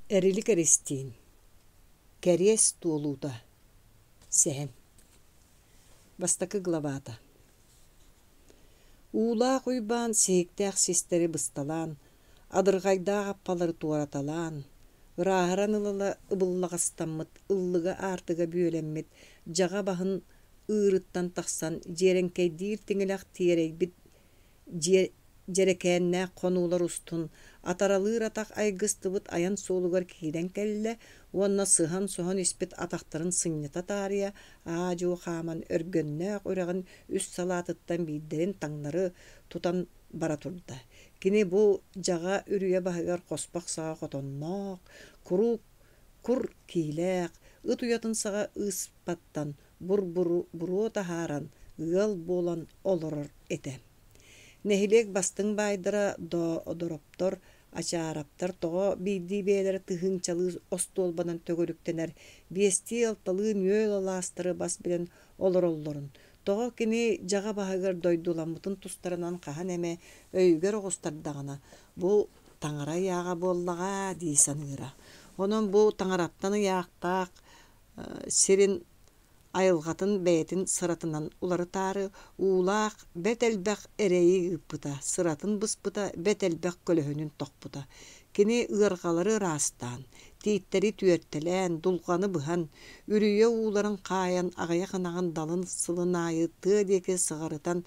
Эрилик Эристиин Кэриэс туолуута Сэһэн Бастакы главата Уулаах Уйбаан сиһиктээх систэри бысталаан, адырҕайдаах аппалары туораталаан, ырааһыран ыла-ыла ыбыллаҕастаммыт ыллыга-аартыга бүөлэммит дьаҕа баһын ыырыттан тахсан дьиэрэҥкэйдиир тиҥилэх тиэрэйбит Дьиэ дьэрэкээннээх хонуулар устун атаралыыр атах айгыстыбыт айан суолугар киирэн кэллэ уонна сыһан-соһон испит атахтарын сынньата таарыйа аа-дьуо хааман Өргөннөөх үрэҕин үс салаатыттан биирдэрин таҥнары тутан бара турда. Кини бу дьаҕа үрүйэ баһыгар хоспох саҕа хотонноох, куруук кур киилээх, ыт уйатын саҕа ыыспаттан бур-буруо таһааран ыал буолан олорор этэ. Нэһилиэк бастыҥ баайдара Доодороптор, Ачаараптар тоҕо биирдии бэйэлэрэ тыһыынчалыы остуолбанан төгүрүктэнэр биэстии-алталыы нүөл алаастары бас билэн олороллорун, тоҕо кини дьаҕа баһыгар дойдуламмытын тустарынан хаһан эмэ өйүгэр оҕустардаҕына, бу таҥара ыйааҕа буоллаҕа дии саныыра. Онон бу таҥараттан ыйаахтаах сирин айылҕатын бэйэтин сыратынан уларытаары уулаах бэрт элбэх эрэйи ыыппыта, сыратын быспыта, бэрт элбэх көлөһүнүн тохпута. Кини ыарҕалары ыраастаан, тииттэри түөртэлээн, дулҕаны быһан, үрүйэ ууларын хаайан аҕыйах ынаҕын далын сылын аайы тыа диэки сыҕарытан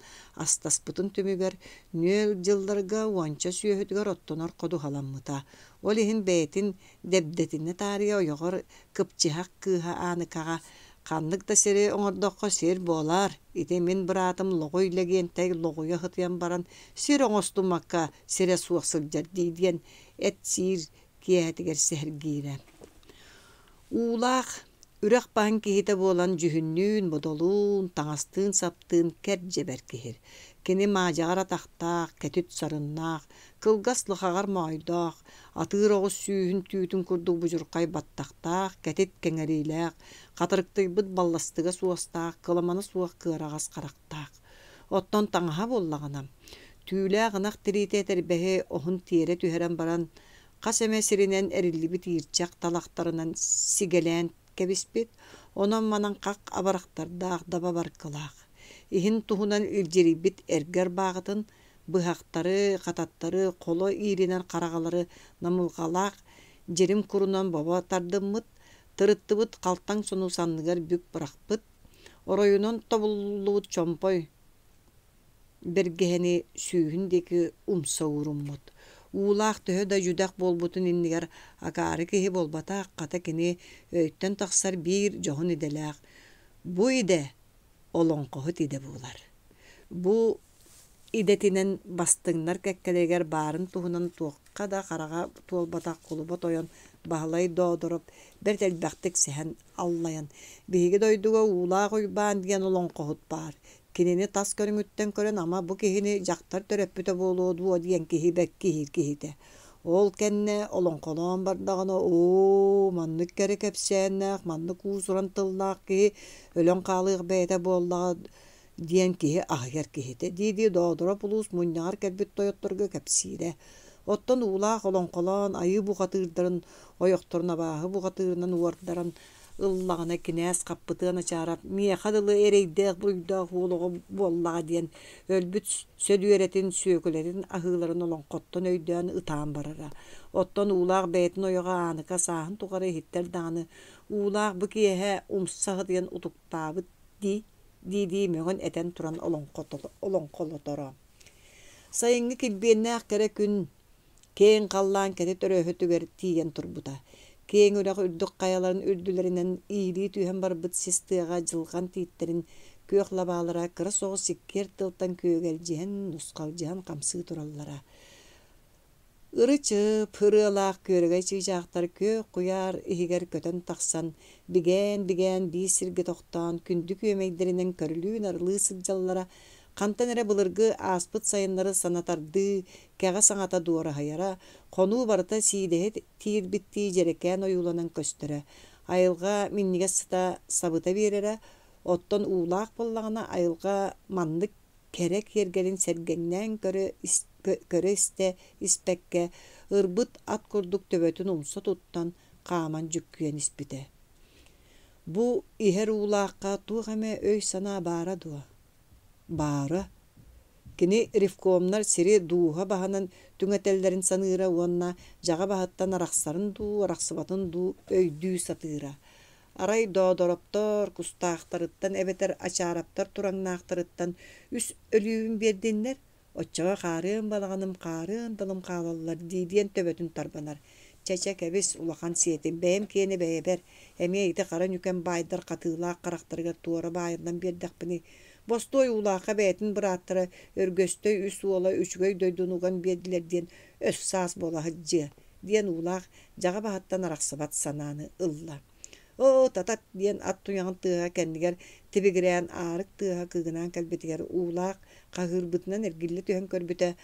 астаспытын түмүгэр нүөл дьылларга уонча сүөһүтүгэр оттонор ходуһаламмыта. Ол иһин бэйэтин дэбдэтинэ таарыйа ойоҕор кыпчыһах кыыһа Ааныкаҕа «Ханнык да сири оҥордоххо сир буолар, ити мин быраатым Лоҕуй Лэгиэнтэй лоҕуйа сытыйан баран сир оҥостуммакка сирэ суох сылдьар дии» диэн эт сиир киэһэтигэр сэһэргиирэ. Уулаах, үрэх баһын киһитэ буолан дьүһүннүүн-бодолуун, таҥастыын-саптыын кэр-дьэбэр киһи. Кини маадьаҕар атахтаах, кэтит сарыннаах, кылгас лыхаҕар моойдоох, атыыр оҕус сүүһүн түүтүн курдук будьурхай баттахтаах, кэтит кэҥэриилээх, хатырыктыйбыт балластыга суостаах, кыламана суох кыараҕас харахтаах. Оттон таҥаһа буоллаҕына, түүлээх ынах тириитэ этэрбэһи оһун тиэрэ түһэрэн баран, хас эмэ сиринэн эриллибит иирчэх талахтарынан сигэлээн кэбиспит, онон-манан хах абырахтардаах даба баркылаах. Иһин туһунан илдьирийбит эргэ ырбааҕытын быһахтары, хататтары, холо ииринэр хараҕалары намылҕалаах дьирим курунан бобо тардыммыт, тырыттыбыт халтаҥ сону санныгар бүк бырахпыт, оройунан тобуллубут чомпой бэргэһэни сүүһүн диэки умса ууруммут. Уулаах төһө да дьүдэх буолбутун иннигэр акаары киһи буолбатах, хата кини өйтөн тахсар биир дьоһун идэлээх. Бу идэ олоҥхоһут идэ буолар. Бу идэтинэн бастыҥнар кэккэлэригэр баарын туһунан туохха да хараҕа туолбатах кулуба тойон Баһылай Доодороп бэрт элбэхтик сэһэн аллайан, «Биһиги дойдуга Уулаах Уйбаан диэн олоҥхоһут баар. Кинини тас көрүҥүттэн көрөн ама бу киһини дьахтар төрөппүтэ буолуо дуо диэн киһи бэккиһиир киһитэ. Ол кэннэ олоҥхолоон бардаҕына, оо, маннык кэрэ кэпсээннээх, маннык уус-уран тыллаах киһи өлөн хаалыах бэйэтэ буоллаҕа диэн киһи аһыйар киһитэ дии-дии Доодороп улуус мунньаҕар кэлбит тойотторго кэпсиирэ. Оттон уулаах олоҥхолоон айыы бухатыырдарын ойохторун абааһы бухатыырынан уордаран ыллаҕына кинээс Хаппытыан Ачаарап миэхэ дылы эрэйдээх-буруйдаах уол оҕо буоллаҕа диэн өлбүт Сөдүөрэтин, Сүөкүлэтин аһыыларын олоҥхоттон өйдөөн ытаан барара. Оттон Уулаах бэйэтин ойоҕо Ааныка сааһын тухары иһиттэр даҕаны Уулаах бу киэһэ умса сытыйан утуктаабыт дии дии-дии мөҥөн-этэн туран олоҥхолоторо. Сайыҥҥы килбиэннээх кэрэ күн киэҥ халлаан кэтит өрөһөтүгэр тиийэн турбута. Киэҥ үрэх үрдүк хайаларын үрдүлэринэн иилии түһэн барбыт сис тыаҕа дьылҕан тииттэрин күөх лабаалара кыра соҕус сиккиэр тыалтан күөгэлдьиһэн, нусхалдьыһан хамсыы тураллара. Ыры-чып ырыалаах күөрэгэй чыычаахтар күөх куйаар иһигэр көтөн тахсан, бигээн-бигээн биир сиргэ тохтоон күндү күөмэйдэринэн көрүлүү-нарылыы сылдьаллара хантан эрэ былыргы ааспыт сайыннары санатардыы кэҕэ саҥата дуораһыйара, хонуу барыта сиидэһи тиирбиттии дьэрэкээн ойууланан көстөрө, айылҕа минньигэс сыта сабыта биэрэрэ, оттон уулаах буоллаҕына айылҕа маннык кэрэ киэргэлин сэргэҥнээн көрө-истэ испэккэ, ырбыт ат курдук төбөтүн умса туттан, хааман дьүккүйэн испитэ. Бу иһэр уулаахха туох эмэ өй-санаа баара дуо? Баара. Кини ревкомнар сири дууһа баһынан түҥэтэллэрин саныыра уонна дьаҕа баһыттан арахсарын дуу, арахсыбатын дуу өйдүү сатыыра. Арай Доодороптор кустаахтарыттан эбэтэр Ачаараптар тураҥнаахтарыттан үс өлүүбүн биэрдиннэр, оччоҕо хаарыан балаҕаным хаарыан далым хаалаллар дии диэн төбөтүн тарбанар. Чэ-чэ кэбис, улахан сиэтим, бэйэм киэнэ бэйэбэр, эмиэ ити хара ньүкэн баайдар хатыылаах харахтарыгар туора баайыллан биэрдэхпиний, Бостуой Уулаахха бэйэтин бырааттара Өргөстөй үс уола үчүгэй дойдуну уган биэрдилэр диэн өс-саас буола сылдьыа, диэн Уулаах дьаҕа баһыттан арахсыбат санааны ылла. Оо, татат диэн ат туйаҕын тыаһа кэннигэр тибигирээн аарык тыаһа кыыгынаан кэлбитигэр Уулаах хаһыырбытынан эргиллэ түһэн көрбүтэ,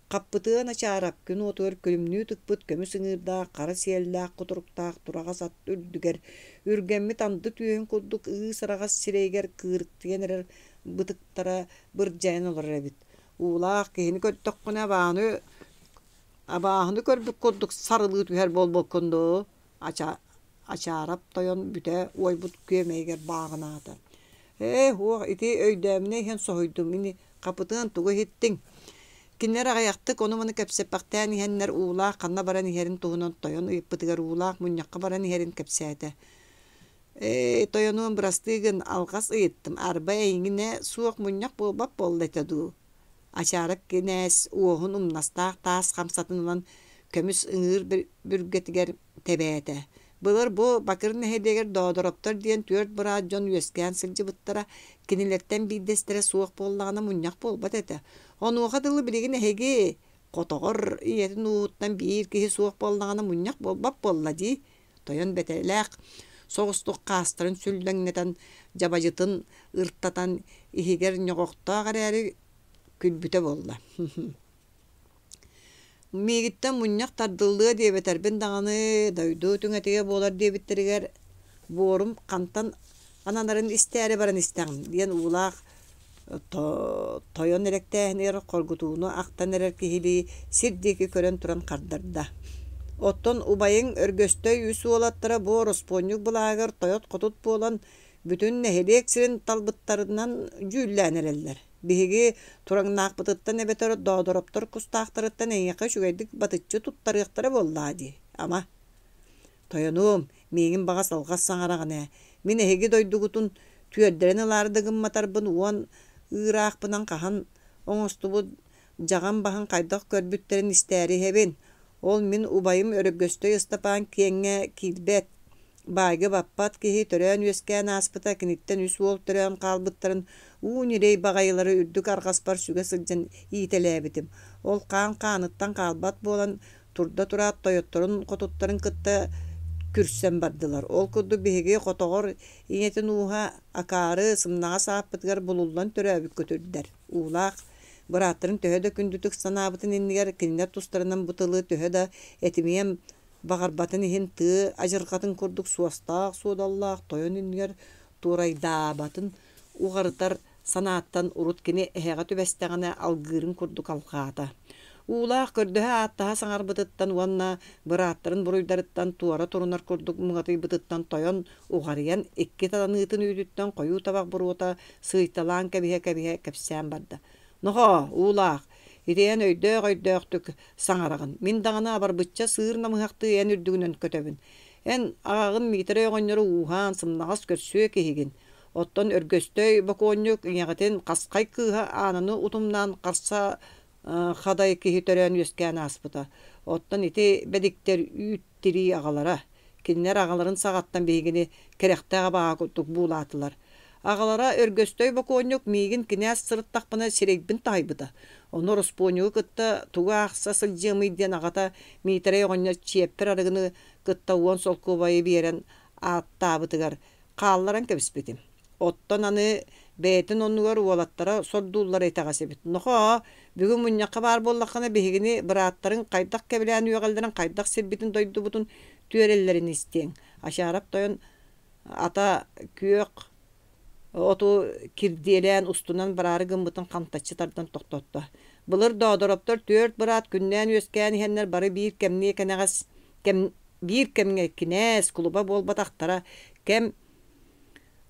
Хаппытыан Ачаарап күн уотугар күлүмнүү тыкпыт көмүс ыҥыырдаах хара сиэллээх кутуруктаах тураҕас ат үрдүгэр үргэммит анды түөһүн курдук ыыс-араҕас сирэйигэр кыырыктыйан эрэр бытыктара бырдьайан олорор эбит. Уулаах киһини көрдөххүнэ абааһыны абааһыны көрбүт курдук сарылыы түһэр буолбуккун дуу Ачаарап тойон бүтэ уойбут күөмэйигэр бааҕынаата. Ээ, һуох, ити өйдөөмүнэ иһэн соһуйдум ини, хапытыан тугу иһиттиҥ? Кинилэр аҕыйахтык ону-маны кэпсэппэхтээн иһэннэр Уулаах ханна баран иһэрин туһунан тойон ыйыппытыгар Уулаах мунньахха баран иһэрин кэпсээтэ. Ээ, тойонуом бырастыы гын, алҕас ыйыттым, арба эйигинэ суох мунньах буолбат буолла этэ дуу? Ачаарап кинээс уоһун умнастаах таас хамсатын ылан көмүс ыҥыыр бүргэтигэр тэбээтэ. Былыр бу Бакыр нэһилиэгэр Доодороптор диэн түөрт быраат дьон үөскээн сылдьыбыттара, кинилэртэн биирдэстэрэ суох буоллаҕына мунньах буолбат этэ. Онуоха дылы билигин эһиги хотоҕор ийэтин ууһуттан биир киһи суох буоллаҕына мунньах буолбат буолла дии. Тойон бэтэлээх соҕустук хаастарын сүллэҥнэтэн, дьабадьытын ыртатан иһигэр ньоҕохтоох эрээри күлбүтэ буолла. Миигиттэн мунньах тардыллыа диэбэтэрбин даҕаны, дойду түҥэтигэ буолар диэбиттэригэр буорум хантан ананарын истээри баран истэҕим диэн уулаах тойон элэктээһинигэр хоргутууну ахтан эрэр киһилии сир диэки көрөн туран хардарда. Оттон убайыҥ Өргөстөй үс уолаттара бу ороспуонньук былааһыгар тойот-хотут буолан бүтүн нэһилиэк сирин талбыттарынан дьүүллээн эрэллэр. Биһиги тураҥнаахпытыттан эбэтэр Доодороптор кустаахтарыттан эйиэхэ үчүгэйдик батыччы туттарыахтара буоллаа дии, ама. Тойонуом, миигин баҕас алҕас саҥараҕын ээ. Мин эһиги дойдугутун түөрдэрин ылаары да гымматарбын уон ыыраахпынан хаһан оҥостубут дьаҕам баһын хайдах көрбүттэрин истээри иһэбин. Ол мин убайым Өрөгөстөй Ыстапаан киэҥҥэ киирбэт, баайга баппат киһи төрөөн-үөскээн ааспыта киниттэн үс уол төрөөн хаалбыттарын уу ньирэй баҕайылары үрдүк арҕаспар сүгэ сылдьан иитэлээбитим. Ол хаан хааныттан хаалбат буолан турда тураат тойотторун хотуттарын кытта күрсэн бардылар. Ол курдук биһиги хотоҕор ийэтин ууһа акаары сымнаҕас ааппытыгар булуллан төрөөбүт көтүрдэр. Уулаах бырааттарын төһө да күндүтүк санаабытын иннигэр кинилэр тустарынан бу тылы төһө да этимиэм баҕарбатын иһин тыа адьырҕатын курдук суостаах-суодаллаах тойон иннигэр туорайдаабатын уҕарытар санааттан урут кини эһэҕэ түбэстэҕинэ алгыырын курдук алҕаата. Уулаах көрдөһө-ааттаһа саҥарбытыттан уонна бырааттарын буруйдарыттан туора турунар курдук муҥатыйбытыттан тойон уҕарыйан икки таныытын үүтүттэн хойуу табах буруота сыыйталаан кэбиһэ-кэбиһэ кэпсээн барда. Нохоо, Уулаах, ити эн өйдөөх-өйдөөхтүк саҥараҕын. Мин даҕаны абарбычча сыыр намыһахтыы эн үрдүгүнэн көтөбүн. Эн аҕаҕын Миитэрэй оҕонньору ууһаан сымнаҕас көрсүө киһигин. Оттон Өргөстөй бокуонньук ийэҕитин Хасхай кыыһа Аананы утумнаан харса хадай киһи төрөөн үөскээн ааспыта. Оттон ити бэдиктэр үүт тирии аҕалара. Кинилэр аҕаларын саҕаттан биһигини кэрэхтээх абаҕа курдук буулаатылар. Аҕалара Өргөстөй бокуонньук миигин кинээс сырыттахпына сирэйбин таһыйбыта. Ону ороспуонньугу кытта тугу аахса сылдьыамый диэн аҕата Миитэрэй оҕонньор чиэппэр арыгыны кытта уон солкуобайы биэрэн ааттаабытыгар хаалларан кэбиспитим. Оттон аны бэйэтин оннугар уолаттара сордууллара итэҕэс эбит. Нохоо, бүгүн мунньахха баар буоллаххына биһигини бырааттарыҥ хайдах кэбилээн үөҕэллэрин, хайдах сирбитин-дойдубутун түөрэллэрин истиэҥ. Ачаарап тойон ата күөх оту кирдиэлээн устунан бараары гыммытын хантаччы тардан тохтотто. Былыр Доодороптор түөрт быраат күннээн үөскээн иһэннэр бары биир кэмниэ кэнэҕэс кэм биир кэмҥэ кинээс, кулуба буолбатахтара, кэм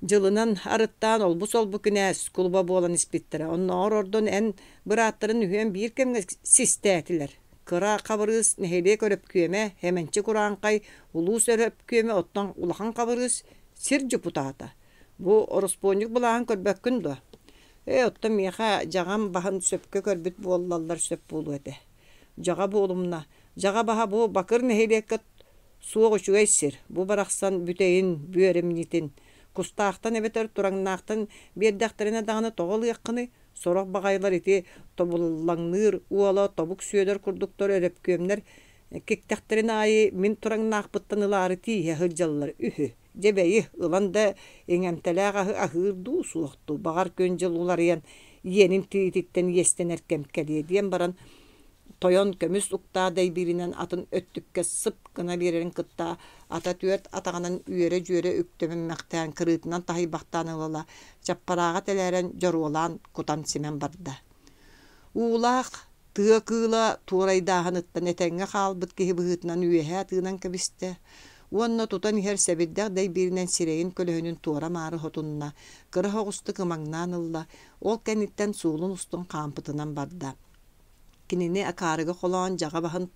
дьылынан арыттаан олбу-солбу кинээс, кулуба буолан испиттэрэ. Оннооҕор ордон эн бырааттарын үһүөн биир кэмҥэ систээтилэр. Кыра Хабырыыс нэһилиэк өрөпкүөмэ, Хэмэнчик Урааҥхай улуус өрөпкүөмэ, оттон Улахан Хабырыыс сир дьокутаата. Бу ороспуонньук былааһын көрбөккүн дуо? Ээ, оттон миэхэ дьаҕам баһын сөпкө көрбүт буоллаллар сөп буолуо этэ. Дьаҕа буолумна. Дьаҕа баһа бу Бакыр нэһилиэккэ суох үчүгэй сир. Бу барахсан бүтэйин, бүөрэмньитин. Кустаахтан эбэтэр Тураҥнаахтан биэрдэхтэринэ даҕаны тоҕо ылыаххыный? Сорох баҕайылар ити тобуллаҥныыр уола Тобук Сүөдэр курдуктар өрөпкүөмнэр киктэхтэрин аайы мин Тураҥнаахпыттан ылаары тииһэ сылдьаллар үһү. Дьэ бэйи, ылан да иҥэмтэлээх аһы аһыыр дуу, суох дуу, баҕар күн-дьыл уларыйан иэнин тириититтэн иэстэнэр кэм кэлиэ диэн баран тойон көмүс уктаах дэйбииринэн атын өттүккэ сып гына биэрэрин кытта ата түөрт атаҕынан үөрэ-дьүөрэ үктэммэхтээн кырыытынан таһыйбахтаан ыла-ыла чаппарааҕа тэлээрэн дьоруолаан кутан симэн барда. Уулаах тыа кыыла туорайдааһыныттан этэҥҥэ хаалбыт киһи быһыытынан үөһэ тыынан кэбистэ уонна тутан иһэр сэбирдэх дэйбииринэн сирэйин көлөһүнүн туора-маары хотунна, кыра соҕустук ымаҥнаан ылла, ол кэнниттэн суолун устун хаампытынан барда. Кинини акаарыга холоон дьаҕа баһын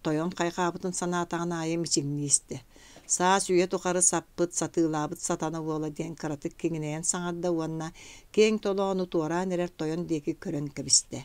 тойон хайҕаабытын санаатаҕын аайы мичиҥнии истэ. Саас үйэ тухары саппыт, сатыылаабыт сатана уола диэн кыратык киҥинэйэн саҥарда уонна киэҥ толоону туораан эрэр тойон диэки көрөн кэбистэ.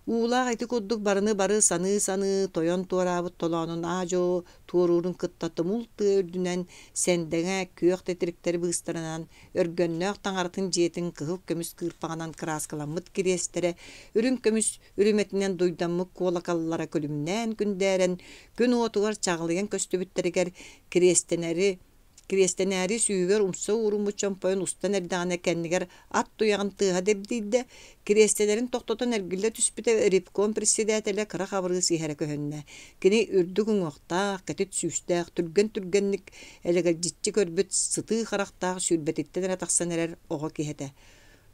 Уулаах ити курдук барыны бары саныы-саныы тойон туораабыт толоонун аа-дьуо туоруурун кытта тумул тыа үрдүнэн сэндэҥэ күөх титириктэри быыстарынан өргөннөөх таҥаратын дьиэтин кыһыл көмүс кыырпаҕынан кырааскаламмыт кириэстэрэ үрүҥ көмүс үрүмэтинэн дуйдаммыт куолакаллара күлүмнээн күндээрэн күн уотугар чаҕылыйан көстүбүттэригэр кириэстэнэри Кириэстэнээри сүүһүгэр умса ууруммут чомпойун устан эрдэҕинэ кэннигэр ат туйаҕын тыаһа дэбдийдэ, кириэстэлэрин тохтотон эргиллэ түспүтэ ревком председателэ Кыра Хабырыыс иһэрэ көһүннэ. Кини үрдүк уҥуохтаах, кэтит сүүстээх, түргэн-түргэнник элэгэлдьиччи көрбүт сытыы харахтаах сүүрбэтиттэн эрэ тахсан эрэр оҕо киһи этэ.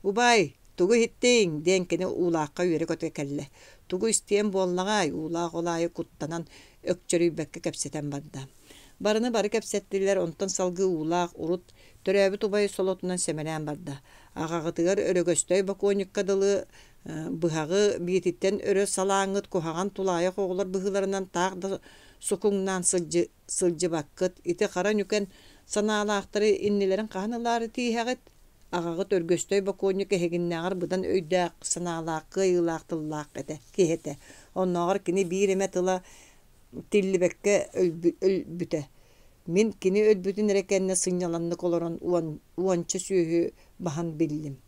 «Убаай, тугу иһиттиҥ?» диэн кини Уулаахха үөрэ-көтө кэллэ. Тугу истиэм буоллаҕай, Уулаах ол аайы куттанан өкчөрүйбэккэ кэпсэтэн барда. Барыны бары кэпсэттилэр, онтон салгыы Уулаах урут төрөөбүт убай солотунан сэмэлээн барда. Аҕаҕытыгар Өрөгөстөй бокуонньукка дылы быһаҕы биититтэн өрө салааҥҥыт куһаҕан тулаайах оҕолор быһыыларынан таах да сукуҥнаан сылдьыбаккыт. Ити хара ньүкэн санаалаахтары иннилэрин хаһан ылаары тииһэҕит? Аҕаҕыт Өргөстөй бокуонньук эһигиннээҕэр быдан өйдөөх санаалаах, кыайыылаах тыллаах этэ, киһи этэ. Оннооҕор кини биир эмэ тыла тиллибэккэ өлбүтэ. Мин кини өлбүтүн эрэ кэннэ сынньаланнык олорон уонча сүөһү баһан биллим.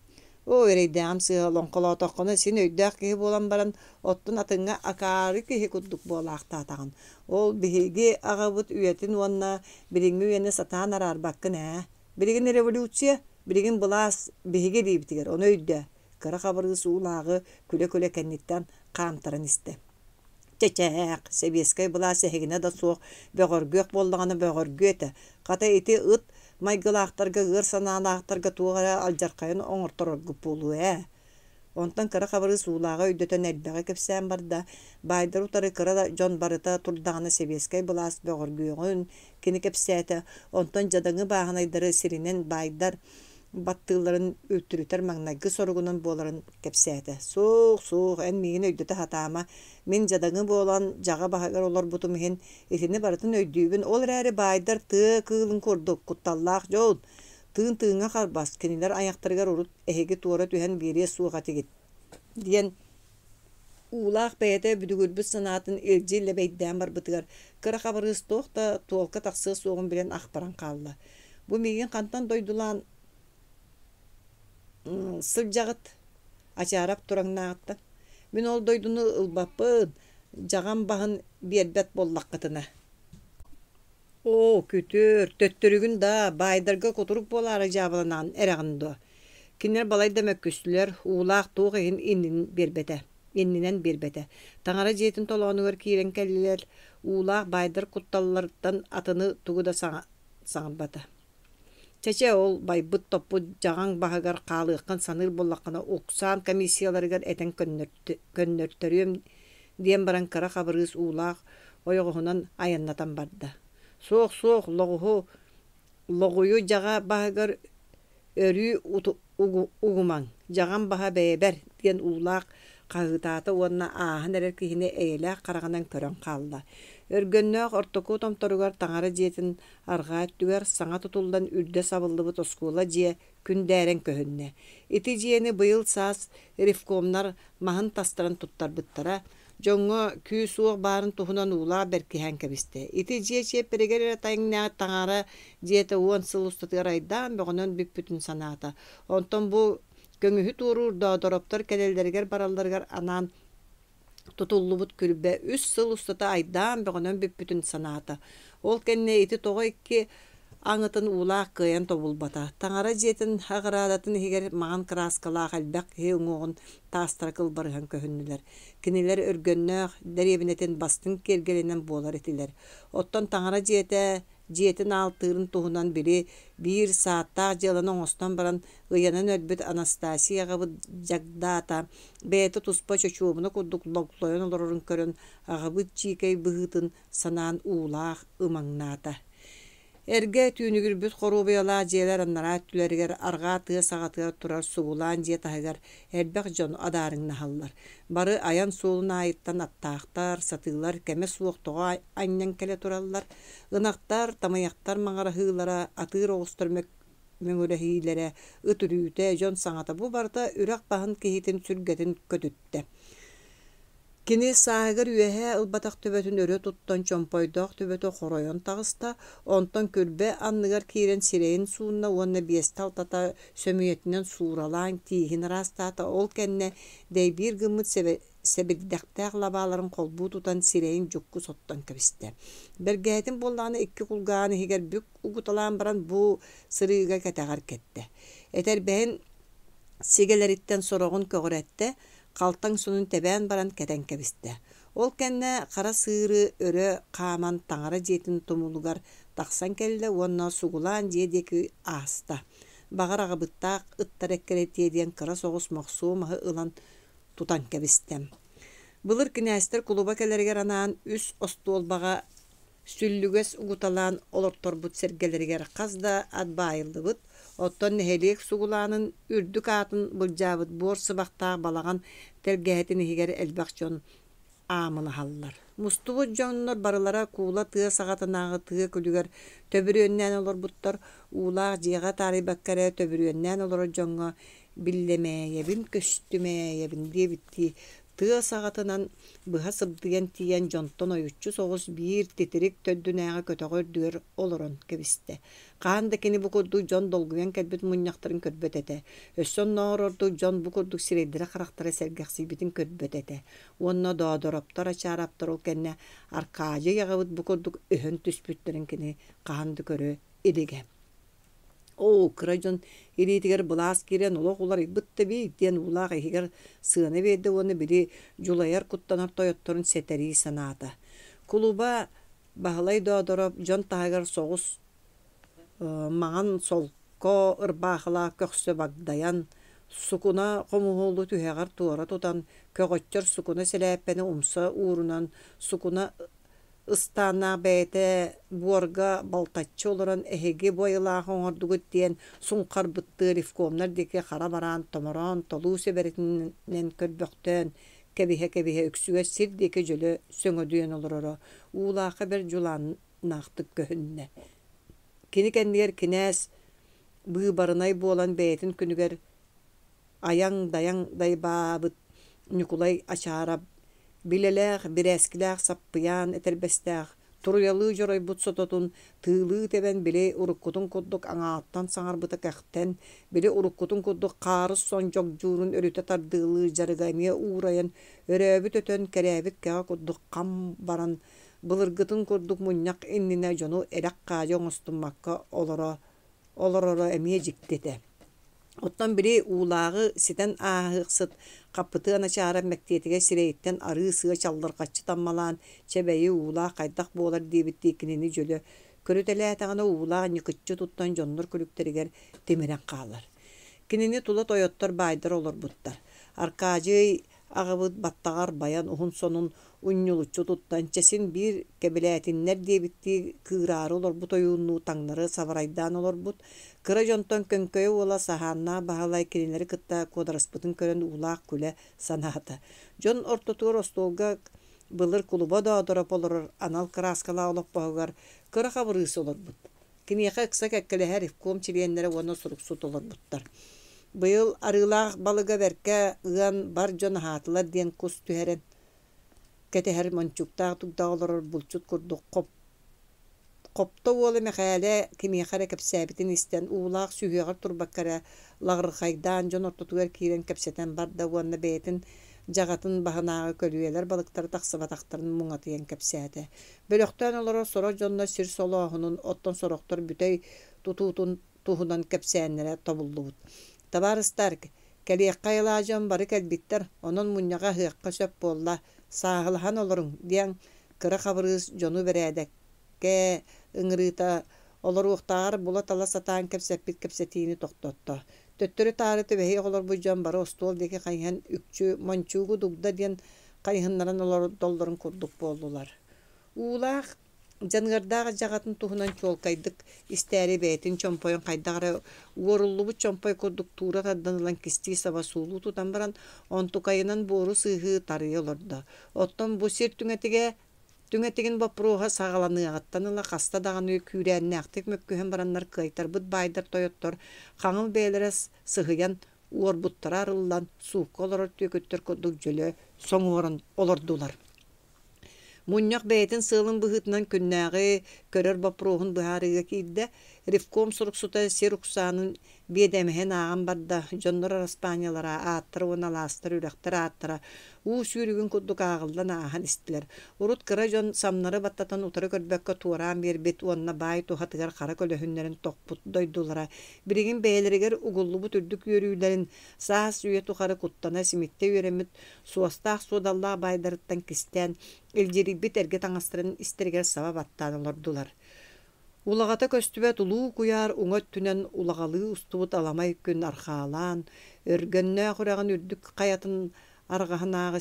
Оо, эрэйдээҕим сыыһа олоҥхолоотоххуна син өйдөөх киһи буолан баран, оттон атыҥҥа акаары киһи курдук буолаахтаатаҕын. Ол биһиги аҕабыт үйэтин уонна билиҥҥи үйэни сатаан араарбаккын ээ. Билигин революция, билигин былаас биһиги илиибитигэр, ону өйдөө. Кыра Хабырыыс уулааҕы күлэ-күлэ кэнниттэн хаамтаран истэ. Чэчээх, сэбиэскэй былаас эһигинэ да суох бөҕөргүөх буоллаҕына бөҕөргүө этэ. Хата ити ыт майгылаахтарга, ыар санаалаахтарга туох эрэ алдьархайын оҥортороргут буолуо ээ. Онтон Кыра Хабырыыс уулааҕы өйдөтөн элбэҕи кэпсээн барда, баайдары утары кыра да дьон барыта турдаҕына сэбиэскэй былаас бөҕөргүөҕүн кини кэпсээтэ, онтон дьадаҥы бааһынайдары сиринэн баайдар баттыылларын үлтүрүтэр маҥнайгы соругунан буоларын кэпсээтэ. Суох, суох, эн миигин өйдөтө сатаама. Мин дьадаҥы буолан дьаҕа баһыгар олорбутум иһин итини барытын өйдүүбүн. Ол эрээри баайдар тыа кыылын курдук кутталлаах дьон. Тыын тыыҥҥа харбас, кинилэр айахтарыгар урут эһиги туора түһэн биэриэ суох этигит диэн Уулаах бэйэтэ бүдүгүрбүт санаатын илдьи лэбэйдээн барбытыгар Кыра Хабырыыс туох да туолка тахсыа суоҕун билэн ах баран хаалла. Бу миигин хантан дойдулаан сылдьаҕыт? Ачаарап тураҥнааҕыттан. Мин ол дойдуну ылбаппын, дьаҕам баһын биэрбэт буоллаххытына. Оо, күтүр, төттөрүгүн даа, баайдарга кутурук буолаары дьаабыланаҕын эрэҕин дуо? Кинилэр балайда мөккүстүлэр, уулаах туох иһин иннин биэрбэтэ, иннинэн биэрбэтэ. Таҥара дьиэтин толоонугар киирэн кэллилэр, уулаах баайдар кутталларыттан атыны тугу да саҥарбата. Чэ-чэ, ол байбыт-топпут дьаҕаҥ баһыгар хаалыаххын саныыр буоллаххына, уксаан комиссияларыгар этэн көннөртөрүөм диэн баран Кыра Хабырыыс уулаах ойоҕоһунан айаннатан барда. Суох, суох, лоҕуһу лоҕуйу дьаҕа баһыгар өрүү угумаҥ, дьаҕам баһа бэйэбэр диэн уулаах хаһыытаата уонна ааһан эрэр киһини эйэлээх хараҕынан көрөн хаалла. Өргөннөөх ортоку томторугар таҥара дьиэтин арҕаа өттүгэр саҥа тутуллан үрдэ сабыллыбыт оскуола дьиэ күндээрэн көһүннэ. Ити дьиэни быйыл саас ревкомнар маһын тастаран туттарбыттара, дьоҥҥо күүс-уох баарын туһунан уулаах бэркиһээн кэбистэ. Ити дьиэ чиэппэригэр эрэ тэҥнээх таҥара дьиэтэ 10 сыл устатыгар айдаан бөҕөнөн бүппүтүн санаата. Онтон бу көҥүһү туоруур Доодороптор кэлэллэригэр-баралларыгар анаан тутуллубут күрбэ үс сыл устата айдаан бөҕөнөн бүппүтүн санаата. Ол кэннэ ити тоҕо икки аҥытын уулаах кыайан тобулбата. Таҥара дьиэтин аҕыраадатын иһигэр маҥан кырааскалаах элбэх киһи уҥуоҕун таастара кылбарыһан көһүннүлэр. Кинилэр Өргөннөөх дэриэбинэтин бастыҥ киэргэлинэн буолар этилэр. Оттон таҥара дьиэтэ дьиэтин аалтыырын туһунан били биир сааттаах дьыаланы оҥостон баран ыйанан өлбүт Анастасия аҕабыт дьагдаата бэйэтэ туспа чочуобуна курдук логлойон олорорун көрөн аҕабыт чиикэй быһыытын санаан уулаах ымаҥнаата. Эргэ түүнүгүрбүт хоруобуйалаах дьиэлэр анараа өттүлэригэр арҕаа тыа саҕатыгар турар сугулаан дьиэ таһыгар элбэх дьон адаарыҥнаһаллар. Бары айан суолун аайыттан аттаахтар, сатыылар кэмэ суох тоҕо анньан кэлэ тураллар. Ынахтар, тамайахтар маҥыраһыылара, атыыр оҕустар мөҥүрэһиилэрэ, ыт үрүүтэ, дьон саҥата бу барыта үрэх баһын киһитин сүргэтин көтүттэ. Кини сааһыгар үөһээ ылбатах төбөтүн өрө туттан чомпойдоох төбөтө хоройон таҕыста, онтон күрбэ анныгар киирэн сирэйин суунна уонна биэстэ-алтата сөмүйэтинэн сууралаан тииһин ыраастаата, ол кэннэ дэйбиир гыммыт сэбирдэхтээх лабааларын холбуу тутан сирэйин дьукку соттон кэбистэ. Бэргэһэтин буоллаҕына икки кулгааҕын иһигэр бүк угуталаан баран бу сырыыга кэтэҕэр кэттэ. Этэрбэһин сигэлэриттэн сороҕун көҕүрэттэ, халтаҥ сонун тэбээн баран кэтэн кэбистэ. Ол кэннэ хара сыыры өрө хааман таҥара дьиэтин тумулугар тахсан кэллэ уонна сугулаан дьиэ диэки ааста. Баҕар аҕабыттаах ыттар эккирэтиэ диэн кыра соҕус мохсуо маһы ылан тутан кэбистэ. Былыр кинээстэр кулуба кэлэригэр анаан үс остуолбаҕа Сүллүгэс угуталаан олорторбут сэргэлэригэр хас да ат баайыллыбыт, оттон нэһилиэк сугулаанын үрдүк аатын былдьаабыт буор сыбахтаах балаҕан тэлгэһэтин иһигэр элбэх дьон аамылаһаллар. Мустубут дьоннор барылара куула тыа саҕатынааҕы тыа күлүгэр төбүрүөннээн олорбуттар, уулаах дьиэҕэ таарыйбакка эрэ төбүрүөннээн олорор дьоҥҥо биллэмээйэбин, көстүмээйэбин диэбиттии Тыа саҕатынан быһа сыбдыйан тиийэн дьонтон ойуччу соҕус биир титирик төрдүнээҕи көтөҕө үрдүгэр олорон кэбистэ. Хаһан да кини бу курдук дьон долгуйан кэлбит мунньахтарын көрбөт этэ. Өссө оннооҕор ордук дьон бу курдук сирэйдэрэ-харахтара сэргэхсийбитин көрбөт этэ. Уонна Доодороптор, Ачаараптар ол кэннэ Аркаадьый аҕабыт бу курдук өһөн түспүттэрин кини хаһан да көрө илигэ. Оо, кыра дьон илиитигэр былаас киирэн олох уларыйбыт да эбит диэн уулаах иһигэр сыана биэрдэ уонна били дьулайар куттанар тойотторун сэтэрии санаата. Кулуба Баһылай Доодороп дьон таһыгар соҕус маҥан солко ырбаахылаах көхсө багдайан, сукуна хомуһуолу түһэҕэр туора тутан, көҕөччөр сукуна сэлээппэни умса уурунан, сукуна Ыстааннаах бэйэтэ буорга балтаччы олорон эһиги бу айылаах оҥордугут диэн суҥхарбыттыы ревкомнар диэки хара бараан томороон толуу сэбэрэтинэн көрбөхтөөн кэбиһэ-кэбиһэ үксүгэр сир диэки дьөлө сөҥөдүйэн олороро уулаахха бэрт дьулааннаахтык көһүннэ. Кини кэннигэр кинээс быыбарынай буолан бэйэтин күнүгэр айаҥ-дайаҥ дайбаабыт Ньукулай Ачаарап билэлээх, бирээскилээх саппыйаан этэрбэстээх, туруйалыы дьоройбут сототун тыылыы тэбэн били уруккутун курдук аҥааттан саҥарбыта кэхтэн, били уруккутун курдук хаарыс сон дьогдьуурун өрүтэ тардыалыыр дьарыга эмиэ уурайан, өрөөбүт өтөн, кэрээбит кэҕэ курдук хам баран, былыргытын курдук мунньах иннинэ дьону эрэх-хаадьы оҥостуммакка олоро олороро эмиэ дьикти этэ. Оттон били уулааҕы ситэн ааһыахсыт Хаппытыан Ачаарап мэктиэтигэр сирэйиттэн арыы-сыа чаллырҕаччы таммалаан, чэ бэйи уулаах хайдах буолар диэбиттии кинини дьөлө Көрүтэлээтэҕинэ Уулаах ньыкыччы туттан дьоннор күлүктэригэр тимирэн хаалар. Кинини тула тойоттор, баайдар олорбуттар. Аркаадьый аҕабыт баттаҕар байан уһун сонун унньулуччу туттан, чэ син биир кэбилээтиннэр диэбиттии кыыраары олорбут ойууннуу таҥнары сабарайдаан олорбут. Кыра дьонтон Көҥкөйө уола Саһааннаах Баһылай кинилэри кытта куодарыспытын көрөн Уулаах күлэ санаата. Дьон ортотугар остуолга былыр кулуба Доодороп олорор анал кырааскалаах олоппоһугар Кыра Хабырыыс олорбут. Киниэхэ ыкса кэккэлэһэ ревком чилиэннэрэ уонна суруксут олорбуттар. Быйыл арыылаах балыга бэркэ ыан бар дьон аһаатылар диэн кус түһэрэн кэтэһэр мончууктаах дугдаҕа олорор булчут курдук хоп Хопто уола Мэхээлэ кимиэхэ эрэ кэпсээбитин истэн, уулаах сүһүөҕэр турбакка эрэ лаҕырхайдаан дьон ортотугар киирэн кэпсэтэн барда уонна бэйэтин дьаҕатын баһынааҕы көлүйэлэр балыктара тахсыбатахтарын муҥатыйан кэпсээтэ. Бөлөхтөөн олорор сорох дьоннор сир солооһунун, оттон сорохтор бүтэй тутуутун туһунан кэпсээннэрэ тобуллубут. Табаарыстар, кэлиэххэ айылаах дьон бары кэлбиттэр, онон мунньаҕы аһыахха сөп буолла, сааһылаһан олоруҥ, диэн Кыра Хабырыыс дьону бэрээдэккэ ыҥырыыта олоруохтааҕар була-тала сатаан кэпсэппит кэпсэтиини тохтотто. Төттөрү-таары түбэһиэх олорбут дьон бары остуол диэки хайыһан үкчү мончуугу дугда диэн хайыһыннаран олордоллорун курдук буоллулар. Уулаах дьаныардаах дьаҕатын туһунан чуолкайдык истээри бэйэтин чомпойун хайдах эрэ уоруллубут чомпой курдук туура тардан ылан кистии-саба суулуу тутан баран, онтукайынан буору-сыыһы тарыйа олордо. Оттон бу сир түҥэтигэ түҥэтигин боппуруоһа саҕаланыаҕыттан ыла хаста даҕаны күүрээннээхтик мөккүһэн бараннар кыайтарбыт баайдар-тойоттор хаҥыл бэйэлэрэ сыһыйан уорбуттара арыллан, суукка олорор түөкүттэр курдук дьөлө соҥуоран олордулар. Мунньах бэйэтин сыалын быһыытынан күннээҕи көрөр боппуруоһун быһаарыыга киирдэ. Ревком суруксута сир уксаанын биэдэмэһин ааҕан барда, дьоннор араспаанньалара, ааттара уонна алаастар, үрэхтэр ааттара уу сүүрүгүн курдук ааҕыллан ааһан истилэр. Урут кыра дьон самнары баттатан утары көрбөккө туораан биэрбит уонна баай туһатыгар хара көлөһүннэрин тохпут дойдулара билигин бэйэлэригэр угуллубут үрдүк үөрүүлэрин саас үйэ тухары куттана симиттэ үөрэммит суостаах-суодаллаах баайдарыттан кистээн, илдьирийбит эргэ таҥастарын истэригэр саба баттаан олордулар. Улаҕата көстүбэт улуу куйаар уҥа өттүнэн улаҕалыы устубут аламай күн архаалаан, Өргөннөөх үрэҕин үрдүк хайатын арҕаһынааҕы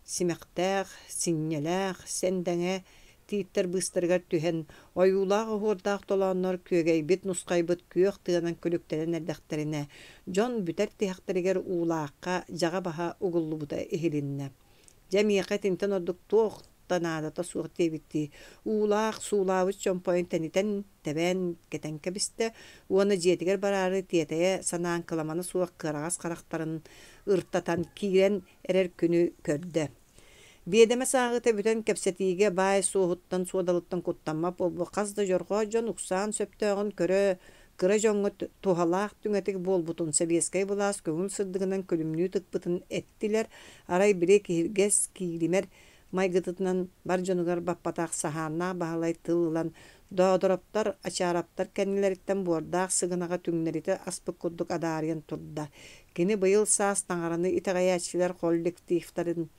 симэхтээх, синньэлээх, сэндэҥэ тииттэр быыстарыгар түһэн, ойуулаах-оһуордаах толооннор күөгэйбит-нусхайбыт күөх тыанан күлүктэнэн эрдэхтэринэ, дьон бүтэр тиһэхтэригэр уулаахха дьаҕа баһа угуллубута иһилиннэ. Дьэ, миэхэ итинтэн ордук туох да наадата суох диэбиттии, уулаах суулаабыт чомпойун тэнитэн, тэбэн, кэтэн кэбистэ уонна дьиэтигэр бараары тиэтэйэ санаан кыламана суох кыараҕас харахтарын ыртатан киирэн эрэр күнү көрдө. Биэдэмэ сааҕыта бүтэн кэпсэтиигэ баай суоһуттан-суодалыттан куттаммат буолбут хас да дьорҕоо дьон уксаан сөптөөҕүн көрө кыра дьоҥҥо туһалаах түҥэтик буолбутун, сэбиэскэй былаас көҥүл сырдыгынан күлүмнүү тыкпытын эттилэр, арай били киһиргэс кииримэр майгытытынан бар дьонугар баппатах Саһааннаах Баһылай тыл ылан Доодороптор, Ачаараптар кэннилэриттэн буордаах сыгынаҕа түҥнэритэ аспыт курдук адаарыйан турда. Кини быйыл саас таҥараны итэҕэйээччилэр коллективтарын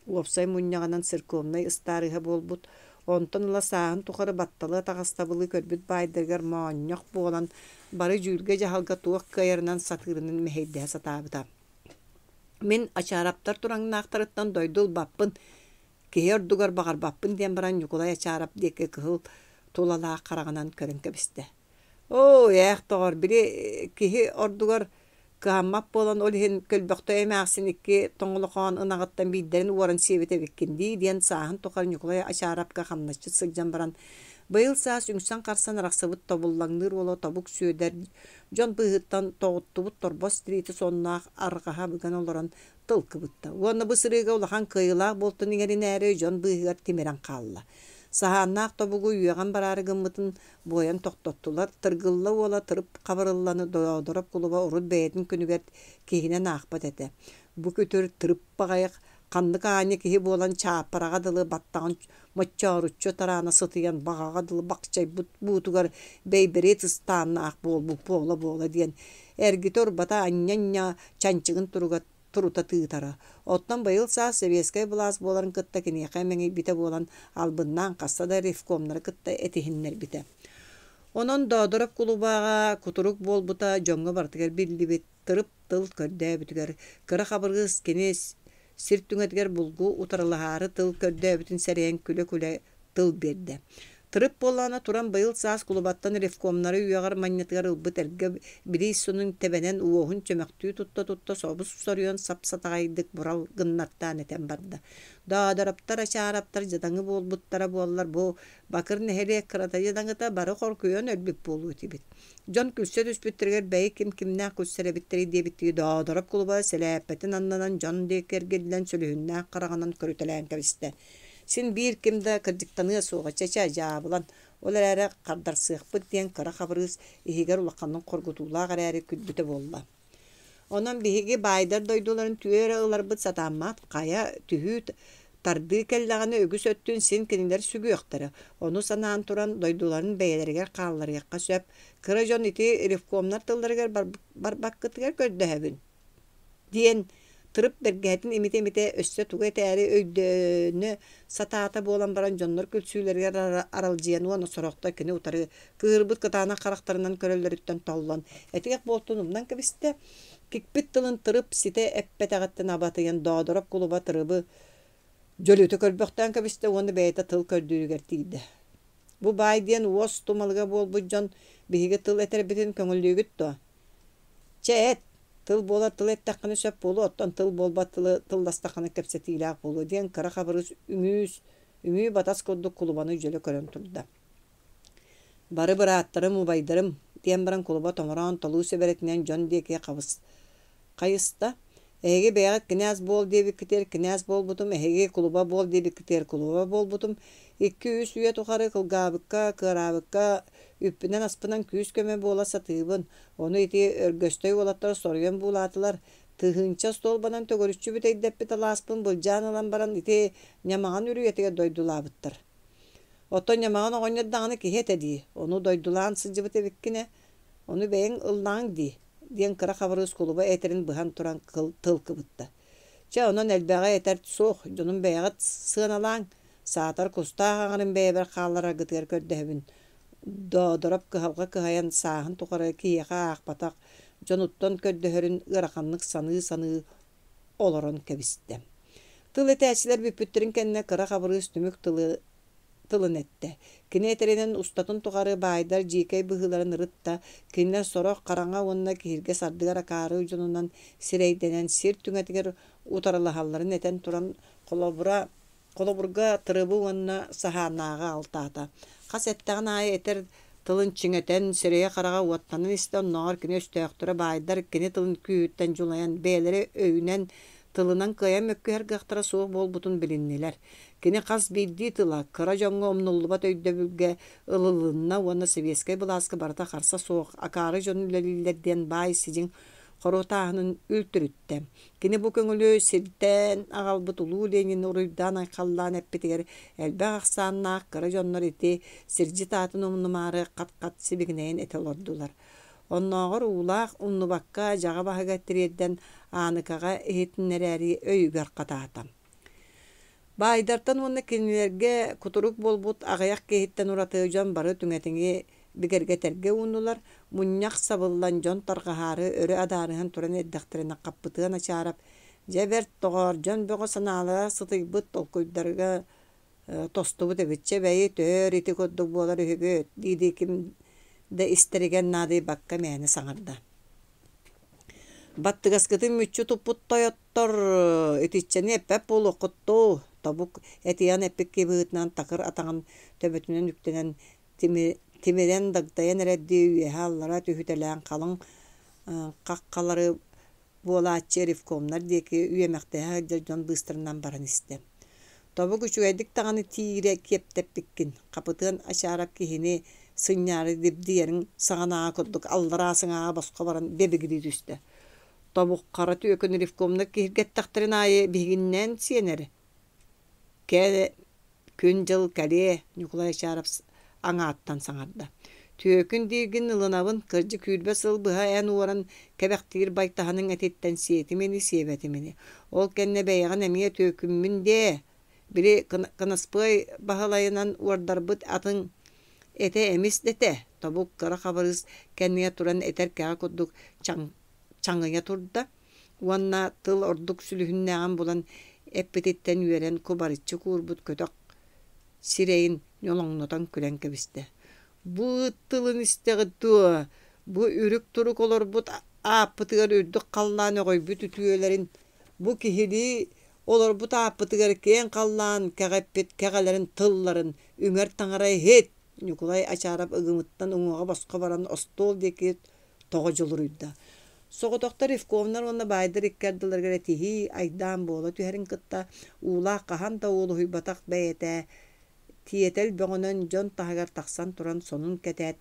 уопсай мунньаҕынан церковнай ыстаарыһа буолбут, онтон ыла сааһын тухары батталы-атаҕастабылы көрбүт баайдарыгар моонньох буолан, бары дьүүлгэ-дьаһалга туох кыайарынан сатыырынан мэһэйдэһэ сатаабыта. Мин Ачаараптар тураҥнаахтарыттан дойду ылбаппын, киһи ордугар баҕарбаппын диэн баран Ньукулай Ачаарап диэки кыһыл тулалаах хараҕынан көрөн кэбистэ. Оо, ээх доҕор, били киһи ордугар кыһаммат буолан ол иһин көлбөхтөй эмээхсин икки тоҥолохоон ынаҕыттан биирдэрин уоран сиэбит эбиккин дии диэн сааһын тухары Ньукулай Ачаарапка хамначчыт сылдьан баран быйыл саас үҥсэн-харсан арахсыбыт тобуллаҥныыр уола Тобук Сүөдэр дьон быыһыттан тоҕуттубут торбос тириитэ сонноох арҕаһа быган олорон тыл кыбытта уонна бу сырыыга улахан кыайыылаах буолтун иҥэринээри дьон быыһыгар тимирэн хаалла. Саһааннаах тобугу үөҕэн бараары гыммытын буойан тохтоттулар, Тыргылла уола Тырып Хабырылланы Доодороп кулуба урут бэйэтин күнүгэр киһинэн аахпат этэ. Бу күтүр Тырып баҕайах ханнык аанньа киһи буолан чааппараҕа дылы баттаҕын моччооруччу тараана сытыйан баҕаҕа дылы бахчайбыт буутугар бэйбэриэт ыстааннаах буолбут буола-буола диэн эргитэ-урбата анньа-анньа чанчыгын туруга. турута тыытара. Оттон быйыл саас сэбиэскэй былаас буоларын кытта киниэхэ мэҥийбитэ буолан, албыннаан хаста да ревкомнары кытта этиһиннэрбитэ. Онон Доодороп кулубаҕа кутурук буолбута дьоҥҥо барытыгар биллибит, тырып тыл көрдөөбүтүгэр, Кыра Хабырыыс кини сир түҥэтигэр булгу утарылаһаары тыл көрдөөбүтүн сэрэйэн күлэ-күлэ тыл биэрдэ. Тырып буоллаҕына туран быйыл саас кулубаттан ревкомнары үөҕэр манньатыгар ылбыт эргэ билиис сонун тэбэнэн уоһун чөмөхтүү тутта-тутта собус-соруйан сап-сатаҕайдык бурал гыннартаан этэн барда. Доодороптор, Ачаараптар дьадаҥы буолбуттара буоллар бу Бакыр нэһилиэк кырата дьадаҥыта бары хоргуйан өлбүт буолуо этибит. Дьон күлсэ түспүттэригэр бэйи ким кимнээх күлсэр эбиттэрий диэбиттии Доодороп кулуба сэлээппэтин аннынан дьон диэки эргиллэн сүлүһүннээх хараҕынан көрүтэлээн кэбистэ. Син биир ким да кырдьыктаныа суоҕа, чэ-чэ, дьаабылан, ол эрээри хардарсыахпыт диэн Кыра Хабырыыс иһигэр улаханнык хоргутуулаах эрээри күлбүтэ буолла. Онон биһиги баайдар дойдуларын түө эрэ ыларбыт сатааммат, хайа, түһүү тардыы кэллэҕинэ үгүс өттүн син кинилэр сүгүөхтэрэ, ону санаан туран дойдуларын бэйэлэригэр хаалларыахха сөп, кыра дьон ити ревкомнар тылларыгар барбаккытыгар көрдөһөбүн диэн Тырып бэргэһэтин имитэ-имитэ өссө тугу этээри өйдөнө сатаата буолан баран дьоннор күлсүүлэригэр аралдьыйан уонна сорохтор кини утары кыыһырбыт кытаанах харахтарынан көрөллөрүттэн толлон этигэх буолтун умнан кэбистэ. Кикпит тылын Тырып ситэ эппэтэҕиттэн абатыйан Доодороп кулуба Тырыбы дьөлүтэ көрбөхтөөн кэбистэ уонна бэйэтэ тыл көрдүүрүгэр тиийдэ. Бу баай диэн уос тумалыга буолбут дьон биһиги тыл этэрбитин көҥүллүүгүт дуо? Чэ эт, тыл буолар тылы эттэххинэ сөп буолуо, оттон тыл буолбат тылы тылластаххына кэпсэтиилээх буолуо диэн Кыра Хабырыыс үҥүүс, үҥүү-батас курдук кулубаны дьөлө көрөн турда. Бары бырааттарым, убайдарым, диэн баран кулуба томороон толуу сэбэрэтинэн дьон диэки хабыс хайыста. Эһиги бэйэҕит кинээс буол диэбиккитигэр кинээс буолбутум, эһиги кулуба буол диэбиккитигэр кулуба буолбутум. Икки-үс үйэ тухары кылгаабыкка, кыараабыкка үппүнэн-аспынан күүс-көмө буола сатыыбын. Ону ити Өргөстөй уолаттара соруйан буулаатылар. Тыһыынча остуолбанан төгүрүччү бүтэйдэппит алааспын былдьаан ылан баран ити Ньамаҕан үрүйэтигэр дойдулаабыттар. Оттон Ньамаҕан оҕонньор даҕаны киһи этэ дии, ону дойдулаан сылдьыбыт эбиккин ээ, ону бэйэҥ ыллаҕыҥ дии, диэн Кыра Хабырыыс кулуба этэрин быһан туран тыл кыбытта. Чэ, онон элбэҕи этэр суох, дьонум бэйэҕит сыаналааҥ, саатар кустаах аҥарын бэйэбэр хааллараргытыгар көрдөһөбүн. Доодороп кыһалҕа кыһайан сааһын тухары киһиэхэ аахпатах дьонуттан көрдөһөрүн ыараханнык саныы-саныы олорон кэбистэ. Тыл этээччилэр бүппүттэрин кэннэ Кыра Хабырыыс түмүк тылы тылын эттэ. Кини этэринэн устатын тухары баайдар дьиикэй быһыыларын ырытта, кинилэр сорох хараҥа уонна киһиргэс ардыгар акаары дьонунан сирэйдэнэн сир түҥэтигэр утарылаһалларын этэн туран холобура Холобурга, Тырыбы уонна Саһааннааҕы алтаата. Хас эттэҕин аайы этэр тылын чиҥэтэн, сирэйэ-хараҕа уоттанан истэ, оннооҕор кини өстөөхтөрө баайдар кини тылын күүһүттэн дьулайан, бэйэлэрэ өйүнэн, тылынан кыайан мөккүһэр кыахтара суох буолбутун билиннилэр. Кини хас биирдии тыла кыра дьоҥҥо умнуллубат өйдөбүлгэ ылылынна уонна сэбиэскэй былааска барыта харса суох, акаары дьон үлэлииллэр диэн баай сидьиҥ хоруотааһынын үлтүрүттэ. Кини бу көҥүлү сиртэн аҕалбыт улуу Ленини уруйдаан-айхаллаан эппитигэр элбэх ахсааннаах кыра дьоннор ити сирдьит аатын умнумаары хат-хат сибигинэйэн этэ олордулар. Оннооҕор уулаах умнубакка дьаҕа баһыгар тириэрдэн Ааныкаҕа иһитиннэрээри өйүгэр хатаата. Баайдартан уонна кинилэргэ кутурук буолбут аҕыйах киһиттэн ураты дьон бары түҥэтиҥи бигэргэтэргэ ууннулар, мунньах сабыллан дьон тарҕаһаары өрө адаарыһан туран эрдэхтэринэ Хаппытыан Ачаарап дьэ бэрт доҕоор дьон бөҕө санаалара сытыйбыт толкуйдарга тостубут эбит чэ бэйи төөр ити курдук буолар үһүбүт дии-дии ким да истэригэр наадыйбакка мээнэ саҥарда. Баттыгаскытын мүччү туппут тойоттор итиччэни эппэт буолуоххут дуу, тобук этиэҕин эппиккэ быһыытынан такыр атаҕын төбөтүнэн үктэнэн тимирэн дагдайан эрэрдии үөһэ-аллара түһүтэлээн халыҥ хаххалары буолааччы ревкомнар диэки үөмэхтэһэ сылдьар дьон быыстарынан баран истэ. Тобук үчүгэйдик даҕаны тиирэ киэптэппиккин, Хапытыан Ачаарап киһини сынньаары дибдийэрин саҕанааҕы курдук аллараа сыҥааҕа босхо баран дэбигирии түстэ. Тобук хара түөкүн ревкомнар киһиргэттэхтэрин аайы биһигиннээн сиэнэр. Кэ күн-дьыл кэлиэ, Ньукулай Ачаарап аҥааттан саҥарда. Түөкүн дииргин ылынабын, кырдьык 20 сыл быһа эн уоран кэбэхтиир байтаһыныҥ этиттэн сиэтим ини, сиэбэтим ини. Ол кэннэ бэйэҕин эмиэ түөкүммүн диэ. Били Кынаспыай Баһылайынан уордарбыт атыҥ этэ эмис дэтэ, Тобук Кыра Хабырыыс кэннигэр туран этэр кэҕэ курдук чаҥыйа турда уонна тыл ордук сүлүһүннээҕин булан эппититтэн үөрэн кубарыччы куурбут көтөх сирэйин ньолоҥнотон күлэн кэбистэ. Бу ыт тылын истэҕит дуо? Бу үрүк-турук олорбут ааппытыгар үрдүк халлаан өҕүйбүт үтүөлэрин, бу киһилии олорбут ааппытыгар киэҥ халлаан кэҕэппит кэҕэлэрин тылларын үҥэр таҥара иһит! Ньукулай Ачаарап ыгымыттан уҥуоҕа босхо баран остуол диэки тоҕо дьулуруйда. Соҕотохтор Ивковнар уонна баайдар икки ардыларыгар этиһии, айдаан буола түһэрин кытта Уулаах хаһан да уолуһуйбатах бэйэтэ тиэтэл бөҕөнөн дьон таһыгар тахсан туран сонун кэтээт,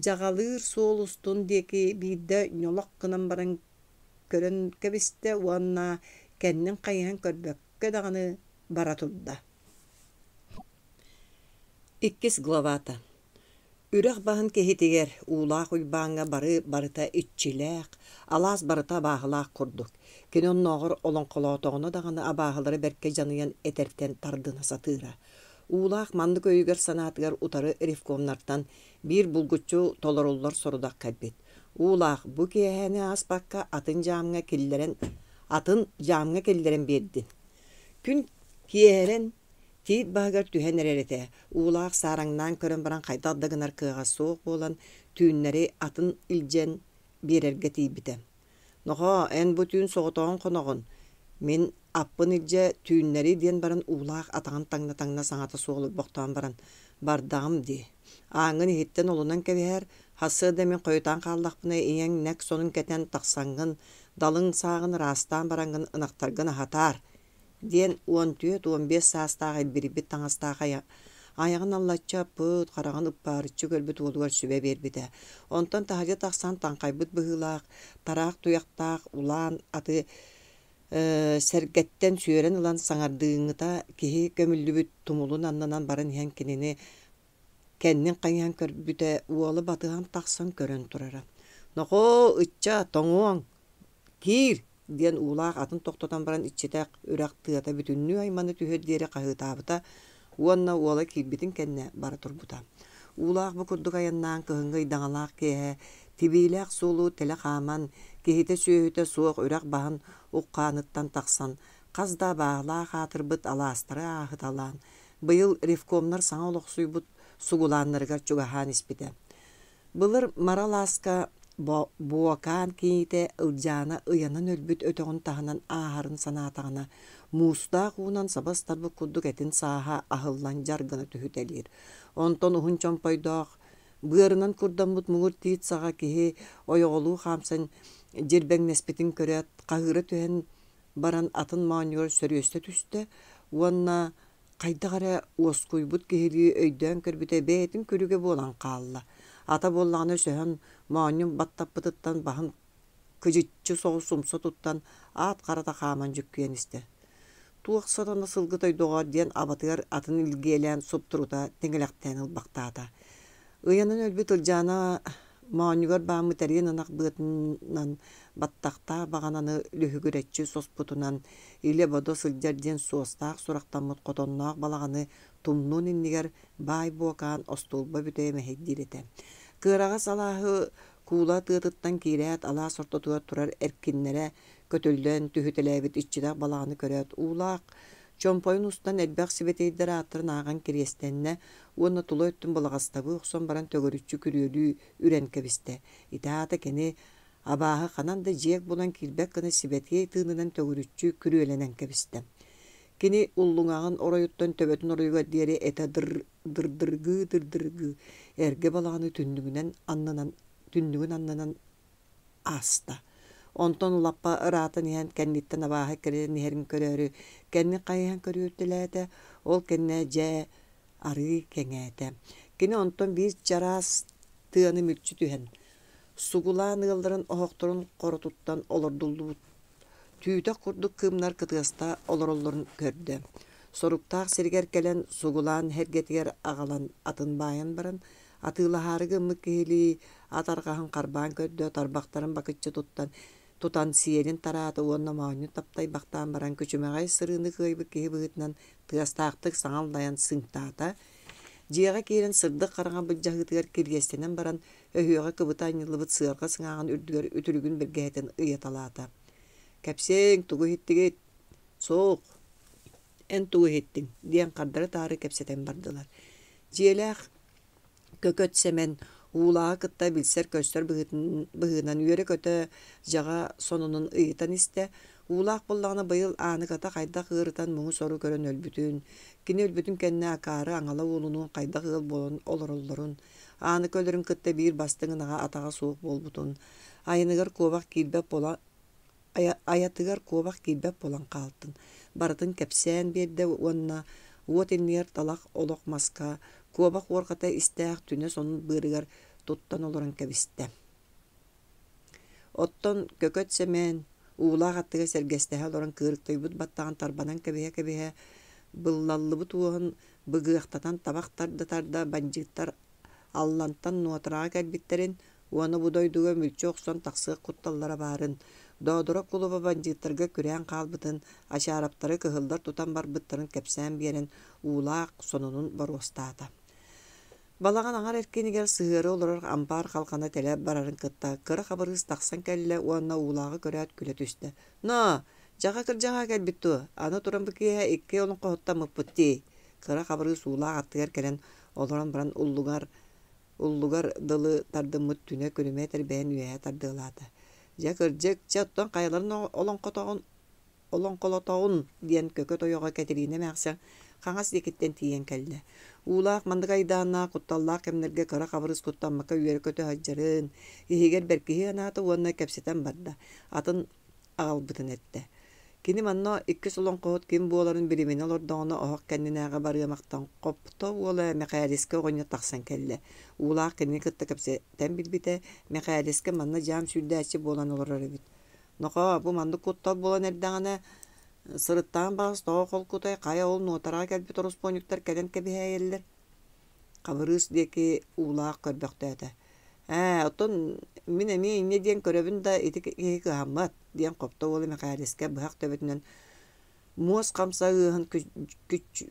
дьаҕалыыр суол устун диэки биирдэ ньолох гынан баран көрөн кэбистэ уонна кэннин хайыһан көрбөккө даҕаны бара турда. Иккис главата Үрэх баһын киһитигэр Уулаах Уйбааҥҥа бары барыта иччилээх, алаас барыта абааһылаах курдук. Кини оннооҕор олоҥхолоотоҕуна даҕаны абааһылары бэркэ дьаныйан этэртэн тардына сатыыра. Уулаах маннык өйүгэр-санаатыгар утары ревкомнартан биир булгуччу толоруллар сорудах кэлбит. Уулаах бу киэһэни ааспакка атын дьаамҥа киллэрэн атын дьаамҥа киллэрэн биэрдин. Күн киэһэрэн Тиит баһыгар түһэн эрэр этэ, уулаах саараҥнаан көрөн баран хайдах да гынар кыаҕа суох буолан, түүннэри атын илдьэн биэрэргэ тиийбитэ. «Нохоо, эн бу түүн соҕотоҕун хоноҕун, мин аппын илдьэ түүннэри» диэн баран уулаах атаҕын таҥна-таҥна саҥата суох олорбохтоон баран, «Бардаҕым дии, ааҥҥын иһиттэн олунан кэбиһээр, сарсыарда мин хойутаан хааллахпына ийэҥ нэк сонун кэтэн тахсаҥҥын, далыҥ сааҕын ыраастаан бараҥҥын ынахтаргын аһатаар» диэн 14-15 саастаах илбирийбит таҥастаах айаҕын аллаччы аппыт, хараҕын ыппаарыччы көрбүт уолугар сүбэ биэрбитэ. Онтон таһырдьа тахсан таҥхайбыт быһыылаах, тараах туйахтаах улаан аты сэргэттэн сүөрэн ылан саҥардыыҥҥыта киһи көмүллүбүт тумулун аннынан баран иһэн кинини Кэннин хайыһан көрбүтэ, уола батыһан тахсан көрөн турара. «Нохоо, ычча, тоҥуоҥ, киир!» диэн уулаах атын тохтотон баран иччитэх үрэх тыата бүтүннүү аймана түһүөр диэри хаһыытаабыта уонна уола киирбитин кэннэ бара турбута. Уулаах бу курдук айаннаан кыһыҥҥы ыйдаҥалаах киэһэ тибиилээх суолу тэлэ хааман, киһитэ-сүөһүтэ суох үрэх баһын уххааныттан тахсан, хас да абааһылаах аатырбыт алаастары ааһыталаан, Быйыл ревкомнар саҥа олохсуйбут сугулааннарыгар чугаһаан испитэ. Былыр Мара алааска Буокаан кийиитэ Ылдьаана ыйанан өлбүт өтөҕүн таһынан ааһарын санаатаҕына, муустаах уунан саба ыстарбыт курдук этин сааһа аһыллан дьар гына түһүтэлиир. Онтон уһун чомпойдоох, быарынан курдаммыт муҥур тиит саҕа киһи ойоҕолуу хаамсан дьирбэҥнэспитин көрөөт, хаһыыра түһэн баран атын моонньугар сөрүөстэ түстэ уонна хайдах эрэ уоскуйбут киһилии өйдөөн көрбүтэ бэйэтин күлүгэ буолан хаалла. Ата буоллаҕына өсөһөн моонньун баттаппытыттан баһын кыдьыччы соҕус умса туттан аат харата хааман дьүккүйэн истэ. Туох сатана сылгытай доҕоор диэн абатыгар атын илгиэлээн суптурута тиҥилэхтээн ылбахтаата. Ыйанан өлбүт Ылдьаана моонньугар бааммыт эриэн ынах быатынан баттахтаах баҕананы лүһүгүрэччи соспутунан илэ-бодо сылдьар диэн суостаах сурахтаммыт хотонноох балаҕаны тумнуон иннигэр баай буокаан остуолба бүтэйэ мэһэйдиир этэ. Кыараҕас алааһы куула тыатыттан киирээт алаас ортотугар турар эркиннэрэ көтүллэн түһүтэлээбит иччитэх балаҕаны көрөөт уулаах чомпойун устан элбэх сибэтиэйдэр ааттарын ааҕан кириэстэннэ уонна тула өттүн балаҕастабыы охсон баран төгүрүччү күрүөлүү үрэн кэбистэ. Ити аата кини абааһы ханан да дьиэк булан киирбэт гына сибэтиэй тыынынан төгүрүччү күрүөлэнэн кэбистэ. Кини уллуҥаҕын оройуттан төбөтүн оройугар диэри этэ дырдыргыы-дырдыргыы эргэ балаҕаны түннүгүнэн аннынан түннүгүн аннынан ааста. Онтон лаппа ыраатан иһэн кэнниттэн абааһы кэлэн иһэрин көрөөрү кэннин хайыһан көрүөтэлээтэ, ол кэннэ дьэ арыы кэҥээтэ. Кини онтон биир чараас тыаны мүлчү түһэн, сугулаан ыалларын оһохторун хоротуттан олордуллубут түүтэх курдук кыымнар кытыаста олороллорун көрдө. Соруктаах сиригэр кэлэн сугулаан эргэтигэр аҕалан атын баайан баран, Атыылаһаары гыммыт киһилии ат арҕаһын харбаан көрдө, тарбахтарын бакыччы туттан тутан сиэлин тараата уонна моонньун таптайбахтаан баран күчүмэҕэй сырыыны кыайбыт киһи быһыытынан тыастаахтык саҥа аллайан сыыҥтаата. Дьиэҕэ киирэн сырдык хараҥа былдьаһыытыгар кириэстэнэн баран, өһүөҕэ кыбыта анньыллыбыт сыарҕа сыҥааҕын үрдүгэр үтүлүгүн бэргэһэтин ыйаталаата. «Кэпсиэҥ, тугу иһиттигит?» «Суох, эн тугу иһиттиҥ?» диэн хардары-таары кэпсэтэн бардылар. Дьиэлээх Көкөт Сэмэн Уулааҕы кытта билсэр-көрсөр быһыынан үөрэ-көтө дьаҕа сонунун ыйытан истэ. Уулаах буоллаҕына быйыл Ааныката хайдах ыарытан муҥу-сору көрөн өлбүтүн, кини өлбүтүн кэннэ акаары аҥала уолунуун хайдах ыал буолан олороллорун, Ааныка өлөрүн кытта биир бастыҥ ынаҕа атаҕа суох буолбутун, айаныгар куобах киирбэт буола айатыгар куобах киирбэт буолан хаалтын, барытын кэпсээн биэрдэ уонна уот иннигэр талах олох маска куобах уорҕата истээх түнэ сонун быарыгар туттан олорон кэбистэ. Оттон Көкөт Сэмэн уулаах аттыгар сэргэстэһэ олорон кыырыктыйбыт баттаҕын тарбанан кэбиһэ-кэбиһэ, быллаллыбыт уоһун быгыахтатан табах тарда-тарда бандьыыттар Аллантан Нуотараҕа кэлбиттэрин уонна бу дойдуга мүлчү охсон тахсыах кутталлара баарын, Доодоро кулуба бандьыыттарга күрээн хаалбытын, Ачаараптары кыһыллар тутан барбыттарын кэпсээн биэрэн уулаах сонунун боруостаата. Балаҕан аҥар эркинигэр сыһыары олорор ампаар халҕана тэлэ барарын кытта кыра хабырыыс тахсан кэллэ уонна уулааҕы көрөөт күлэ түстэ: «Ноо, дьаҕа кырдьаҕа кэлбит дуо? Аны туран бу киэһэ икки олоҥхоһуттаммыппыт дии» Кыра хабырыыс уулаах аттыгар кэлэн олорон баран уллугар уллугар дылы тардыммыт түнэ күлүмэ тэрбэһин үөһэ тардыалаата. Дьэ, кырдьык, чэ оттон хайаларын олоҥхотоҕун олоҥхолотоҕун диэн көкөт ойоҕо Кэтириинэ эмээхсин хаҥас диэкиттэн тиийэн кэллэ. Уулаах маннык айдааннаах, кутталлаах кэмнэргэ кыра хабырыыс куттаммакка үөрэ-көтө сылдьарын, иһигэр бэркиһии анаата уонна кэпсэтэн барда. Атын аҕалбытын эттэ. Кини манна иккис олоҥхоһут ким буоларын билиминэ олордоҕуна оһох кэннинээҕи барыамахтан Хопто уола Мэхээлискэ оҕонньор тахсан кэллэ. Уулаах кинини кытта кэпсэтэн билбитэ, Мэхээлискэ манна дьаам сүүрдээччи буолан олорор эбит. Нохоо, бу маннык куттал буолан эрдэҕинэ, сырыттаҕын баҕас тоҕо холкутай, хайа ол нуотараҕа кэлбит ороспуонньуктар кэлэн кэбиһээйэллэр Хабырыыс диэки уулаах көрбөхтөөтө: «Ээ, оттон мин эмиэ инньэ диэн көрөбүн да, ити киһи кыһаммат» диэн Хопто уола Мэхээлискэ быһах төбөтүнэн муос хамса ыаһын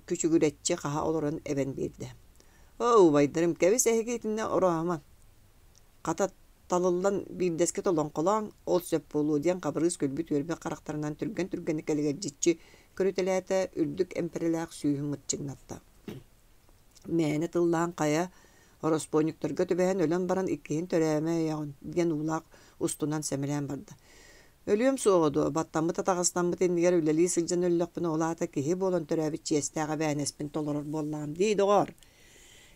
күчүгүрэччи хаһа олорон эбэн биэрдэ: «Оо, убайдарым, кэбис эһиги итиннэ орооһумаҥ, хата талыллан биирдэскит олоҥхолооҥ, ол сөп буолуо» диэн Хабырыыс күлбүт-үөрбүт харахтарынан түргэн-түргэнник элэгэлдьиччи көрүтэлээтэ, үрдүк эмпэрэлээх сүүһүн мыччыҥнатта. Мээнэ тыллаан хайа, ороспуонньуктарга түбэһэн өлөн баран иккиһин төрөөмө өйөҕүн диэн уулаах устунан сэмэлээн барда. Өлүөм суоҕа дуо, баттаммыт атаҕастаммыт иннигэр үлэлии сылдьан өллөхпүнэ ол аата киһи буолан төрөөбүт чиэстээх эбээнэспин толорор буоллаҕым дии, доҕоор.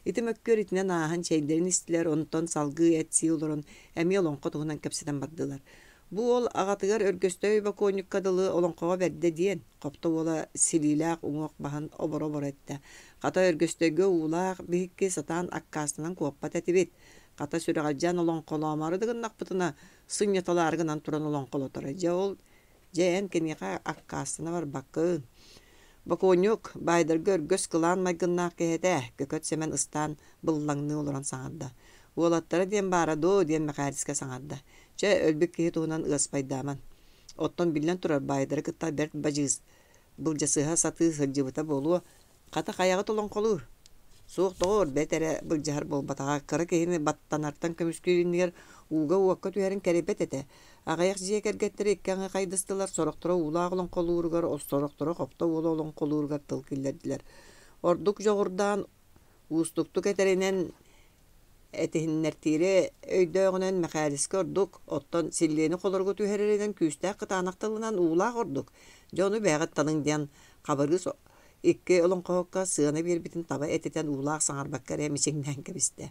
Ити мөккүөр итинэн ааһан чэйдэрин истилэр, онтон салгыы эт-сии олорон эмиэ олоҥхо туһунан кэпсэтэн бардылар. Бу уол аҕатыгар Өргөстөй бокуонньукка дылы олоҥхоҕо бэрдэ диэн, Хопто уола силиилээх уҥуох баһын оборо-оборо эттэ: «Хата Өргөстөйгө уулаах биһикки сатаан аккаастанан куоппат этибит. Хата сүрэҕэлдьээн олоҥхолоомоору да гыннахпытына, сынньаталаары гынан туран олоҥхолоторо. Дьэ ол, дьэ эн киниэхэ аккаастана барбаккын. Бокуонньук, баайдарга өргөс кылаан майгыннаах киһи этэ, Көкөт Сэмэн ыстаан быллаҥныы олорон саҥарда. Уолаттара диэн баара дуо диэн Мэхээлискэ саҥарда. Чэ, өлбүт киһи туһунан ыаспайдааман. Оттон биллэн турар, баайдары кытта бэрт бадьыыс былдьасыһа сатыы сылдьыбыта буолуо. Хата хайаҕыт олоҥхолуур? Суох, доҕоор, бэрт эрэ былдьаһар буолбатаҕа. Кыра киһини баттанартан көмүскүүр иннигэр ууга-уокка түһэрин кэрийбэт этэ. Аҕыйах дьиэ кэргэттэрэ икки аҥы хайдыстылар, сорохторо уулаах олоҥхолууругар, сорохторо хопто уола олоҥхолууругар тыл киллэрдилэр. Ордук дьоҕурдаан, уустуктук этэринэн Этиһиннэртиирэ өйдөөҕүнэн Мэхээлискэ ордук, оттон силлиэни холоруга түһэрэринэн күүстээх кытаанах тылынан уулаах ордук, дьону бэйэҕит талыҥ диэн Хабырыыс икки олоҥхоһукка сыана биэрбитин таба этитэн уулаах саҥарбакка эрэ мичиҥнээн кэбистэ.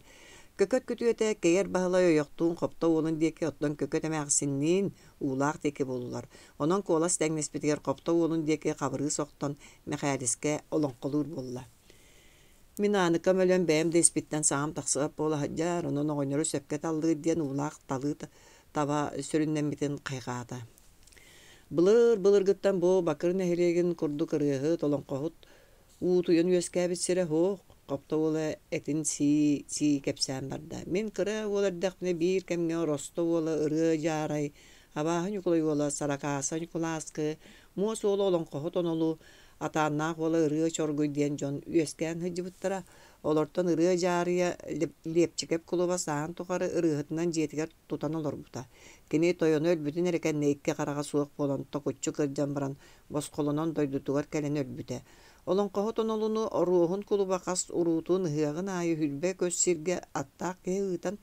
Көкөт күтүөтэ Кэйэр Баһылай ойохтуун Хопто уолун диэки, оттон Көкөт эмээхсинниин Уулаах диэки буоллулар. Онон куолас тэҥнэспитигэр Хопто уолун диэки Хабырыыс охтон Мэхээлискэ олоҥхолуур буолла. Мин Ааныкам өлөн бэйэм да испиттэн саҥам тахсыбат буола сылдьар, онон оҕонньору сөпкө таллыыр диэн уулаах талыы таба сүрүннэммитин хайҕаата. Былыр-былыргыттан бу Бакыр нэһилиэгин курдук ырыаһыт, олоҥхоһут уутуйан үөскээбит сирэ суох. Хопто уола этин сии-сии кэпсээн барда. Мин кыра уол эрдэхпинэ биир кэмҥэ Росто уола Ырыа Дьаарай, Абааһы Ньукулай уола Саракааса Ньукулааскы, Муос уола Олоҥхоһут Онолу, Атааннаах уола Ырыа Чоргуй диэн дьон үөскээн сылдьыбыттара. Олортон Ырыа Дьаарыйа Лиэпчикэп кулуба сааһын тухары ырыаһытынан дьиэтигэр тутан олорбута. Кини тойоно өлбүтүн эрэ кэннэ икки хараҕа суох буолан токуччу кырдьан баран босхолонон дойдутугар кэлэн өлбүтэ. Олоҥхоһут Онолуну Оруоһун кулуба хас уруутун ыһыаҕын аайы үрбэ көс сиргэ аттаах киһи ыытан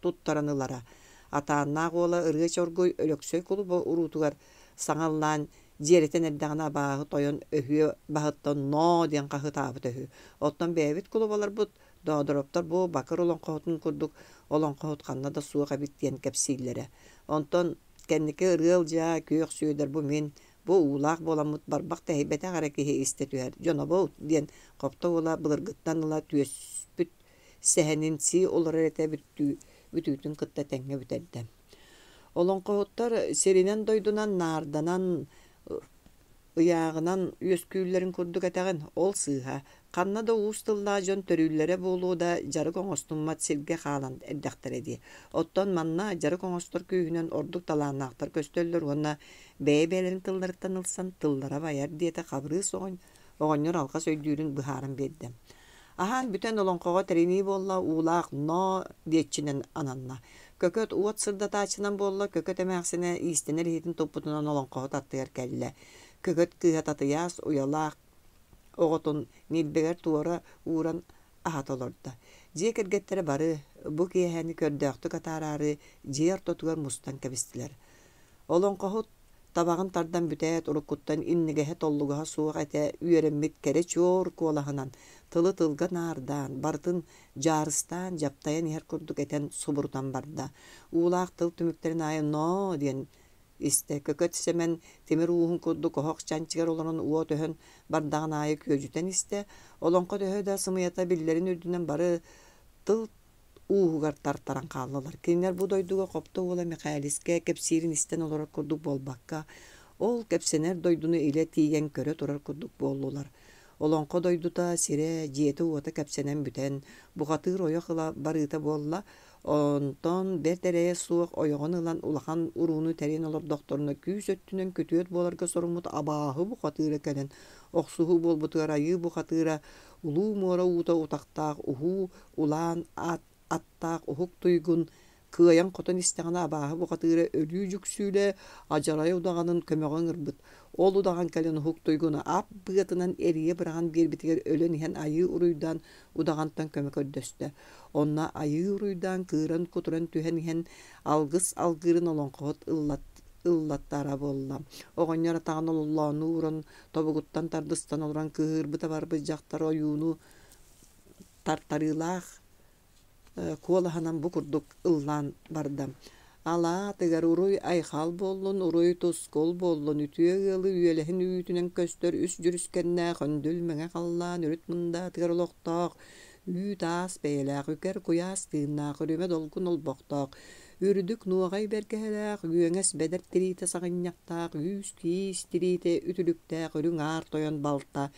туттаран ылара. Атааннаах уола Ырыа Чоргуй Өлөксөй кулуба уруутугар саҥа ыллаан дьиэрэтэн эрдэҕинэ абааһы тойон өһүө баһыттан ноо диэн хаһыытаабыта үһү. Оттон бэйэбит кулубаларбыт Доодороптор бу Бакыр олоҥхоһутун курдук олоҥхоһут ханна да суох эбит диэн кэпсииллэрэ. Онтон кэнники Ырыа Ылдьаа, Күөх Сүөдэр бу мин, бу уулаах буоламмыт барбах тэһийбэтэх эрэ киһи истэ түһэр дьонобут диэн Хопто уола былыргыттан ыла түөспүт сэһэнин сии олорор этэ бүтүүтүн кытта тэҥҥэ бүтэрдэ. Олоҥхоһуттар сиринэн-дойдунан наарданан ыйааҕынан үөскүүллэрин курдук этэҕин, ол сыыһа. Ханна да уус тыллаах дьон төрүүллэрэ буолуо да, дьарык оҥостуммат сиргэ хаалан эрдэхтэрэ дии. Оттон манна дьарык оҥостор күүһүнэн ордук талааннаахтар көстөллөр уонна бэйэ-бэйэлэрин тылларыттан ылсан тыллара байар, диэтэ Хабырыыс оҕонньор алҕас өйдүүрүн быһааран биэрдэ. Аһаан бүтэн олоҥхоҕо тэринии буолла, уулаах ноо диэччинэн ананна. Көкөт уот сырдатааччынан буолла, Көкөт эмээхсинэ иистэнэр иһитин туппутунан олоҥхоһут аттыгар кэллэ. Көкөт кыыһа Татыйаас уйалаах оҕотун ньилбэгэр туора ууран аһата олордо. Дьиэ кэргэттэрэ бары бу киэһэни көрдөөхтүк атаараары дьиэ ортотугар мустан кэбистилэр. Олоҥхоһут Табаҕын тардан бүтээт, уруккуттан иннигэһэ-толлугаһа суох этэ үөрэммит кэрэ чуор куолаһынан тылы тылга наардаан, барытын дьаарыстаан, дьаптайан иһэр курдук этэн субурутан барда. Уулаах тыл түмүктэрин аайы «ноо» диэн истэ. Көкөт Сэмэн тимир ууһун курдук оһох чанчыгар олорон уот өһөн бардаҕын аайы күөдьүтэн истэ. Олоҥхо төһө да сымыйата биллэрин үрдүнэн бары тыл ууһугар тартаран хааллылар. Кинилэр бу дойдуга Хопто уола Мэхээлискэ кэпсиирин истэн олорор курдук буолбакка, ол кэпсэнэр дойдуну илэ тиийэн көрө турар курдук буоллулар. Олоҥхо дойдута, сирэ, дьиэтэ-уота кэпсэнэн бүтэн, бухатыыр ойох ыла барыыта буолла. Онтон бэрт эрэйэ суох ойоҕун ылан улахан урууну тэрийэн олордохторуна күүс өттүнэн күтүөт буоларга соруммут абааһы бухатыыра кэлэн охсуһуу буолбутугар айыы бухатыыра улуу муора уута утахтаах уһуу улаан аттаах уһук туйгун кыайан-хотон истэҕинэ абааһы бухатыыра өлүү дьүксүүлэ адьарай удаҕанын көмөҕө ыҥырбыт. Ол удаҕан кэлэн уһук туйгуну ап быатынан эрийэ быраҕан биэрбитигэр өлөн иһэн айыы уруйдаан удаҕантан көмө көрдөстө. Онно айыы уруйдаан кыыран-кутуран түһэн иһэн алгыс алгыырын олоҥхоһут ыллаттара буолла. Оҕонньор атаҕын ололлоонуу ууран тобугуттан тардыстан олорон кыыһырбыта барбыт дьахтар ойууну тартарыылаах куолаһынан бу курдук ыллаан барда: Алаатыгар уруй-айхал буоллун, уруй-тускул буоллун, үтүө ыалы үөлэһин үүтүнэн көстөр үс дьүрүскэннээх өндүл мэҥэ халлаан үрүт мындаатыгар олохтоох, үүт-аас бэйэлээх, үкэр куйаас тыыннаах, үрүмэ долгун олбохтоох, үрдүк нуоҕай бэргэһэлээх, үөҥэс бэдэр тириитэ саҕынньахтаах, үүс-киис тириитэ үтүлүктээх үрүҥ аар тойон балта,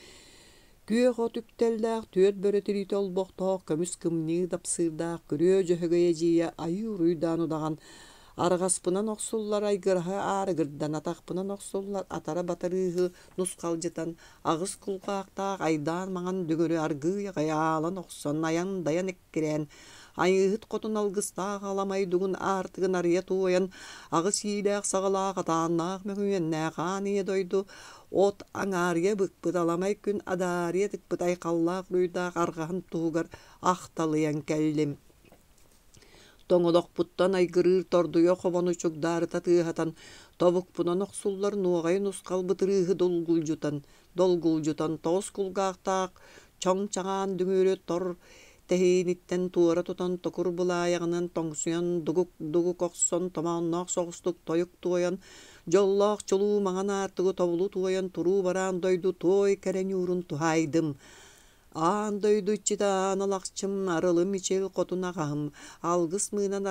Күөх от үктэллээх, түөрт бөрө тириитэ олбохтоох, көмүс кымньыы дапсыырдаах, күрүө дьөһөгөй эдьиийэ айыы уруйдаан удаҕан арҕаспынан охсуллар айгыраһы аарыгырдан, атахпынан охсуллар атара батарыыһы нусхалдьытан, аҕыс кулгаахтаах айдаан маҥан дүҥүрү аргыый аҕай аалан охсон, айан-дайан эккирээн, Айыыһыт хотун алгыстаах аламай дугун аартыгын арыйа туойан, аҕыс иилээх-саҕалаах атааннаах мөҥүөннээх аан ийэ дойду от аҥаарыйа быкпыт аламай күн адаарыйа тыкпыт айхаллаах уруйдаах арҕаһын туһугар ахталыйан кэллим. Тоҥолохпуттан айгырыыр тордуйа хобону чугдаарыта тыаһатан, тобукпунан охсуллар нуоҕайы нусхал бытырыыһы долгулдьутан, долгулдьутан тоҕус кулгаахтаах чоҥ чаҕаан дүҥүрү тор тэһииниттэн туора тутан токур былаайаҕынан тоҥсуйан дугук-дугук охсон томоонноох соҕустук тойук туойан дьоллоох чулуу маҥан аартыгы тобулу туойан туруу бараан дойду туой кэрэ ньуурун туһаайдым. Аан дойду иччитэ аан алахчым, арылым мичил хотун аҕаһым, алгыс мыынан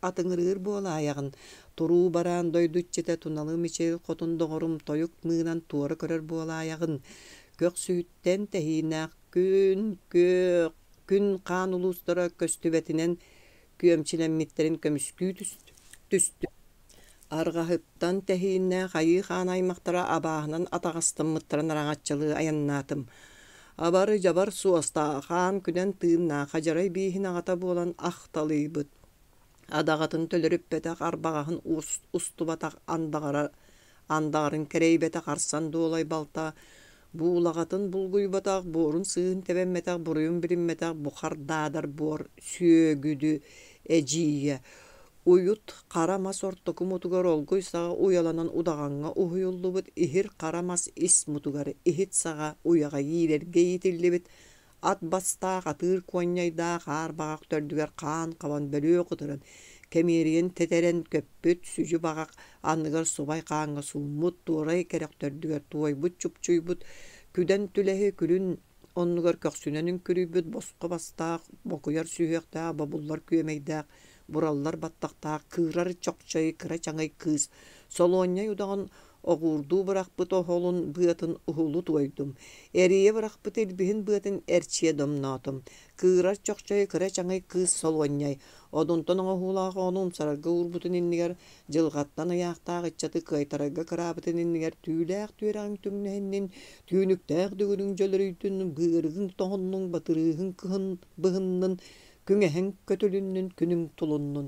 атыҥырыыр буолаайаҕын, туруу бараан дойду иччитэ туналы мичил хотун доҕорум тойук мыынан туора көрөр буолаайаҕын, көхсүһүттэн тэһииннээх. Күн күөх, күн хаан улуустара көстүбэтинэн күөмчүлэммиттэрин көмүскүү түстүм. Арҕаһыттан тэһииннээх айыы хаан аймахтара абааһынан атаҕастаммыттарын араҥаччылыы айаннаатым. Абар-дьабар суостаах хаан күнэн тыыннаах адьарай бииһин аҕата буолан ахталыйбыт. Адаҕатын төлөрүппэтэх, арбаҕаһын устубатах андаҕара андаҕарын кэрэйбэтэх арсан дуолай балта, буулаҕатын булгуйбатах, буорун сыыһын тэбэммэтэх, буруйун билиммэтэх бухар даадар буор сүөгүдү эдьиийэ Уйут хара мас ортоку мутугар олгуй саҕа уйаланан удаҕаҥҥа уһуйуллубут иһир хара мас ис мутугар иһит саҕа уйаҕа иирэргэ иитиллибит ат бастаах атыыр куонньайдаах аар баҕах төрдүгэр хаан хабан бөлүөх ытыран кэмиэрийэн тэтэрэн көппүт сүдьү баҕах анныгар субай хааҥҥа сууммут туорай кэрэх төрдүгэр туойбут чупчуйбут күдэн түлэһи күлүн оннугар көхсүнэн үҥкүрүйбүт босхо бастаах бокуйар сүһүөхтээх бобуллар күөмэйдээх бураллар баттахтаах кыырар чохчой кыра чаҥый кыыс солуонньай удаҕан оҕуурдуу бырахпыт оһолун быатын уһулу туойдум эрийэ бырахпыт илбиһин быатын эрчийэ домноотум кыырар чохчой кыра чаҥый кыыс солуонньай одунтан оҥоһуулаах оҕону умсарарга уурбутун иннигэр дьылҕаттан ыйаахтаах ыччаты кыайтарарга кыраабытын иннигэр түүлээх түөрэҕиҥ түҥнэһиннин түүнүктээх дүгүрүҥ дьөлөрүйдүн быарыгыҥ тоһуннуҥ батырыыһыҥ кыһын быһыннын күҥэһиҥ көтүлүннүн күнүҥ тулуннун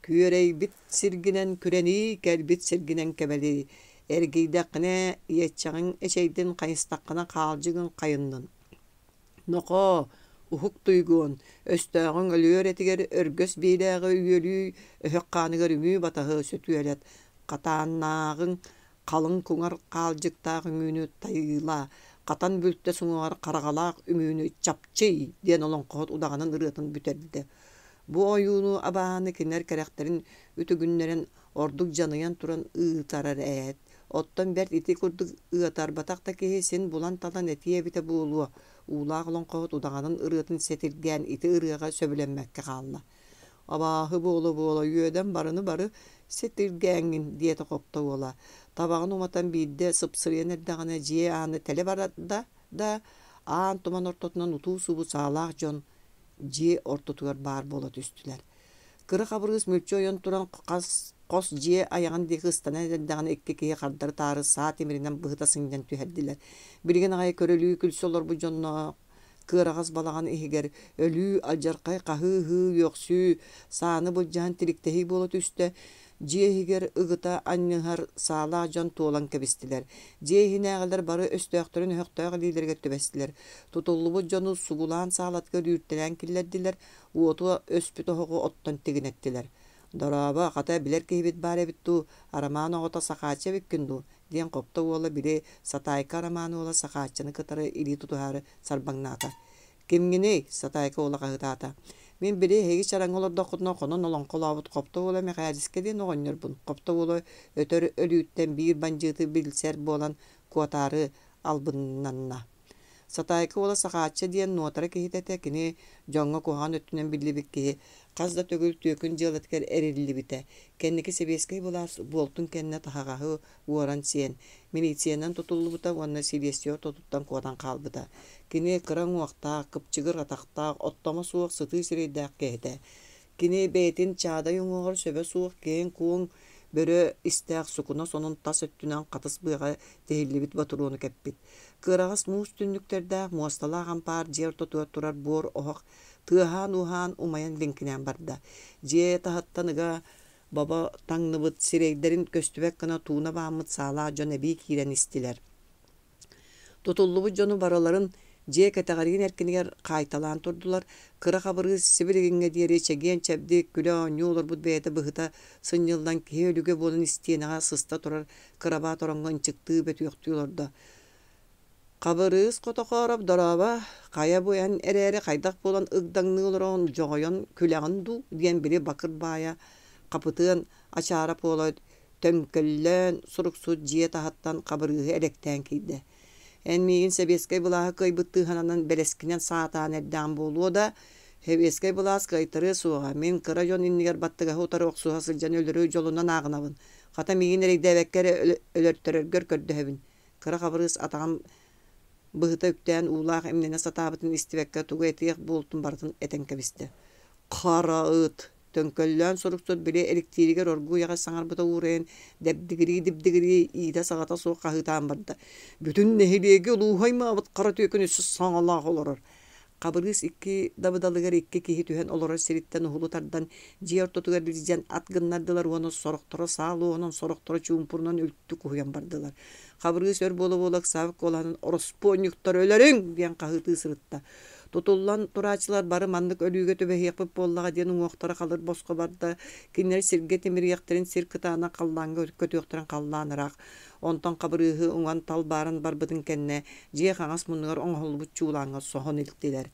күөрэйбит сиргинэн күрэний кэлбит сиргинэн кэбэлий эргийдэххинэ иэччэҕиҥ эчэйдин хайыстаххына хаалдьыгыҥ хайыннын Нохоо, уһук туйгун, өстөөҕүҥ өлүөр этигэр өргөс биилээҕи үөлүү өһөх хааныгар үҥүү батаһы сөтүөлэт, хатааннааҕыҥ халыҥ куҥар хаалдьыктаах үҥүүнү тайыылаа, хатан бүлтэс уҥуоҕар хараҕалаах үҥүүнү чапчый диэн олоҥхоһут удаҕанын ырыатын бүтэрдэ. Бу ойууну абааһыны кинилэр кэрэхтэрин үтүгүннэрэн ордук дьаныйан туран ыытарар ээт. Оттон бэрт ити курдук ыатарбатах да киһи син булан-талан этиэ эбитэ буолуо, уулаах олоҥхоһут удаҕанын ырыатын сэтиргээн ити ырыаҕа сөбүлэммэккэ хаалла. Абааһы буола-буола үөдэн барыны-бары сэтиргээҥҥин, диэтэ Хопто уола. Табаҕын уматан биирдэ сыпсырыйан эрдэҕинэ дьиэ аана тэлэ барда да, аан туман ортотунан утуу-субуу саалаах дьон дьиэ ортотугар баар буола түстүлэр. Кыра Хабырыыс мүлчү ойон туран хас хос дьиэ айаҕын диэки ыстанан эрдэҕинэ икки киһи хардары-таары саа тимиринэн быһыта сынньан түһэрдилэр. Билигин аҕай көрүлүү күлсэ олорбут дьонноох кыараҕас балаҕан иһигэр өлүү, алдьархай хаһыы-ыһыы, үөхсүү, сааны былдьаһан тириктэһии буола түстэ. Дьиэ иһигэр ыгыта анньыһар саалаах дьон туолан кэбистилэр. Дьиэ иһинээҕилэр бары өстөөхтөрүн өһөхтөөх илиилэригэр түбэстилэр. Тутуллубут дьону сугулаан саалатыгар үүртэлээн киллэрдилэр, уоту өспүт оһоҕу оттон тигинэттилэр. «Дорообо, хата билэр киһибит баар эбит дуу, Арамаан оҕото Сахаачча эбиккин дуу?» диэн Хопто уола били Сатаайка Арамаан уола Сахааччаны кытары илии тутуһаары сарбаҥнаата. «Кимҥиний?» Сатаайка уола хаһыытаата. «Мин били эһиги чараҥҥа олордоххутуна хонон олоҥхолообут Хопто уола Мэхээлискэ диэн оҕонньорбун». Хопто уола өтөр өлүүттэн биир бандьыыты билсэр буолан куотаары албыннанна. Сатаайка уола Сахаачча диэн нуотара киһитэ этэ, кини дьоҥҥо куһаҕан өттүнэн биллибит киһи, хас да төгүл түөкүн дьыалатыгар эриллибитэ. Кэнники сэбиэскэй былаас буолтун кэннэ таһаҕаһы уоран сиэн, милициянан тутуллубута уонна силиэстийэ ортотуттан куотан хаалбыта. Кини кыра уҥуохтаах, кыпчыгыр атахтаах, оттомо суох сытыы сирэйдээх киһи этэ. Кини бэйэтин чаадай уҥуоҕар сөбө суох киэҥ-куоҥ бөрө истээх сукуна сонун тас өттүнэн хатыс быаҕа тиһиллибит ботуруону кэппит. Кыараҕас муус түннүктэрдээх муосталаах ампаар дьиэ ортотугар турар буор оһох тыаһаан-ууһаан умайан лиҥкинээн барда. Дьиэ таһыттан ыга бобо таҥныбыт сирэйдэрин көстүбэт гына тууна бааммыт саалаах дьон эбии киирэн истилэр. Тутуллубут дьону барыларын дьиэ кэтэҕэриин эркинигэр хаайталаан турдулар. Кыра Хабырыыс сибилигиҥҥэ диэри чэгиэн-чэбдик, күлэ-оонньуу олорбут бэйэтэ быһыта сынньыллан киһи өлүгэ буолан истиэнэҕэ сыста турар кырабаат ороҥҥо ынчыктыы бөтүөхтүү олордо. «Хабырыыс Хотохоороп, дорообо, хайа бу эн эрээри хайдах буолан ыгдаҥныы олороҕун, дьоҕойон күлэҕин дуу?» диэн били бакыр баайа Хапытыан Ачаарап уола төҥкөллөөн суруксут дьиэ таһыттан Хабырыыһы элэктээн киирдэ. «Эн миигин сэбиэскэй былааһы кыайбыттыы сананан бэлэскинэн саатаан эрдэҕим буолуо да, сэбиэскэй былаас кыайтарыа суоҕа, мин кыра дьон иннигэр баттыгаһы утары охсуһа сылдьан өлөрү дьолунан ааҕынабын, хата миигин эрэйдээбэккэ эрэ өлөртөрөргөр көрдөһөбүн» Кыра Хабырыыс атаҕын Быһыта үктээн уулаах имнэнэ сатаабытын истибэккэ тугу этиэх буолтун барытын этэн кэбистэ. Хара ыт! Төҥкөллөөн суруксут били эликтииригэр оргууй аҕай саҥарбыта уурайан, дэбдигирии-дибдигирии иитэ-саҕата суох хаһыытаан барда: «Бүтүн нэһилиэги улууһу аймаабыт хара түөкүн өссө саҥалаах олорор!» Хабырыыс икки дабыдалыгар икки киһи түһэн олорор сириттэн уһулу тардан, дьиэ ортотугар илдьэн ат гыннардылар уонна сорохторо саа луоһунан, сорохторо чуумпурунан үлтү куһуйан бардылар. Хабырыыс өр буола-буола ыксаабыт куолаһынан «Ороспуонньуктар өлөрүҥ!» диэн хаһыытыы сырытта. Тутуллан турааччылар бары маннык өлүүгэ түбэһиэхпит буоллаҕа диэн уҥуохтара халыр босхо барда. Кинилэр сиргэ тимириэхтэрин сир кытаанах халлааҥҥа көтүөхтэрин халлаан ыраах. Онтон Хабырыыһы уҥан талбааран барбытын кэннэ, дьиэ хаҥас муннугар оҥоһуллубут чуулааҥҥа соһон илтилэр.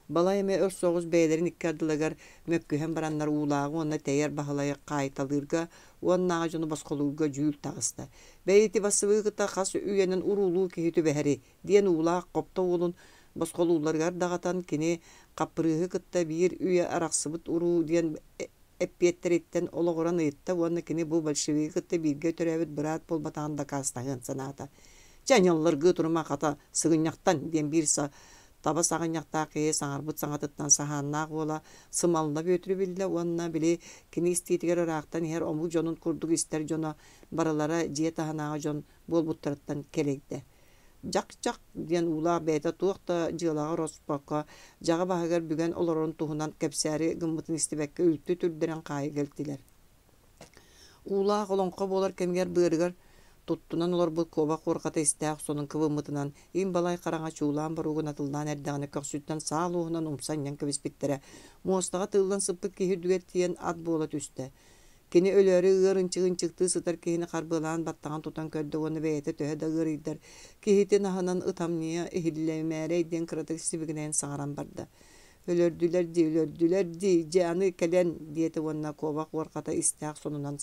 Балай эмэ өр соҕус бэйэлэрин икки ардыларыгар мөккүһэн бараннар уулааҕы уонна тэйэр Баһылайы хаайталыырга уоннааҕы дьону босхолуурга дьүүл таҕыста. Бэйи ити бассыбыы кытта хас үйэнэн уруулуу киһи түбэһэрий диэн уулаах хопто уолун босхолуулларыгар даҕатан, кини Хаппырыыһы кытта биир үйэ арахсыбыт уруу диэн эппиэттэриттэн олоҕуран ыйытта уонна кини бу большевигы кытта бииргэ төрөөбүт быраат буолбатаҕын дакаастаһыан санаата. «Чэ, ньалларгыы турума, хата, сыгынньахтан!» диэн биир таба саҕынньахтаах киһи саҥарбыт саҥатыттан саһааннаах уола Сымалла Бүөтүрү биллэ уонна били кини истиитигэр ыраахтан иһэр омук дьонун курдук истэр дьоно барылара дьиэ таһынааҕы дьон буолбуттарыттан кэлэйдэ. Дьах-дьах диэн уулаах бэйэтэ туох да дьыалаҕа ороспокко, дьаҕа баһыгар бүгэн олорорун туһунан кэпсээри гыммытын истибэккэ үлтү түрдэрэн хаайыга илтилэр. Уулаах олоҥхо буолар кэмигэр быарыгар туттунан олорбут куобах уорҕата истээх сонун кыбыммытынан им-балай хараҥа чуулаан боруогун атыллаан эрдэҕинэ көхсүттэн саа луоһунан умса анньан кэбиспиттэрэ. Муостаҕа тыыллан сыппыт киһи үрдүгэр тиийэн ат буола түстэ. Кини өлөөрү ыар ынчык-ынчыктыы сытар киһини харбыалаан баттаҕын тутан көрдө уонна бэйэтэ төһө да ыарыйдар, киһитин аһынан ытамньыйа иһиллэмээрэй диэн кыратык сибигинэйэн саҥаран барда. «Өлөрдүлэр дии, өлөрдүлэр дии, дьэ аны кэлэн» диэтэ уонна куобах уорҕата истээх сонунан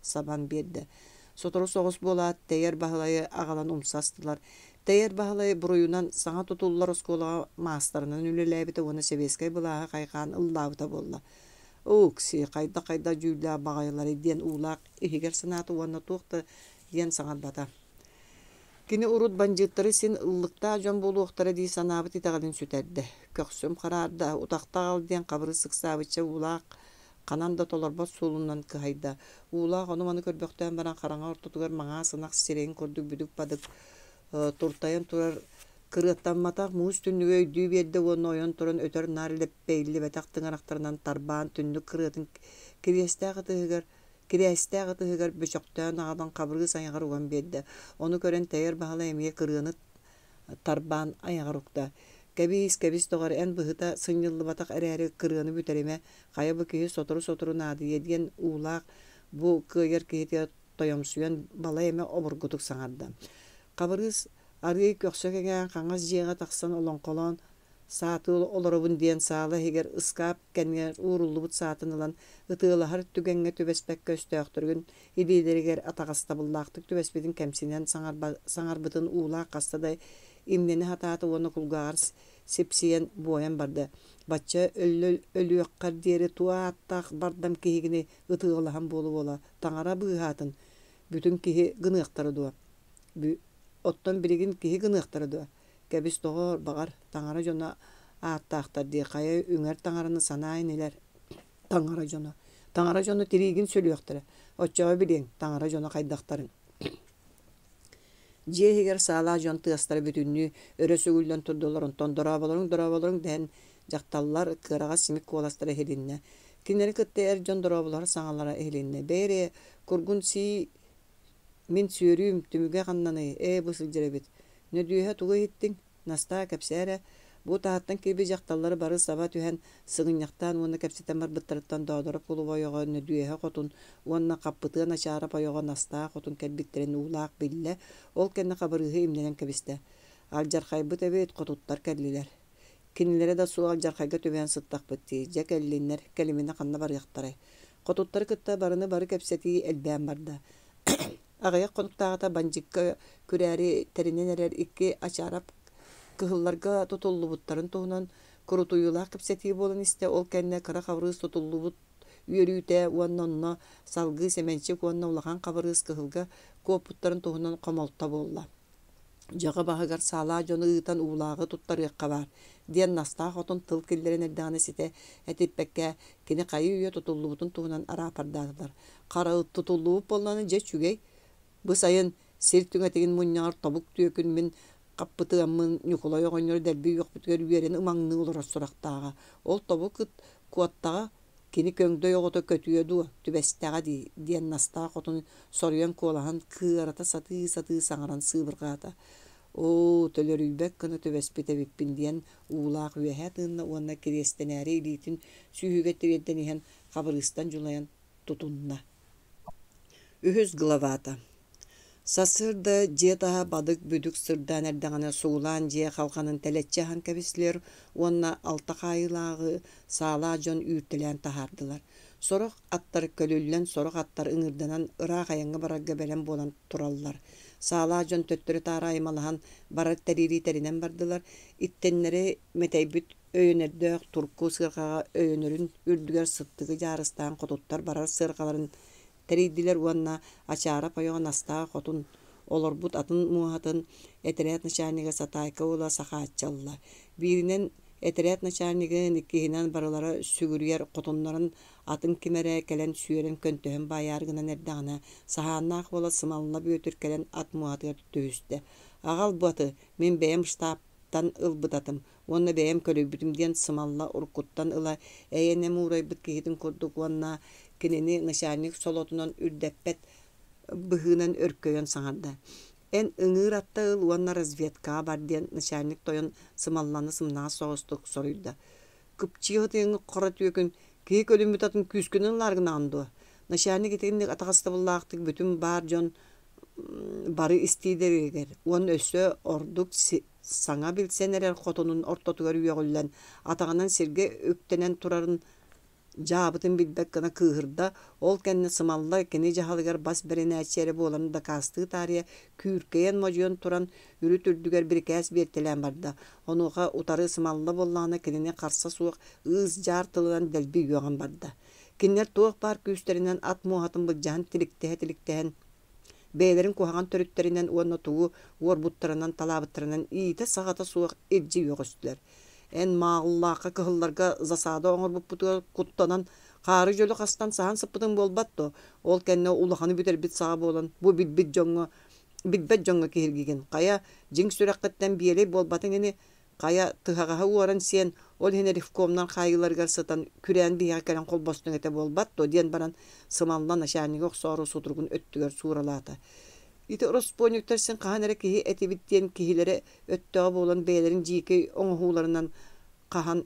сабан биэрдэ. Сотору соҕус буолаат, Тэйэр Баһылайы аҕалан умса астылар. Тэйэр Баһылай буруйунан саҥа тутуллар оскуолаҕа маастарынан үлэлээбитэ уонна сэбиэскэй былааһы хайҕаан ыллаабыта буолла. «Укси, хайдах-хайдах дьүүллээх баҕайыларый» диэн уулаах иһигэр санаата уонна туох да диэн саҥарбата. Кини урут бандьыыттары син ыллыктаах дьон буолуохтара дии санаабыт итэҕэлин сүтэрдэ. Көхсүм хараарда, утахта аҕал диэн хабырыс ыксаабычча уулаах ханан да толорбот суолунан кыһайда. Уулаах ону-маны көрбөхтөөн баран хараҥа ортотугар маҥаас ынах сирэйин курдук бүдүк-бадык туртайан турар кырыаттамматах муус түннүгү өйдүү биэрдэ уонна ойон туран өтөр-наар лэппэйиллибэтэх тыҥырахтарынан тарбаан түннүк кырыатын кириэстээх ытыһыгар кирээстээх ытыһыгар бөчөхтөөн аҕалан Хабырыыс айаҕар уган биэрдэ. Ону көрөн Тэйэр Баһылай эмиэ кырыаны тарбаан айаҕар укта. «Кэбиис, кэбис, доҕор, эн быһыта сынньыллыбатах эрээри кырыаны бүтэримэ, хайа бу киһи сотору-сотору наадыйа» диэн уулаах бу кыайар киһитигэр тойомсуйан балай эмэ обургутук саҥарда. Хабырыыс арыый көхсө кэҥээн хаҥас дьиэҕэ тахсан олоҥхолоон саатыы олоробун диэн саала иһигэр ыскаап кэннигэр ууруллубут саатын ылан ытыалаһар түгэҥҥэ түбэспэккэ өстөөхтөрүн илиилэригэр атаҕастабыллаахтык түбэспитин кэмсинэн саҥарбытын уулаах хаста да имнэнэ сатаата уонна кулгааҕар сипсийэн буойан барда бачча өлүөххэр диэри туох ааттаах бардам киһигини ытыалаһан буола-буола таҥара быыһаатын бүтүн киһи гыныахтара дуо Оттон билигин киһи гыныахтара дуо? Кэбис, доҕоор, баҕар, таҥара дьоно ааттаахтар дии, хайа үҥэр таҥараны санаа инилэр таҥара дьоно. Таҥара дьоно тириигин сүлүөхтэрэ, оччоҕо билиэҥ, таҥара дьоно хайдахтарын. Дьиэ иһигэр саалаах дьон тыастара бүтүннүү өрө сүгүллэн турдулар, онтон дорооболоруҥ, дорооболоруҥ дэһэн дьахталлар кыараҕас симик куоластара иһилиннэ. Кинилэри кытта эр дьон дорооболоһор саҥалара иһилиннэ. Бэйи эрэ, кургун сии Мин сүөрүүм түмүгэ ханнаный, ээ бу сылдьар эбит. Нөдүөһэ тугу иһиттиҥ? Настаа, кэпсээ эрэ. Бу таһыттан киирбит дьахталлары бары саба түһэн, сыгынньахтаан уонна кэпсэтэн барбыттарыттан Доодороп кулуба ойоҕо Нөдүөһэ хотун уонна Хаппытыан Ачаарап ойоҕо Настаа хотун кэлбиттэрин уулаах биллэ, ол кэннэ Хабырыыһы имнэнэн кэбистэ. Алдьархайбыт эбит, хотуттар кэллилэр. Кинилэрэ да суох алдьархайга түбэһэн сыттахпыт дии, дьэ кэллиннэр, кэлиминэ ханна барыахтарай. Хотуттары кытта барыны бары кэпсэтии элбээн барда. Аҕыйах хонуктааҕыта бандьыыкка күрээри тэринэн эрэр икки Ачаарап кыһылларга тутуллубуттарын туһунан курутуйуулаах кэпсэтии буолан истэ, ол кэннэ Кыра Хабырыыс тутуллубут үөрүүтэ уонна онно салгыы Сэмэнчик уонна Улахан Хабырыыс кыһылга куоппуттарын туһунан хомолто буолла. Дьаҕа баһыгар саалаах дьону ыытан уулааҕы туттарыахха баар, диэн Настаа хотун тыл киллэрэн эрдэҕинэ ситэ этиппэккэ, кини хайыы-үйэ тутуллубутун туһунан араапардаатылар. Хара ыт тутуллубут буоллаҕына дьэ үчүгэй. Бу сайын сир түҥэтигин мунньаҕар тобук түөкүн мин хаппытыаммын Ньукулай оҕонньор дэлби үөхпүтүгэр үөрэн ымаҥныы олорор сурахтааҕа. Ол тобук ыт куоттаҕа Кини көҥдөй оҕото көтүө дуо, түбэстэҕэ дии, диэн Настаа хотун соруйан куолаһын кыарата сатыы-сатыы саҥаран сыыбырҕаата. Оо, төлөрүйбэт гына түбэспит эбиппин диэн уулаах үөһэ тыынна уонна кириэстэнээри илиитин сүүһүгэр тириэрдэн иһэн Хабырыыстан дьулайан тутунна. Үһүс главата Сарсыарда дьиэ таһа бадык-бүдүк сырдаан эрдэҕинэ сугулаан дьиэ халҕанын тэлэччи аһан кэбистилэр уонна алта хаайыылааҕы саалаах дьон үүртэлээн таһаардылар. Сорох аттар көлүллэн, сорох аттар ыҥырданан ыраах айаҥҥа барарга бэлэм буолан тураллар. Саалаах дьон төттөрү-таары аймалаһан барар тэриири тэринэн бардылар. Иттэннэри мэтэйбит өйөнөрдөөх турку сыарҕаҕа өйөнөрүн үрдүгэр сыттыгы дьаарыстаан хотуттар барар сыарҕаларын тэрийдилэр уонна Ачаарап ойоҕо Настаа хотун олорбут атын муоһатын этэрээт начальнига Сатаайка уола Сахаачча ылла. Бииринэн этэрээт начальнигын, иккиһинэн барылара сүгүрүйэр хотуннарын атын ким эрэ кэлэн сүөрэн көнтөһөн баайаары гынан эрдэҕинэ, Саһааннаах уола Сымалла Бүөтүр кэлэн ат муоһатыгар түһүстэ. «Аҕал бу аты, мин бэйэм штабтан ылбыт атым, уонна бэйэм көлүйбүтүм диэн Сымалла уруккуттан ыла эйэ-нэм уурайбыт киһитин курдук уонна кинини начальник солотунан үрдэппэт быһыынан өркөйөн саҥарда. «Эн ыҥыыр атта ыл уонна разведкаҕа бар» диэн начальник тойон Сымалланы сымнаҕас соҕустук соруйда. «Кыпчыы сытыйыҥҥа хара түөкүн, киһи көлүммүт атын күүскүнэн ылаары гынаҕын дуо?» Начальник итинник атаҕастабыллаахтык бүтүн баар дьон бары истиилэригэр уонна өссө ордук саҥа билсэн эрэр хотонун ортотугар үөҕүллэн, атаҕынан сиргэ үктэнэн турарын дьаабытын билбэт гына кыыһырда, ол кэннэ Сымалла кини дьаһалыгар бас бэринээччи эрэ буоларын дакаастыы таарыйа күүркэйэн-модьуйан туран үрүт үрдүгэр бирикээс биэртэлээн барда. Онуоха утары Сымалла буоллаҕына кинини харса суох ыыс-дьаар тылынан дэлби үөҕэн барда. Кинилэр туох баар күүстэринэн ат муоһатын былдьаһан тиликтэһэ-тиликтэһэн бэйэлэрин куһаҕан төрүттэринэн уонна тугу уорбуттарынан, талаабыттарынан иитэ-саҕата суох илдьи үөҕүстүлэр. Эн мааҕыллаахха кыһылларга засада оҥорбуппутугар куттанан, хаары дьөлө хастан саһан сыппытыҥ буолбат дуо? Ол кэннэ улаханы бүтэрбит саҕа буолан, бу билбит дьоҥҥо билбэт дьоҥҥо киһиргигин. Хайа, дьиҥ сүрэххиттэн биэлэй буолбатыҥ ини, Хайа, тыһаҕаһы уоран сиэн, ол иһин ревкомнар хаайыыларыгар сытан, күрээн биһиэхэ кэлэн холбостуҥ этэ буолбат дуо диэн баран, сымалла начальнигы охсоору сутуругун өттүгэр сууралаата. Ити ороспуонньуктар син хаһан эрэ киһи этибит диэн киһилэрэ өттөҕө буолан бэйэлэрин дьиикэй оҥоһууларынан хаһан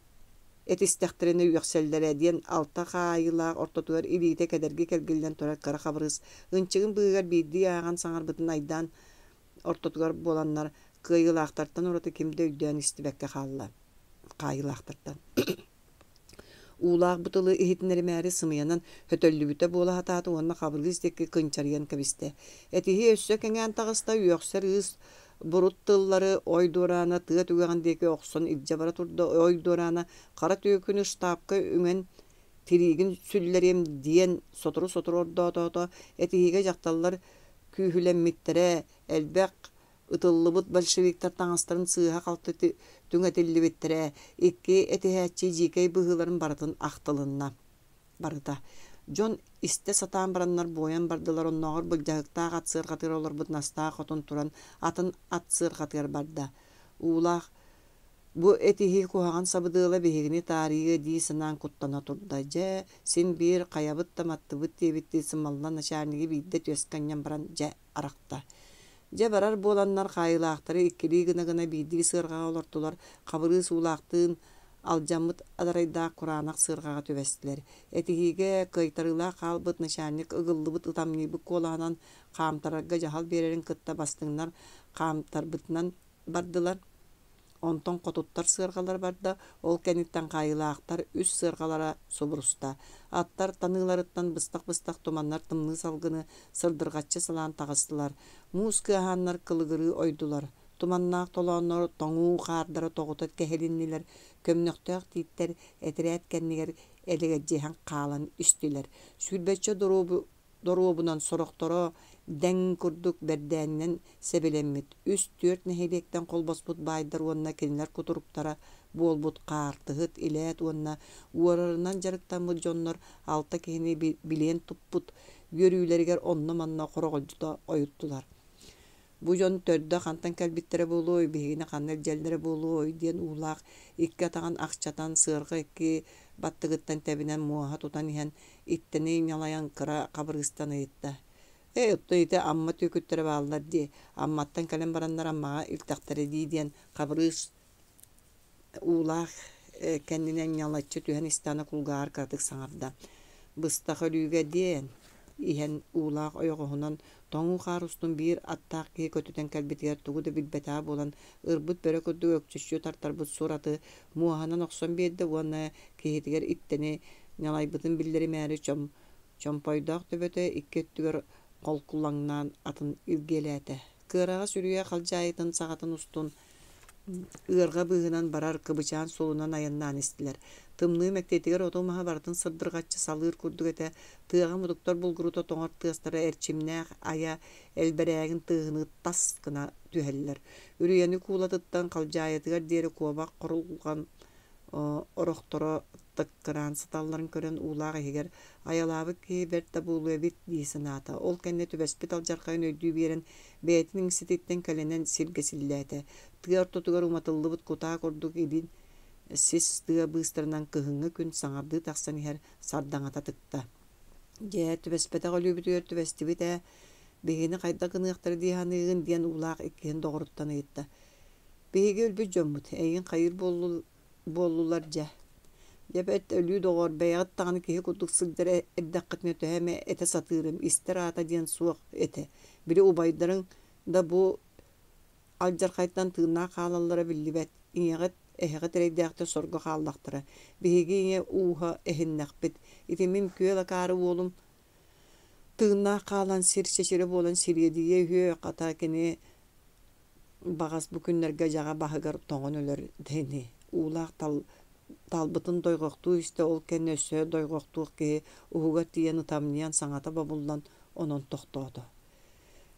этистэхтэринэ үөхсэллэрэ диэн алта хаайыылаах ортотугар илиитэ кэдэрги кэлгиллэн турар кыра Хабырыыс ынчыгын быыһыгар биирдии ааҕан саҥарбытын айдаан ортотугар буоланнар, кыайыылаахтартан ураты ким да өйдөөн истибэккэ хаалла. Хаайыылаахтартан. Уулаах бытылы иһитиннэримээри сымыйанан хөтөллүбүтэ буола сатаата уонна Хабырыыс диэки кынчарыйан кэбистэ. Этиһии өссө кэҥээн таҕыста, үөхсэр ыыс бурут тыллары ой дуораана тыа түгэҕин диэки охсон илдьэ бара турда. Ой дуораана хара түөкүнү штабка үҥэн тириигин сүллэриэм диэн сотору-сотору ордоотоото. Этиһиигэ дьахталлар күүһүлэммиттэрэ, элбэх ытыллыбыт большевиктар таҥастарын сыыһа-халты түҥэтиллибиттэрэ, икки этиһээччи дьиикэй быһыыларын барытын ахтылынна. Барыта. Дьон истэ сатаан бараннар буойан бардылар, оннооҕор былдьаһыктаах ат сыарҕатыгар олорбут Настаа хотун туран атын ат сыарҕатыгар барда. Уулаах Бу этиһии куһаҕан сабыдыала биһигини таарыйыа дии санаан куттана турда. Дьэ, син биир хайабыт да маттыбыт диэбиттии сымалла начальнигы биирдэ түөскэ анньан баран дьэ арахта. Дьэ барар буоланнар хаайыылаахтары иккилии гына-гына биирдии сыарҕаҕа олортулар, Хабырыыс уулаахтыын алдьаммыт адарайдаах кураанах сыарҕаҕа түбэстилэр. Этиһиигэ кыайтарыылаах хаалбыт начальник ыгыллыбыт ытамньыйбыт куолаһынан хаамтарарга дьаһал биэрэрин кытта бастыҥнар хаамтарбытынан бардылар. Онтон хотуттар сыарҕалара барда, ол кэнниттэн хаайыылаахтар үс сыарҕалара субуруста. Аттар таныыларыттан быстах-быстах туманнар тымныы салгыны сырдырҕаччы сылаан таҕыстылар. Муус кыаһааннар кылыгырыы ойдулар. Туманнаах толооннор тоҥуу хаардара тоҕута кэһилиннилэр, көмнөхтөөх тииттэр этэрээт кэннигэр элэгэлдьиһэн хаалан истилэр. Сүүрбэччэ доруобу доруобунан, сорохторо дэҥ курдук бэрдээнинэн сэбилэммит, үс-түөрт нэһилиэктэн холбоспут баайдар уонна кинилэр кутуруктара буолбут хаартыһыт, илээт уонна уорарынан дьарыктаммыт дьоннор алта киһини билиэн туппут үөрүүлэригэр онно-манна хороҕолдьута ойуттулар. Бу дьон төрдө хантан кэлбиттэрэ буолуой, биһигини ханна илдьэллэрэ буолуой диэн Уулаах икки атаҕын ахчатан, сыарҕа икки баттыгыттан тэбинэн муоһа тутан иһэн, иттэни ньалайан кыра Хабырыыстан ыйытта: «Ээ, оттон ити Амма түөкүттэрэ бааллар дии, Амматтан кэлэн бараннар Аммаҕа илтэхтэрэ дии» диэн Хабырыыс Уулаах кэннинэн ньалаччы түһэн истэҕинэ кулгааҕар кыратык саҥарда: «Быстах өлүүгэ» диэн иһэн Уулаах ойоҕоһунан тоҥуу хаар устун биир аттаах киһи көтүтэн кэлбитигэр тугу да билбэтэҕэ буолан, ырбыт бөрө курдук өкчөччү тартарбыт сур аты муоһанан охсон биэрдэ уонна киһитигэр иттэни ньалайбытын биллэримээри чомпойдоох төбөтө икки өттүгэр холкулаҥнаан атын илгиэлээтэ. Кыараҕас үрүйэ халдьаайытын саҕатын устун Ыарҕа быыһынан барар кыбычаан суолунан айаннаан истилэр. Тымныы мэктиэтигэр оту-маһы барытын сырдырҕаччы салыыр курдук этэ, тыаҕа мутуктар булгурута тоҥор тыастара эрчимнээх айа элбэрээгин тыаһыныы тас гына түһэллэр. Үрүйэни куулатыттан халдьаайытыгар диэри куобах хорулҕан орохторо тыккыраан сыталларын көрөн Уулаах иһигэр айалаабыт киһи бэрт да буолуо эбит дии санаата. Ол кэннэ түбэспит алдьархайын өйдүү биэрэн, бэйэтин иҥсэтиттэн кэлэнэн сиргэ силлээтэ. Тыа ортотугар уматыллыбыт кутаа курдук илин сис тыа быыстарынан кыһыҥҥы күн саҥардыы тахсан иһэр сардаҥата тыкта. Дьэ, түбэспэтэх өлүүбүтүгэр түбэстибит ээ, биһигини хайдах гыныахтара дии саныыгын диэн Уулаах иккиһин доҕоруттан ыйытта. Биһиги өлбүт дьоммут, эйигин хайыыр буоллулар дьэ. Дьэ бэрт өлүү доҕоор, бэйэҕит даҕаны киһи курдук сылдьар эрдэххитинэ төһө эмэ этэ сатыырым, истэр аата диэн суох этэ. Били убайдарыҥ да бу алдьархайтан тыыннаах хаалаллара биллибэт, ийэҕит, эһэҕит эрэйдээхтэр сорго хааллахтара. Биһиги ийэ ууһа эһиннэхпит. Ити мин күөл акаары уолум тыыннаах хаалан сир чэчирэ буолан сириэдийиэ үһүө, хата кини баҕас бу күннэргэ дьаҕа баһыгар тоҥон өлөр ини. Уулаах талбытын дойҕохтуу истэ, ол кэннэ өссө дойҕохтуох киһи уһугар тиийэн ытамньыйан саҥата бобуллан, онон тохтоото.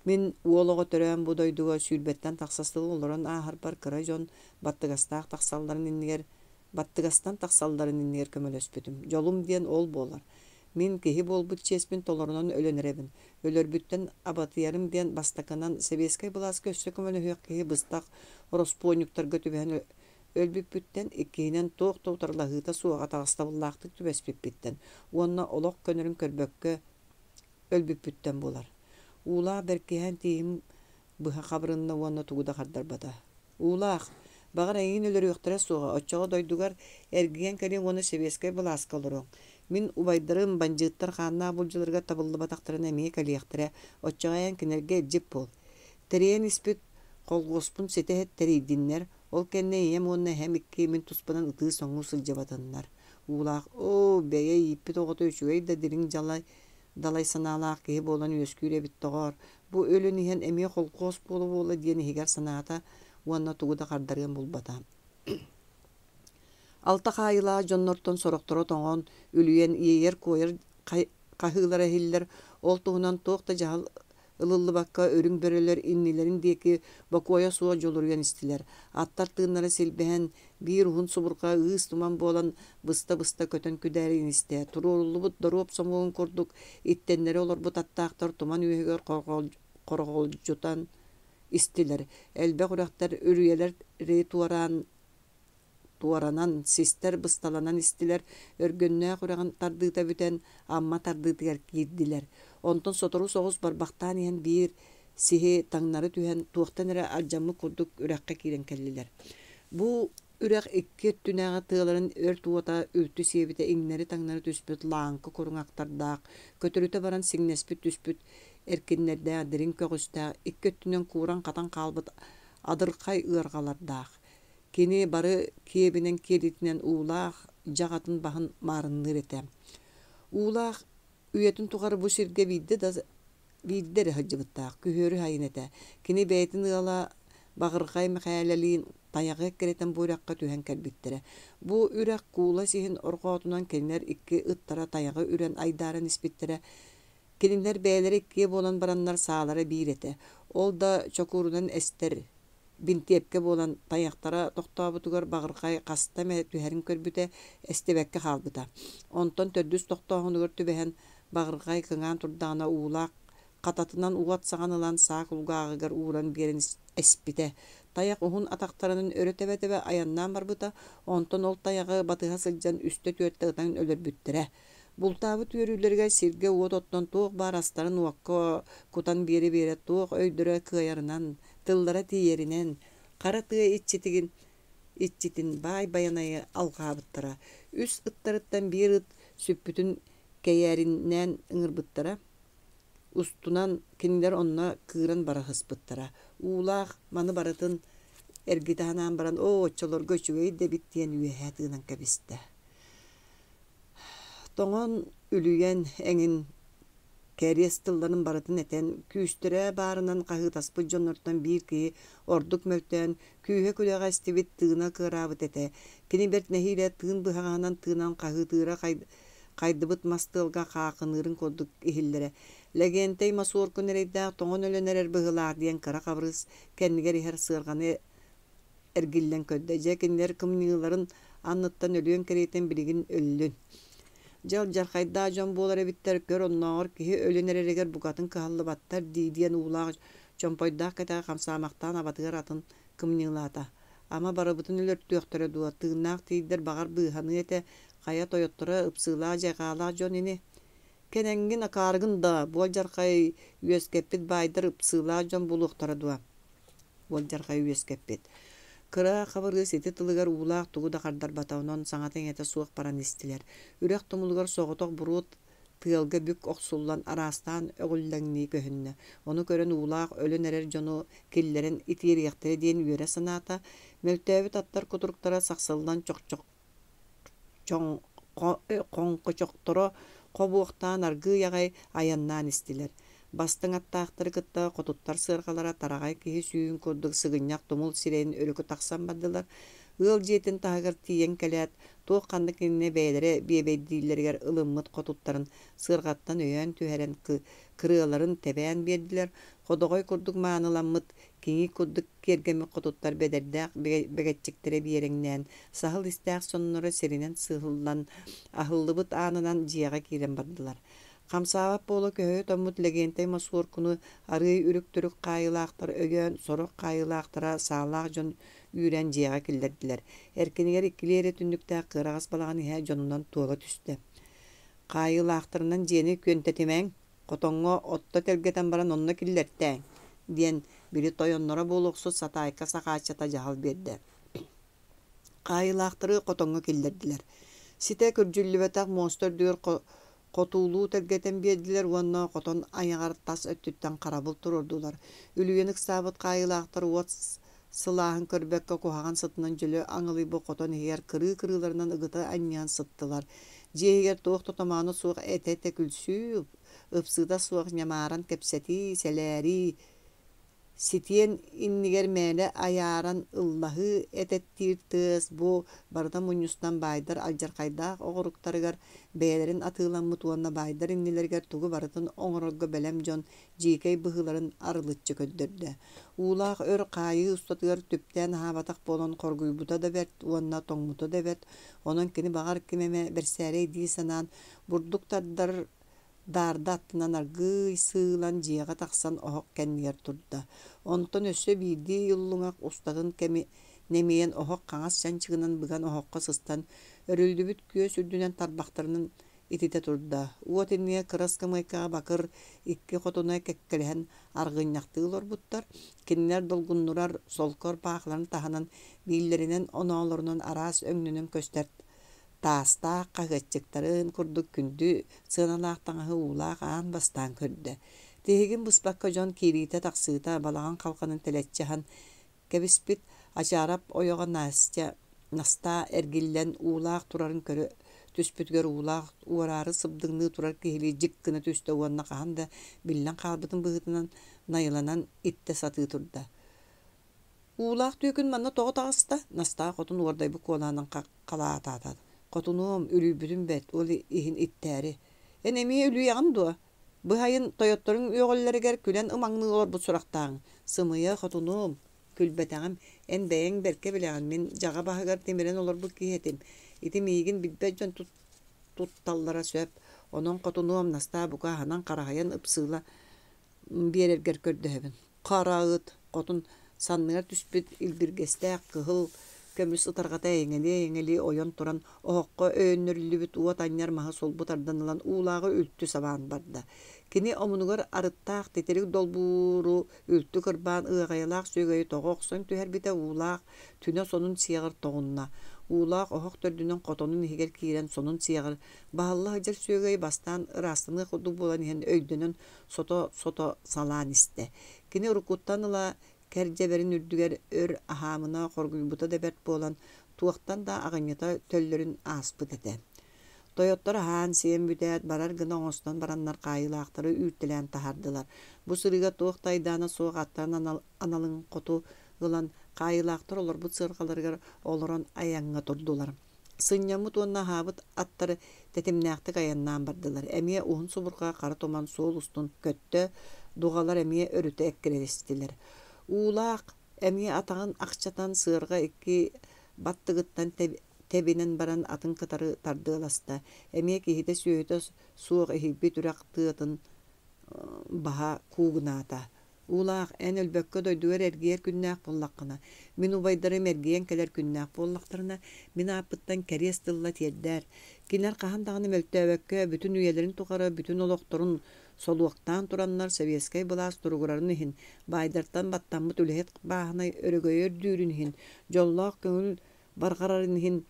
Мин уол оҕо төрөөн бу дойдуга сүүрбэттэн тахса сыл олорон ааһарбар кыра дьон баттыгастаах тахсалларын иннигэр баттыгастан тахсалларын иннигэр көмөлөспүтүм. Дьолум диэн ол буолар. Мин киһи буолбут чиэспин толорунан өлөн эрэбин. Өлөрбүттэн абатыйарым диэн бастакынан сэбиэскэй былааска өссө көмөлөһүөх киһи быстах ороспуонньуктарга түбэһэн өлбүппүттэн, иккиһинэн туох да утарылаһыыта суох атаҕастабыллаахтык түбэспиппиттэн уонна олох көнөрүн көрбөккө өлбүппүттэн буолар. Уулаах бэркиһээн тииһим быһа хабырынна уонна тугу да хардарбата. Уулаах, баҕар эйигин өлөрүөхтэрэ суоҕа, оччоҕо дойдугар эргийэн кэлиэҥ уонна сэбиэскэй былааска олоруоҥ. Мин убайдарым, бандьыыттар хааннаах булдьуларыгар табыллыбатахтарына эмиэ кэлиэхтэрэ, оччоҕо эн кинилэргэ илдьит буол. Тэрийэн испит колхуоспун ситэ тэрийдиннэр, ол кэннэ ийэм уонна эһэм икки мин туспунан ытыы-соҥуу сылдьыбатыннар. Уулаах, оо, бэйэ ииппит оҕото үчүгэй да дириҥ дьалай далай санаалаах киһи буолан үөскүүр эбит доҕоор, бу өлөн иһэн эмиэ холкуос буола-буола диэн иһигэр санаата уонна тугу да хардарыан булбата. Алта хаайыылаах дьоннортон сорохторо тоҥон, үлүйэн, иэйэр-куойар хаһыылара иһиллэр, ол туһунан туох да дьаһал ылыллыбакка үрүҥ бөрөлөр иннилэрин диэки бокуойа суох дьулуруйан истилэр. Аттар тыыннара силбэһэн, биир уһун субурҕа ыыс туман буолан быста-быста көтөн күдээрийэн истэ. Туруоруллубут доруоп сомуогун курдук иттэннэри олорбут аттаахтар туман үөһүгэр хорҕолдьутан истилэр. Элбэх үрэхтэр үрүйэлэри туораан туоранан, систэр бысталанан истилэр, Өргөннөөх үрэҕин тардыыта бүтэн, Амма тардыытыгар киирдилэр. Онтон сотору соҕус барбахтаан иһэн биир сиһи таҥнары түһэн, туохтан эрэ алдьаммыт курдук үрэххэ киирэн кэллилэр. Бу үрэх икки өттүнээҕи тыаларын өрт уота үлтү сиэбитэ иҥнэри-таҥнары түспүт лааҥкы куруҥахтардаах, көтүрүтэ баран сиҥнэспит түспүт эркиннэрдээх дириҥ көҕүстээх, икки өттүнэн кууран-хатан хаалбыт адырхай ыарҕалардаах. Кини бары киэбинэн киэлитинэн Уулаах дьаҕатын баһын маарынныыр этэ. Уулаах үйэтин тухары бу сиргэ биирдэ да биирдэ эрэ сылдьыбыттаах, күһүөрү сайын этэ. Кини бэйэтин ыала Баҕырҕай Мэхээлэлиин тайаҕы эккирэтэн бу үрэххэ түһэн кэлбиттэрэ. Бу үрэх куула сиһин орҕоотунан кинилэр икки ыттара тайаҕы үрэн айдааран испиттэрэ. Кинилэр бэйэлэрэ иккиэ буолан бараннар саалара биир этэ. Ол да чокуурунан эстэр бинтиэпкэ буолан, тайахтара тохтообутугар баҕырҕай хаста эмэ түһэрин көрбүтэ, эстибэккэ хаалбыта. Онтон төрдүс тохтооһунугар түбэһэн, баҕырҕай кыҥаан турдаҕына уулаах хататынан уот саҕан ылан саа кулгааҕыгар ууран биэрэн эспитэ. Тайах уһун атахтарынан өрө тэбэ-тэбэ айаннаан барбыта, онтон ол тайаҕы батыһа сылдьан үстэ-түөртэ ытан өлөрбүттэрэ. Бултаабыт үөрүүлэригэр сиргэ уот оттон туох баар астарын уокка кутан биэрэ-биэрэ туох өйдөрө кыайарынан, тыллара тиийэринэн, хара тыа иччитигин иччитин Баай Байанайы алҕаабыттара. Үс ыттарыттан биир ыт сүппүтүн кэйээриннээн ыҥырбыттара. Устунан кинилэр онно кыыран бара сыспыттара. Уулаах маны барытын эргитэ санаан баран, оо, оччолорго үчүгэй да эбит диэн үөһэ тыынан кэбистэ. Тоҥон, үлүйэн эҥин кэриэс тылларын барытын этэн, күүстэрэ баарынан хаһыытаспыт дьоннортон биир киһи ордук мөлтөөн, күүһэ-күдэҕэ эстибит, тыына кыараабыт этэ. Кини бэрт нэһиилэ тыын быһаҕаһынан тыынан хаһыытыыра хайдыбыт мас тыалга хаахыныырын курдук иһиллэрэ. Лэгиэнтэй мосуоркун эрэйдээх тоҥон өлөн эрэр быһыылаах диэн Кыра Хабырыыс кэннигэр иһэр сыарҕаны эргиллэн көрдө. Дьэ, кинилэр кымньыыларын анныттан өлүөн кэриэтин билигин өллүн. Дьэ, алдьархайдаах дьон буолар эбиттэр, көр, оннооҕор киһи өлөн эрэригэр букатын кыһаллыбаттар дии диэн уулаах чомпойдоох кэтэҕэ хамсаамахтаан абатыгар атын кымньыылаата. Ама барыбытын өлөртүөхтэрэ дуо, тыыннаах тиийдэр баҕар быыһаныа этэ, хайа тойотторо ыпсыылаах-дьайҕаалаах дьон ини. Кэнэҥҥин акаарыгын да, бу алдьархай үөскэппит баайдар ыпсыылаах дьон буолуохтара дуо? Уолдьархайы үөскэппит. Кыра Хабырыыс ити тылыгар уулаах тугу да хардарбата, онон саҥата-иҥэтэ суох баран истилэр. Үрэх тумулугар соҕотох буруо тыалга бүк охсуллан араастаан өҕүллэҥнии көһүннэ. Ону көрөн уулаах өлөн эрэр дьону киллэрэн итиэриэхтэрэ диэн үөрэ санаата. Мөлтөөбүт аттар кутуруктара сахсыллан чохчох Хоҥкочохторо хобуохтаан аргыый аҕай айаннаан истилэр. Бастыҥ аттаахтары кытта хотуттар сыарҕалара тараҕай киһи сүүһүн курдук сыгынньах тумул сирэйин өрүкү тахсан бардылар. Ыал дьиэтин таһыгар тиийэн кэлээт, туох-ханнык иннинэ бэйэлэрэ биэбэйдииллэригэр ылыммыт хотуттарын сыарҕаттан өйөөн түһэрэн кырыаларын тэбээн биэрдилэр, ходоҕой курдук мааныламмыт, киҥи курдук киэргэммит хотуттар бэдэрдээх бэгэччиктэрэ биэрэҥнээн, саһыл истээх сонноро сиринэн сыһыллан, аһыллыбыт аанынан дьиэҕэ киирэн бардылар. Хамсаабат буола көһүйэ тоҥмут Лэгиэнтэй мосуоркуну арыый үрүк-түрүк хаайыылаахтар өйөөн, сорох хаайыылаахтара саалаах дьон үүрэн дьиэҕэ киллэрдилэр. Эркинигэр иккилии эрэ түннүктээх кыараҕас балаҕан иһэ дьонунан туола түстэ. Хаайыылаахтарынан дьиэни күөнтэтимэҥ, Хотоҥҥо отто тэлгэтэн баран онно киллэртээҥ, диэн били тойонноро буолуохсут Сатаайка Сахааччата дьаһал биэрдэ. Хаайыылаахтары хотоҥҥо киллэрдилэр. Ситэ күрдьүллүбэтэх муоста үрдүгэр хотуулуу тэлгэтэн биэрдилэр уонна хотон айаҕар тас өттүттэн харабыл туруордулар. Үлүйэн ыксаабыт хаайыылаахтар уот сылааһын көрбөккө куһаҕан сытынан дьөлө аҥылыйбыт хотон иһигэр кырыы-кырыыларынан ыгыта анньыһан сыттылар. Дьиэ иһигэр туох да томооно суох этэ-этэ күлсүү, ыпсыыта суох ньамааран кэпсэтии, сэлээрии, Ситиэн иннигэр мээлэ айааран ыллаһыы этэттиир тыас бу барыта мунньустан баайдар алдьархайдаах оҕуруктарыгар бэйэлэрин атыыламмыт уонна баайдар иннилэригэр тугу барытын оҥорорго бэлэм дьон дьиикэй быһыыларын арылыччы көрдөрдө. Уулаах өр хаайыы устатыгар түптээн аһаабатах буолан хоргуйбута да бэрт уонна тоҥмута да бэрт, онон кини баҕар ким эмэ бэрсээрэй дии санаан бурдук тардар Даарда аттынан аргыый сыылан дьиэҕэ тахсан оһох кэннигэр турда. Онтон өссө биирдии уллуҥах устатын кэми нэмийэн оһох хаҥас чанчыгынан быган оһоххо сыстан, өрүллүбүт күөс үрдүнэн тарбахтарынан ититэ турда. Уот иннигэр кыра ыскамыайкаҕа бакыр икки хотуна кэккэлэһэн аргынньахтыы олорбуттар. Кинилэр долгуннурар солко ырбаахыларын таһынан бииллэринэн оноолорунан араас өҥнөнөн көстөр таастаах хаһыаччыктарын курдук күндү сыаналаах таҥаһы уулаах аан бастаан көрдө. Тиһигин быспакка дьон киириитэ-тахсыыта балаҕан халҕанын тэлэччи аһан кэбиспит Ачаарап ойоҕо Настя Настаа эргиллэн уулаах турарын көрө түспүтүгэр уулаах уораары сыбдыҥныы турар киһилии дьик гына түстэ уонна хаһан да биллэн хаалбытын быһыытынан найыланан иттэ сатыы турда. Уулаах түөкүн манна тоҕо таҕыста? Настаа хотун уордайбыт куолаһынан халаатаата. Хотунуом, үлүйбүтүм бэрт, ол иһин иттээри. Эн эмиэ үлүйэҕин дуо? Быһайын тойотторуҥ үөҕэллэригэр күлэн ымаҥныы олорбут сурахтааҕыҥ. Сымыйа, хотунуом, күлбэтэҕим. Эн бэйэҥ бэркэ билэҕин, мин дьаҕа баһыгар тимирэн олорбут киһи этим. Ити миигин билбэт дьон тутталлара сөп. Онон хотунуом, Настаа бука аһынан хараһыйан ыпсыыла биэрэргэр көрдөһөбүн. Хара ыт хотун санныгар түспүт илбиргэстээх кыһыл көмүс ытарҕата эйэҥэлии-эйэҥэлии ойон туран оһоххо өйөннөрүллүбүт уот анньар маһы сулбу тардан ылан уулааҕы үлтү сабаан барда. Кини омунугар арыттаах титирик долбууру үлтү кырбаан ыаҕайалаах сүөгэйи тоҕо охсон түһэрбитэ уулаах түнэ сонун сиэҕэр тоҕунна. Уулаах оһох төрдүнэн хотонун иһигэр киирэн сонун сиэҕэр баһылла сылдьар сүөгэйи бастаан ыраастаныах курдук буолан иһэн өйдөнөн сото-сото салаан истэ. Кини уруккуттан ыла кэр дьэбэрин үрдүгэр өр аһаамына хоргуйбута да бэрт буолан, туохтан да аҕынньыта төллөрүн ааспыт этэ. Тойоттор аһаан-сиэн бүтээт, барар гына оҥостон бараннар хаайыылаахтары үүртэлээн таһаардылар. Бу сырыыга туох да айдаана суох аттарын аналын хоту ылан, хаайыылаахтар олорбут сыарҕаларыгар олорон айаҥҥа турдулар. Сынньаммыт уонна аһаабыт аттары тэтимнээхтик айаннаан бардылар. Эмиэ уһун субурҕа хара туман суол устун көттө, дуҕалар эмиэ өрүтэ эккирэлэстилэр. Уулаах эмиэ атаҕын ахчатан сыарҕа икки баттыгыттан тэбинэн баран атын кытары тардыаласта. Эмиэ киһитэ-сүөһүтэ суох иһийбит үрэх тыатын баһа куугунаата. Уулаах, эн өлбөккө дойдугар эргийэр күннээх буоллаххына, мин убайдарым эргийэн кэлэр күннээх буоллахтарына, мин ааппыттан кэриэс тылла тиэрдээр. Кинилэр хаһан даҕаны мөлтөөбөккө, бүтүн үйэлэрин тухары бүтүн олохторун солуоктаан тураннар сэбиэскэй былаас туругурарын иһин, баайдартан баттаммыт үлэһит бааһынай өрөгөйө үрдүүрүн иһин, дьоллоох көҥүл барҕарарын иһин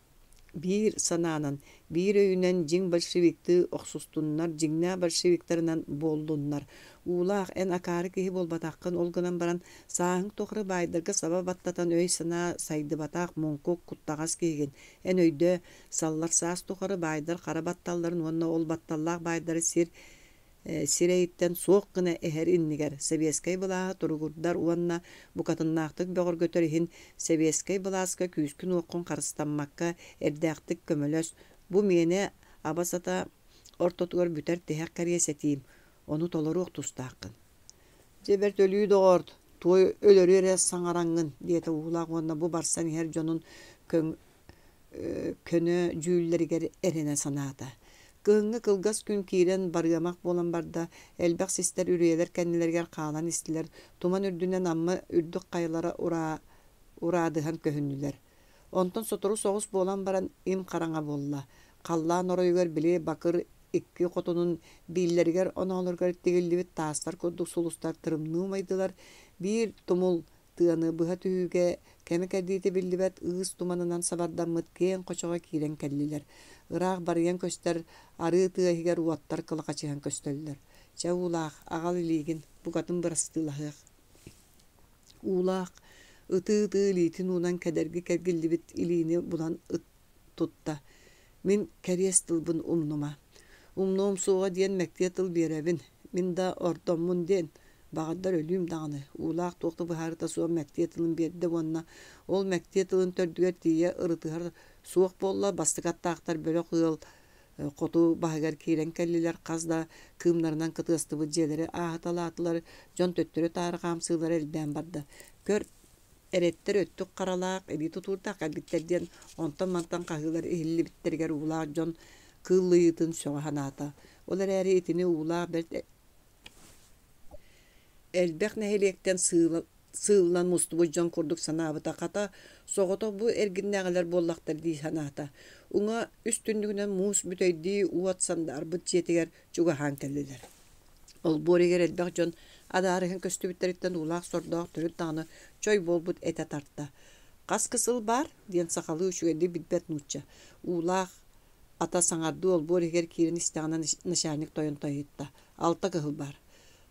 биир санаанан, биир өйүнэн дьиҥ большевиктыы охсустуннар, дьиҥнээх большевиктарынан буоллуннар. Уулаах, эн акаары киһи буолбатаххын, ол гынан баран сааһыҥ тухары баайдарга саба баттатан өй-санаа сайдыбатах, муҥкук, куттаҕас киһигин. Эн өйдөө, саллар саас тухары баайдар хара батталларын уонна ол батталлаах баайдары сир сирэйиттэн суох гына эһэр иннигэр сэбиэскэй былааһы туругурдар уонна букатыннаахтык бөҕөргөтөр иһин сэбиэскэй былааска күүскүн-уоххун харыстаммакка эрдээхтик көмөлөс, бу миэнэ аба-сата ортотугар бүтэр тиһэх кэриэс этиим, ону толоруох тустааххын. Дьэ бэрт өлүү доҕоор, туой өлөрү эрэ саҥараҥҥын, диэтэ Уулаах уонна бу барсан иһэр дьонун көҥ көнө дьүүллэригэр эрэнэ санаата. Кыһыҥҥы кылгас күн киирэн барыамах буолан барда, элбэх систэр үрүйэлэр кэннилэригэр хаалан истилэр, туман үрдүнэн Амма үрдүк хайалара ураа, ураадыһан көһүннүлэр. Онтон сотору соҕус буолан баран им хараҥа буолла. Халлаан оройугар били бакыр икки хотунун бииллэригэр оноолоругар тигиллибит таастар курдук сулустар тырымныы умайдылар, биир тумул Тыаны быһа түһүүгэ кэмэ-кэрдиитэ биллибэт ыыс туманынан сабардаммыт киэҥ хочоҕо киирэн кэллилэр. Ыраах барыйан көстөр арыы тыа иһигэр уоттар кылахачыһан көстөллөр. Чэ, Уулаах, аҕал илиигин, букатын бырастыылаһыах. Уулаах ытыы-ытыы илиитин уунан кэдэрги кэргиллибит илиини булан ыт тутта. Мин кэриэс тылбын умнума. Умнуом суоҕа диэн мэктиэ тыл биэрэбин. Мин да ордоммун диэн, баҕардар өлүүм даҕаны. Уулаах туох да быһаарыыта суох мэктиэ тылын биэрдэ уонна ол мэктиэ тылын төрдүгэр тиийэ ырытыһар суох буолла. Бастакы аттаахтар бөлөх ыал хоту баһыгар киирэн кэллилэр, хас да кыымнарынан кытыастыбыт дьиэлэри ааһыталаатылар, дьон төттөрү-таары хаамсыылара элбээн барда. Көр, Эрэттэр өттүк харалаах, илии тутуурдаах кэлбиттэр диэн онтон-мантан хаһыылар иһиллибиттэригэр уулаах дьон кыыллыйыытын сөҕө санаата. Ол эрээри итини уулаах бэрт элбэх нэһилиэктэн сыыллан мустубут дьон курдук санаабыта, хата, соҕотох бу эргиннээҕилэр буоллахтар дии санаата. Уҥа үс түннүгүнэн муус бүтэйдии уот сандаарбыт дьиэтигэр чугаһаан кэллилэр. Олбуор иһигэр элбэх дьон адаарыһан көстүбүттэриттэн уулаах сордоох төрүт даҕаны чой буолбут этэ тарта. «Хас кысыл баар?» диэн сахалыы үчүгэйдик билбэт нуучча. Уулаах ата саҥардыы олбуор иһигэр киирэн истэҕинэ начальник тойон тойутта. «Алта кыһыл баар».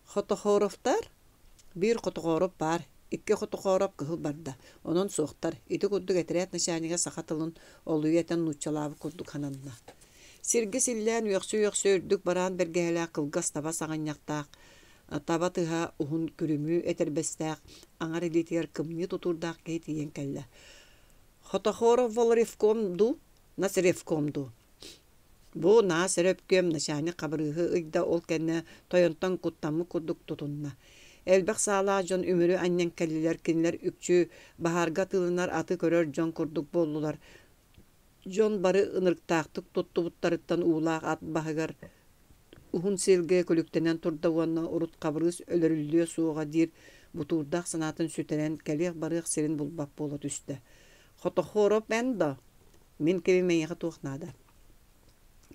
«Хотохоровтар?» Биир Хотохоороп баар, икки Хотохоороп кыһыл барда, онон суохтар. Ити курдук этэрээт начальнига саха тылын олуйа этэн нууччалаабыт курдук сананна. Сиргэ силлээн үөхсэ-үөхсэ үрдүк бараан бэргэһэлээх кылгас таба саҕынньахтаах, таба тыһа уһун күрүмүү этэрбэстээх, аҥар илиитигэр кымньыы тутуурдаах киһи тиийэн кэллэ. «Хотохоров волревком дуу, насревком дуу?» Бу наас эрэ өпкүөм начальник Хабырыыһы ыйда ол кэннэ тойонтон куттаммыт курдук тутунна. Элбэх саалаах дьон үмүрү анньан кэллилэр, кинилэр үкчү баһаарга атыыланар аты көрөр дьон курдук буоллулар. Дьон бары ынырыктаахтык туттубуттарыттан уулаах ат баһыгар уһун сиэлгэ күлүктэнэн турда уонна урут Хабырыыс өлөрүллүө суоҕа диир бутуурдаах санаатын сүтэрэн, кэлиэх-барыах сирин булбат буола түстэ. Хотохуоруп эн да? Мин кимим эйиэхэ туох наада?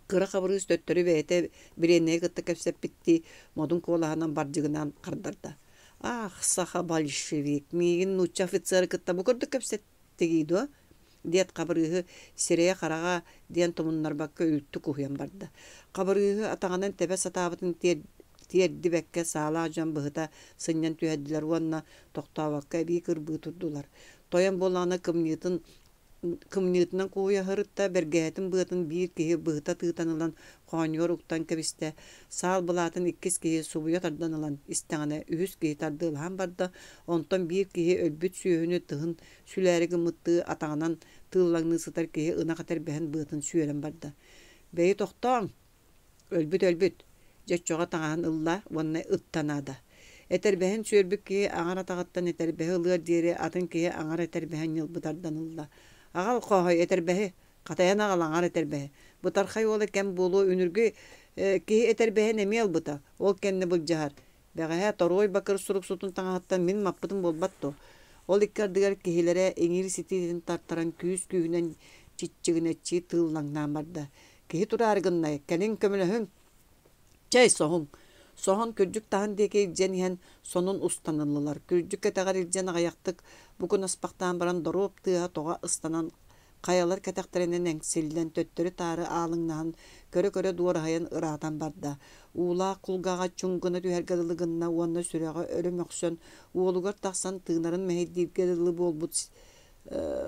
Кыра Хабырыыс төттөрү бэйэтэ бириэннэйи кытта кэпсэппиттии модун куолаһынан бардьыгынаан хардарда: «Ах, саха большевик, миигин нуучча офицеры кытта бу курдук кэпсэттигий дуо?» диэт Хабырыыһы сирэйэ-хараҕа диэн тумуннарбакка үлтү куһуйан барда. Хабырыыһы атаҕынан тэбэ сатаабытын тиэрдибэккэ саалаах дьон быһыта сынньан түһэрдилэр уонна тохтообокко эбии кырбыы турдулар. Тойон буоллаҕына кымньыытын кымньыытынан куһуйа сырытта, бэргэһэтин быатын биир киһи быһыта тыытан ылан хоонньугар уктан кэбистэ, саал былаатын иккис киһи субуйа тардан ылан истэҕинэ, үһүс киһи тардыалаһан барда, онтон биир киһи өлбүт сүөһүнү тыһын сүлээри гыммыттыы атаҕынан тыыллаҥныы сытар киһи ынах этэрбэһин быатын сүөрэн барда. «Бэйи тохтооҥ, Өлбүт өлбүт, дьэ оччоҕо таҥаһын ылла уонна ытта наада. Этэрбэһин сүөрбүт киһи аҥар атаҕыттан этэрбэһи ылыар диэри атын киһи аҥар этэрбэһин ньылбы тардан ылла. Аҕал, Хооһой, этэрбэһи, хатайан аҕал аҥар этэрбэһи. Бытархай уола кэм буолуо үнүргү киһи этэрбэһин эмиэ ылбыта, ол кэннэ былдьаһар. Бэҕэһээ Торуой Бакыр суруксутун таҥаһыттан мин маппытым буолбат дуо? Ол икки ардыгар киһилэрэ иҥиир ситиитин тартаран күүс-күүһүнэн чиччигинэччи тыыллаҥнаан барда. Киһи тураары гыннай, кэлиҥ көмөлөһүҥ! Чэй, соһуҥ! Соһон күрдьүк таһын диэки илдьэн иһэн сонун устан ыллылар. Күрдьүк кэтэҕэр илдьэн аҕыйахтык букунаспахтаан баран доруоп тыаһа тоҕо ыстанан хайалар кэтэхтэринэн эҥсиллэн төттөрү-таары аалыҥнаһан көрө-көрө дуораһыйан ыраатан барда. Уулаах кулгааҕа чуҥ гына түһэргэ дылы гынна уонна сүрэҕэ өрө мөхсөн уолугар тахсан тыынарын мэһэйдииргэ дылы буолбут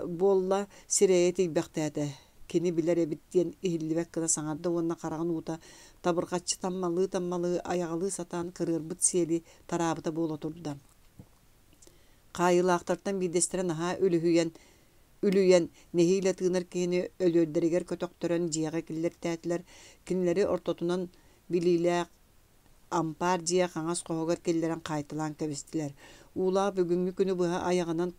буолла, сирэйэ тиийбэхтээтэ. Кини билэр эбит диэн иһиллибэт гына саҥарда уонна хараҕын уута табырҕаччы таммалыы-таммалыы айаҕалыы сатаан кырыарбыт сиэли тараабыта буола турда. Хаайыылаахтартан биирдэстэрэ наһаа үлүһүйэн үлүйэн, нэһиилэ тыынар киһини өлүөрдэригэр көтөхтөрөн дьиэҕэ киллэртээтилэр. Кинилэри ортотунан билиилээх ампаар дьиэ хаҥас хоһугар киллэрэн хаайталаан кэбистилэр. Уулаах бүгүҥҥү күнү быһа айаҕынан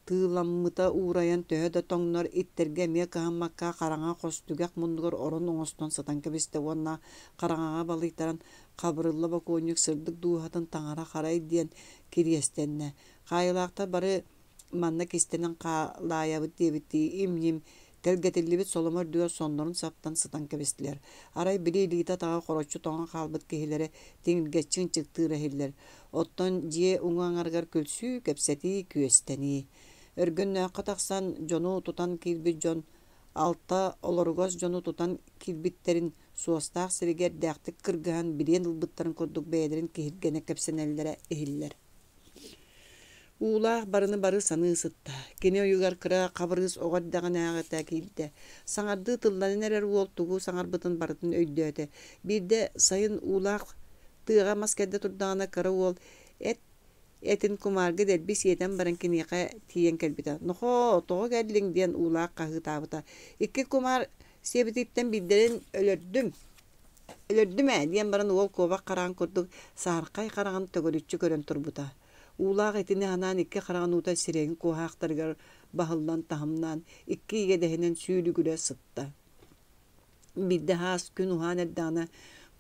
тыыламмыта уурайан төһө да тоҥнор иттэргэ эмиэ кыһаммакка хараҥа хос түгэх муннугар орон оҥостон сытан кэбистэ уонна хараҥаҕа балыйтаран Хабырылла бокуонньук сырдык дууһатын таҥара харай диэн кириэстэннэ. Хаайыылаахтар бары манна кистэнэн хаалаайабыт диэбиттии им-ньим, тэлгэтиллибит соломо үрдүгэр соннорун саптан сытан кэбистилэр. Арай били илиитэ-атаҕа хороччу тоҥон хаалбыт киһилэрэ тиҥиргэччи ынчыктыыра иһиллэр. Оттон дьиэ уҥа аҥарыгар күлсүү, кэпсэтии, күөстэнии. Өргөннөөххө тахсан дьону тутан киирбит дьон алта олоругас дьону тутан киирбиттэрин суостаах сиригэр эрдээхтик кыргыһан билиэн ылбыттарын курдук бэйэлэрин киһиргэнэ кэпсэнэллэрэ иһиллэр. Уулаах барыны бары саныы сытта. Кини ойугар кыра Хабырыыс оҕо эрдэҕинээҕитэ киирдэ. Саҥардыы тылланан эрэр уол тугу саҥарбытын барытын өйдөөтө. Биирдэ сайын Уулаах тыаҕа мас кэрдэ турдаҕына кыра уол эт этин кумаарга дэлби сиэтэн баран киниэхэ тиийэн кэлбитэ. «Нохоо, тоҕо кэллиҥ?» диэн Уулаах хаһыытаабыта. «Икки кумаар сиэбититтэн биирдэрин өлөрдүм, Өлөрдүм ээ диэн баран уол куобах хараҕын курдук саһархай хараҕын төгүрүччү көрөн турбута. Уулаах итини анаан икки хараҕын уута сирэйин куоһаахтарыгар баһыллан таһымнаан икки иэдэһинэн сүүлүгүрэ сытта. Биирдэ хаас күн уһаан эрдэҕинэ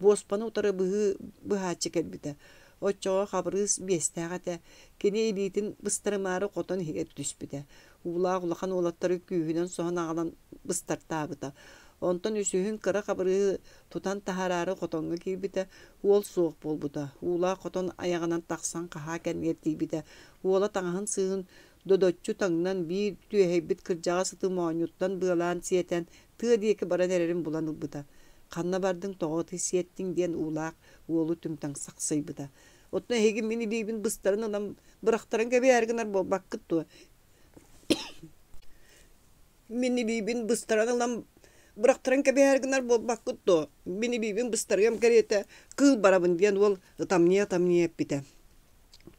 буоспаны утары быһыы быһааччы кэлбитэ. Оччоҕо Хабырыыс биэстээх этэ. Кини илиитин быстарымаары хотон иһигэр түспүтэ. Уулаах улахан уолаттары күүһүнэн соһон аҕалан быстартаабыта. Онтон үсүһүн кыра Хабырыыһы тутан таһаараары хотоҥҥо киирбитэ, уол суох буолбута. Уулаах хотон айаҕынан тахсан хаһаа кэннигэр тиийбитэ. Уола таҥаһын сыыһын додоччу таҥнан биир түөһэйбит кырдьаҕас ыты моонньуттан быалаан сиэтэн тыа диэки баран эрэрин булан ылбыта. «Ханна бардыҥ, тоҕо ыты сиэттиҥ?» диэн Уулаах уолу түмтэн сахсыйбыта. «Оттон эһиги мин илиибин быстаран ылан бырахтаран кэбиһээри гынар буолбаккыт дуо? Мин илиибин быстаран ылан бырахтаран кэбиһээри гынар буолбаккыт дуо? Мин илиибин быстарыам кэриэтэ кыыл барабын диэн уол ытамньыйа-ытамньыйа эппитэ.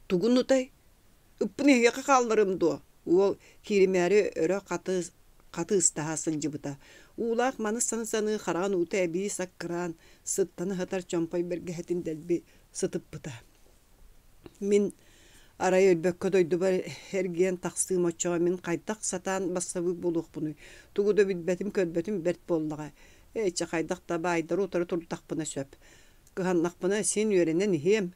Тугун утай? Ыппын эһиэхэ хаалларым дуо? Уол кииримээри өрө хатыыстаһа сылдьыбыта. Уулаах маны саныы-саныы хараҕын уута эбии саккыраан, сыттана сытар чомпой бэргэһэтин дэлби сытыппыта. Мин арай өлбөккө дойдубар эргийэн тахсыым оччоҕо мин хайдах сатаан бассабыык буолуохпунуй, тугу да билбэтим-көрбөтүм бэрт буоллаҕа. Ээ, чэ хайдах да баайдары утары турдахпына сөп. Кыһаннахпына син үөрэнэн иһиэм.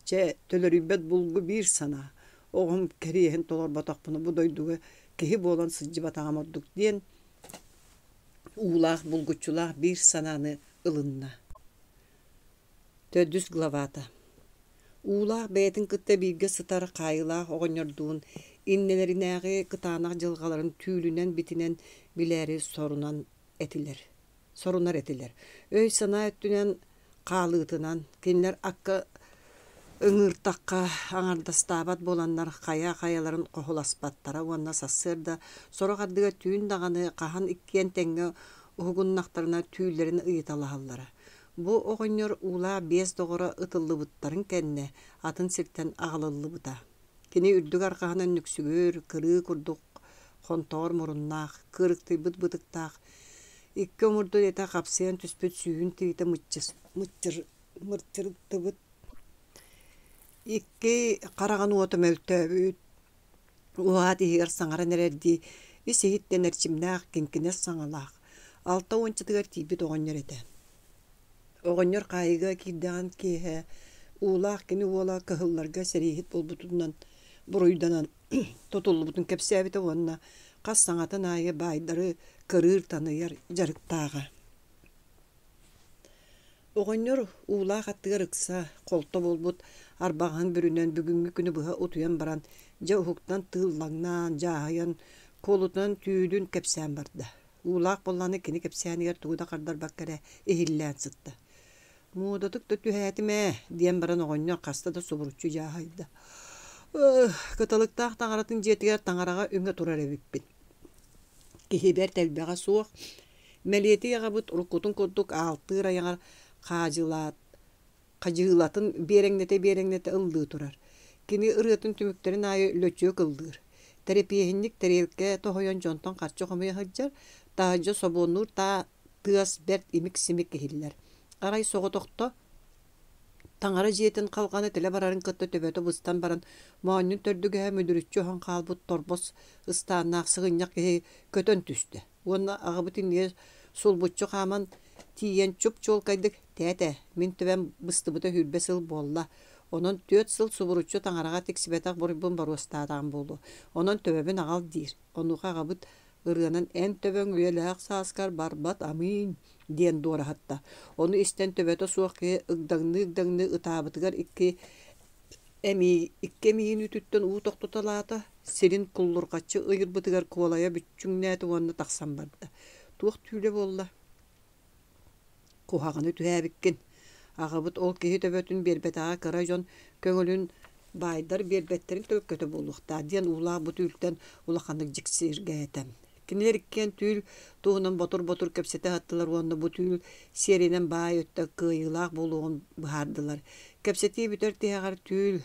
Чэ, төлөрүйбэт булгу биир санаа, оҕом кэриэһин толорботохпуна бу дойдуга киһи буолан сылдьыбатаҕым ордук диэн уулаах булгуччулаах биир санааны ылынна. Төрдүс главата Уулаах бэйэтин кытта бииргэ сытар хаайыылаах оҕонньордуун иннилэринээҕи кытаанах дьылҕаларын түүлүнэн-битинэн билээри сорунан этилэр сорунар этилэр. Өй-санаа өттүнэн хаалыытынан кинилэр акка ыҥыыртахха аҥардастаабат буоланнар хайа-хайаларын хоһуласпаттара уонна сарсыарда сорох ардыгар түүн даҕаны хаһан иккиэн тэҥҥэ уһугуннахтарына түүллэрин ыйыталаһаллара. Бу оҕонньор уулаах биэс доҕоро ытыллыбыттарын кэннэ атын сиртэн аҕалыллыбыта. Кини үрдүк арҕаһынан нүксүгүр, кырыы курдук хонтоҕор муруннаах, кыырыктыйбыт бытыктаах, икки омурдун этэ хапсыйан түспүт сүүһүн тириитэ мырчырыттыбыт, икки хараҕын уота мөлтөөбүт, уһаат иһигэр саҥаран эрэрдии ис-иһиттэн эрчимнээх, киҥкинэс саҥалаах, алта уончатыгар тиийбит оҕонньор этэ. Оҕонньор хаайыыга киирдэҕин киэһэ уулаах кини уола кыһылларга сэрииһит буолбутунан буруйданан тутуллубутун кэпсээбитэ уонна хас саҥатын аайы баайдары кырыыр-таныйар дьарыктааҕа. Оҕонньор уулаах аттыгар ыкса, холто буолбут арбаҕаһын бүрүнэн бүгүҥҥү күнү быһа утуйан баран, дьэ уһуктан тыыллаҥнаан, дьааһыйан, куолутунан түүлүн кэпсээн барда. Уулаах буоллаҕына кини кэпсээнигэр тугу да хардарбакка эрэ иһиллээн сытта. «Муодатык да түһээтим ээ» диэн баран оҕонньор хаста да субуруччу дьааһыйда. «Кыталыктаах таҥаратын дьиэтигэр таҥараҕа үҥэ турар эбиппин. Киһи бэрт элбэҕэ суох. Мэлиэтий аҕабыт уруккутун курдук аалтыыр айаҕар хаадьылаат хадьыылатын биэрэҥнэтэ-биэрэҥнэтэ ыллыы турар. Кини ырыатын түмүктэрин аайы лөчүөк ыллыыр. Тэрэпиэһинньик тэриэлкэ тоһуйан дьонтон харчы хомуйа сылдьар, таһырдьа собуоннуур таа тыас бэрт имик-симик иһиллэр. Арай соҕотохто таҥара дьиэтин халҕана тилэ барарын кытта төбөтө быстан баран моонньун төрдүгэһэ мүлүрүччү оһон хаалбыт торбос ыстааннаах сыгынньах киһи көтөн түстэ уонна аҕабыт иннигэр сулбуччу хааман тиийэн чуп-чуолкайдык «Тээтэ, мин төбөм быстыбыта сүүрбэ сыл буолла, онон түөрт сыл субуруччу таҥараҕа тиксибэтэх буруйбун боруостаатаҕым буолуо, онон төбөбүн аҕал» диир. Онуоха аҕабыт ырыанан «Эн төбөҥ үйэлээх сааскар барбат, амыын» диэн дуораһытта. Ону истэн төбөтө суох киһи ыгдаҥныы-ыгдаҥныы ытаабытыгар икки Эмиий икки эмиийин үүтүттэн уу тохтуталаата, сирин куллурҕаччы ыйырбытыгар куолайа бүччүҥнээтэ уонна тахсан барда. Туох түүлэ буолла? Куһаҕаны түһээбиккин. Аҕабыт ол киһи төбөтүн биэрбэтэҕэ кыра дьон көҥүлүн баайдар биэрбэттэрин төлкөтө буолуохтаах диэн уулаах бу түүлтэн улаханнык дьиксиргээтэ. Кинилэр иккиэн түүл туһунан ботур-ботур кэпсэтэ сыттылар уонна бу түүл сиэринэн баай өттө кыайыылаах буолуоҕун быһаардылар. Кэпсэтии бүтэр тиһэҕэр түүл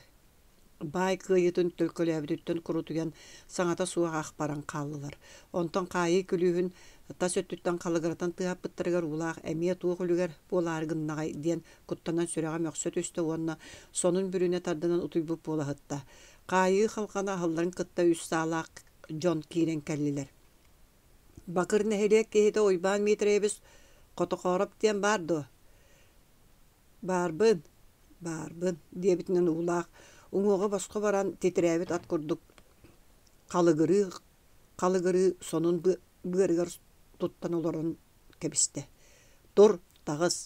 баай кыайыытын төлкөлөөбүтүттэн курутуйан саҥата суох ах баран хааллылар. Онтон хаайыы күлүүһүн тас өттүттэн халыгыратан тыаһаппыттарыгар уулаах эмиэ туох үлүгэр буолаары гыннаҕай диэн куттанан сүрэҕэ мөхсө түстэ уонна сонун бүрүнэ тардынан утуйбут буола сытта. Хаайыы халҕана аһылларын кытта үс саалаах дьон киирэн кэллилэр. Бакыр нэһилиэк киһитэ Уйбаан Миитирэйэбис Хотохоороп диэн баар дуо? Баарбын, баарбын, диэбитинэн уулаах уҥуоҕа босхо баран титирээбит ат курдук халыгырыы халыгырыы сонун быарыгар туттан олорон кэбистэ. Тур, таҕыс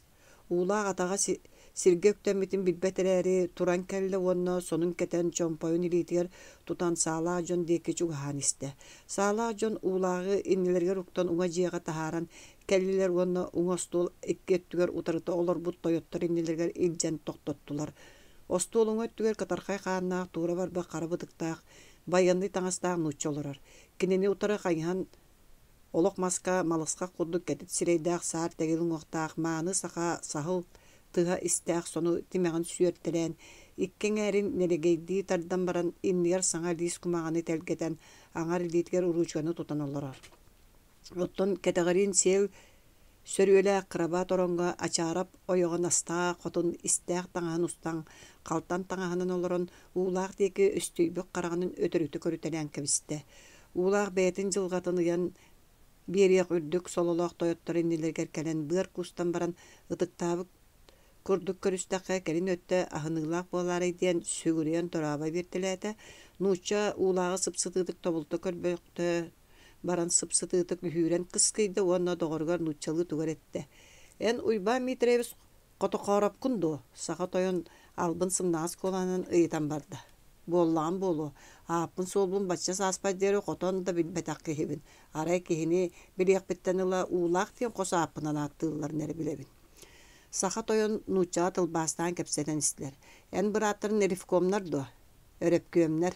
Уулаах атаҕа сиргэ үктэммитин билбэт эрээри, туран кэллэ уонна сонун кэтэн чомпойун илиитигэр тутан саалаах дьон диэки чугаһаан истэ. Саалаах дьон уулааҕы иннилэригэр уктан уҥа дьиэҕэ таһааран кэллилэр уонна уҥа остуол икки өттүгэр утарыта олорбут тойоттор иннилэригэр илдьэн тохтоттулар. Остуол уҥа өттүгэр кытархай хааннаах туура барбах хара бытыктаах, байыаннай таҥастаах нуучча олорор. Кинини утары хайыһан Олох маска малысхах курдук кэтит сирэйдээх саар тэгил уҥуохтаах мааны саха саһыл тыһа истээх сону тимэҕин сүөртэлээн, икки эҥээрин нэлэгэйдии тардан баран иннигэр саҥа лиис кумаҕаны тэлгэтэн, аҥар илиитигэр уруучуканы тутан олорор. Оттон кэтэҕириин сиэл сөрүөлээх кырабаат ороҥҥо Ачаарап ойоҕо Настаа хотун истээх таҥаһын устан, халтаҥ таҥаһынан олорон, Уулаах диэки өстүйбүт хараҕынан өтөрүтэ көрүтэлээн кэбистэ. Уулаах бэйэтин дьылҕатын ыйан биэриэх үрдүк сололоох тойоттор иннилэригэр кэлэн быар куустан баран ытыктаабыт курдук көрүстэххэ, кэлин өттө аһыныылаах буолаарай диэн сүгүрүйэн дорообо биэртэлээтэ. Нуучча уулааҕы сып-сытыытык тобулта көрбөхтө баран сып-сытыытык үһүүрэн кыскыйда уонна доҕоругар нууччалыы тугу эрэ эттэ. «Эн Уйбаан Миитэрэбис Хотохооропкун дуо?» саха тойон албын сымнаҕас куолаһынан ыйытан барда. «Буоллаҕым буолуо, ааппын-суолбун бачча сааспар диэри хотон да билбэтэх киһибин. Арай киһини билиэхпиттэн ыла Уулаах диэн хос ааппынан ааттыылларын эрэ билэбин». Саха тойон нууччаҕа тылбаастаан кэпсэтэн истилэр. «Эн бырааттарын ревкомнар дуо?» «Өрөпкүөмнэр.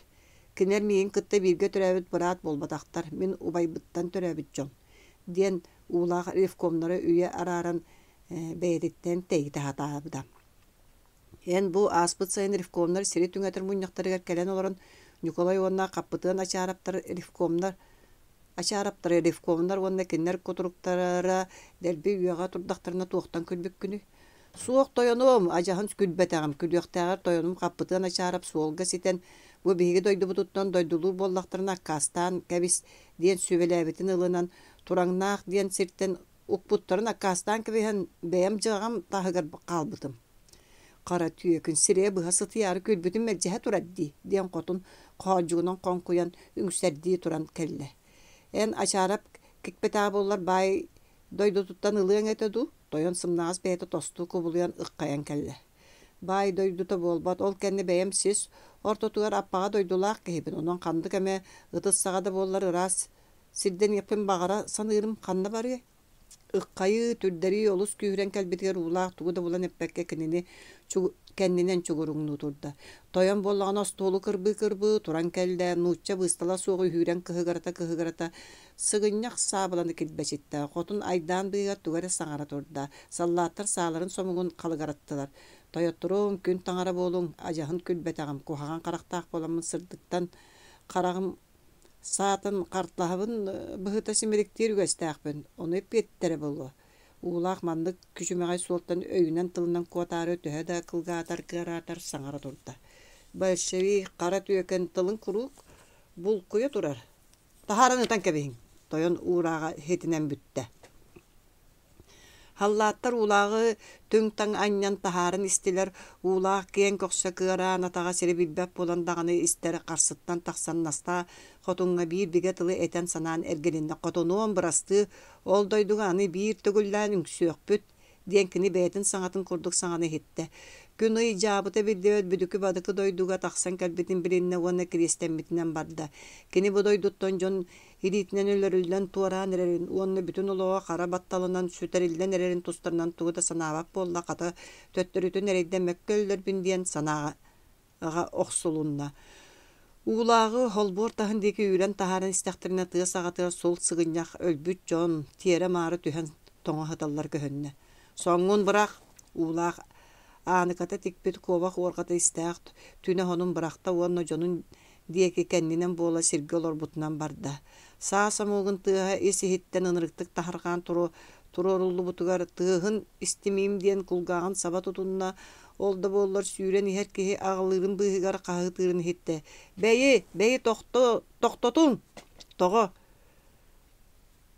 Кинилэр миигин кытта бииргэ төрөөбүт быраат буолбатахтар, мин убайбыттан төрөөбүт дьон», диэн Уулаах ревкомнары үйэ арааран бэйэтиттэн тэйитэ сатаабыта. Эн бу ааспыт сайын ревкомнар сири түҥэтэр мунньахтарыгар кэлэн олорон Ньукулай уонна Хаппытыан Ачаараптар ревкомнар Ачаараптары ревкомнар уонна кинилэр кутуруктара дэлби үөҕэ турдахтарына туохтан күлбүккүнүй? Суох тойонуом, адьаһын күлбэтэҕим, күлүөхтээҕэр тойонум Хаппытыан Ачаарап суолга ситэн, бу биһиги дойдубутуттан дойдулуур буоллахтарына аккаастаан кэбис диэн сүбэлээбитин ылынан, Тураҥнаах диэн сиртэн укпуттарын аккаастаан кэбиһэн, бэйэм дьыаҕам таһыгар хаалбытым. Хара түөкүн сирэйэ быһа сытыйаары күлбүтүн мэлдьэһэ турар дии, диэн хотун хоодьугунан хоҥкуйан үҥсэрдии туран кэллэ. Эн Ачаарап кикпэтэҕэ буоллар баай дойдутуттан ылыаҥ этэ дуу? Тойон сымнаҕас бэйэтэ тосту кубулуйан ыххайан кэллэ. Баай дойдута буолбат, ол кэннэ бэйэм сис ортотугар аппаҕа дойдулаах киһибин, онон ханнык эмэ ытыс саҕа да буоллар ыраас сирдэниэхпин баҕара саныырым ханна барыай? Ыххайыы, түрдэрии олус күүһүрэн кэлбитигэр Уулаах тугу да булан эппэккэ кинини кэннинэн чугуруҥнуу турда. Тойон буоллаҕына остуолу кырбыы-кырбыы туран кэллэ, нуучча быыстала суох үһүүрэн кыһыгырата-кыһыгырата сыгынньах саабыланы килбэчиттэ, хотун айдаан быыһыгар тугу эрэ саҥара турда, саллааттар сааларын сомугун халыгыраттылар. Тойотторуом, күн таҥара буолуҥ, адьаһын күлбэтэҕим, куһаҕан харахтаах буоламмын сырдыктан хараҕым Саатын хартаһабын быһыта симириктиир үгэстээхпин, ону эппиэттэрэ буолуо. Уулаах маннык күчүмэҕэй суолтан өйүнэн-тылынан куотаары төһө да кылгаатар-кыараатар саҥара турда. Большевик хара түөкэн тылын куруук булкуйа турар. Таһааран ытан кэбиһиҥ, тойон уурааҕа иһитинэн бүттэ. Халлааттар уулааҕы түҥ-таҥ анньан таһааран истилэр, уулаах киэҥ көхсө кыараан атаҕа сири билбэт буолан даҕаны истэр харсыттан тахсан Настаа хотуҥҥа биир бигэ тылы этэн санаан эргилиннэ: «Хотунуом, бырастыы, ол дойдуга аны биир төгүллээн үҥсүөхпүт» диэн кини бэйэтин саҥатын курдук саҥаны иһиттэ. Күн-ый дьаабыта биллибэт бүдүкү-бадыкы дойдуга тахсан кэлбитин билиннэ уонна кириэстэммитинэн барда. Кини бу дойдуттан дьон илиитинэн өлөрүллэн туораан эрэрин уонна бүтүн олоҕо хара батталынан сүтэриллэн эрэрин тустарынан тугу да санаабат буолла, хата, төттөрүтүн эрэйдэммэккэ өллөрбүн диэн санааҕа охсулунна. Уулааҕы холбуор таһын диэки үүрэн таһааран истэхтэринэ тыа саҕатыгар сул сыгынньах өлбүт дьон тиэрэ-маары түһэн тоҥо сыталлар көһүннэ. «Соҥҥун бырах!» Уулаах Ааныката тикпит куобах уорҕата истээх түнэ хонун бырахта уонна дьонун диэки кэннинэн буола сиргэ олорбутунан барда. Саа сомуогун тыаһа ис-иһиттэн ынырыктык таһырҕаан туруоруллубутугар тыаһын истимиим диэн кулгааҕын саба тутунна, ол да буоллар сүүрэн иһэр киһи аҕылыырын быыһыгар хаһыытыырын иһиттэ: «Бэйи, бэйи тохто, тохтотуҥ! Тоҕо?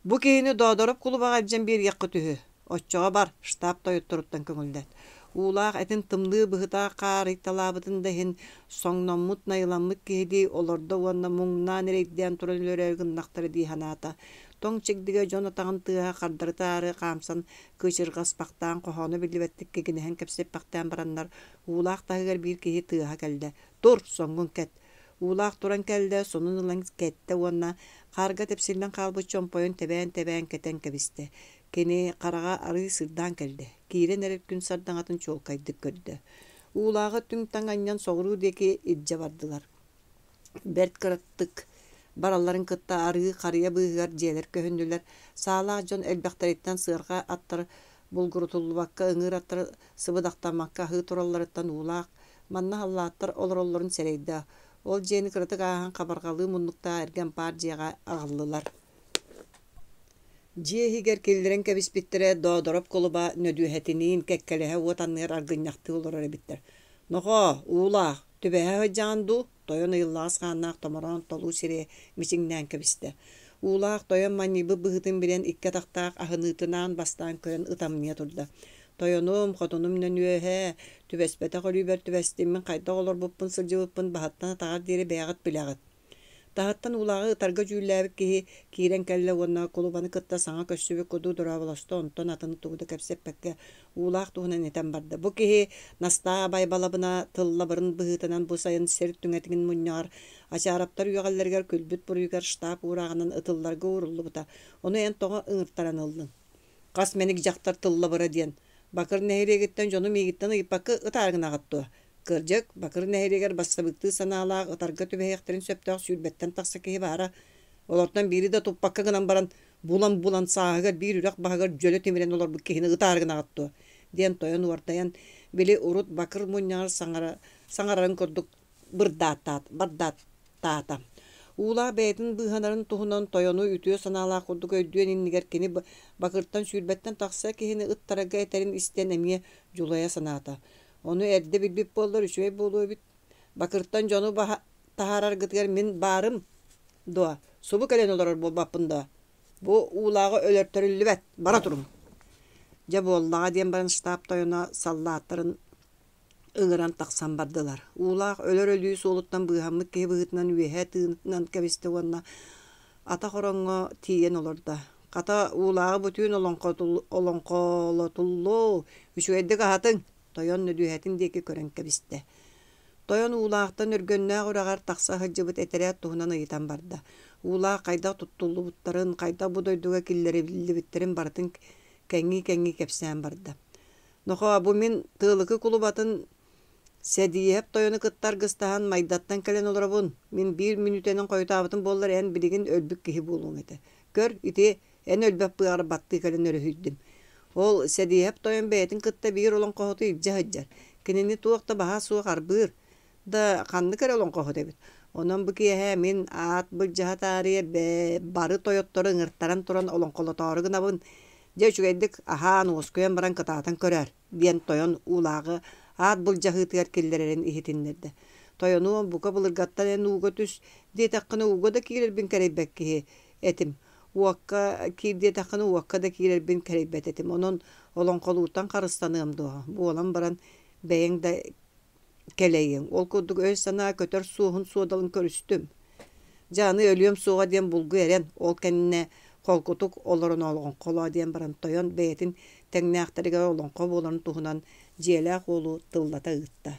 Бу киһини Доодороп кулубаҕа илдьэн биэриэххит үһү, оччоҕо бар, штаб тойотторуттан көҥүллэт. Уулаах этин тымныы быһыта хаарыйталаабытын да иһин, соҥноммут, найыламмыт киһилии олордо уонна муҥнаан эрэйдээн туран өлөрөөрү гыннахтара дии санаата. Тоҥ чигдигэ дьон атаҕын тыаһа хардары-таары хаамсан кыычырҕаспахтаан хоһооно биллибэттик кигинэһэн кэпсэппэхтээн бараннар, уулаах таһыгар биир киһи тыаһа кэллэ: «Тур, соҥҥун кэт!» Уулаах туран кэллэ, сонун ылан кэттэ уонна хаарга тэпсиллэн хаалбыт чомпойун тэбээн-тэбээн кэтэн кэбистэ. Кини хараҕа арыый сырдаан кэллэ, киирэн эрэр күн сардаҥатын чуолкайдык көрдө. Уулааҕы түҥ-таҥ анньан соҕуруу диэки илдьэ бардылар. Бэрт кыратык баралларын кытта арыы харыйа быыһыгар дьиэлэр көһүннүлэр. Саалаах дьон элбэхтэриттэн сыарҕа аттар булгурутуллубакка ыҥыыр аттар сыбыдахтаммакка аһыы туралларыттан уулаах Манна халлааттар олороллорун сэрэйдэ, ол дьиэни кыратык ааһан хабарҕалыы муннуктаах эргэ ампаар дьиэҕэ аҕаллылар. Дьиэ иһигэр киллэрэн кэбиспиттэрэ Доодороп кулуба Нөдүөһэтиниин кэккэлэһэ уот анныгар аргынньахтыы олорор эбиттэр. «Нохоо, уулаах, түбэһэ сылдьаҕын дуу?» тойон ыйыллаҕас хааннаах томороон толуу сирэйэ мичиҥнээн кэбистэ. Уулаах тойон манньыйбыт быһыытын билэн икки атахтаах аһыныытынаан бастаан көрөн ытамньыйа турда. «Тойонум, хотунум нөнүөһэ, түбэспэтэх өлүүбэр түбэстим, мин хайдах олорбуппун сылдьыбыппын баһыттан атаҕар диэри бэйэҕит билэҕит. Таһыттан уулааҕы ытарга дьүүллээбит киһи киирэн кэллэ уонна кулубаны кытта саҥа көрсүбүт курдук дорооболосто, онтон атын тугу да кэпсэппэккэ уулаах туһунан этэн барда. Бу киһи Настаа Байбалабына тыллабырын быһыытынан бу сайын сир түҥэтигин мунньаҕар Ачаараптар үөҕэллэригэр күлбүт буруйугар штаб уурааҕынан ытылларга ууруллубута. Ону эн тоҕо ыҥыртаран ыллыҥ? Хас мэник дьахтар тыллабыра диэн Бакыр нэһилиэгиттэн дьону миигиттэн ыйыппакка ытаары гынаҕыт дуо? Кырдьык, Бакыр нэһилиэгэр бассабыыктыы санаалаах ытарга түбэһиэхтэрин сөптөөх сүүрбэттэн тахса киһи баара. Олортон биири да туппакка гынан баран, булан-булан сааһыгар биир үрэх баһыгар дьөлө тимирэн олорбут киһини ытаары гынаҕыт дуо? диэн тойон уордайан, били урут Бакыр мунньаҕар саҥара, саҥарарын курдук бырдааттаат, бардааттаата. Уулаах бэйэтин быыһанарын туһунан тойону үтүө санаалаах курдук өйдүөн иннигэр кини Бакыртан сүүрбэттэн тахса киһини ыттарарга этэрин истэн эмиэ дьулайа санаата. Ону эрдэ билбит буоллар үчүгэй буолуо эбит. Бакыртан дьону таһаараргытыгар мин баарым дуо? Субу кэлэн олорор буолбаппын дуо? Бу уулааҕы өлөртөрүллүбэт, бара туруҥ. Дьэ буоллаҕа диэн баран штаб тойоно саллааттарын ыҥыран тахсан бардылар. Уулаах өлөр өлүү суолуттан быыһаммыт киһи быһыытынан үөһэ тыынан кэбистэ уонна атах ороҥҥо тиийэн олордо. Хата уулааҕы бу түүн олоҥхолотуллуо, үчүгэйдик аһатыҥ, тойон Нөдүөһэтин диэки көрөн кэбистэ. Тойон Уулаахтан Өргөннөөх үрэҕэр тахса сылдьыбыт этэрээт туһунан ыйытан барда. Уулаах хайдах туттуллубуттарын, хайдах бу дойдуга киллэриллибиттэрин барытын кэҥии-кэҥии кэпсээн барда. Нохоо, бу мин Тыалыкы кулубатын Сэдииһэп тойону кытта аргыстаһан Майдаттан кэлэн олоробун. Мин биир мүнүүтэнэн хойутаабытым буоллар эн билигин өлбүт киһи буолуоҥ этэ. Көр, ити эн өлбөт быаҕар баттыы кэлэн өрүһүйдүм. Ол Сэдииһэп тойон бэйэтин кытта биир олоҥхоһуту илдьэ сылдьар. Кинини туох да баһа суох арбыыр да ханнык эрэ олоҥхоһут эбит. Онон бу киэһэ мин аат былдьаһа таарыйа бары тойоттору ыҥыртаран туран олоҥхолотоору гынабын. Дьэ үчүгэйдик аһаан, уоскуйан баран кытаатан көрөөр, диэн тойон уулааҕы аат былдьаһыытыгар киллэрэрин иһитиннэрдэ. Тойонуом, бука былыргаттан эн ууга түс диэтэххинэ ууга да киирэрбин кэрэйбэт киһи этим. Уокка киир диэтэххинэ уокка да киирэрбин кэрэйбэт этим. Онон олоҥхолууртан харыстаныам дуо? Буолан баран бэйэҥ да кэлэйиҥ. Ол курдук өй-санаа көтөр суоһун суодалын көрүстүм. Дьэ аны өлүөм суоҕа диэн булгу эрэн, ол кэннэ холкутук олорон олоҥхолоо диэн баран тойон бэйэтин тэҥнээхтэригэр олоҥхо буоларын туһунан дьиэлээх уолу тыллата ыытта.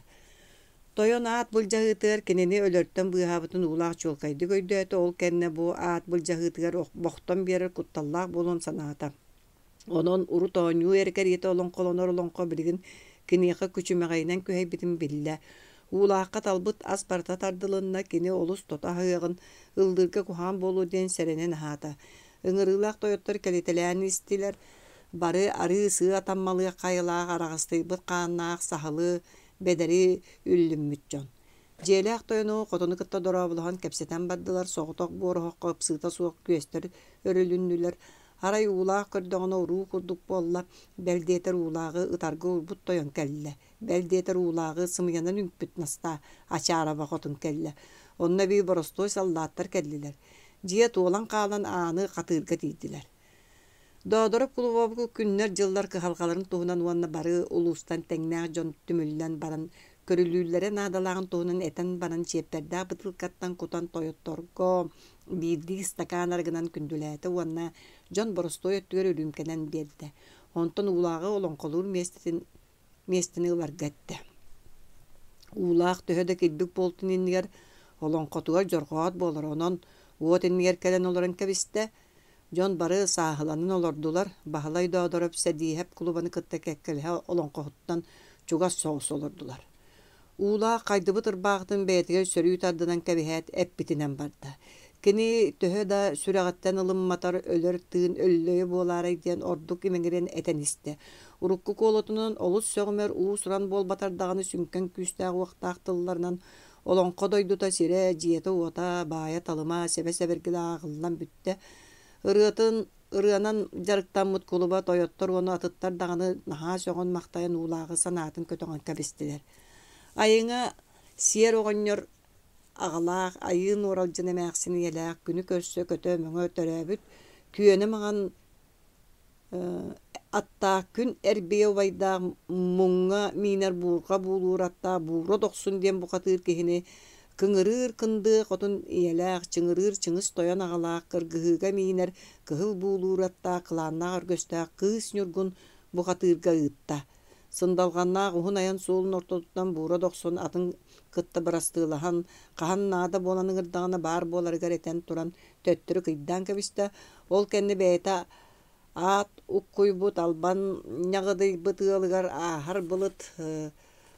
Тойон аат былдьаһыытыгар кинини өлөртөн быыһаабытын уулаах чуолкайдык өйдөөтө, ол кэннэ бу аат былдьаһыытыгар бохтон биэрэр кутталлаах буолуон санаата. Онон урут оонньуу эрэ кэриэтэ олоҥхолонор олоҥхо билигин киниэхэ күчүмэҕэйинэн күһэйбитин биллэ. Уулаахха талбыт ас барыта тардылынна, кини олус тото аһыаҕын, ыллыырга куһаҕан буолуо диэн сэрэнэн аһаата. Ыҥырыылаах тойоттор кэлитэлээн истилэр, бары арыы-сыы атаммалыах хайалаах араҕастыйбыт хааннаах саһылы, бэдэри үллүммүт дьон. Дьиэлээх тойону хотону кытта дорооболоһон кэпсэтэн бардылар, соҕотох буор оһоххо ыпсыыта суох күөстэр өрүлүннүлэр, Арай уулаах көрдөҕүнэ уруу курдук буолла, бэл диэтэр уулааҕы ытарга уурбут тойон кэллэ, бэл диэтэр уулааҕы сымыйанан үҥпүт Настаа Ачаараба хотун кэллэ. Онно эбии боростуой саллааттар кэллилэр. Дьиэ туолан хаалан ааны хатыырга тиийдилэр. Доодороп кулубабы күннэр-дьыллар кыһалҕаларын туһунан уонна бары улуустан тэҥнээх дьон түмүллэн баран көрүлүүллэрэ наадалааҕын туһунан этэн баран чиэппэрдээх бытыылкаттан кутан тойотторго биирдии ыстакаан арыгынан күндүлээтэ уонна дьон боростуой өттүгэр үрүүмкэнэн биэрдэ. Онтон уулааҕы олоҥхолуур миэстэтин миэстэни ыларга эттэ. Уулаах төһө да килбик буолтун иннигэр олоҥхотугар дьорҕоот буолар, онон уот иннигэр кэлэн олорон кэбистэ. Дьон бары сааһыланан олордулар, Баһылай Доодороп Сэдииһэп кулубаны кытта кэккэлэһэ олоҥхоһуттан чугас соҕус олордулар. Уулаах хайдыбыт ырбаахытын бэйэтигэр сөрүү тардынан кэбиһээт эппитинэн барда. Кини төһө да сүрэҕиттэн ылымматар өлөр тыын өллөйө буолаарай диэн ордук имэҥирэн этэн истэ. Урукку куолутунан олус сөҕүмэр уус-уран буолбатар даҕаны сүҥкэн күүстээх-уохтаах тылларынан олоҥхо дойдута сирэ, дьиэтэ-уота, баайа-талыма, сэбэ-сэбиргэлэ ааҕыллан бүттэ. Ырыатын Ырыанан дьарыктаммыт кулуба тойоттор уонна атыттар даҕаны наһаа сөҕөн-махтайан Уулааҕы санаатын көтөҕөн кэбистилэр. Айыҥа сиэр оҕонньор аҕалаах Айыы Нуоралдьын эмээхсин ийэлээх күнү көрсө көтө-мөҥө төрөөбүт күөнэ маҥан аттаах күн эрбийэ убайдаах муҥҥа миинэр буурҕа буулуур аттаах Буура Дохсун диэн бухатыыр киһини кыҥырыыр кындыа хотун ийэлээх, чыҥырыыр чыҥыс тойон аҕалаах, кыргыһыыга миинэр кыһыл буулуур аттаах кылааннаах өргөстөөх Кыыс Ньургун бухатыырга ыытта. Сындалҕаннаах уһун айан суолун ортотуттан Буура Дохсун атын кытта бырастыылаһан, хаһан наада буолан ыҥырдаҕына баар буоларыгар этэн туран төттөрү кыйдаан кэбистэ. Ол кэннэ бэйэтэ аат уккуйбут, албан ньаҕыдыйбыт ыалыгар ааһар былыт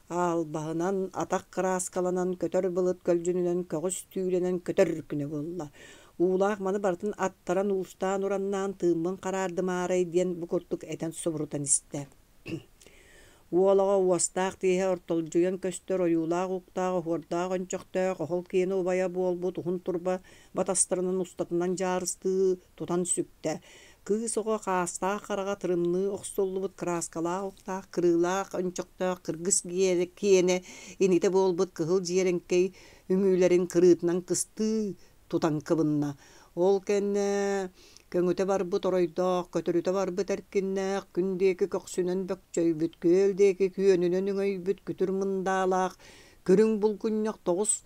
аалбаһынан, атах кырааскаланан, көтөр былыт көлдьүнүнэн көҕүс түүлэнэн көтөр күнэ буолла. Уулаах маны барытын аттаран уустаан-ураннаан тыыммын хараардымаарай диэн бу курдук этэн субурутан истэ. Уол оҕо уостаах тииһэ ортолдьуйан көстөр ойуулаах уктаах, оһуордаах өнчөхтөөх, оһол киэнэ убайа буолбут уһун турба батастарынан устатынан дьаарыстыы тутан сүктэ. Кыыс оҕо хаастаах хараҕа тырымныы охсуллубут кырааскалаах уктаах, кырыылаах өнчөхтөөх кыргыс киэнэ инитэ буолбут кыһыл дьиэрэҥкэй үҥүүлэрин кырыытынан кыстыы тутан кыбынна. Ол кэннэ көҥүтэ барбыт оройдоох, көтүрүтэ барбыт эркиннээх, күн диэки көхсүнэн бөкчөйбүт, күөл диэки күөнүнэн өҥөйбүт күтүр мындаалаах, күрүҥ булгунньах тоҕус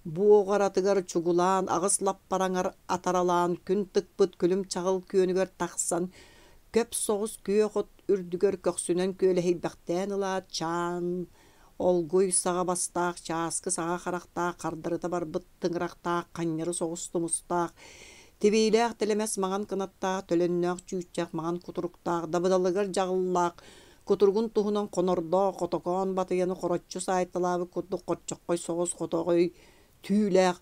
буоҕаратыгар чугулаан, аҕыс лаппараҥар атаралаан, күн тыкпыт күлүм чаҕыл күөнүгэр тахсан, көп соҕус күөх от үрдүгэр көхсүнэн күөлэһийбэхтээн ылаат, чаан Олгуй саҕа бастаах, чааскы саҕа харахтаах, хардарыта барбыт тыҥырахтаах, ханньары соҕус тумустаах, тибиилээх тэлэмэс маҥан кынаттаах, төлөннөөх чүүччэх маҥан кутуруктаах, дабыдалыгар дьаҕыллаах, кутуругун туһунан хонордоох, хотокоон батыйаны хороччу саайталаабыт курдук хорчоххой соҕус хотоҕой түүлээх,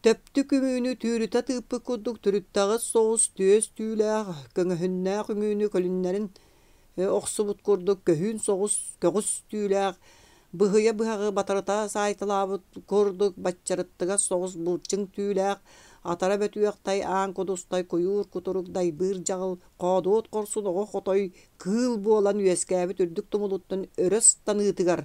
төптү күмүүнү түүрүтэ тыыппыт курдук түрүттэҕис соҕус түөс түүлээх, көҥөһүннээх үҥүүнү көлүннэрин охсубут курдук көһүүн соҕус көҕүс түүлээх, быһыйа быһаҕы батарыта саайталаабыт курдук баччарыттыгас соҕус былчыҥ түүлээх, атара бөтүөхтэй аан кудустай куйуур кутурук дайбыыр дьаҕыл, хоодуот хорсун оҕо хотой кыыл буолан үөскээбит үрдүк тумулуттан өрө ыстаныытыгар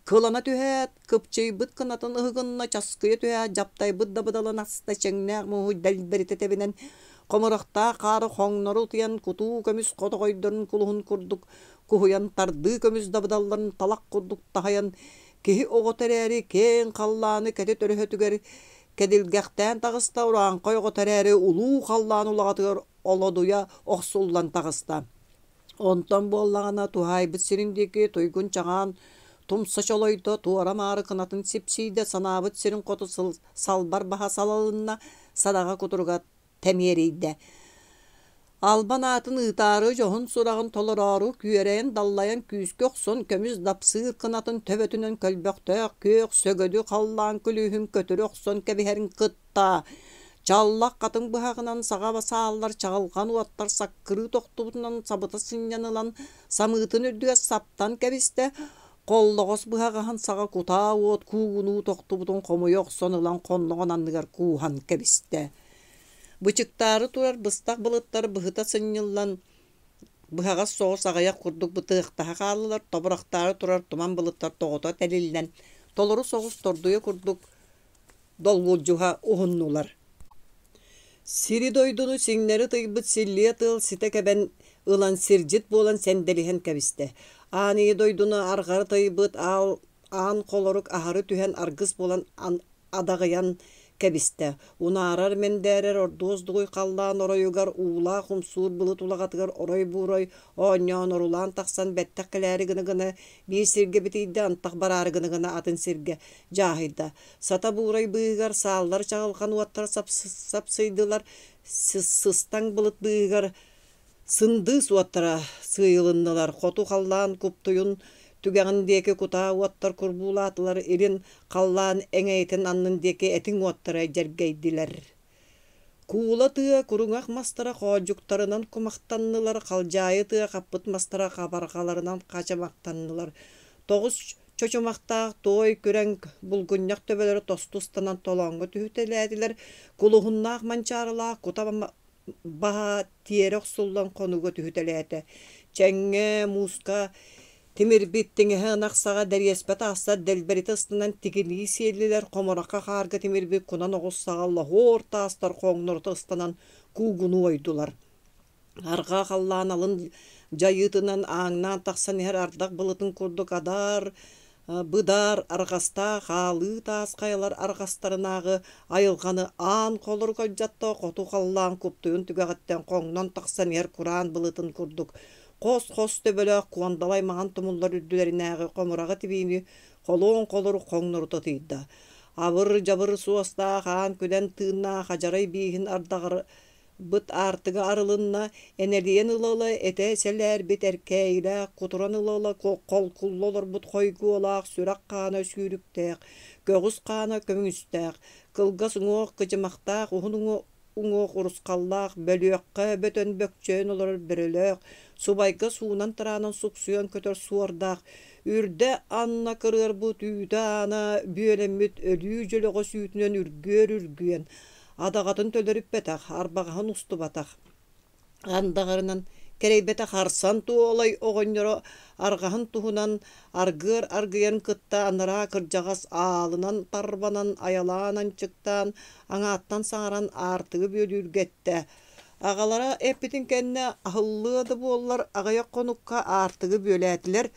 кылана түһээт, кыпчыйбыт кынатын ыһыгынна часкыйа түһээт, дьаптайбыт дабыдалын аста чэҥнээх мууһу дэлбэритэ тэбинэн, хомурахтаах хаары хоҥнору утуйан, кутуу көмүс хотоҕойдорун кулуһун курдук куһуйан, тардыы көмүс дабыдалларын талах курдук таһыйан, киһи оҕото эрээри киэҥ халлааны кэтит өрөһөтүгэр кэдилгэхтээн таҕыста, урааҥхай оҕото эрээри улуу халлаан улаҕатыгар олодуйа охсуллан таҕыста. Онтон буоллаҕына туһаайбыт сирин диэки туйгун чаҕаан тумса чолойдо, туора-маары кынатын сипсийдэ, санаабыт сирин хоту салбар баһа салалынна, садаҕа кутуруга тэмиэрийдэ. Албан аатын ыытаары, дьоһун сураҕын толороору күөрэйэн-даллайан күүскэ охсон, көмүс дапсыыр кынатын төбөтүнэн көлбөхтөөх күөх сөгөдү халлаан күлүүһүн көтүрү охсон кэбиһэрин кытта Чаллах хатыҥ быһаҕынан саҕа сааллар чаҕылҕан уоттар саккырыы тохтубутунан сабыта сынньан ылан, самыытын үрдүгэр саптан кэбистэ, холлоҕос быһаҕаһын саҕа кутаа уот куугунуу тохтубутун хомуйа охсон ылан хонноҕун анныгар кууһан кэбистэ. Бычыктаары турар быстах былыттар быһыта сынньыллан, быһаҕас соҕус аҕыйах курдук бытыахтаһа хааллылар, тобурахтаары турар туман былыттар тоҕута тэлиллэн, толору соҕус тордуйа курдук долгулдьуһа уһуннулар. Сири-дойдуну сиҥнэри ытыйбыт силлиэ тыал ситэ кэбэн ылан сирдьит буолан сэндэлиһэн кэбистэ. Аан ийэ дойдуну арҕары тыйбыт аал аан холорук аһары түһэн аргыс буолан адаҕыйан кэбистэ. Унаарар мэндээрэр ордуос дугуй халлаан оройугар уулаах умсуур былыт улаҕатыгар орой-буурай оонньоон орулаан тахсан бэттэх кэлээри гына-гына биир сиргэ битийдэ, антах бараары гына-гына атын сиргэ дьааһыйда. Сата буурай быыһыгар сааллар чаҕылҕан уоттара сапсыйдылар, сыстаҥ былыт быыһыгар сындыыс уоттара сыыйылыннылар, хоту халлаан куптуйун түгэҕин диэки кутаа уоттар курбуулаатылар, илин халлаан эҥэйитин аннын диэки этиҥ уоттара дьэргэйдилэр. Куула тыа куруҥах мастара хоодьуктарынан кумахтаннылар, халдьаайы тыа хаппыт мастара хабарҕаларынан хачамахтаннылар. Тоҕус чочумахтаах туой күрэҥ булгунньах төбөлөрө тосту ыстанан толооҥҥо түһүтэлээтилэр, кулуһуннаах манчаарылаах кута баһа тиэрэ охсуллан хонууга түһүтэлээтэ. Чэҥҥэ, мууска тимирбит тиҥэһэ ынах саҕа дэриэспэ таастар дэлбэритэ ыстанан тигинии сиэллилэр, хомурахха хаарга тимирбит кунан оҕус саҕа лоһуор таастар хоҥнорута ыстанан куугунуу ойдулар. Арҕаа халлаан алын дьайыытынан ааҥнаан тахсан иһэр ардах былытын курдук адаар, быдаар арҕастаах аалыы таас хайалар арҕастарынааҕы айылҕаны аан холорук алдьатта, хоту халлаан куптуйун түгэҕиттэн хоҥнон тахсан иһэр кураан былытын курдук хос-хос төбөлөөх куондалай маҥан тумуллар үрдүлэринээҕи хомураҕы тибиини холуон холорук хоҥнорута ытыйда. Абыр-дьабыр суостаах аан күлэн тыыннаах адьарай бииһин ардаҕар Быт аартыга арылынна, энэлийэн ыла-ыла этэ сэлээрбит эркээйилээх, кутуран ыла-ыла холкулла олорбут хойгуолаах, сүрэх хаана сүүрүктээх, көҕүс хаана көмүстээх, кылгас уҥуох кыдьымахтаах, уһун уҥуох урусхаллаах, бөлүөххэ бөтөн бөкчөйөн олорор бөрөлөөх, субайга суунан-тараанан суксуйан көтөр суордаах, үрдэ анна кырыарбыт үүтэ аана бүөлэммит өлүү дьөлөҕөс үүтүнэн үргүөр үргүөн, Адаҕатын төлөрүппэтэх, арбаҕаһын устубатах, андаҕарынан кэрэйбэтэх Арсан Туолай оҕонньоро арҕаһын туһунан аргыар аргыйарын кытта анараа кырдьаҕас аалынан тарбанан айалаан анчыктаан, аҥааттан саҥаран аартыгы бүөлүүргэ эттэ. Аҕалара эппитин кэннэ аһыллыа да буоллар аҕыйах хонукка аартыгы бүөлээтилэр,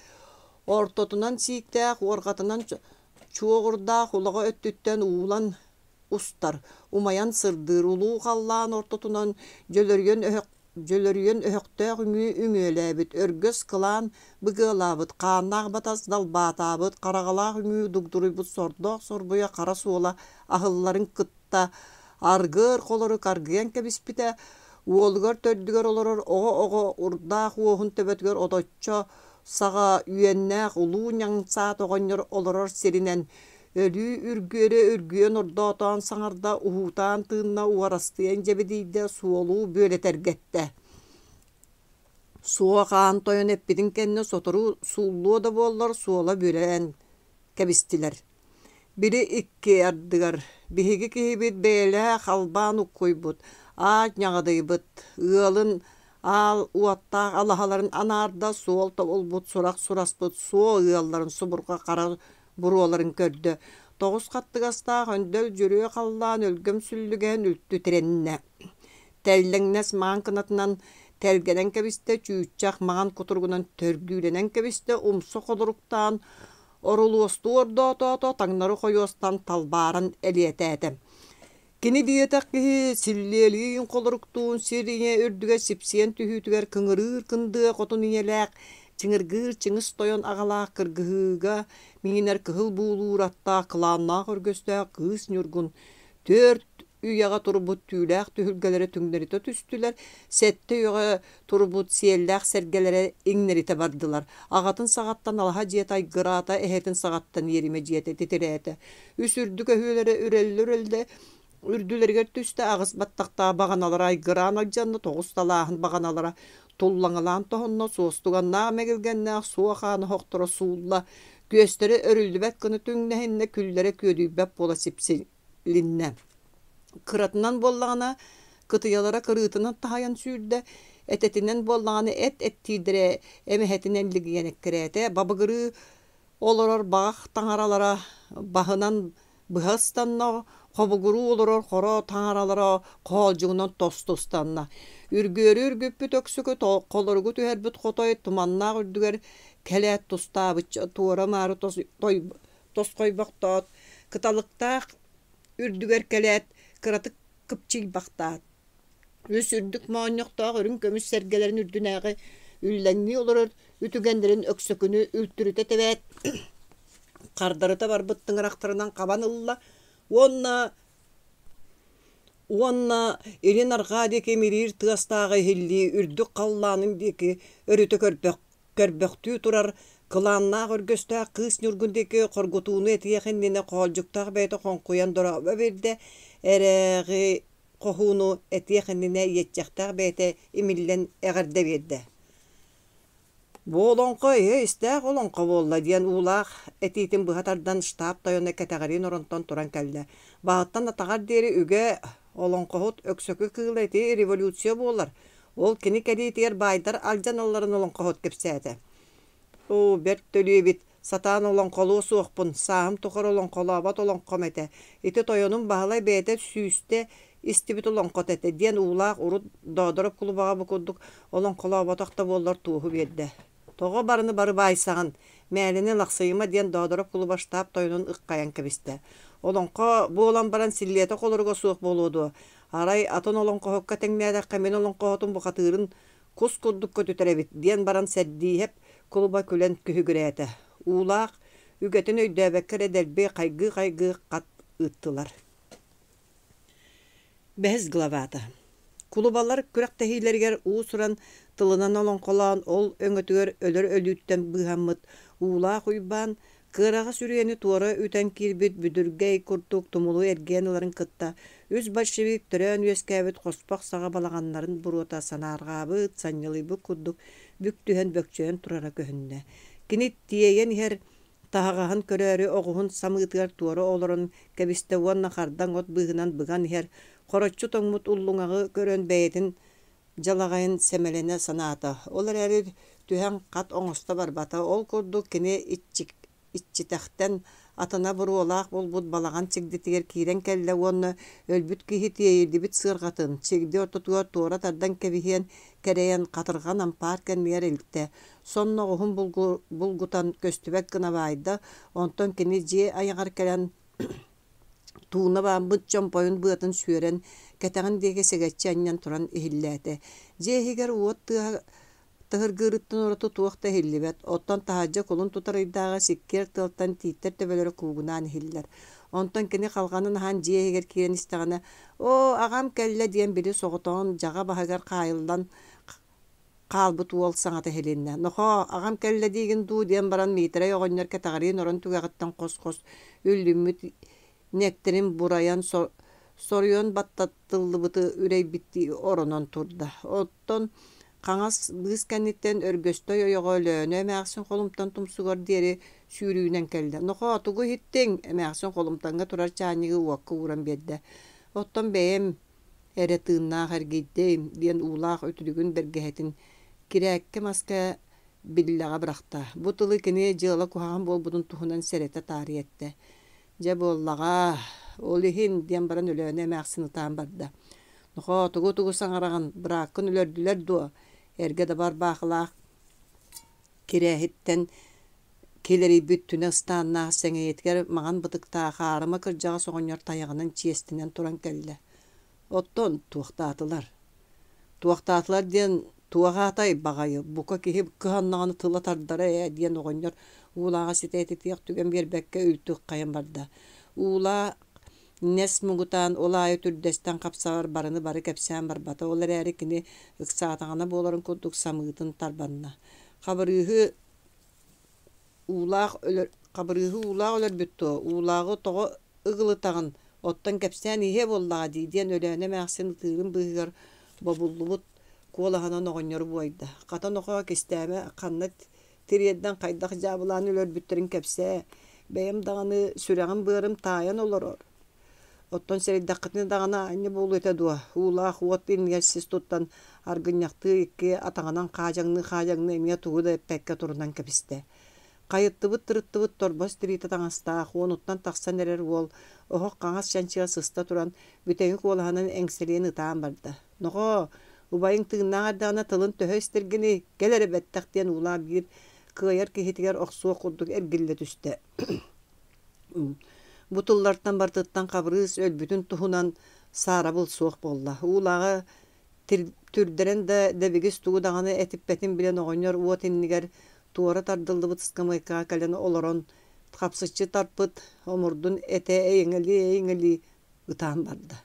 ортотунан сииктээх уорҕатынан чуоҕурдаах улаҕа өттүттэн уулан устар, умайан сырдыыр улуу халлаан ортотунан дьөлөрүйэн өһөх дьөлөрүйэн өһөхтөөх үҥүү үҥүөлээбит, өргөс кылаан быгыалаабыт, хааннаах батас далбаатаабыт, хараҕалаах үҥүү дугдуруйбут сордоох сорбуйа хара суола аһылларын кытта аргыар холорук аргыйан кэбиспитэ, уолугар төрдүгэр олорор оҕо-оҕо урдаах уоһун төбөтүгэр оточчо саҕа үөннээх улуу ньаҥсаат оҕонньор олорор сиринэн Өлүү үргүөрэ үргүөн ордоотоон саҥарда, уһуутаан тыынна, уорастыйан дьэбидийдэ, суолу бүөлэтэргэттэ. Суох аан тойон эппитин кэннэ сотору сууллуо да буоллар суола бүөлээн кэбистилэр. Били икки ардыгар биһиги киһибит бэйэлээх албаан уккуйбут, аат ньаҕадыйбыт, ыалын аал уоттаах алаһаларын анаарда, суол тобулбут, сурах сураспыт суо ыалларын субурҕа хара буруоларын көрдө, тоҕус хаттыгастаах өндөл дьүрүө халлаан өлгөм сүллүгэһин үлтү тирэннэ. Тэллэҥнэс маҥан кынатынан тэлгэнэн кэбистэ, чүүччэх маҥан кутуругунан төргүүлэнэн кэбистэ, умса холоруктаан орулуостуу ордоотоото, таҥнары хойуостан талбааран элиэтээтэ. Кини диэтэх киһи силлиэлиин холоруктуун сир ийэ үрдүгэр сипсийэн түһүүтүгэр кыҥырыыр кындыа хотун ийэлээх, чыҥыргыыр чыҥыс тойон аҕалаах кыргыһыыга миинэр кыһыл буулуур аттаах кылааннаах өргөстөөх кыыс Ньургун түөрт үйэҕэ турбут түүлээх түһүлгэлэрэ түҥнэритэ түстүлэр, сэттэ үйэҕэ турбут сиэллээх сэргэлэрэ иҥнэритэ бардылар. Аҕатын саҕаттан алаһа дьиэтэ айгыраата, эһэтин саҕаттан иэримэ дьиэтэ титирээтэ. Үс үрдүк өһүөлэрэ үрэллэ-үрэллэ үрдүлэригэр түстэ, аҕыс баттахтаах баҕаналара айгыраан алдьанна, тоҕус талааһын баҕаналара туллаҥалаан тоһунна, суостуганнаах мэгилгэннээх суох аан оһохторо суулла, күөстэрэ өрүллүбэт гына түҥнэһиннэ, күллэрэ күөдүйбэт буола сипсилиннэ. Кыратынан буоллаҕына, кытыйалара кырыытынан таһыйан сүүрдэ, этэтинэн буоллаҕына эт эттиирдэрэ эмэһэтинэн лигийэн эккирээтэ, бабыгырыы олорор баҕах таҥаралара баһынан быһа ыстанна, хобугуруу олорор хоро таҥаралара хоолдьугунан тосту ыстанна. Үргүөрү үргүппүт өксөкү холоругу түһэрбит хотой туманнаах үрдүгэр кэлээт тустаабычча туора-маары тосхойбохтоот, кыталыктаах үрдүгэр кэлээт, кыратык кыпчыйбахтаат, үс үрдүк моонньохтоох үрүҥ көмүс сэргэлэрин үрдүнээҕи үллэҥнии олорор үтүгэннэрин өксөкүнү үлтүрүтэ тэбээт, хардарыта барбыт тыҥырахтарынан хабан ылла уонна уонна илин-арҕаа диэки имириир тыастааҕы иһиллии үрдүк халлаанын диэки өрүтэ көрбөх көрбөхтүү турар кылааннаах өргөстөөх кыыс Ньургун диэки хоргутууну этиэх иннинэ хоолдьуктаах бэйэтэ хоҥкуйан дорообо биэрдэ, эрээҕи хоһууну этиэх иннинэ иэччэхтээх бэйэтэ имиллэн эҕэрдэ биэрдэ. Бу олоҥхо иһэ истээх олоҥхо буолла диэн уулаах этиитин быһа тардан штаб тойоно кэтэҕириин оронтон туран кэллэ. Баһыттан атаҕар диэри үгэ Олоҥхоһут Өксөкү кыыла ити революция буолар. Ол кини кэлиитигэр баайдар алдьаналларын олоҥхоһут кэпсээтэ. Оо, бэрт төлүө эбит, сатаан олоҥхолуо суохпун, сааһым тухары олоҥхолообот олоҥхом этэ. Ити тойонум Баһылай бэйэтэ сүүстэ истибит олоҥхото этэ диэн Уулаах урут Доодороп кулубаҕа бу курдук олоҥхолооботох да буоллар туоһу биэрдэ. Тоҕо барыны бары баайсаҕын, мээлэни лахсыйыма диэн Доодороп кулуба штаб тойонун ыххайан кэбистэ. Олоҥхо буолан баран силлиэтэ холоруга суох буолуо дуо? Арай атын олоҥхоһукка тэҥнээтэххэ мин олоҥхоһутум бухатыырын кус курдук көтүтэр эбит диэн баран Сэрдииһэп кулуба күлэн күһүгүрээтэ. Уулаах үгэтин өйдөөбөккө эрэ дэлби хайгыы-хайгыы хат ыыттылар. Бэһис главата. Кулубалар күрэхтэһиилэригэр уус-уран тылынан олоҥхолоон ол өҥөтүгэр өлөр өлүүттэн быыһаммыт Уулаах Уйбаан кыараҕас үрүйэни туора үтэн киирбит бүдүргэй курдук тумулу эргийэн ыларын кытта үс большевик төрөөн үөскээбит хоспох саҕа балаҕаннарын буруота санаарҕаабыт, санньылыйбыт курдук бүк түһэн бөкчөйөн турара көһүннэ. Кини тиэйэн иһэр Таһаҕаһын көрөөрү оҕуһун самыытыгар туора олорон кэбистэ уонна хардаҥ от быыһынан быган иһэр хороччу тоҥмут уллуҥаҕы көрөн бэйэтин дьалаҕайын сэмэлэнэ санаата. Ол эрээри түһэн хат оҥосто барбата. Ол курдук кини иччитэхтэн атына буруолаах буолбут балаҕан чигдитигэр киирэн кэллэ уонна өлбүт киһи тиэйиллибит сыарҕатын чигди ортотугар туора тардан кэбиһиэн кэрэйэн хатырҕан ампаар кэннигэр илтэ. Сонно оҕуһун булгутан көстүбэт гына баайда, онтон кини дьиэ айаҕар кэлэн тууна бааммыт чомпойун быатын сүөрэн, кэтэҕин диэки сэгэччи анньан туран иһиллээтэ. Дьиэ иһигэр уот тыаһа тыһыргыырыттан ураты туох да иһиллибэт, оттон таһырдьа кулун тутар ыйдааҕы сиккиэр тыалтан тииттэр төбөлөрө куугунаан иһиллэр. Онтон кини халҕанын аһан дьиэ иһигэр киирэн истэҕинэ, «Оо, аҕам кэллэ» диэн били соҕотоҕун дьаҕа баһыгар хаайыллан хаалбыт уол саҥата иһилиннэ: «Нохоо, аҕам кэллэ диигин дуу?» диэн баран Миитэрэй оҕонньор кэтэҕириин орон түгэҕиттэн хос-хос үллүммүт иҥэктэрин бурайан соруйан баттатыллыбыты үрэйбиттии оронон турда. Оттон хаҥас быыс кэнниттэн Өргөстөй ойоҕо Өлөөнө эмээхсин холумтан тумсугар диэри сүүрүүнэн кэллэ: «Нохоо, тугу иһиттиҥ?» Эмээхсин холумтаҥҥа турар чаанньыгы уокка ууран биэрдэ. «Оттон бэйэм эрэ тыыннаах эргийдим» диэн уулаах үтүлүгүн бэргэһэтин кирээккэ маска биллэҕэ бырахта. Бу тылы кини дьыала куһаҕан буолбутун туһунан сэрэтэ таарыйа эттэ. «Дьэ буоллаҕа, ол иһин» диэн баран Өлөөнө эмээхсин ытаан барда. «Нохоо, тугу-тугу саҥараҕын, бырааккын өлөрдүлэр дуо?» Эргэ да барбаахылаах кирээһиттэн Килэрийбит түнэ ыстааннаах сэҥийэтигэр маҥан бытыктаах аарыма кырдьаҕас оҕонньор тайаҕынан чиэстэнэн туран кэллэ. Оттон туохтаатылар? Туохтаатылар диэн туох аатай баҕайы, бука киһи кыһаннаҕына тыла тардара ээ диэн оҕонньор Уулааҕа ситэ этитиэх түгэн биэрбэккэ үлтү ыххайан барда. Уулаах нэс муҥутаан ол аайы түрдэстэн хапсаҕар барыны бары кэпсээн барбата, ол эрээри кини ыксаатаҕына буоларын курдук самыытын тарбанна. Хабырыыһы Уулаах өлөр Хабырыыһы уулаах өлөрбүт дуо, уулааҕы тоҕо ыгылытаҕын, оттон кэпсээн иһиэ буоллаҕа дии диэн Өлөөнө эмээхсин ытыырын быыһыгар бобуллубут куолаһынан оҕонньору буойда. Хата нохоо кистээмэ ханна тириэрдэн хайдах дьаабылаан өлөрбүттэрин кэпсээ, бэйэм даҕаны сүрэҕим-быарым таайан олорор. Оттон сэрэйдэххитинэ даҕаны аанньа буолуо этэ дуо, уулаах уот иннигэр сис туттан аргынньахтыы икки атаҕынан хаадьаҥныы-хаадьаҥныы эмиэ тугу да эппэккэ турунан кэбистэ. Хайыттыбыт-тырыттыбыт торбос тириитэ таҥастаах, уонуттан тахсан эрэр уол оһох хаҥас чанчыга сыста туран, бүтэҥи куолаһынан эҥсэлиэн ытаан барда. «Нохоо, убайыҥ тыыннаах эрдэҕинэ тылын төһө истэргиний, кэл эрэ бэттэх» диэн уулаах биир кыайар киһитигэр охсуох курдук эргиллэ түстэ. Бу тыллартан барытыттан Хабырыыс өлбүтүн туһунан саарабыл суох буолла. Уулааҕы түрдэрэн да дэбигис тугу даҕаны этиппэтин билэн оҕонньор уот иннигэр туора тардыллыбыт ыскамыайкаҕа кэлэн олорон хапсыччы тарпыт омурдун этэ эйэҥэлии-эйэҥэлии ытаан барда.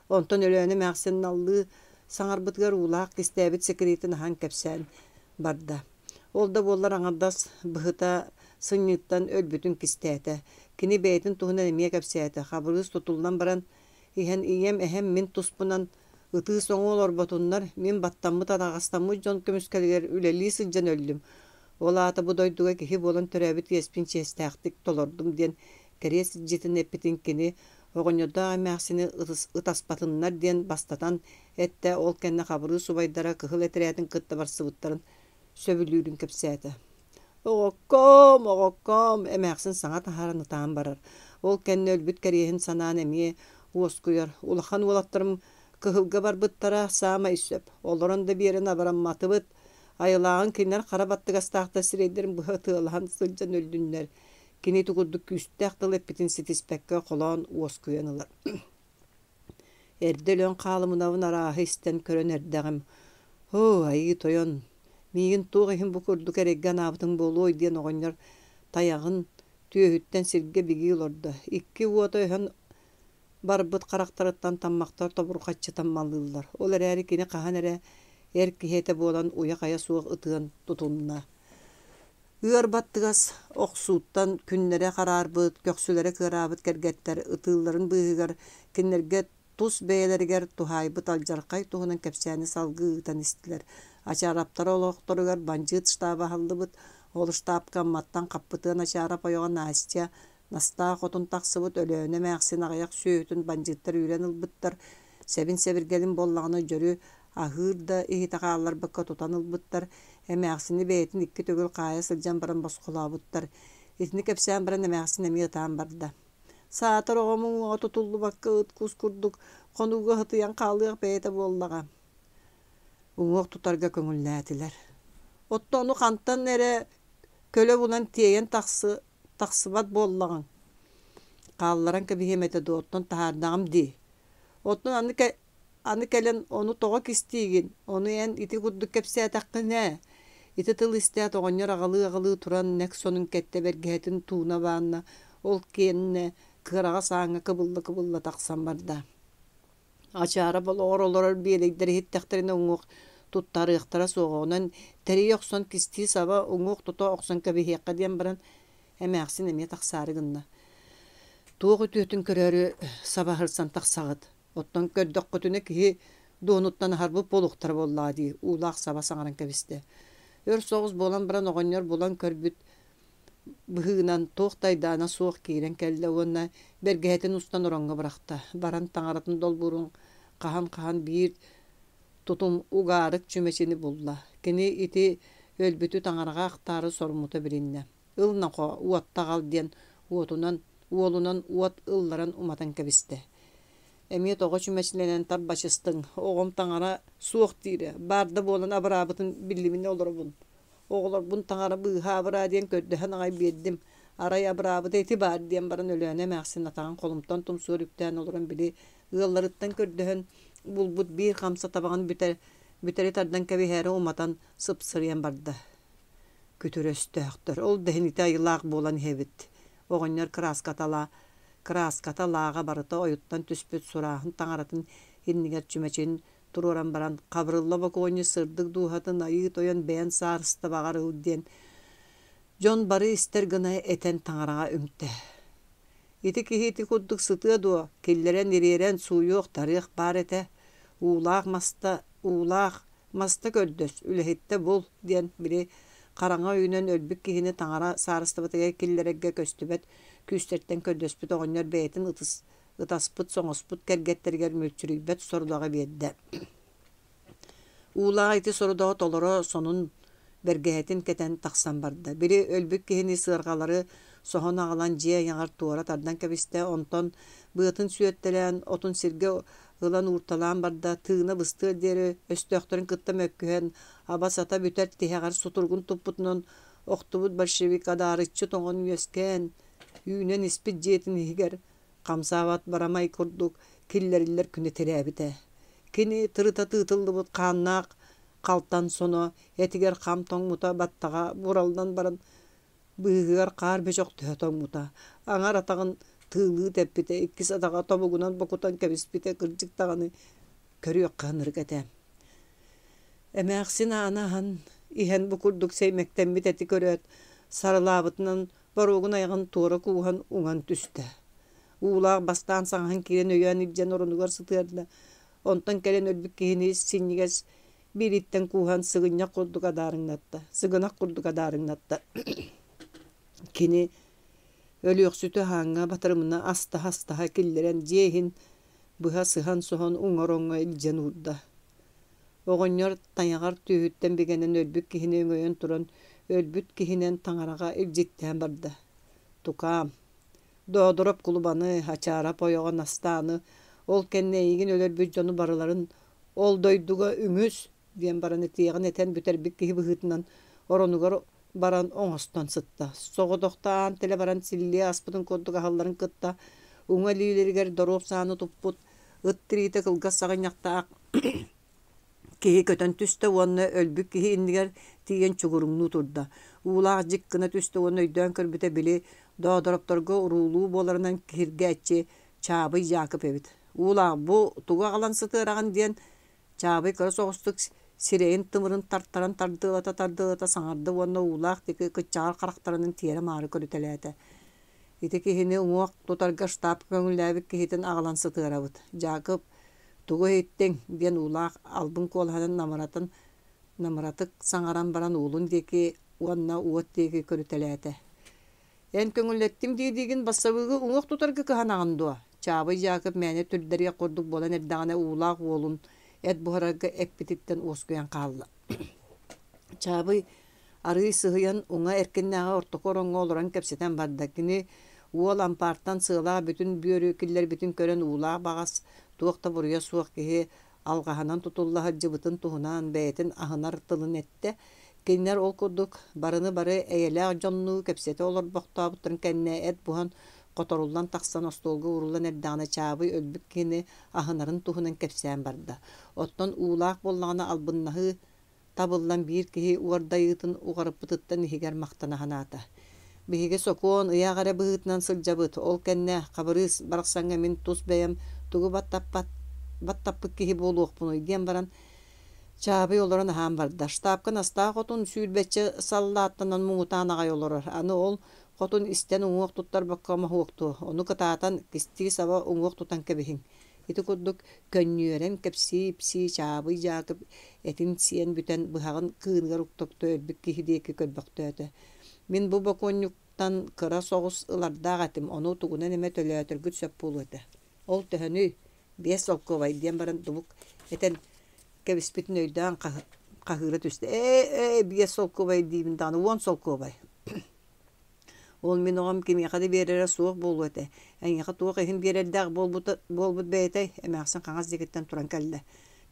Онтон Өлөөнө эмээхсин наллыы саҥарбытыгар уулаах кистээбит сэкириэтин аһан кэпсээн барда. Ол да буоллар аҥардас быһыта сынньыыттан өлбүтүн кистээтэ. Кини бэйэтин туһунан эмиэ кэпсээтэ. Хабырыыс тутуллан баран иһэн ийэм, эһэм мин туспунан ытыы-соҥуу олорботуннар, мин баттаммыт, араҕастаммыт дьон көмүскэлигэр үлэлии сылдьан өллүм. Ол аата бу дойдуга киһи буолан төрөөбүт иэспин чиэстээхтик толордум диэн кэриэс илдьитин эппитин кини. Оҕонньордоох эмээхсини ытаспатыннар диэн бастатан эттэ, ол кэннэ Хабырыыс убайдара кыһыл этэрээтин кытта барсыбыттарын сөбүлүүрүн кэпсээтэ. Оҕоккоом, оҕоккоом, эмээхсин саҥа таһааран ытаан барар. Ол кэннэ өлбүт кэриэһин санаан эмиэ уоскуйар. Улахан уолаттарым кыһылга барбыттара саамай сөп. Олорон да биэрэн абырамматыбыт. Айылааҕын кинилэр хара баттыгастаахтар сирэйдэрин быһа ытыалаһан сылдьан өллүннэр. Кини ити курдук күүстээх тыл эппитин ситиспэккэ холоон уоскуйан ылар. Эрдэ өлөн хаалымынабын арааһы истэн көрөн эрдэҕим. Һоо, айыы тойон, миигин туох иһин бу курдук эрэйгэ анаабытыҥ буолуой диэн оҕонньор тайаҕын түөһүттэн сиргэ бигии олордо. Икки уота өһөн барбыт харахтарыттан таммахтар тобурҕаччы таммалыыллар. Ол эрээри кини хаһан эрэ эр киһи этэ буолан уйа-хайа суох ытыан тутунна. Ыар баттыгас охсууттан күннэрэ хараарбыт, көхсүлэрэ кыараабыт кэргэттэр ытыылларын быыһыгар кинилэргэ тус бэйэлэригэр туһаайбыт алдьархай туһунан кэпсээни салгыы ыытан истилэр. Ачаараптар олохторугар бандьыыт штаба аһыллыбыт, ол штабка Амматтан Хаппытыан Ачаарап ойоҕо Настя Настаа хотун тахсыбыт Өлөөнө эмээхсин аҕыйах сүөһүтүн бандьыыттар үүрэн ылбыттар, сэбин-сэбиргэлин буоллаҕына дьөрү аһыыр да иһитэ хаалларбакка тутан ылбыттар, эмээхсини бэйэтин икки төгүл хаайа сылдьан баран босхолообуттар. Итини кэпсээн баран эмээхсин эмиэ ытаан барда. Саатар оҕом уҥуоҕа тутуллубакка ыт кус курдук хонууга сытыйан хаалыах бэйэтэ буоллаҕа. Уҥуох тутарга көҥүллээтилэр. Оттон ону хантан эрэ көлө булан тиэйэн тахсы тахсыбат буоллаҕыҥ. Хаалларан кэбиһиэм этэ дуо, оттон таһаардаҕым дии. Оттон аны, аны кэлэн ону тоҕо кистиигин, ону эн ити курдук кэпсээтэххинэ Ити тыл истээт оҕонньор аҕалыы-аҕалыы туран нэк сонун кэттэ бэргэһэтин тууна баанна, ол кэннэ кыараҕас ааҥҥа кыбылла-кыбылла тахсан барда. Ачаара болоҕор олорор биэлэйдэр иһиттэхтэринэ уҥуох туттарыахтара суоҕа, онон тэрийэ охсон кистии-саба уҥуох тута охсон кэбиһиэххэ диэн баран эмээхсин эмиэ тахсаары гынна. Туох үтүөтүн көрөөрү сабаһырсан тахсаҕыт? Оттон көрдөххүтүнэ киһи дуонуттан аһарбыт буолуохтара буоллаҕа дии, уулаах саба саҥаран кэбистэ. Өр соҕус буолан баран оҕонньор булан көрбүт быһыынан туох да айдаана суох киирэн кэллэ уонна бэргэһэтин устан ороҥҥо бырахта. Баран таҥаратын долбуурун хаһан-хаһан биир тутум угаарык чүмэчини булла. Кини ити өлбүтү таҥараҕа ахтаары соруммута билиннэ. Ыл нохоо, уотта аҕал диэн уотунан, уолунан уот ылларан уматан кэбистэ. Эмиэ тоҕо чүмэчилэнэн тарбачыстыҥ, оҕом таҥара суох диирэ, баар да буолан абыраабытын биллибинэ олоробун. Оҕолорбун таҥара быыһаа абыраа диэн көрдөһөн аҕай биэрдим. Арай абыраабыта ити баар диэн баран Өлөөнө эмээхсин атаҕын холумтан тумсугар үктээн олорон били ыалларыттан көрдөһөн булбут биир хамса табаҕын бүтэр бүтэри тардан кэбиһээри уматан сыпсырыйан барда. Күтүр өстөөхтөр, ол да иһин ити айылаах буолан иһэбит. Оҕонньор кырааската кырааската лааҕа барыта ойуттан түспүт сурааһын таҥаратын иннигэр чүмэчин туруоран баран Хабырылла бокуонньу сырдык дууһатын Айыы Тойон бэйэн саарыстыбаҕар ыл диэн дьон бары истэр гына этэн таҥараҕа үҥтэ. Ити киһи ити курдук сытыа дуо, киллэрэн ириэрэн сууйуох-тарыах баар этэ. Уулаах маста, уулаах маста көрдөс, үлэһиттэ бул диэн били хараҥа өйүнэн өлбүт киһини таҥара саарыстыбатыгар киллэрэргэ көстүбэт күүстэртэн көрдөспүт оҕонньор бэйэтин ытыс ытаспыт-соҥоспут кэргэттэригэр мүлчүрүйбэт сорудаҕы биэрдэ. Уулаах ити сорудаҕы толоро сонун бэргэһэтин кэтэн тахсан барда. Били өлбүт киһини сыарҕалары соһон аҕалан дьиэ айаҕар туора тардан кэбистэ, онтон быатын сүөттэлээн, отун сиргэ ылан уурталаан барда, тыына быстыар диэри өстөөхтөрүн кытта мөккүһэн, аба-сата бүтэр тиһэҕэр сутуругун туппутунан охтубут большевик адаарыччы тоҥон үөскээн, үүнэн испит дьиэтин иһигэр хамсаабат барамай курдук киллэриллэр күнэ тирээбитэ. Кини тырыта тыытыллыбыт хааннаах халтан соно этигэр хам тоҥмута баттаҕа бураллан баран быыһыгар хаар бөчөхтөһө тоҥмута. Аҥар атаҕын тыылыы тэппитэ, иккис атаҕа тобугунан бокутан кэбиспитэ кырдьык даҕаны көрүөххэ ынырык этэ. Эмээхсин ааны аһан иһэн бу курдук сэймэктэммит эти көрөөт, сарылаабытынан боруогун айаҕын туора кууһан уҥан түстэ. Уулаах бастаан саҥаһын киирэн өйөөн илдьэн оронугар сытыарда, онтон кэлэн өлбүт киһини синньигэс биириттэн кууһан сыгынньах курдук адаарыҥнатта, сыгынах курдук адаарыҥнатта. Кини Өлүөхсүтү аһааҥҥа батарымына астаһа-астаһа киллэрэн дьиэ иһин быһа сыһан-соһон уҥа ороҥҥо илдьэн уурда. Оҕонньор тайаҕар түөһүттэн бигэнэн өлбүт киһини өҥөйөн туран өлбүт киһинэн таҥараҕа илдьиттээн барда: «Тукаам, Доодороп кулубаны, Ачаарап ойоҕо Настааны, ол кэннэ эйигин өлөрбүт дьону барыларын ол дойдуга үҥүс!» диэн баран этиэҕин этэн бүтэрбит киһи быһыытынан оронугар баран оҥостон сытта. Соҕотохто аан тэлэ баран силлиэ аспытын курдук аһалларын кытта уҥа илиилэригэр доруоп сааны туппут ыт тириитэ кылгас саҕынньахтаах киһи көтөн түстэ уонна өлбүт киһи иннигэр тиийэн чугуруҥнуу турда. Уулаах дьик гына түстэ уонна өйдөөн көрбүтэ били Доодоропторго уруулуу буоларынан киһиргээччи Чаабый Дьаакып эбит. Уулаах бу тугу аҕалан сытыараҕын диэн Чаабый кыра соҕустук сирэйин тымырын тартаран тардыалата-тардыалата саҥарда уонна уулаах диэки кыччаҕар харахтарынан тиэрэ-маары көрүтэлээтэ. Ити киһини уҥуох тутарга штаб көҥүллээбит киһитин аҕалан сытыарабыт. Дьаакып, тугу иһиттиҥ? диэн уулаах албын куолаһынан намыратан намыратык саҥаран баран уолун диэки уонна уот диэки көрүтэлээтэ. Эн көҥүллэттим дии-диигин бассабыыгы уҥуох тутарга кыһанаҕын дуо? Чаабый Дьаакып мээнэ түрдэриэх курдук буолан эрдэҕинэ уулаах уолун эт буһарарга эппититтэн уоскуйан хаалла. Чаабый арыый сыһыйан уҥа эркиннээҕи ортоку ороҥҥо олорон кэпсэтэн барда. Кини уол ампаартан сыалаах бүтүн бүөрү киллэрбитин көрөн уулаах баҕас туох да буруйа суох киһи алҕаһынан тутулла сылдьыбытын туһунан бэйэтин аһынар тылын эттэ. Кинилэр ол курдук барыны бары эйэлээх дьоннуу кэпсэтэ олорбохтообуттарын кэннэ эт буһан хоторуллан тахсан остуолга ууруллан эрдэҕинэ Чаабый өлбүт киһини аһынарын туһунан кэпсээн барда. Оттон уулаах буоллаҕына албыннаһыы табыллан биир киһи уордайыытын уҕарыппытыттан иһигэр махтана санаата. Биһиги сокуон ыйаах эрэ быһыытынан сылдьабыт, ол кэннэ Хабырыыс барахсаҥҥа мин тус бэйэм тугу баттаппат баттаппыт киһи буолуохпунуй диэн баран Чаабый олорон аһаан барда. Штабка Настаа хотун сүүрбэччэ саллааттанан муҥутаан аҕай олорор. Аны ол хотун истэн уҥуох туттарбакка моһуоктуо, ону кытаатан кистии-саба уҥуох тутан кэбиһиҥ. Ити курдук көнньүөрэн кэпсии-ипсии Чаабый Дьаакып этин сиэн бүтэн быһаҕын кыыныгар укта-укта өлбүт киһи диэки көрбөхтөөтө. Мин бу бокуонньуктан кыра соҕус ылардаах этим, ону тугунан эмэ төлөөтөргүт сөп буолуо этэ. Ол төһөнүй? Биэс солкуобай диэн баран дубук этэн кэбиспитин өйдөөн хаһыыра түстэ. Ээ, ээ, биэс солкуобай диибин даҕаны, уон солкуобай. Ол мин оҕом кимиэхэ да биэрэрэ суох буолуо этэ. Эйиэхэ туох иһин биэрэрдээх буолбута буолбут бэйэтэй? Эмээхсин хаҥас диэкиттэн туран кэллэ.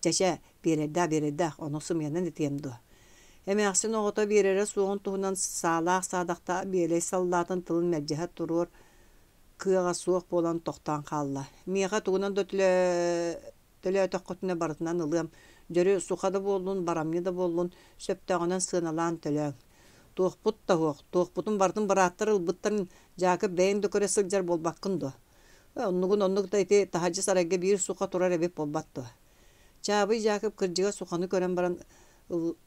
Чэ-чэ, биэрэрдээх биэрэрдээх, ону сымыйанан этиэм дуо? Эмээхсин оҕото биэрэрэ суоҕун туһунан саалаах-саадахтаах биэлэй саллаатын тылын мэлдьэһэ туруор кыаҕа суох буолан тохтоон хаалла. Миэхэ тугунан да төлөөтөххүтүнэ барытынан ылыам, дьөрү суха да буоллун, барамньы да буоллун, сөптөөҕүнэн сыаналаан төлөөҥ. Туохпут да суох, туохпутун барытын бырааттар ылбыттарын Дьаакып бэйэҥ да көрө сылдьар буолбаккын дуо? Ээ, оннугун оннук да ити таһырдьа сарайга биир суха турар эбит буолбат дуо? Чаабый Дьаакып кырдьыга суханы көрөн баран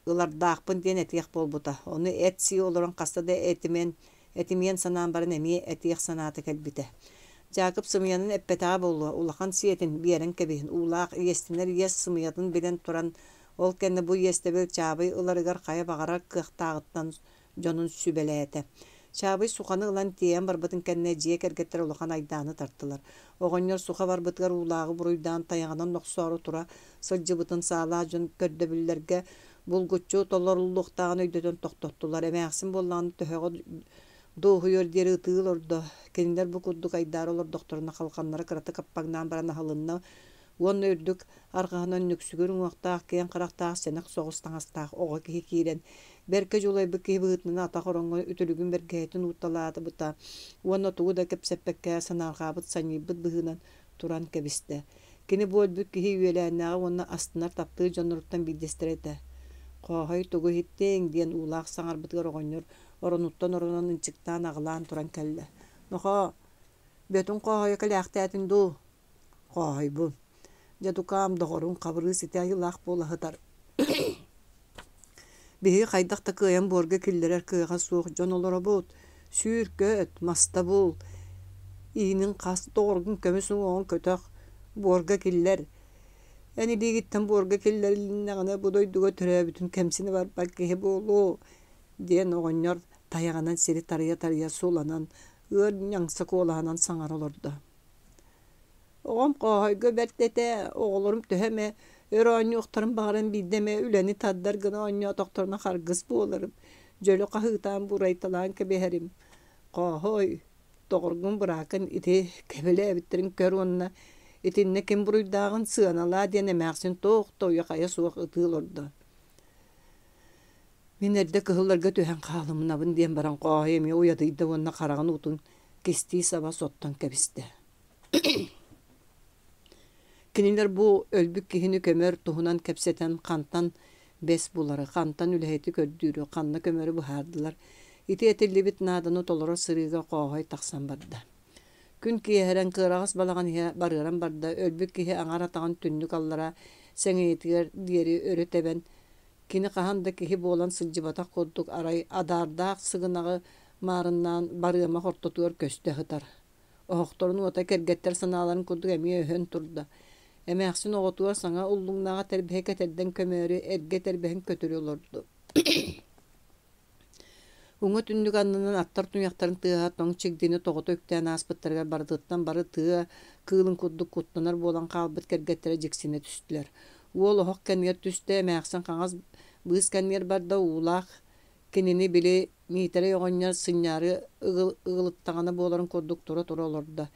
ылардаахпын диэн этиэх буолбута. Ону эт сии олорон хаста да этимэн Этимиэн санаан баран эмиэ этиэх санаата кэлбитэ. Дьаакып сымыйанан эппэтэҕэ буолуо, улахан сиэтин, биэрэн кэбиһин, уулаах иэстэнэр иэс сымыйатын билэн туран, ол кэннэ бу иэстэбил Чаабый ыларыгар хайа баҕарар кыахтааҕыттан дьонун сүбэлээтэ. Чаабый суханы ылан тиэйэн барбытын кэннэ дьиэ кэргэттэр улахан айдааны тартылар. Оҕонньор суха барбытыгар уулааҕы буруйдаан тайаҕынан охсоору тура сылдьыбытын саалаах дьон көрдөбүллэргэ булгуччу толоруллуохтааҕын өйдөтөн тохтоттулар. Эмээхсин буоллаҕына төһөҕө дуоһуйуор диэри ытыы олордо. Кинилэр бу курдук айдаара олордохторуна халҕаннара кыратык аппаҥнаан баран аһылынна уонна үрдүк арҕаһынан нүксүгүр уҥуохтаах, киэҥ харахтаах, сэнэх соҕус таҥастаах оҕо киһи киирэн, бэркэ дьулайбыт киһи быһыытынан атах ороҥҥо үтүлүгүн бэргэһэтин уурталаабыта уонна тугу да кэпсэппэккэ санаарҕаабыт, санньыйбыт быһыынан туран кэбистэ. Кини бу өлбүт киһи үөлээннээҕэ уонна астынар таптыыр дьонноруттан биирдэстэрэ этэ. «Хооһой, тугу иһиттиҥ?» диэн уулаах саҥарбытыгар оҕонньор оронуттан оронон ынчыктаан аҕылаан туран кэллэ. «Нохоо, Бөтүҥ Хооһойо кэлээхтээтиҥ дуу?» «Хооһойбун. Дьэ, тукаам, доҕоруҥ Хабырыыс ити айылаах буола сытар. Биһиги хайдах да кыайан буорга киллэрэр кыаҕа суох дьон олоробут. Сүүр-көт, маста бул, иинин хас доҕоргун көмүс уҥуоҕун көтөх, буорга киллэр. Эн илиигиттэн буорга киллэрилиннэҕинэ бу дойдуга төрөөбүтүн кэмсинэ барбат киһи буолуо, диэн оҕонньор тайаҕынан сири тарыйа-тарыйа суланан Ыар ньаҥса куолаһынан саҥара олордо. Оҕом Хооһойго бэрт этэ, оҕолорум төһө эмэ өр оонньуохтарын баҕаран биирдэ эмэ үлэни тардар гына оонньоотохторуна харгыс буоларым, дьөлө хаһыытаан бурайталаан кэбиһэрим. Хооһой, доҕоргун быраакын ити кэбилээбиттэрин көр уонна итиннэ ким буруйдааҕын сыаналаа диэн эмээхсин туох да уйа-хайа суох ытыы олордо. Мин эрдэ кыһылларга түһэн хаалымынабын диэн баран Хооһой эмиэ уйадыйда уонна хараҕын уутун кистии саба соттон кэбистэ. Кинилэр бу өлбүт киһини көмөр туһунан кэпсэтэн хантан бэс булары, хантан үлэһити көрдүүрү, ханна көмөрү быһаардылар. Ити этиллибит нааданы толорор сырыыга Хооһой тахсан барда. Күн киэһэрэн кыараҕас балаҕан иһэ барыаран барда, өлбүт киһи аҥар атаҕын түннүк аллара сэҥийэтигэр диэри өрө тэбэн, кини хаһан да киһи буолан сылдьыбатах курдук арай адаардаах сыгынаҕы маарыннаан барыамах ортотугар көстө сытар. Оһохторун уота кэргэттэр санааларын курдук эмиэ өһөн турда. Эмээхсин оҕотугар саҥа уллуҥнаҕа тэрбэһи кэтэрдэн көмөөрү эргэ тэрбэһин көтүрү олордо. Уҥа түннүк аннынан аттар туйахтарын тыаһа тоҥ чигдини тоҕута үктээн ааспыттарыгар барытыттан бары тыа кыылын курдук куттанар буолан хаалбыт кэргэттэрэ дьиксинэ түстүлэр. Уол оһох кэннигэр түстэ, эмээхсин хаҥас быыс кэннигэр барда, уулаах кинини били Миитэрэй оҕонньор сынньаары ыгылыттаҕына буоларын курдук тура-тура олордо.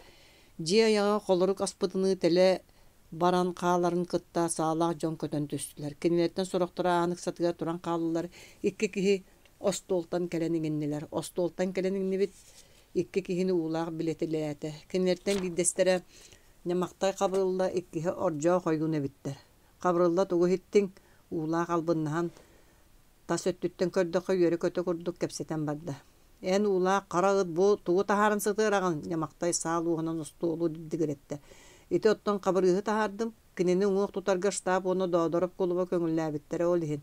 Дьиэ айаҕа холорук аспытыныы тэлэ баран хааларын кытта саалаах дьон көтөн түстүлэр. Кинилэртэн сорохторо аан ыксатыгар туран хааллылар. Икки киһи остуолтан кэлэн иҥиннилэр. Остуолтан кэлэн иҥнибит икки киһини уулаах билэтилээтэ. Кинилэртэн биирдэстэрэ Ньамахтай Хабырылла, иккиһэ Ордьоох ойуун эбиттэр. Хабырылла тугу иһиттиҥ? Уулаах албыннаһан Тас өттүттэн көрдөххө үөрэ-көтө курдук кэпсэтэн барда. «Эн уулаах хара ыт бу тугу таһааран сытыараҕын?» Ньамахтай саал уоһунан остуолу дибдигирэттэ. «Ити оттон Хабырыыһы таһаардым. Кинини уҥуох тутарга штаб уонна Доодороп кулуба көҥүллээбиттэрэ ол иһин.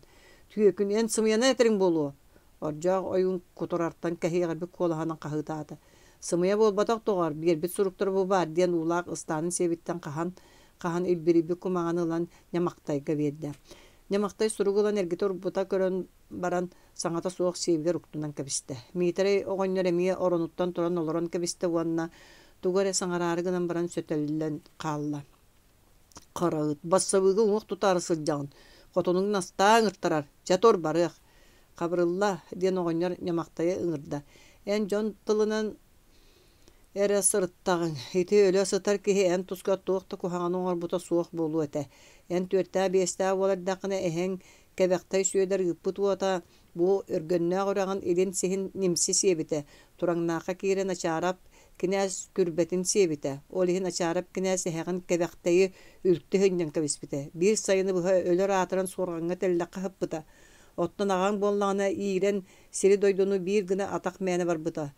Түөкүн, эн сымыйанан этэриҥ буолуо!» Ордьоох ойуун кутурартан кэһиэҕирбит куолаһынан хаһыытаата. «Сымыйа буолбатах доҕоор, биэрбит суруктара бу баар» диэн уулаах ыстаанын сиэбиттэн хаһан, хаһан илбирийбит кумаҕаны ылан Ньамахтайга биэрдэ. Ньамахтай суругу ылан эргитэ урбута көрөн баран, саҥата суох сиэбигэр уктунан кэбистэ. Миитэрэй оҕонньор эмиэ оронуттан туран олорон кэбистэ уонна тугу эрэ саҥараары гынан баран сөтөллөн хаалла. Хара ыт, бассабыыга уҥуох тутаары сылдьаҕын, хотонуҥ настаа ыҥыртарар, чэ тур барыах. Хабырылла, диэн оҕонньор Ньамахтайы ыҥырда. Эн дьон тылынан эрэ сырыттаҕыҥ, ити өлө сытар киһи эн тускар туох да куһаҕаны оҥорбута суох буолуо этэ. Эн түөртээх-биэстээх буола эрдэххинэ эһэҥ Кэбэхтэй Сүөдэр ыыппыт уота бу Өргөннөөх үрэҕин илин сиһин нимси сиэбитэ, Тураҥнаахха киирэн Ачаарап кинээс күрбэтин сиэбитэ, ол иһин Ачаарап кинээс эһэҕин Кэбэхтэйи үлтү сынньан кэбиспитэ, биир сайыны быһа өлөр аатыран суорҕаҥҥа тэллэххэ сыппыта. Оттон аҕаҥ буоллаҕына иирэн сири-дойдуну биир гына атах мээнэ барбыта.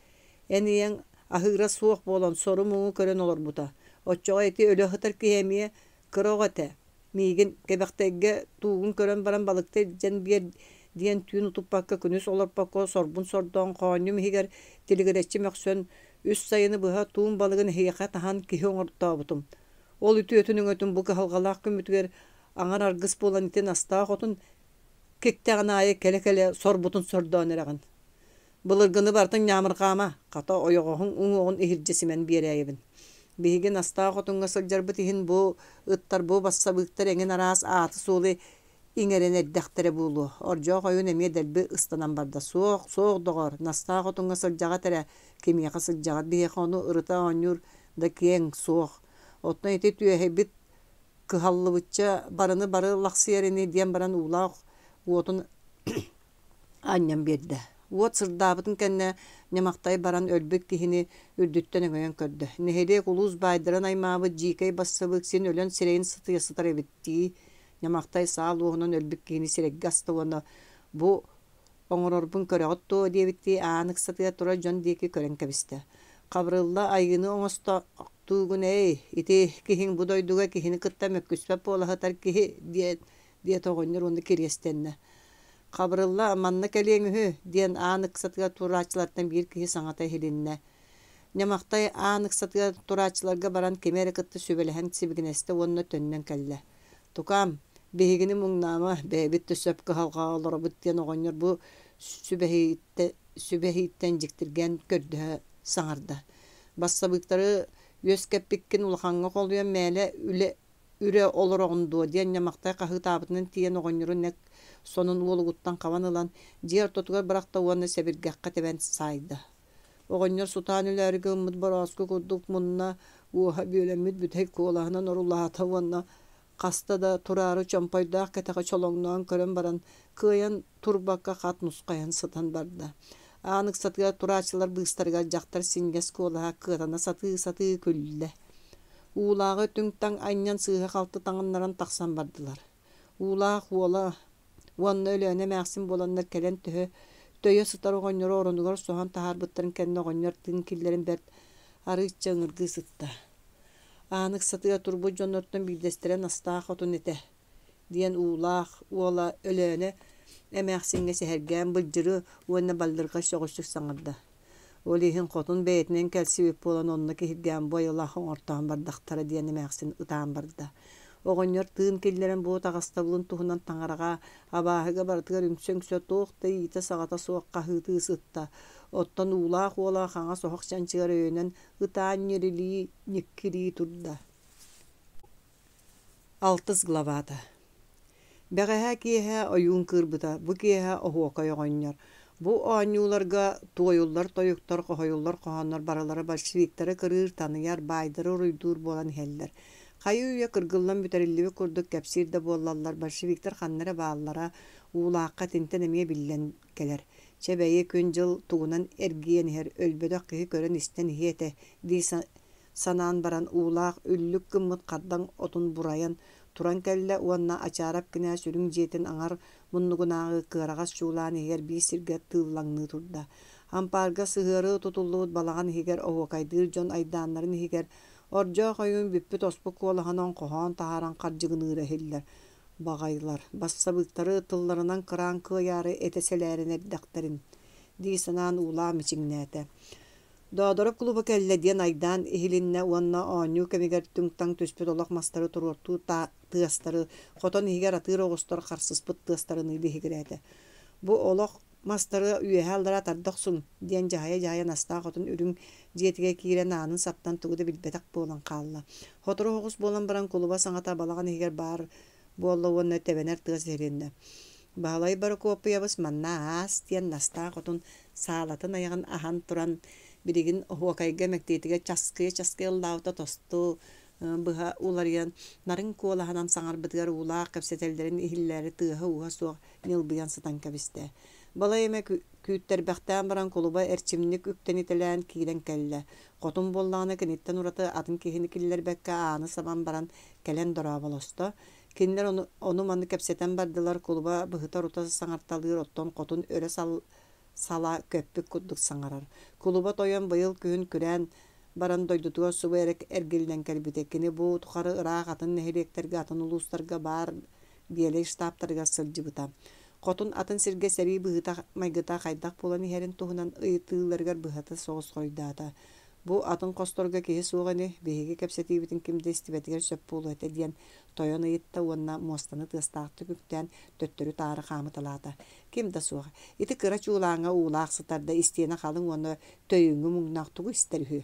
Эн ийэҥ аһыыра суох буолан сору-муҥу көрөн олорбута. Оччоҕо ити өлө сытар киһи эмиэ кыра оҕо этэ. Миигин Кэбэхтэйгэ туугун көрөн баран балыкта илдьэн биэр диэн түүн утуппакка күнүс олорпокко сорбун сордоон хоонньум иһигэр тилигирэччи мөхсөн үс сайыны быһа туун балыгын эһиэхэ таһан киһи оҥортообутум. Ол үтүөтүн өҥөтүн бу кыһалҕалаах күммүтүгэр аҥар аргыс буолан ити Настаах отун киктэҕин аайы кэлэ-кэлэ сорбутун сордоон эрэҕин. Былыргыны барытын ньаамырҕаама, хата ойоҕоһуҥ уҥуоҕун иһирдьэ симэн биэрээйэбин. Биһиги Настаа хотуҥҥа сылдьарбыт иһин бу ыттар, бу бассабыыктар эҥин араас ааты-суолу иҥэрэн эрдэхтэрэ буолуо. Ордьоох ойуун эмиэ дэлби ыстанан барда. Суох, суох, доҕоор, Настаа хотуҥҥа сылдьаҕыт эрэ, кимиэхэ сылдьаҕыт, биһиэхэ ону ырыта оонньуур да киэҥ, суох. Оттон ити түөһэйбит кыһаллыбычча барыны бары лахсыйар ини диэн баран уулаах уотун анньан биэрдэ. Уот сырдаабытын кэннэ Ньамахтай баран өлбүт киһини үрдүттэн өҥөйөн көрдө. Нэһилиэк улуус баайдарын аймаабыт дьиикэй бассабыык син өлөн сирэйин сытыйа сытар эбит дии. Ньамахтай саал уоһунан өлбүт киһини сирэйгэ аста уонна бу оҥорорбун көрөҕүт дуо диэбиттии аан ыксатыгар турар дьон диэки көрөн кэбистэ. Хабырылла айыыны оҥостохтуугун эй, ити киһиҥ бу дойдуга киһини кытта мөккүспэт буола сытар киһи диэн диэтэ оҕонньор уонна кириэстэннэ. Хабырылла, манна кэлиэҥ үһү, диэн аан ыксатыгар турааччылартан биир киһи саҥата иһилиннэ. Ньамахтай аан ыксатыгар турааччыларга баран кими эрэ кытта сүбэлэһэн сибигинэстэ уонна төннөн кэллэ. Тукаам, биһигини муҥнаама, бэйэбит да сөп кыһалҕаҕа олоробут диэн оҕонньор бу сүбэһииттэн дьиктиргээн көрдөһө. саҥарда. Бассабыыктары үөскэппиккин улахаҥҥа холуйан мээлэ үлэ үрэ олороҕун дуо диэн Ньамахтай хаһыытаабытынан тиийэн оҕонньору нэк сонун уолугуттан хабан ылан, дьиэ ортотугар бырахта уонна сэбиргэххэ тэбэн саайда. Оҕонньор сутаан өлөөрү гыммыт борооску курдук мунна уоһа бүөлэммит бүтэй куолаһынан орулаата уонна хаста да тураары чомпойдоох кэтэҕи чолоҥноон көрөн баран, кыайан турбакка хат нусхайан сытан барда. Аан ыксатыгар турааччылар быыстарыгар дьахтар синньигэс куолаһа кыатана сатыы-сатыы күллэ. Уулааҕы түҥ-таҥ анньан сыыһа-халты таҥыннаран тахсан бардылар. Уулаах уола уонна Өлөөнө эмээхсин буоланнар кэлэн төһө төйө сытар оҕонньору оронугар соһон таһаарбыттарын кэннэ оҕонньор тыын киллэрэн бэрт арыычча ыҥыргыы сытта. Аан ыксатыгар турбут дьоннортон биирдэстэрэ Настаа хотун этэ диэн уулаах уола Өлөөнө эмээхсиҥҥэ сэһэргээн былдьыры уонна баллырҕай сөҕүсүк саҥарда. Ол иһин хотун бэйэтинэн кэлсибит буолан онно киһиргээн бу айылаах оҥортоон бардахтара диэн эмээхсин ытаан барда. Оҕонньор тыын киллэрэн бу таҕастабылын туһунан таҥараҕа, абааһыга барытыгар үҥсэ-үҥсэ туох да иитэ-саҕата суох хаһыытыы сытта. Оттон уулаах уола хаҥас оһох чанчыгар өйөнөн ытаан ньирилии, ньиккирии турда. Алтыс главата Бэҕэһээ киэһэ ойуун кыырбыта, бу киэһэ оһуокай оҕонньор. Бу оонньууларга туойуллар тойуктар, хоһуйуллар хоһооннор барылара большевиктары кырыыр, таныйар, баайдары уруйдуур буолан иһэллэр. Хайыы-үйэ кыргыллан бүтэриллибит курдук кэпсиир да буоллаллар, большевиктар ханна эрэ бааллара, уулаахха итинтэн эмиэ биллэн кэлэр. Чэ бэйи, күн-дьыл тугунан эргийэн иһэр, өлбөтөх киһи көрөн-истэн иһиэ этэ дии санаан баран уулаах үллүк гыммыт хардаҥ отун бурайан туран кэллэ уонна Ачаарап кинээс үрүҥ дьиэтин аҥар муннугунааҕы кыараҕас чуулаан иһигэр биир сиргэ тыыллаҥныы турда. Ампаарга сыһыары тутуллубут балаҕан иһигэр оһуокайдыыр дьон айдааннарын иһигэр ордьоох ойуун бүппүт-оспут куолаһынан хоһоон таһааран хардьыгыныыра иһиллэр. Баҕайылар, бассабыыктары тылларынан кыраан кыайаары этэ сэлээрэн эрдэхтэрин, дии санаан уулаан мичиҥнээтэ. Доодоро кулуба кэллэ диэн айдаан иһилиннэ уонна оонньуу кэмигэр түҥ-таҥ түспүт олох мастары туруортуу тыастары, хотон иһигэр атыыр оҕустар харсыспыт тыастарыныы биһигирээтэ. Бу олох мастары үөһэ-аллара тарда охсуҥ диэн дьаһайа-дьаһайа Настаа хотун үрүҥ дьиэтигэр киирэн аанын саптан тугу да билбэтэх буолан хаалла. Сотору оҕус буолан баран кулуба саҥата балаҕан иһигэр баар буолла уонна тэбэнэр тыас иһилиннэ. Баһылай Борокуоппуйабыс манна аас диэн Настаа хотун саалатын айаҕын аһан туран билигин оһуокайга мэктиэтигэр часкыйа-часкыйа ыллаабыта тосту быһа уларыйан нарын куолаһынан саҥарбытыгар уулаах кэпсэтэллэрин иһиллээри тыаһа-ууһа суох ньылбыйан сытан кэбистэ. Балай эмэ күүттэрбэхтээн баран кулуба эрчимник үктэнитэлээн киирэн кэллэ. Хотун буоллаҕына киниттэн ураты атын киһини киллэрбэккэ ааны сабан баран кэлэн дорооболосто. Кинилэр ону, ону-маны кэпсэтэн бардылар, кулуба быһыта-орута саҥарталыыр, оттон хотун өрө сал, сала көппүт курдук саҥарар. Кулуба тойон быйыл күһүн күрээн баран дойдутугар субу эрэ эргиллэн кэлбитэ. Кини бу тухары ыраах атын нэһилиэктэргэ, атын улуустарга баар биэлэй штабтарыгар сылдьыбыта. Хотун атын сиргэ сэрии быһыыта-майгыта хайдах буолан иһэрин туһунан ыйытыыларыгар быһата соҕус хоруйдаата. Бу атын хосторго киһи суох ини, биһиги кэпсэтиибитин ким да истибэтигэр сөп буолуо этэ диэн тойон ыйытта уонна муостаны тыастаахтык үктээн төттөрү-таары хаамыталаата. Ким да суох. Ити кыра чуулааҥҥа уулаах сытар да истиэнэ халыҥ уонна төйүҥҥү муҥнаах тугу истэр үһү.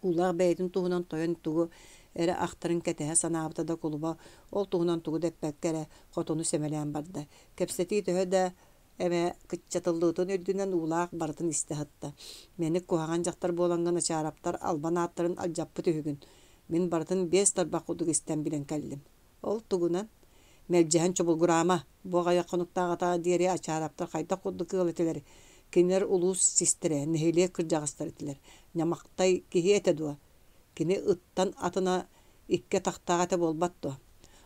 Уулаах бэйэтин туһунан тойон тугу эрэ ахтарын кэтэһэ санаабыта да кулуба ол туһунан тугу да эппэккэ эрэ хотуну сэмэлээн барда. Кэпсэтии төһө да эмэ кыччатыллыбытын үрдүнэн уулаах барытын истэ сытта. Мэник куһаҕан дьахтар буолаҥҥын Ачаараптар албан ааттарын алдьаппыт үһүгүн. Мин барытын биэс тарбах курдук истэн билэн кэллим. Ол тугунан? Мэлдьэһэн чобулгураама, бу аҕыйах хонуктааҕыта диэри Ачаараптар хайдах курдук ыал этилэр. Кинилэр улуус систэрэ, нэһилиэк кырдьаҕастара этилэр. Ньамахтай киһи этэ дуо? Кини ыттан атына икки атахтаах этэ буолбат дуо?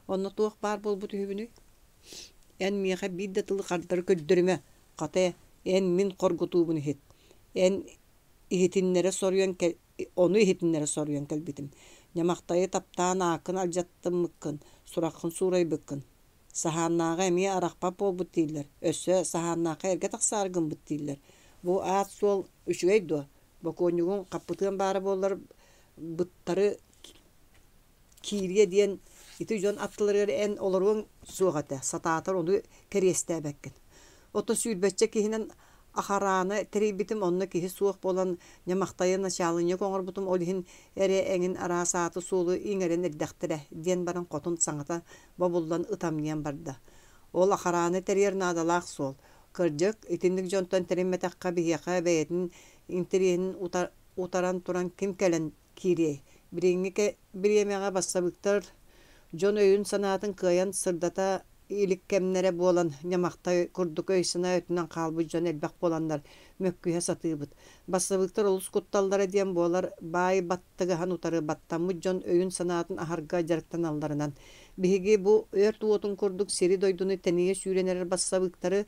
Онно туох баар буолбут үһүбүнүй? Эн миэхэ биир да тылы хардары көрдөрүмэ, хата, эн мин хоргутуубун иһит. Эн иһитиннэрэ соруйан ону иһитиннэрэ соруйан кэлбитим. Ньамахтайы таптаан ааккын алдьаттыммыккын, сураххын суурайбыккын. Саһааннааҕы эмиэ арахпат буолбут дииллэр, өссө саһааннаахха эргэ тахсаары гыммыт дииллэр. Бу аат-суол үчүгэй дуо? Бокуонньугуҥ хаппытыан баара буоллар, быттары киириэ диэн ити дьон аттыларыгар эн олоруоҥ суох этэ, сатаатар ону кэриэстээбэккин. Ото сүүрбэччэ киһинэн Ахараана тэрийбитим, онно киһи суох буолан Ньамахтайы начаалынньык оҥорбутум, ол иһин эрэ эҥин араас ааты-суолу иҥэрэн эрдэхтэрэ, диэн баран хотун саҥата бобуллан ытамньыйан барда. Ол ахарааны тэрийэр наадалаах суол. Кырдьык, итинник дьонтон тэриммэтэххэ биһиэхэ бэйэтин интэриэһин утаран туран ким кэлэн киириэй? Билиҥҥи бириэмэҕэ бассабыыктар дьон өйүн-санаатын кыайан сырдата илик кэмнэрэ буолан, ньамахтай курдук өй-санаа өттүнэн хаалбыт дьон элбэх буоланнар, мөккүһэ сатыыбыт. Бассабыыктар олус кутталлара диэн буолар, баай баттыгаһын утары баттаммыт дьон өйүн-санаатын аһарга дьарыктаналларынан. Биһиги бу өрт уотун курдук сири-дойдуну тэнийэ сүүрэн эрэр бассабыыктары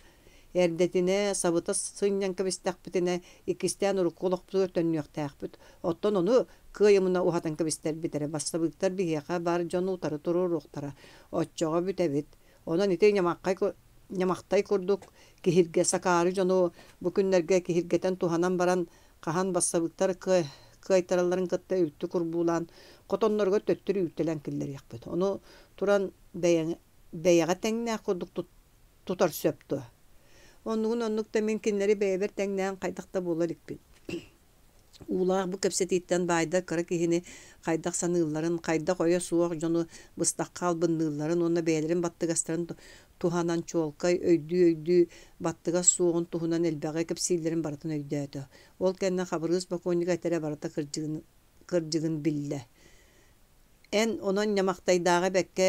эрдэтинэ сабыта сынньан кэбистэхпитинэ, иккистээн урукку олохпутугар төннүөхтээхпит. Оттон ону кыайымына уһатан кэбистэрбит эрэ бассабыыктар биһиэхэ бар дьону утары туруоруохтара. Оччоҕо бүтэбит. Онон ити ньамаххай ньамахтай курдук киһиргэ сакаары дьону бу күннэргэ киһиргэтэн туһанан баран хаһан бассабыыктар кыайтаралларын кытта үлтү курбуулаан хотонноругар төттөрү үүртэлээн киллэриэхпит. Ону туран бэйэҥ бэйэҕэ тэҥнээх курдук тутар сөп дуо? Оннугун оннук да мин кинилэри бэйэбэр тэҥнээн хайдах да буола иликпин. Уулаах бу кэпсэтииттэн баайдар кыра киһини хайдах саныылларын, хайдах өйө суох дьону быстахха албынныылларын уонна бэйэлэрин баттыгастарын туһанан чуолкай өйдүү-өйдүү баттыгас суоҕун туһунан элбэҕи кэпсииллэрин барытын өйдөөтө. Ол кэннэ Хабырыыс бокуонньуга этэрэ барыта кырдьыгын, кырдьыгын биллэ. Эн онон ньамахтайдааҕы бэккэ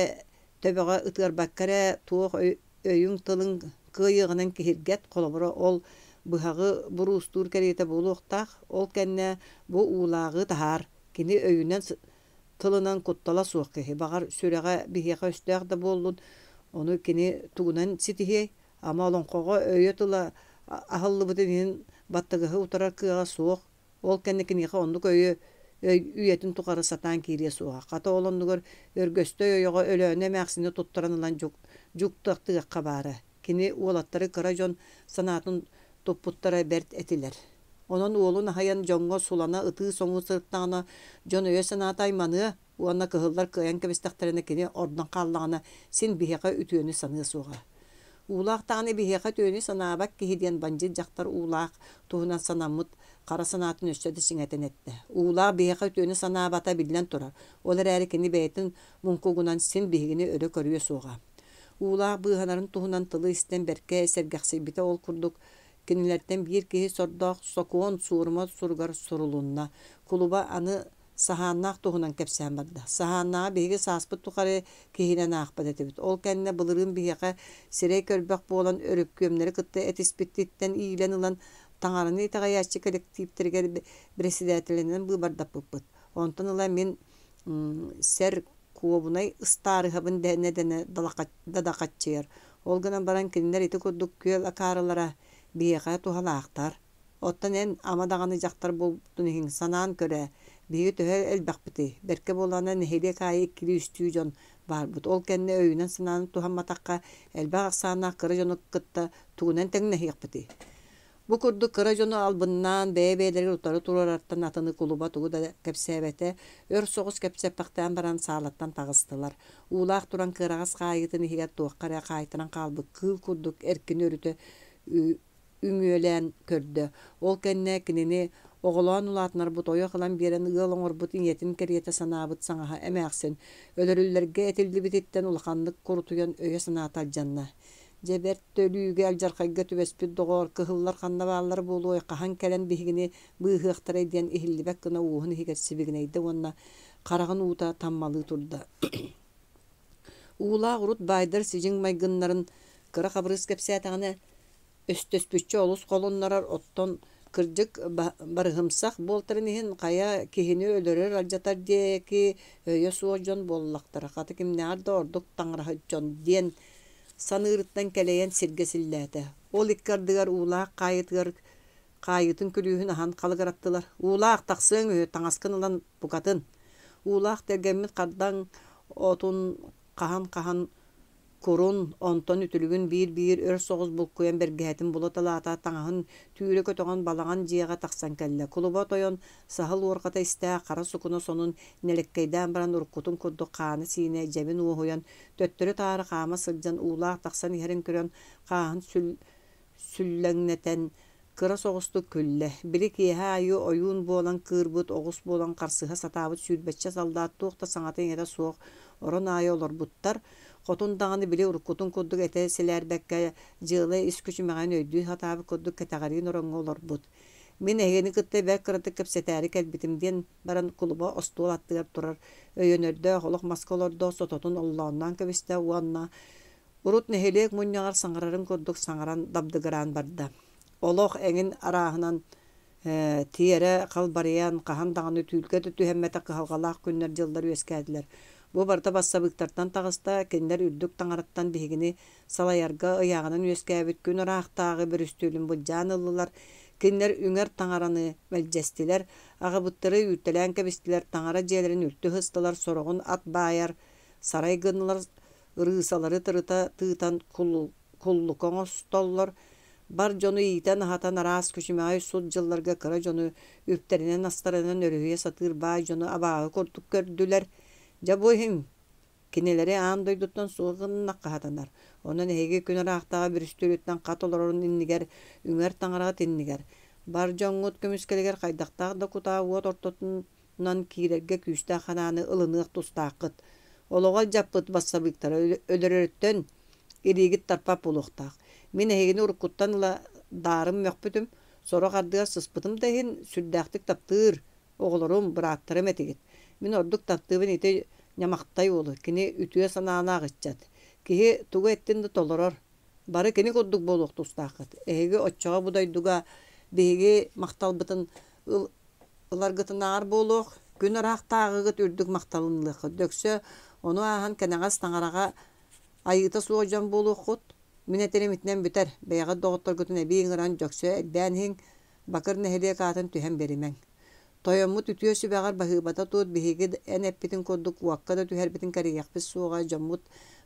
төбөҕө ытыарбакка эрэ туох өйүҥ-тылыҥ кыайыаҕынан киһиргэт, холобура, ол быһаҕы буруустуур кэриэтэ буолуохтаах, ол кэннэ бу уулааҕы таһаар, кини өйүнэн тылынан куттала суох киһи, баҕар, сүрэҕэ биһиэхэ өстөөх да буоллун, ону кини тугунан ситиһиэй, ама олоҥхоҕо өйө-тыла аһыллыбытын иһин баттыгаһы утарар кыаҕа суох, Ол кэннэ киниэхэ оннук өйү өй үйэтин тухары сатаан киириэ суоҕа. Хата ол оннугар Өргөстөй ойоҕо Өлөөнө эмээхсини туттаран ылан дьук дьуктахтыахха баара. Кини уолаттары кыра дьон санаатын туппуттара бэрт этилэр. Онон уолун аһыйан дьоҥҥо сулана ытыы-соҥуу сырыттаҕына дьон өйө-санаата айманыа, уонна кыһыллар кыайан кэбистэхтэринэ кини ордон хааллаҕына син биһиэхэ үтүөнү саныа суоҕа. Уулаах даҕаны биһиэхэ үтүөнү санаабат киһи диэн бандьыыт дьахтар Уулаах туһунан санаммыт хара санаатын өссө да чиҥэтэн эттэ. Уулаах биһиэхэ үтүөнү санаабата биллэн турар, ол эрээри кини бэйэтин муҥкугунан син биһигини өрө көрүө суоҕа. Уулаах быыһанарын туһунан тылы истэн бэркэ сэргэхсийбитэ ол курдук кинилэртэн биир киһи сордоох сокуон суорума суругар сурулунна. Кулуба аны Саһааннаах туһунан кэпсээн барда. Саһааннааҕы биһиги сааспыт тухары киһинэн аахпат этибит. Ол кэннэ былырыын биһиэхэ сирэй көрбөх буолан өрөпкүөмнэри кытта этиспититтэн иилэн ылан таҥараны итэҕэйээччи кэлэктииптэригэр бэрэссэдээтэлинэн быыбардаппыппыт. Онтон ыла мин сэр куобунай ыстаарыһабын дэнэ-дэнэ дадахаччыйар. Ол гынан баран кинилэр ити курдук күөл акаарылара биһиэхэ туһалаахтар. Оттон эн, ама даҕаны дьахтар буолбутун иһин, санаан көр ээ, биһиги төһө элбэхпитий, бэркэ буоллаҕына нэһилиэк аайы иккилии-үстүү дьон баарбыт. Ол кэннэ өйүнэн-санаанан туһамматахха, элбэх ахсааннаах кыра дьону кытта тугунан тэҥнэһиэхпитий? Бу курдук кыра дьону албыннаан, бэйэ-бэйэлэригэр утары туруорартан атыны кулуба тугу да кэпсээбэтэ, өр соҕус кэпсэппэхтээн баран саалаттан таҕыстылар. Уулаах туран кыараҕас хаайыытын иһигэр туохха эрэ хаайтаран хаалбыт кыыл курдук эркини өрүтэ үҥүөлээн көрдө. Ол кэннэ кинини оҕолоон улаатынарбыт ойох ылан биэрэн ыал оҥорбут ийэтин кэриэтэ санаабыт саҥаһа эмээхсин өлөрүллэргэ этиллибититтэн улаханнык курутуйан өйө-санаата алдьанна. Дьэ бэрт өлүүгэ алдьархайга түбэспит доҕоор, кыһыллар ханна бааллара буолуой, хаһан кэлэн биһигини быыһыахтарай диэн иһиллибэт гына уоһун иһигэр сибигинэйдэ уонна хараҕын уута таммалыы турда. Уулаах урут баайдар сидьиҥ майгыннарын кыра Хабырыыс кэпсээтэҕинэ, өстөспүччэ олус холуннарар, оттон кырдьык барыһымсах буолтарын иһин хайа киһини өлөрөр-алдьатар диэки өйө суох дьон буоллахтара, хата кимнээҕэр да ордук таҥараһыт дьон диэн саныырыттан кэлэйэн сиргэ силлээтэ. Ол икки ардыгар уулаах хаайыытыгар хаайыытын күлүүһүн аһан халыгыраттылар. Уулаах тахсыаҥ үһү, таҥаскын ылан букатын. Уулаах тэлгэммит хардаҥ отун хаһан-хаһан курун, онтон үтүлүгүн биир-биир өр соҕус булкуйан бэргэһэтин булуталаата, таҥаһын түүрэ көтөҕөн балаҕан дьиэҕэ тахсан кэллэ. Кулуба тойон саһыл уорҕата истээх хара сукуна сонун нэлэккэйдээн баран уруккутун курдук хаана-сиинэ дьэбин уоһуйан, төттөрү-таары хаама сылдьан уулаах тахсан иһэрин көрөн, хааһын сүл сүллэҥнэтэн. Кыра соҕустук күллэ, били киэһэ аайы ойуун буолан кыырбыт, оҕус буолан харсыһа сатаабыт сүүрбэччэ саллаат туох да саҥата-иҥэтэ суох орон аайы олорбуттар. Хотун даҕаны били уруккутун курдук этэ сэлээрбэккэ, дьыала ис күчүмэҕэйин өйдүү сатаабыт курдук кэтэҕэриин ороҥҥо олорбут. Мин эһигини кытта бэрт кыратык кэпсэтээри кэлбитим диэн баран кулуба остуол аттыгар турар өйөнөрдөөх олох маска олордо сототун оллоонноон кэбистэ уонна Урут нэһилиэк мунньаҕар саҥарарын курдук саҥаран дабдыгыраан барда. Олох эҥин арааһынан тиэрэ халбарыйан, хаһан даҕаны түүлгэ да түһэммэтэх кыһалҕалаах күннэр-дьыллар үөскээтилэр. Бу барыта бассабыыктартан таҕыста, кинилэр үрдүк таҥараттан биһигини салайарга ыйааҕынан үөскээбит күн ыраахтааҕы бүрүстүөлүн былдьаан ыллылар, кинилэр үҥэр таҥараны мэлдьэстилэр, аҕабыттары үүртэлээн кэбистилэр, таҥара дьиэлэрин үлтү ыһыстылар, сороҕун ат баайар сарай гыннылар, ырыысалары тырыта тыытан куллука оҥостоллор, бар дьону иитэн-аһатан араас күчүмэҕэй сут дьылларга кыра дьону үптэринэн-астарынан өрүһүйэ сатыыр баай дьону абааһы курдук көрдүлэр. Дьэ бу иһин кинилэри аан дойдуттан суох гыннахха сатанар. Онон эһиги күн ыраахтааҕы бүрүстүөлүттэн хат олорорун иннигэр, үҥэр таҥараҕыт иннигэр, бар дьоҥҥут көмүскэлигэр хайдахтаах да кутаа уот ортотун Нан киирэргэ күүстээх санааны ылыныах тустааххыт. Олоҕу алдьаппыт бассабыыктары өлөрөрүттэн илиигит тарпат буолуохтаах. Мин эһигини уруккуттан ыла даарым мөхпүтүм, сорох ардыгар сыспытым да иһин, сүрдээхтик таптыыр оҕолорум, бырааттарым этигит. Мин ордук таптыыбын ити Ньамахтай уолу, кини үтүө санаалаах ыччат. Киһи тугу эттин да толорор. Бары кини курдук буолуох тустааххыт. Эһиги оччоҕо бу дойдуга биһиги махталбытын ыларгытынааҕар буолуох, күн ыраахтааҕыгыт үрдүк махталын ылыаххыт. Дөксө ону ааһан кэнэҕэс таҥараҕа айыыта суох дьон буолуоххут. Мин этэрим итинэн бүтэр. Бэйэҕит доҕотторгутун эбии ыҥыран дьөксө элбээн иһиҥ, Бакыр нэһилиэк аатын түһэн биэримэҥ. Тойоммут үтүө сүбэҕэр баһыыбата туут биһиги эн эппитин курдук уокка да түһэрбитин кэрийиэхпит суоҕа, дьоммут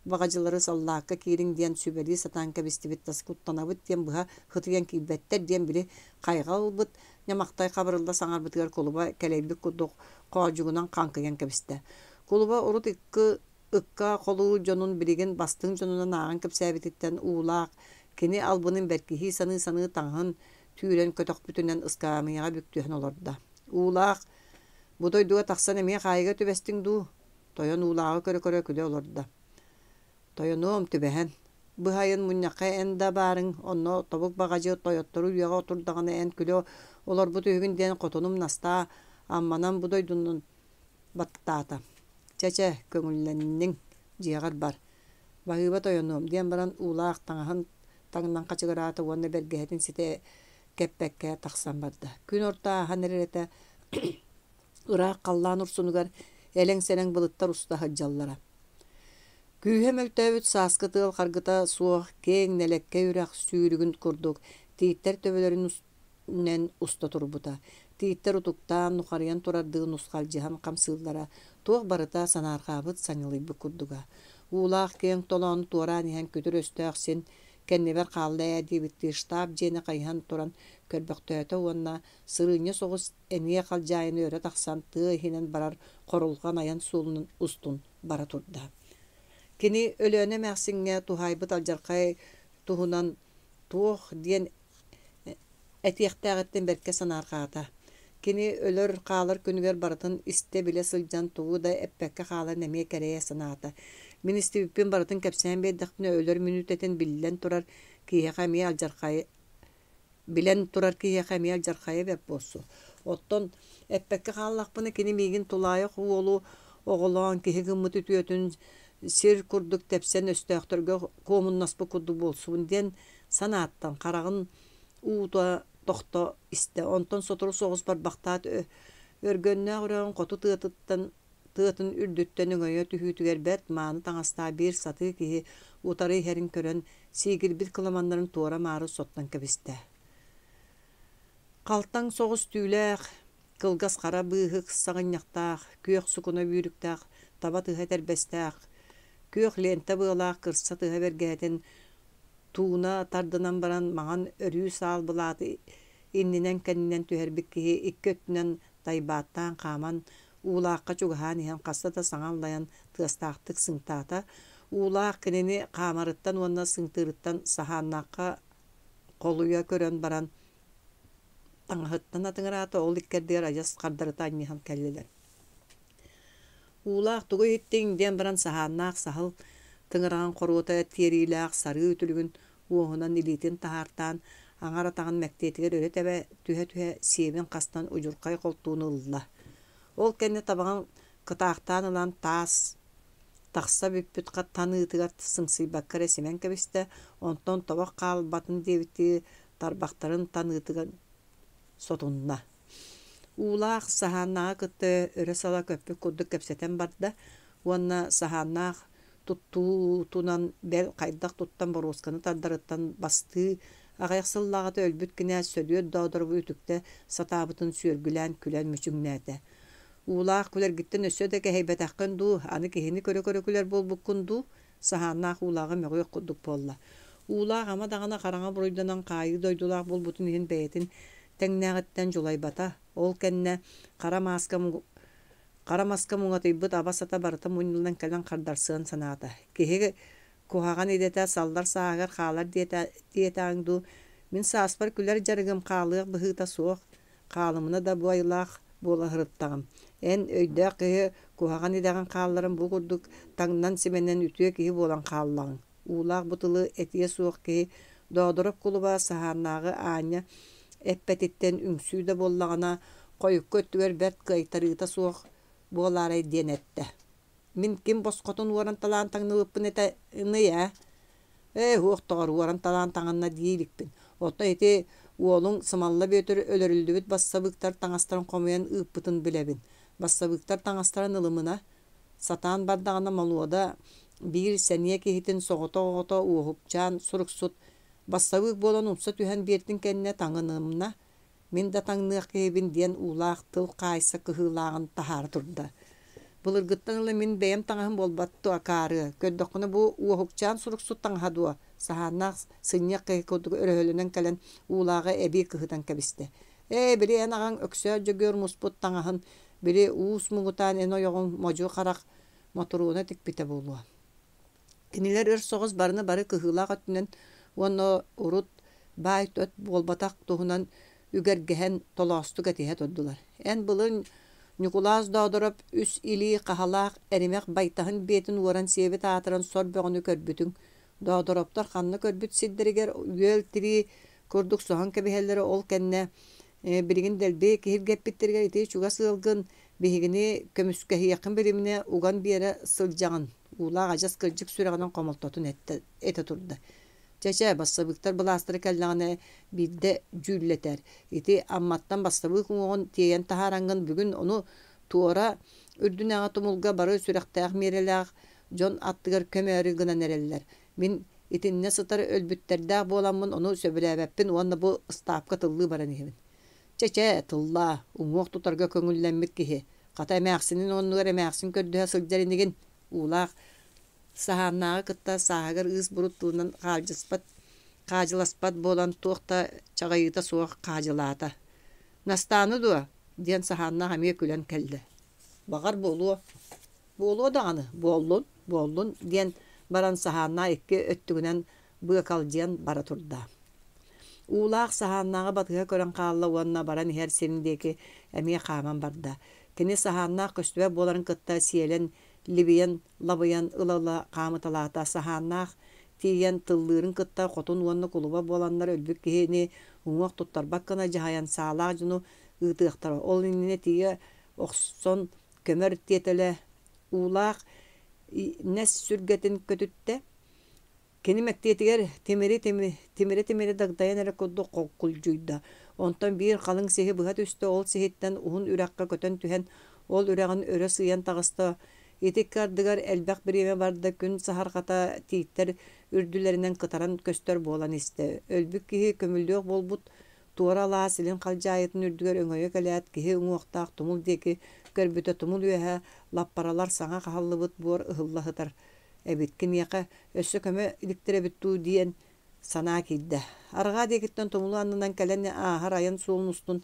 баҕадьылары саллаакка киириҥ диэн сүбэлии сатаан кэбистибит да куттанабыт диэн быһа хытыйан киирбэттэр диэн били хайҕал ылбыт Ньамахтай Хабырылла саҥарбытыгар кулуба кэлэйбит курдук хоодьугунан хаҥкыйан кэбистэ. Кулуба урут икки ыкка холуур дьонун билигин бастыҥ дьонунан ааҕан кэпсээбититтэн уулаах кини албынын бэркиһии саныы-саныы таҥаһын түүрэн көтөхпүтүнэн ыскаамыйаҕа бүк түһэн олордо. Уулаах, бу дойдуга тахсан эмиэ хаайыыга түбэстиҥ дуу? Тойон уулааҕы көрө-көрө күлэ олордо. Тойонуом, түбэһэн. Быһайын мунньахха эн да баарыҥ, онно тобук баҕадьы тойоттору үйэҕэ отурдаҕына эн күлэ олорбут үһүгүн диэн хотунум Настаа Амманан бу дойдунан баттаата. Чэ-чэ, көҥүллэнниҥ, дьиэҕэр бар. Баһыыба тойонуом, диэн баран уулаах таҥаһын таҥнан хачыгыраата уонна бэргэһэтин ситэ кэппэккэ тахсан барда. Күн орто ааһан эрэр этэ, ыраах халлаан урсунугар элэҥ-сэлэҥ былыттар уста сылдьаллара. Күүһэ мөлтөөбүт сааскы тыал харгыта суох киэҥ нэлэккэй үрэх сүүрүгүн курдук тииттэр төбөлөрүн үстүнэн уста турбута. Тииттэр утуктаан, нухарыйан турардыы нусхалдьыһан хамсыыллара, туох барыта санаарҕаабыт, санньылыйбыт курдуга. Уулаах киэҥ толоону туораан иһэн күтүр өстөөх син кэннибэр хаалла ээ диэбиттии штаб дьиэни хайыһан туран көрбөхтөөтө уонна сырыынньа соҕус эмиэ халдьаайыны өрө тахсан тыа иһинэн барар хорулҕан айан суолунан устун бара турда. Кини Өлөөнө эмээхсиҥҥэ туһаайбыт алдьархай туһунан туох диэн этиэхтээҕиттэн бэркэ санаарҕаата. Кини өлөр-хаалар күнүгэр барытын истэ-билэ сылдьан тугу да эппэккэ хаалан эмиэ кэрэйэ санаата. Мин истибиппин барытын кэпсээн биэрдэхпинэ өлөр мүнүүтэтин биллэн турар киһиэхэ эмиэ алдьархай Билэн турар киһиэхэ эмиэ алдьархайа бэрт буолсу. Оттон эппэккэ хааллахпына кини миигин тулаайах уолу оҕолоон киһи гыммыт үтүөтүн сир курдук тэпсэн өстөөхтөргө куомуннаспыт курдук буолсубун диэн санааттан хараҕын уута тохто истэ. Онтон сотору соҕус барбахтаат Өргөннөөх үрэҕин хоту тыатыттан тыатын үрдүттэн өҥөйө түһүүтүгэр бэрт мааны таҥастаах биир сатыы киһи утары иһэрин көрөн, сиигирбит кыламаннарын туора-маары соттон кэбистэ. Халтаҥ соҕус түүлээх, кылгас хара быыһык саҕынньахтаах, күөх сукуна бүүрүктээх, таба тыһа этэрбэстээх, күөх лиэнтэ быалаах кырса тыһа бэргэһэтин тууна тардынан баран маҥан өрүү саал былааты иннинэн-кэннинэн түһэрбит киһи икки өттүнэн тайбааттаан хааман Уулаахха чугаһаан иһэн хаста да саҥа аллайан тыастаахтык сыҥтаата. Уулаах кинини хаамарыттан уонна сыҥтыырыттан саһааннаахха холуйа көрөн баран таҥаһыттан атыҥыраата, ол иккэрдигэр адьас хардарыта анньыһан кэллилэр. Уулаах тугу иһиттиҥ диэн баран саһааннаах саһыл тыҥыраҕын хоруота тиэриилээх сарыы үтүлүгүн уоһунан илиитин таһаартаан, аҥар атаҕын мэктиэтигэр өрө тэбэ түһэ-түһэ сиэбин хастан удьурхай холтууну ылла. Ол кэннэ табаҕын кытаахтаан ылан таас тахса бүппүт таныытыгар сыҥсыйбакка эрэ симэн кэбистэ, онтон тобох хаалбатын диэбиттии тарбахтарын таныытыгар сотунна. Уулаах Саһааннааҕы кытта өрө сала көппүт курдук кэпсэтэн барда уонна Саһааннаах туттуутунан бэл хайдах туттан боруосканы тардарыттан бастыы аҕыйах сыллааҕыта өлбүт кинээс Сөдүөт Доодорову үтүктэ сатаабытын сүөргүлээн күлэн мүчүҥнээтэ. Уулаах күлэргиттэн өссө да кэһэйбэтэххин дуу, аны киһини көрө-көрө күлэр буолбуккун дуу? Саһааннаах уулааҕы мөҕүөх курдук буолла. Уулаах ама даҕаны хараҥа буруйданан хаайыы дойдулаах буолбутун иһин бэйэтин тэҥнээҕиттэн дьулайбата. Ол кэннэ хара мааска хара маска муҥатыйбыт аба-сата барыта мунньуллан кэлэн хардарсыан санаата. Киһи куһаҕан идэтэ саллар сааһыгар хаалар диэтэҕиҥ дуу, мин сааспар күлэр дьарыгым хаалыах быһыыта суох, хаалымына да бу айылаах буола сырыттаҕым. Эн, өйдөөх киһи, куһаҕан идэҕин хаалларан бу курдук таҥнан-симэнэн үтүө киһи буолан хааллаҕыҥ. Уулаах бу тылы этиэ суох киһи Доодороп кулуба Саһааннааҕы аанньа эппэтиттэн үҥсүү да буоллаҕына, хойукку өттүгэр бэрт кыайтарыыта суох буолаарай диэн эттэ. Мин ким босхотун уоран талаан таҥныбыппын этэний ээ? Ээ, уох доҕор, уоран талаан таҥынна дии иликпин. Оттон ити уолуҥ Сымалла Бүөтүр өлөрүллүбүт бассабыыктар таҥастарын хомуйан ыыппытын билэбин. Бассабыыктар таҥастарын ылымына, сатаан бардаҕына Молуода биир сэниэ киһитин соҕотох оҕото Уоһукчаан суруксут бассабыык буолан умса түһэн биэртин кэннэ таҥынымна, мин да таҥныах киһибин диэн уулаах тыл хаайса кыһыылааҕын таһаара турда. Былыргыттан ыла мин бэйэм таҥаһым буолбат дуо, акаарыа, көрдөххүнэ бу Уоһукчаан суруксут таҥаһа дуо, саһааннаах сынньыах киһи курдук өрөһөлөнөн кэлэн уулааҕы эбии кыһытан кэбистэ. Ээ, били эн аҕаҥ Өксөө Дьөгүөр муспут таҥаһын, били уус муҥутаан эн ойоҕуҥ модьу харах Мотуруона тикпитэ буолуо. Кинилэр өр соҕус барыны бары кыһыылаах өттүнэн уонна урут баай-тот буолбатах туһунан үгэргэһэн толоостук этиһэ турдулар. Эн былыр Ньукулаас Доодороп үс илии хаһалаах эримэх байтаһын биэтин уоран сиэбит аатыран сор бөҕөнү көрбүтүҥ. Доодороптор ханна көрбүт сирдэригэр үөл тирии курдук соһон кэбиһэллэрэ ол кэннэ билигин дэлби киһиргэппиттэригэр ити чугас ыалгын биһигини көмүскэһиэххин билиминэ уган биэрэ сылдьаҕын уулаах адьас кырдьык сүрэҕинэн хомолтотун эттэ этэ турда. Чэ-чэ, бассабыыктар былаастара кэллэҕинэ биирдэ дьүүллэтэр. Ити Амматтан бассабыык уҥуоҕун тиэйэн таһаараҥҥын бүгүн ону туора үрдүнээҕи тумулга бары сүрэхтээх миэрэлээх дьон аттыгар көмөөрү гынан эрэллэр. Мин итиннэ сытар өлбүттэрдээх буоламмын ону сөбүлээбэппин уонна бу ыстаапка тыллыы баран иһэбин. Чэ-чэ, тыллаа, уҥуох тутарга көҥүллэммит киһи. Хата эмээхсинин оннугар эмээхсин көрдөһө сылдьар инигин, уулаах саһааннааҕы кытта сааһыгар ыыс-бурут тылынан хаалдьыспат, хаадьыласпат буолан туох да чаҕыйыыта суох хаадьылаата. Настааны дуо? диэн саһааннаах эмиэ күлэн кэллэ. Баҕар буолуо. Буолуо даҕаны, буоллун, буоллун диэн баран саһааннаах икки өттүгүнэн быакалдьыйан бара турда. Уулаах саһааннааҕы батыһа көрөн хаалла уонна баран иһэр сирин диэки эмиэ хааман барда. Кини саһааннаах көстүбэт буоларын кытта сиэлэн, либийэн, лабыйан ыла-ыла хаамыталаата. Саһааннаах тиийэн тыллыырын кытта хотун уонна кулуба буоланнар өлбүт киһини уҥуох туттарбат гына дьаһайан саалаах дьону ыытыахтара. Ол иннинэ тиийэ охсон көмөр тиэтэлэ уулаах нэс сүргэтин көтүттэ. Кини мэктиэтигэр тимири тимирэ-тимирэ дагдайан эрэ курдук холкулдьуйда. Онтон биир халыҥ сиһи быһа түстэ, ол сиһиттэн уһун үрэххэ көтөн түһэн, ол үрэҕин өрө сыыйан таҕыста. Ити икки ардыгар элбэх бириэмэ барда, күн саһарҕата тииттэр үрдүлэринэн кытаран көстөр буолан истэ. Өлбүт киһи көмүллүөх буолбут туора алаас илин халдьаайытын үрдүгэр өҥөйө кэлээт, киһи уҥуохтаах тумул диэки көрбүтэ тумул үөһэ лаппаралар саҥа хаһыллыбыт буор ыһылла сытар эбит, киниэхэ өссө көмө иликтэр эбит дуу диэн санаа киирдэ. Арҕаа диэкиттэн тумулу аннынан кэлэн ааһар айан суолун устун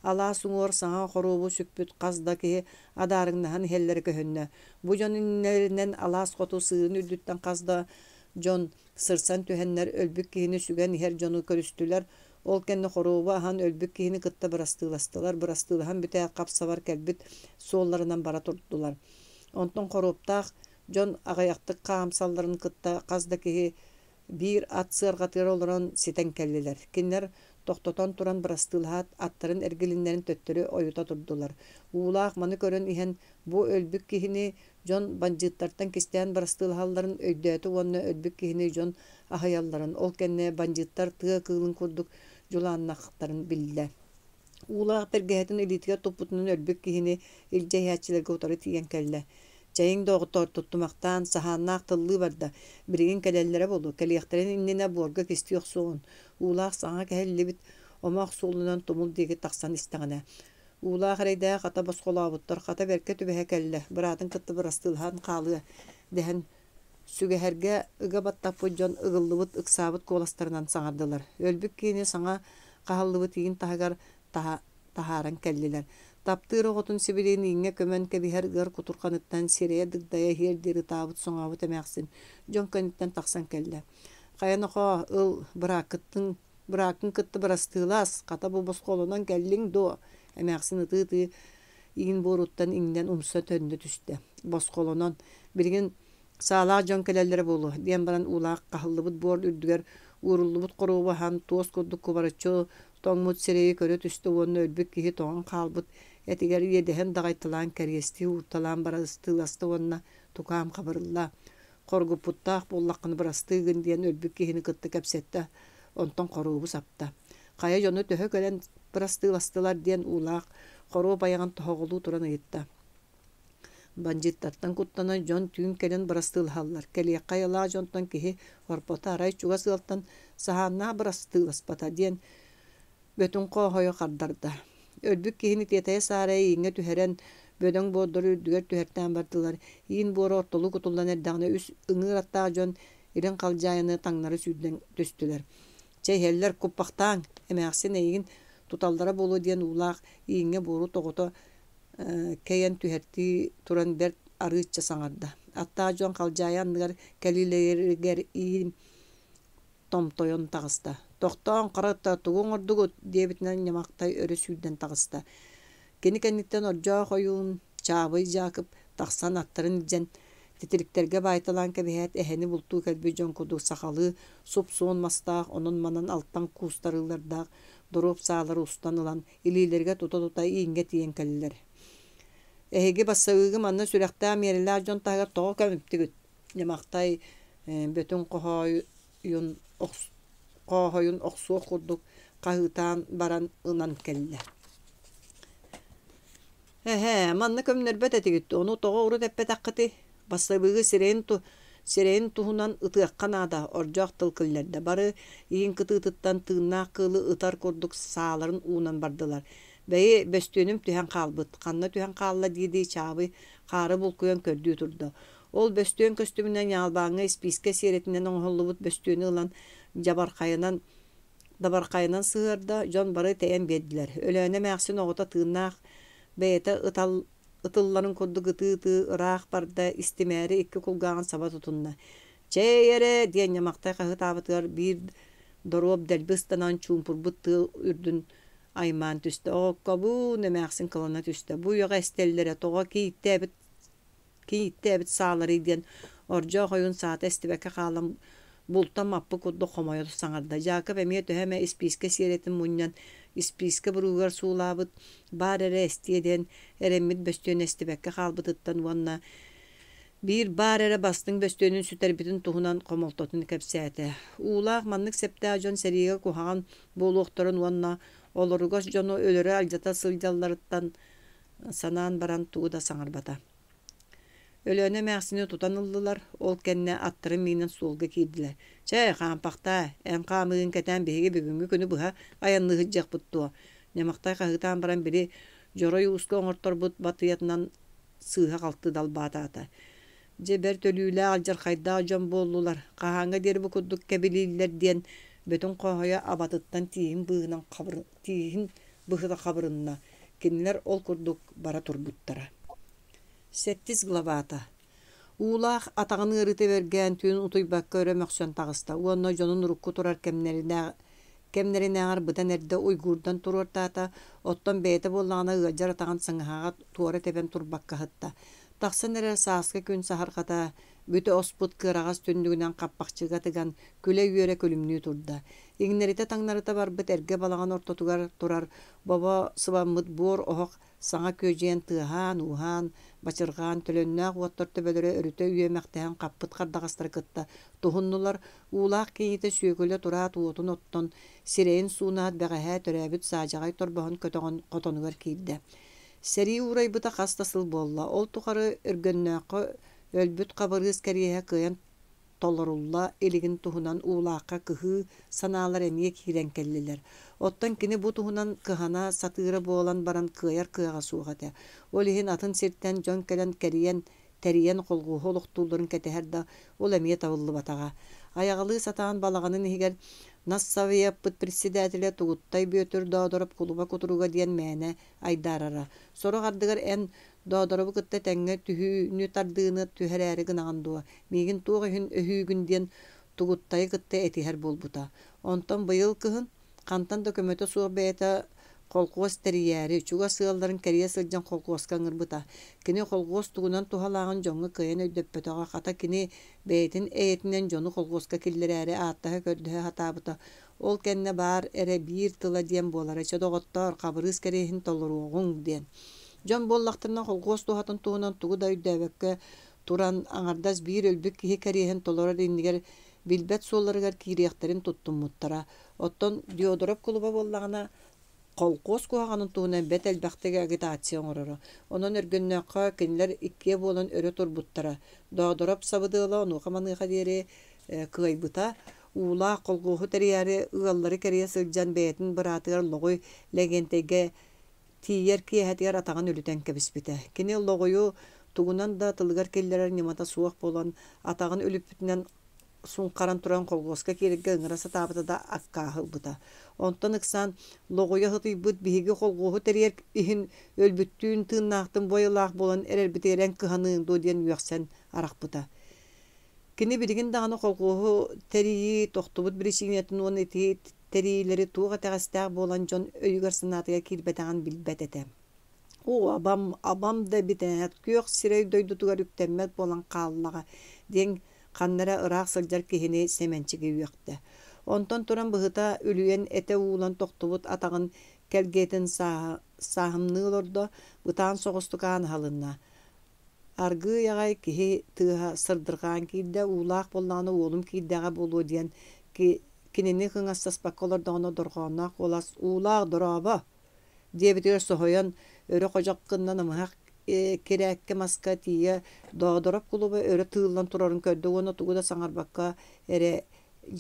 алаас уҥуор саҥа хоруобу сүкпүт хас да киһи адаарыҥнаһан иһэллэрэ көһүннэ. Бу дьон иннилэринэн алаас хоту сыырын үрдүттэн хас да дьон сырсан түһэннэр өлбүт киһини сүгэн иһэр дьону көрүстүлэр. Ол кэннэ хоруобу аһан өлбүт киһини кытта бырастыыластылар, бырастыылаһан бүтээт хап-сабар кэлбит суолларынан бара турдулар. Онтон хоруоптаах дьон аҕыйахтык хаамсалларын кытта хас да киһи биир ат сыарҕатыгар олорон ситэн кэллилэр. Кинилэр тохтотон туран бырастыылаһаат аттарын эргилиннэрин төттөрү ойута турдулар. Уулаах маны көрөн иһэн бу өлбүт киһини дьон бандьыыттартан кистээн бырастыылаһалларын өйдөөтө уонна өлбүт киһини дьон аһыйалларын, ол кэннэ бандьыыттар тыа кыылын курдук дьулааннахтарын биллэ. Уулаах бэргэһэтин илиитигэр туппутунан өлбүт киһини илдьэ иһээччилэргэ утары тиийэн кэллэ. Чэйиҥ да оҕотоор туттумахтаан, саһааннаах тыллыы барда, билигин кэлэллэрэ буолуо, кэлиэхтэрин иннинэ буорга кистии охсуоҕун. Уулаах саҥа кэһиллибит омоох суолунан тумул диэки тахсан истэҕинэ, Уулаах эрэйдээх хата босхолообуттар, хата бэркэ түбэһэ кэллэ, быраатын кытта бырастыылаһан хаалыа дэһэн сүгэһэргэ ыга баттаппыт дьон ыгыллыбыт, ыксаабыт куоластарынан саҥардылар. Өлбүт киһини саҥа хаһыллыбыт иин таһыгар таһааран кэллилэр. Таптыыр оҕотун сибилигин ииҥҥэ көмөн кэбиһэр ыар кутурҕаныттан сирэйэ дыгдайа иһиэр диэри ытаабыт-соҥообут эмээхсин дьон кэнниттэн тахсан кэллэ. «Хайа нохоо, ыл, бырааккыттын бырааккын кытта бырастыылас, хата бу босхолонон кэллиҥ дуо?» Эмээхсин ытыы-ытыы иин буоруттан иҥнэн умса төннө түстэ. Босхолонон, билигин саалаах дьон кэлэллэрэ буолуо, диэн баран уулаах хаһыллыбыт буор үрдүгэр ууруллубут хоруобу аһан туос курдук кубарыччы тоҥмут сирэйи көрө түстэ уонна өлбүт киһи тоҥон хаалбыт этигэр иэдэһин даҕайталаан кэриэстии уурталаан бырастыыласта уонна тукаам хабырылла хоргуппуттаах буоллаххына бырастыы гын диэн өлбүт киһини кытта кэпсэттэ, онтон хоруобу сапта. Хайа дьону төһө кэлэн бырастыыластылар диэн уулаах хоруоп айаҕын тоһоҕолуу туран ыйытта. Бандьыыттартан куттанан дьон түүн кэлэн бырастыылаһаллар. Кэлиэххэ айылаах дьонтон киһи орпото арай чугас ыалтан саһааннаах бырастыыласпата диэн Бөтүҥ Хооһойу хардарда. Өлбүт киһини тиэтэйэ-саарайа ииҥҥэ түһэрэн, бөдөҥ буордары үрдүгэр түһэртээн бардылар. Иин буора ортолуу кутуллан эрдэҕинэ үс ыҥыыр аттаах дьон илин халдьаайыны таҥнары сүүрдэн түстүлэр. «Чэ, иһэллэр, куппахтааҥ, эмээхсин эйигин туталлара буолуо» диэн уулаах ииҥҥэ буору тоҕута кэйэн түһэртии туран бэрт арыычча саҥарда. Аттаах дьон халдьаайы анныгар кэлиилэригэр иин томтойон таҕыста. «Тохтооҥ, хара ытта, тугу оҥордугут?» диэбитинэн Ньамахтай өрө сүүрдэн таҕыста. Кини кэнниттэн Ордьоох ойуун, Чаабый Дьаакып тахсан аттарын илдьэн, титириктэргэ баайталаан кэбиһээт, эһэни бултуу кэлбит дьон курдук сахалыы суп-суон мастаах, онон-манан алтан куустарыылардаах доруоп саалары устан ылан, илиилэригэр тута-тута ииҥҥэ тиийэн кэллилэр. «Эһиги бассабыыгы манна сүрэхтээх миэрэлээх дьон таһыгар тоҕо көмүптүгүт?» Ньамахтай Бөтүҥ хоһоойун хооһойун охсуох курдук хаһыытаан баран ынан кэллэ. «Эһээ, манна көмнөрбөт этигит, ону тоҕо урут эппэтэххитий? Бассабыыгы сирэйин, сирэйин туһунан ытыахха наада», ордьоох тыл киллэрдэ. Бары иин кытыытыттан тыыннаах кыылы ытар курдук сааларын уунан бардылар. Бэйи, бөстүөнүм түһэн хаалбыт, ханна түһэн хаалла дии-дии Чаабый хаары булкуйан көрдүү турда. Ол бөстүөн көстүбүнэн ньаалбааҥҥа испиискэ сиэрэтинэн оҥоһуллубут бөстүөнү ылан дьабархайынан дабархайынан сыһыарда, дьон бары тэйэн биэрдилэр. Өлөөнө эмээхсин оҕото тыыннаах бэйэтэ ытал ытылларын курдук ытыы-ытыы ыраах барда, истимээри икки кулгааҕын саба тутунна. «Чэй эрэ!» диэн Ньамахтай хаһыытаабытыгар биир доруоп дэлби ыстанан чуумпурбут тыал үрдүн аймаан түстэ. «Ооккобуун!» эмээхсин кылана түстэ. «Бу үйэҕэ эстэллэрэ тоҕо кииттээбит кийииттээбит сааларый диэн Ордьоох ойуун саата истибэккэ хаалан бултан маппыт курдук хомойо саҥарда. Дьаакып эмиэ төһө эмэ испиискэ сиэрэтин мунньан, испиискэ буруугар суулаабыт, баар эрэ эстиэ диэн эрэммит бөстүөнэ эстибэккэ хаалбытыттан уонна биир баар эрэ бастыҥ бөстүөнүн сүтэрбитин туһунан хомолтотун кэпсээтэ. Уулаах маннык сэптээх дьон сэриигэ куһаҕан буолуохтарын уонна олоругас дьону өлөрө-алдьата сылдьалларыттан санаан баран тугу да саҥарбата. Өлөөнө эмээхсини тутан ыллылар, ол кэннэ аттарын миинэн суолга киирдилэр. «Чэ, хаампахтаа, эн хаамыыгын кэтээн биһиги бүгүҥҥү күнү быһа айанныы сылдьыахпыт дуо?» Ньамахтай хаһыытаан баран били дьоруой ууска оҥорторбут батыйатынан сыыһа-халты далбаатаата. Дьэ бэрт өлүүлээх алдьархайдаах дьон буоллулар, хаһааҥҥа диэри бу курдук кэбилииллэр диэн Бөтүҥ Хооһойо абатыттан тииһин быыһынан хабыр тииһин быһыта хабырынна, кинилэр ол курдук бара турбуттара. Сэттис главата Уулаах атаҕын ыарыыта бэргээн түүн утуйбакка өрө мөхсөн таҕыста уонна дьонун урукку турар кэмнэринээҕи кэмнэринээҕэр быдан эрдэ уйгуурдан туруортаата, оттон бэйэтэ буоллаҕына ыалдьар атаҕын сыҥаһаҕа туора тэбэн турбакка сытта. Тахсан эрэр сааскы күн саһарҕата бүтэ оспут кыараҕас түннүгүнэн хаппахчыга тыган күлэ-үөрэ күлүмнүү турда. Иҥнэритэ-таҥнарыта барбыт эргэ балаҕан ортотугар турар бобо сыбаммыт буор оһох Саҥа күөдьүйэн тыаһаан-ууһаан, бачырҕаан, төлөннөөх уоттар төбөлөрө өрүтэ үөмэхтэһэн хаппыт хардаҕастары кытта туһуннулар, уулаах кийиитэ Сүөкүлэ тураат уотун оттон, сирэйин суунаат бэҕэһээ төрөөбүт саадьаҕай торбоһун көтөҕөн хотонугар киирдэ. Сэрии уурайбыта хас да сыл буолла, ол тухары Өргөннөөххө өлбүт Хабырыыс кэриэһэ кыайан толорулла илигин туһунан уулаахха кыһыы санаалар эмиэ киирэн кэллилэр. Оттон кини бу туһунан кыһана сатыыра буолан баран кыайар кыаҕа суох этэ. Ол иһин атын сиртэн дьон кэлэн кэрийэн, тэрийэн холхуоһу олохтуулларын кэтэһэр да, ол эмиэ табыллыбатаҕа. Айаҕалыы сатаан балаҕанын иһигэр Нассовеппыт председателэ Тугуттай Бүөтүр Доодороп кулуба кутуруга диэн мээнэ айдаарара. Сорох ардыгар эн Доодоробу кытта тэҥҥэ түһүүнү-тардыыны түһэрээри гынаҕын дуо, миигин туох иһин өһүүгүн диэн Тугуттайы кытта этиһэр буолбута. Онтон быйыл кыһын, хантан да көмөтө суох бэйэтэ колхуос тэрийээри, чугас ыалларын кэрийэ сылдьан колхуоска ыҥырбыта. Кини колхуос тугунан туһалааҕын дьоҥҥо кыайан өйдөппөтөҕө, хата кини бэйэтин эйэтинэн дьону колхуоска киллэрээри ааттаһа-көрдөһө сатаабыта. Ол кэннэ баар эрэ биир тыла диэн буолара, чэ доҕоттоор, Хабырыыс кэриэһин толоруоҕуҥ диэн. Дьон буоллахтарына колхуос туһатын туһунан тугу да өйдөөбөккө туран, аҥардас биир өлбүт киһи кэриэһин толорор иннигэр билбэт суолларыгар киириэхтэрин туттуммуттара. Оттон Диодоров кулуба буоллаҕына, холкуос куһаҕанын туһунан бэрт элбэхтик агитация оҥороро. Онон Өргөннөөххө кинилэр иккиэ буолан өрө турбуттара. Доодороп сабыдыала онуоха-маныаха диэри кыайбыта. Уулаах колхуоһу тэрийээри ыаллары кэрийэ сылдьан бэйэтин быраатыгар Лоҕуй Лэгиэнтэйгэ тиийэр киэһэтигэр атаҕын үлүтэн кэбиспитэ. Кини Лоҕуйу тугунан да тылыгар киллэрэр ньымата суох буолан, атаҕын үлүппүтүнэн суҥхаран туран колхуоска киирэргэ ыҥыра сатаабыта да аккааһы ылбыта. Онтон ыксаан Лоҕуйа сытыйбыт биһиги колхуоһу тэрийэр иһин өлбүттүүн тыыннаахтын буойалаах буолан эрэрбитигэр эн кыһаныыҥ дуо диэн үөхсэн арахпыта. Кини билигин даҕаны колхуоһу тэрийии тохтубут биричиинэтин уонна ити тэрийиилэри туох итэҕэстээх буолан дьон өйүгэр-санаатыгар киирбэтэҕин билбэт этэ. Оо, абам, абам да эбит ээ, күөх сирэй дойдутугар үктэммэт буолан хааллаҕа диэн ханна эрэ ыраах сылдьар киһини Сэмэнчиги үөхтэ. Онтон туран быһыта үлүйэн этэ уулан тохтубут атаҕын кэлгиэтин сааһымныы олордо, ытаан соҕустук аан аһылынна. Аргыый аҕай киһи тыаһа сырдырҕаан киирдэ, уулаах буоллаҕына уолум киирдэҕэ буолуо диэн кинини кыҥастаспакка олордоҕуна дорҕоонноох куолас «Уулаах, дорообо!» диэбитигэр соһуйан өрө ходьох гынна намыһах кирээккэ маска тиийэ Доодороп кулуба өрө тыыллан турарын көрдө уонна тугу да саҥарбакка эрэ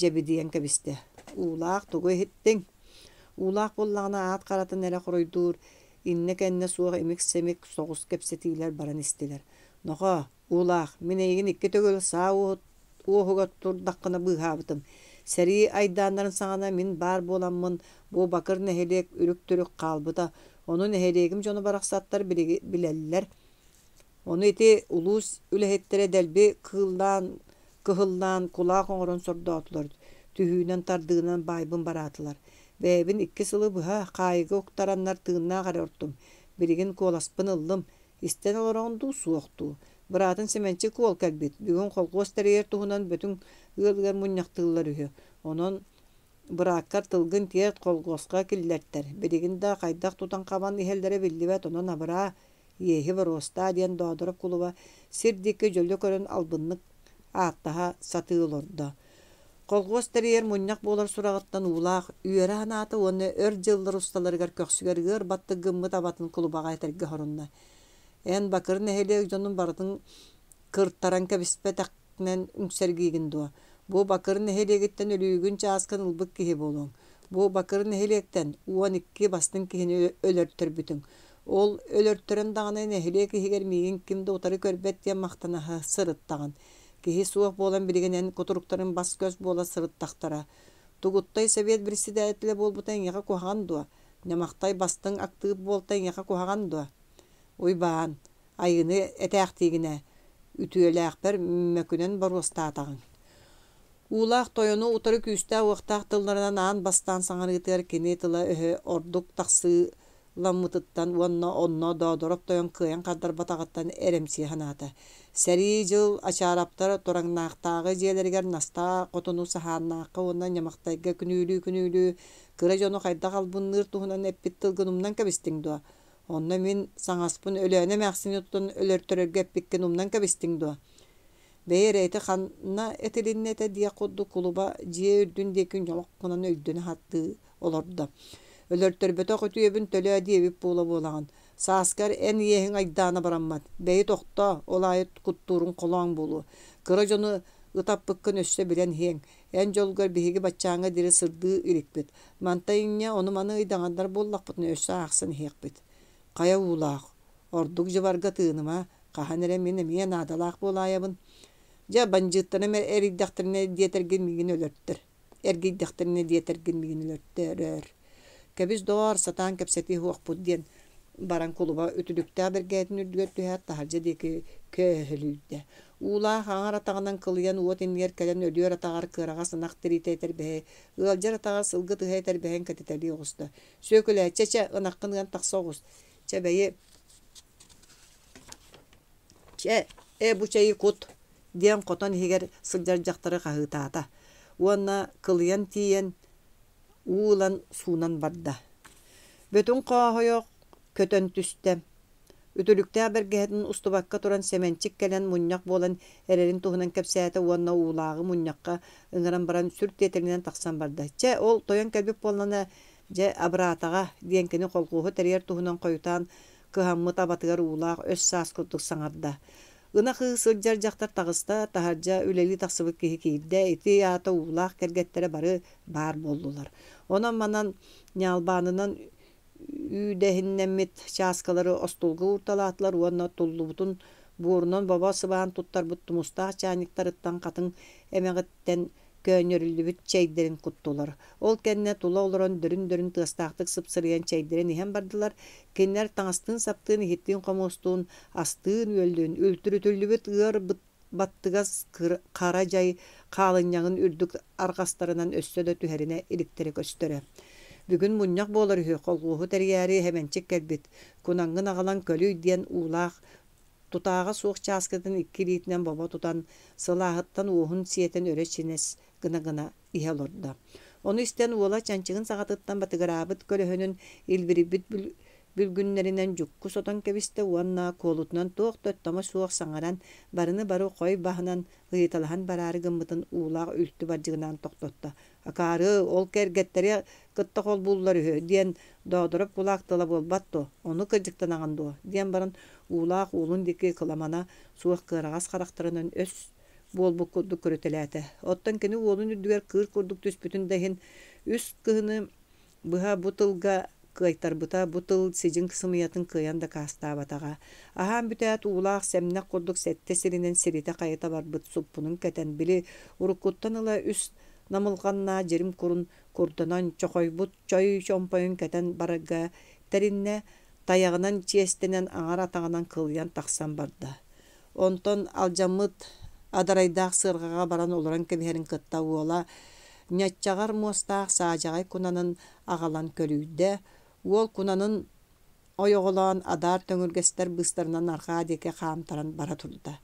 дьэбидийэн кэбистэ. «Уулаах, тугу иһиттиҥ?» Уулаах буоллаҕына аат харатын эрэ хоруйдуур Иннэ-кэннэ суох имик-сэмик соҕус кэпсэтиилэр баран истилэр. Нохоо, уулаах, мин эйигин икки төгүл саа уоһугар турдаххына быыһаабытым. Сэрии айдааннарын саҕана мин баар буоламмын бу Бакыр нэһилиэк үрүк-түрүк хаалбыта. Ону нэһилиэгим дьоно барахсаттар билэллэр. Ону ити улуус үлэһиттэрэ дэлби кыыллаан, кыһыллаан, кулаах оҥорон сордоотулар, түһүүнэн-тардыынан баайбын бараатылар. Бэйэбин икки сылы быһа хаайыыга уктараннар тыыннаах эрэ ортум. Билигин куоласпын ыллым. Истэн олороҕун дуу, суох дуу? Быраатын Сэмэнчик уол кэлбит. Бүгүн колхуос тэрийэр туһунан Бөтүҥ ыалыгар мунньахтыыллар үһү. Онон бырааккар тылгын тиэрт, колхуоска киллэртэр. Билигин да хайдах тутан-хабан иһэллэрэ биллибэт, онон абыраа, Иэһи боруостаа диэн Доодороп кулуба сир диэки дьөлө көрөн албыннык ааттаһа сатыы олордо. Колхуос тэрийэр мунньах буолар сураҕыттан уулаах үөрэ санаата уонна өр дьыллар усталарыгар көхсүгэр ыар баттык гыммыт абатын кулубаҕа этэргэ сорунна. Эн Бакыр нэһилиэк дьонун барытын кыртаран кэбиспэтэххинэн үҥсэргиигин дуо? Бу Бакыр нэһилиэгиттэн өлүүгүн чааскын ылбыт киһи буолуоҥ. Бу Бакыр нэһилиэктэн 12 бастыҥ киһини өлөртөрбүтүҥ. Ол өлөртөрөн даҕаны нэһилиэк иһигэр миигин ким да утары көрбөт диэн махтана сырыттаҕын. Киһи суох буолан билигин эн кутуруктарын бас-көс буола сырыттахтара. Тугуттай Совет председателэ буолбута эйиэхэ куһаҕан дуо? Ньамахтай бастыҥ актыып буолта эйиэхэ куһаҕан дуо? Уйбаан, айыыны этээхтиигинэ, үтүөлээхпэр мөкүнэн боруостаатаҕыҥ. Уулаах тойону утары күүстээх-уохтаах тылларынан аан бастаан саҥарыытыгар кини тыла-өһө ордук тахсыыламмытыттан уонна онно Доодороп тойон кыайан хардарбатаҕыттан эрэмсийэ санаата. Сэрии дьыл Ачаараптар Тураҥнаахтааҕы дьиэлэригэр Настаа хотуну Саһааннаахха уонна Ньамахтайга күнүүлүү-күнүүлүү кыра дьону хайдах албынныыр туһунан эппит тылгын умнан кэбистиҥ дуо? Онно мин саҥаспын Өлөөнө эмээхсини тутан өлөртөрөргө эппиккин умнан кэбистиҥ дуо? Бэйи эрэ ити ханна этилиннэ этэ диэх курдук кулуба дьиэ үрдүн диэки ньолох гынан өйдөнө сатыы олордо. Өлөртөрбөтөх үтүөбүн төлөө диэбит буола-буолаҕын. Сааскар эн иэһиҥ айдаана бараммат. Бэйи тохтоо, ол аайы куттууруҥ холооҥ буолуо. Кыра дьону ытаппыккын өссө билэн иһиэҥ. Эн дьолгор биһиги баччааҥҥа диэри сырдыы иликпит. Мантан инньэ ону-маны ыйдаҥардар буоллахпытына өссө аахсан иһиэхпит. Хайа уулаах, ордук дьыбарга тыыныма, хаһан эрэ мин эмиэ наадалаах буолаайабын. Дьэ, бандьыыттарым эрийдэхтэринэ диэтэргин миигин өлөртөр. Эргийдэхтэринэ диэтэргин миигин өлөртөрөөр. Кэбис доҕоор, сатаан кэпсэтиэ суохпут диэн баран кулуба үтүлүктээх бэргэһэтин үрдүгэр түһээт таһырдьа диэки көөһөлүйдэ. Уулаах аҥар атаҕынан кылыйан уот иннигэр кэлэн өлүөр атаҕар кыараҕас ынах тириитэ этэрбэһи, ыалдьар атаҕар сылгы тыһа этэрбэһин кэтитэлии оҕуста. Сүөкүлээ, чэ-чэ, ынаххын ыан тахса оҕус. Чэ бэйи, чэ, ээ бу чэйи кут диэн хотон иһигэр сылдьар дьахтары хаһыытаата уонна кылыйан тиийэн уу ылан суунан барда. Бөтүҥ Хооһойо көтөн түстэ. Үтүлүктээх бэргэһэтин устубакка туран Сэмэнчик кэлэн мунньах буолан эрэрин туһунан кэпсээтэ уонна уулааҕы мунньахха ыҥыран баран сүр тиэтэлинэн тахсан барда. Чэ, ол тойон кэлбит буоллаҕына, дьэ, абыраатаҕа, диэн кини колхуоһу тэрийэр туһунан хойутаан кыһаммыт абатыгар уулаах өс-саас курдук саҥарда. Ынах ыы сылдьар дьахтар таҕыста, таһырдьа үлэлии тахсыбыт киһи киирдэ, ити аата уулаах кэргэттэрэ бары баар буоллулар. Онон-манан ньаалбаанынан үүдэһиннэммит чааскалары остуолга уурталаатылар уонна туллубутун буорунан бобо сыбаан туттарбыт тумустаах чаанньыктарыттан хатыҥ эмэҕиттэн көөнньөрүллүбүт чэйдэрин куттулар. Ол кэннэ тула олорон дөрүн-дөрүн тыастаахтык сыпсырыйан чэйдэрин иһэн бардылар. Кинилэр таҥастыын-саптыын, иһиттиин-хомуостуун, астыын-үөллүүн үлтүрүтүллүбүт ыар баттыгас хара дьай хаалынньаҥын үрдүк арҕастарынан өссө да түһэринэ иликтэрэ көстөрө. Бүгүн мунньах буолар үһү, колхуоһу тэрийээри Һэмэнчик кэлбит, кунаҥҥын аҕалан көлүй диэн уулаах тутааҕа суох чааскытын икки илиитинэн бобо тутан, сылааһыттан уоһун сиэтэн өрө чинэс гына-гына иһэ олордо. Ону истэн уола чанчыгын саҕатыттан батыгыраабыт көлөһүнүн илбирийбит бүлгүннэринэн дьукку сотон кэбистэ уонна куолутунан туох да оттомо суох саҥаран, барыны бары хой баһынан ыйыталаһан бараары гыммытын уулаах үлтү бардьыгынаан тохтотто. «Акаары, ол кэргэттэри кытта холбууллар үһү» диэн Доодороп кулаак тыла буолбат дуо, ону кырдьыктанаҕын дуо диэн баран уулаах уолун диэки кыламана суох кыараҕас харахтарынан өс буолбут курдук көрүтэлээтэ. Оттон кини уолун үрдүгэр кыыр курдук түспүтүн да иһин үс кыһыны быһа бу тылга кыайтарбыта, бу тыл сидьиҥ сымыйатын кыайан дакаастаабатаҕа. Аһаан бүтээт уулаах сэмнэх курдук сэттэ сиринэн сиритэ-хайыта барбыт суппунун кэтэн, били уруккуттан ыла үс намылҕаннаах дьирим курун курданан чохойбут чой чомпойун кэтэн барарга тэриннэ, тайаҕынан чиэстэнэн аҥар атаҕынан кылыйан тахсан барда. Онтон алдьаммыт адарайдаах сыарҕаҕа баран олорон кэбиһэрин кытта уола ньаччаҕар муостаах саадьаҕай кунанын аҕалан көлүйдэ. Уол кунанын ойоҕолоон адаар төҥүргэстэр быыстарынан арҕаа диэки хаамтаран бара турда.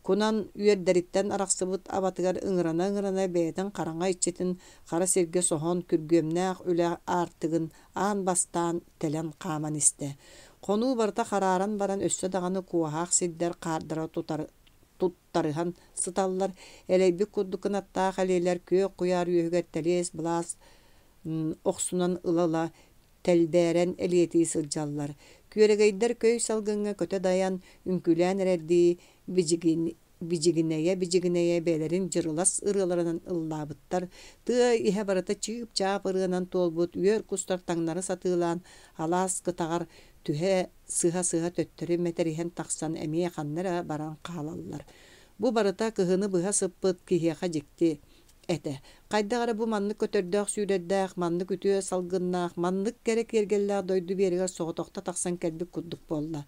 Кунан үөрдэриттэн арахсыбыт абатыгар ыҥырана-ыҥырана бэйэтин хараҥа иччитин хара сиргэ соһон күргүөмнээх үлэ аартыгын аан бастаан тэлэн хааман истэ. Хонуу барыта харааран баран өссө даҕаны куоһаах сирдэр хаардара тутар туттарыһан сыталлар, элэйбит курдук кынаттаах элиэлэр күөх куйаар үөһүгэр тэлиэс-былаас охсунан ыла-ыла тэлбээрэн элиэтии сылдьаллар. Күөрэгэйдэр көй салгыҥҥа көтө дайан, үҥкүүлээн эрэрдии бичигинэйэ-бичигинэйэ бэйэлэрин дьырылас ырыаларынан ыллаабыттар. Тыа иһэ барыта чыып-чаап ырыанан туолбут үөр кустар таҥнары сатыылаан алаас кытаҕар түһэ сыһа-сыһа төттөрү мэтэриһэн тахсан эмиэ ханна эрэ баран хаалаллар. Бу барыта кыһыны быһа сыппыт киһиэхэ дьикти этэ. Хайдах эрэ бу маннык көтөрдөөх-сүүрэрдээх, маннык үтүө салгыннаах, маннык кэрэ киэргэллээх дойду биэрэгэр соҕотохто тахсан кэлбит курдук буолла.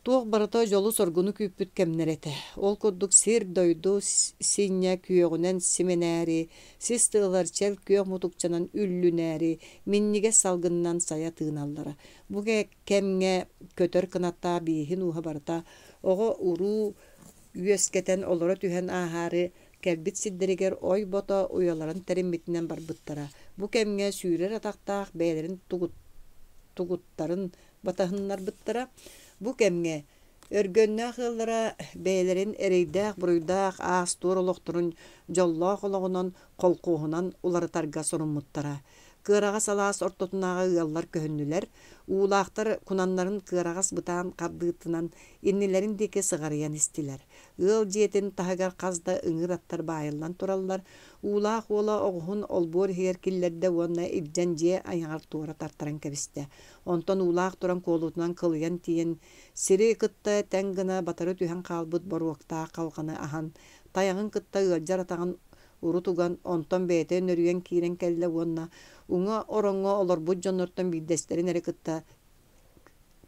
Туох барыта дьолу-соргуну күүппүт кэмнэрэ этэ. Ол курдук сир-дойду синньэ күөҕүнэн симэнээри, сис тыалар чэл күөх мутукчанан үллүнээри, минньигэс салгынынан сайа тыыналлара. Бу кэмҥэ көтөр кынаттаах бииһин ууһа барыта оҕо-уруу үөскэтэн олоро түһэн ааһаары кэлбит сирдэригэр ой-бото уйаларын тэриммитинэн барбыттара. Бу кэмҥэ сүүрэр атахтаах бэйэлэрин тугуттарын батыһыннарбыттара. Бу кэмҥэ Өргөннөөх ыаллара бэйэлэрин эрэйдээх-буруйдаах аас-туор олохторун дьоллоох олоҕунан, холкуоһунан уларытарга соруммуттара. Кыараҕас алаас ортотунааҕы ыаллар көһүннүлэр, уулаахтар кунаннарын кыараҕас бытаан хардыытынан иннилэрин диэки сыҕарыйан истилэр. Ыал дьиэтин таһыгар хас да ыҥыыр аттар баайыллан тураллар, Уулаах уола оҕуһун олбуор иһигэр киллэрдэ уонна илдьэн дьиэ айаҕар туора тартаран кэбистэ. Онтон уулаах туран куолутунан кылыйан тиийэн, сири кытта тэҥ гына батары түһэн хаалбыт боруоктаах халҕаны аһан, тайаҕын кытта ыалдьар атаҕын урут уган, онтон бэйэтэ нөрүйэн киирэн кэллэ уонна уҥа ороҥҥо олорбут дьоннортон биирдэстэрин эрэ кытта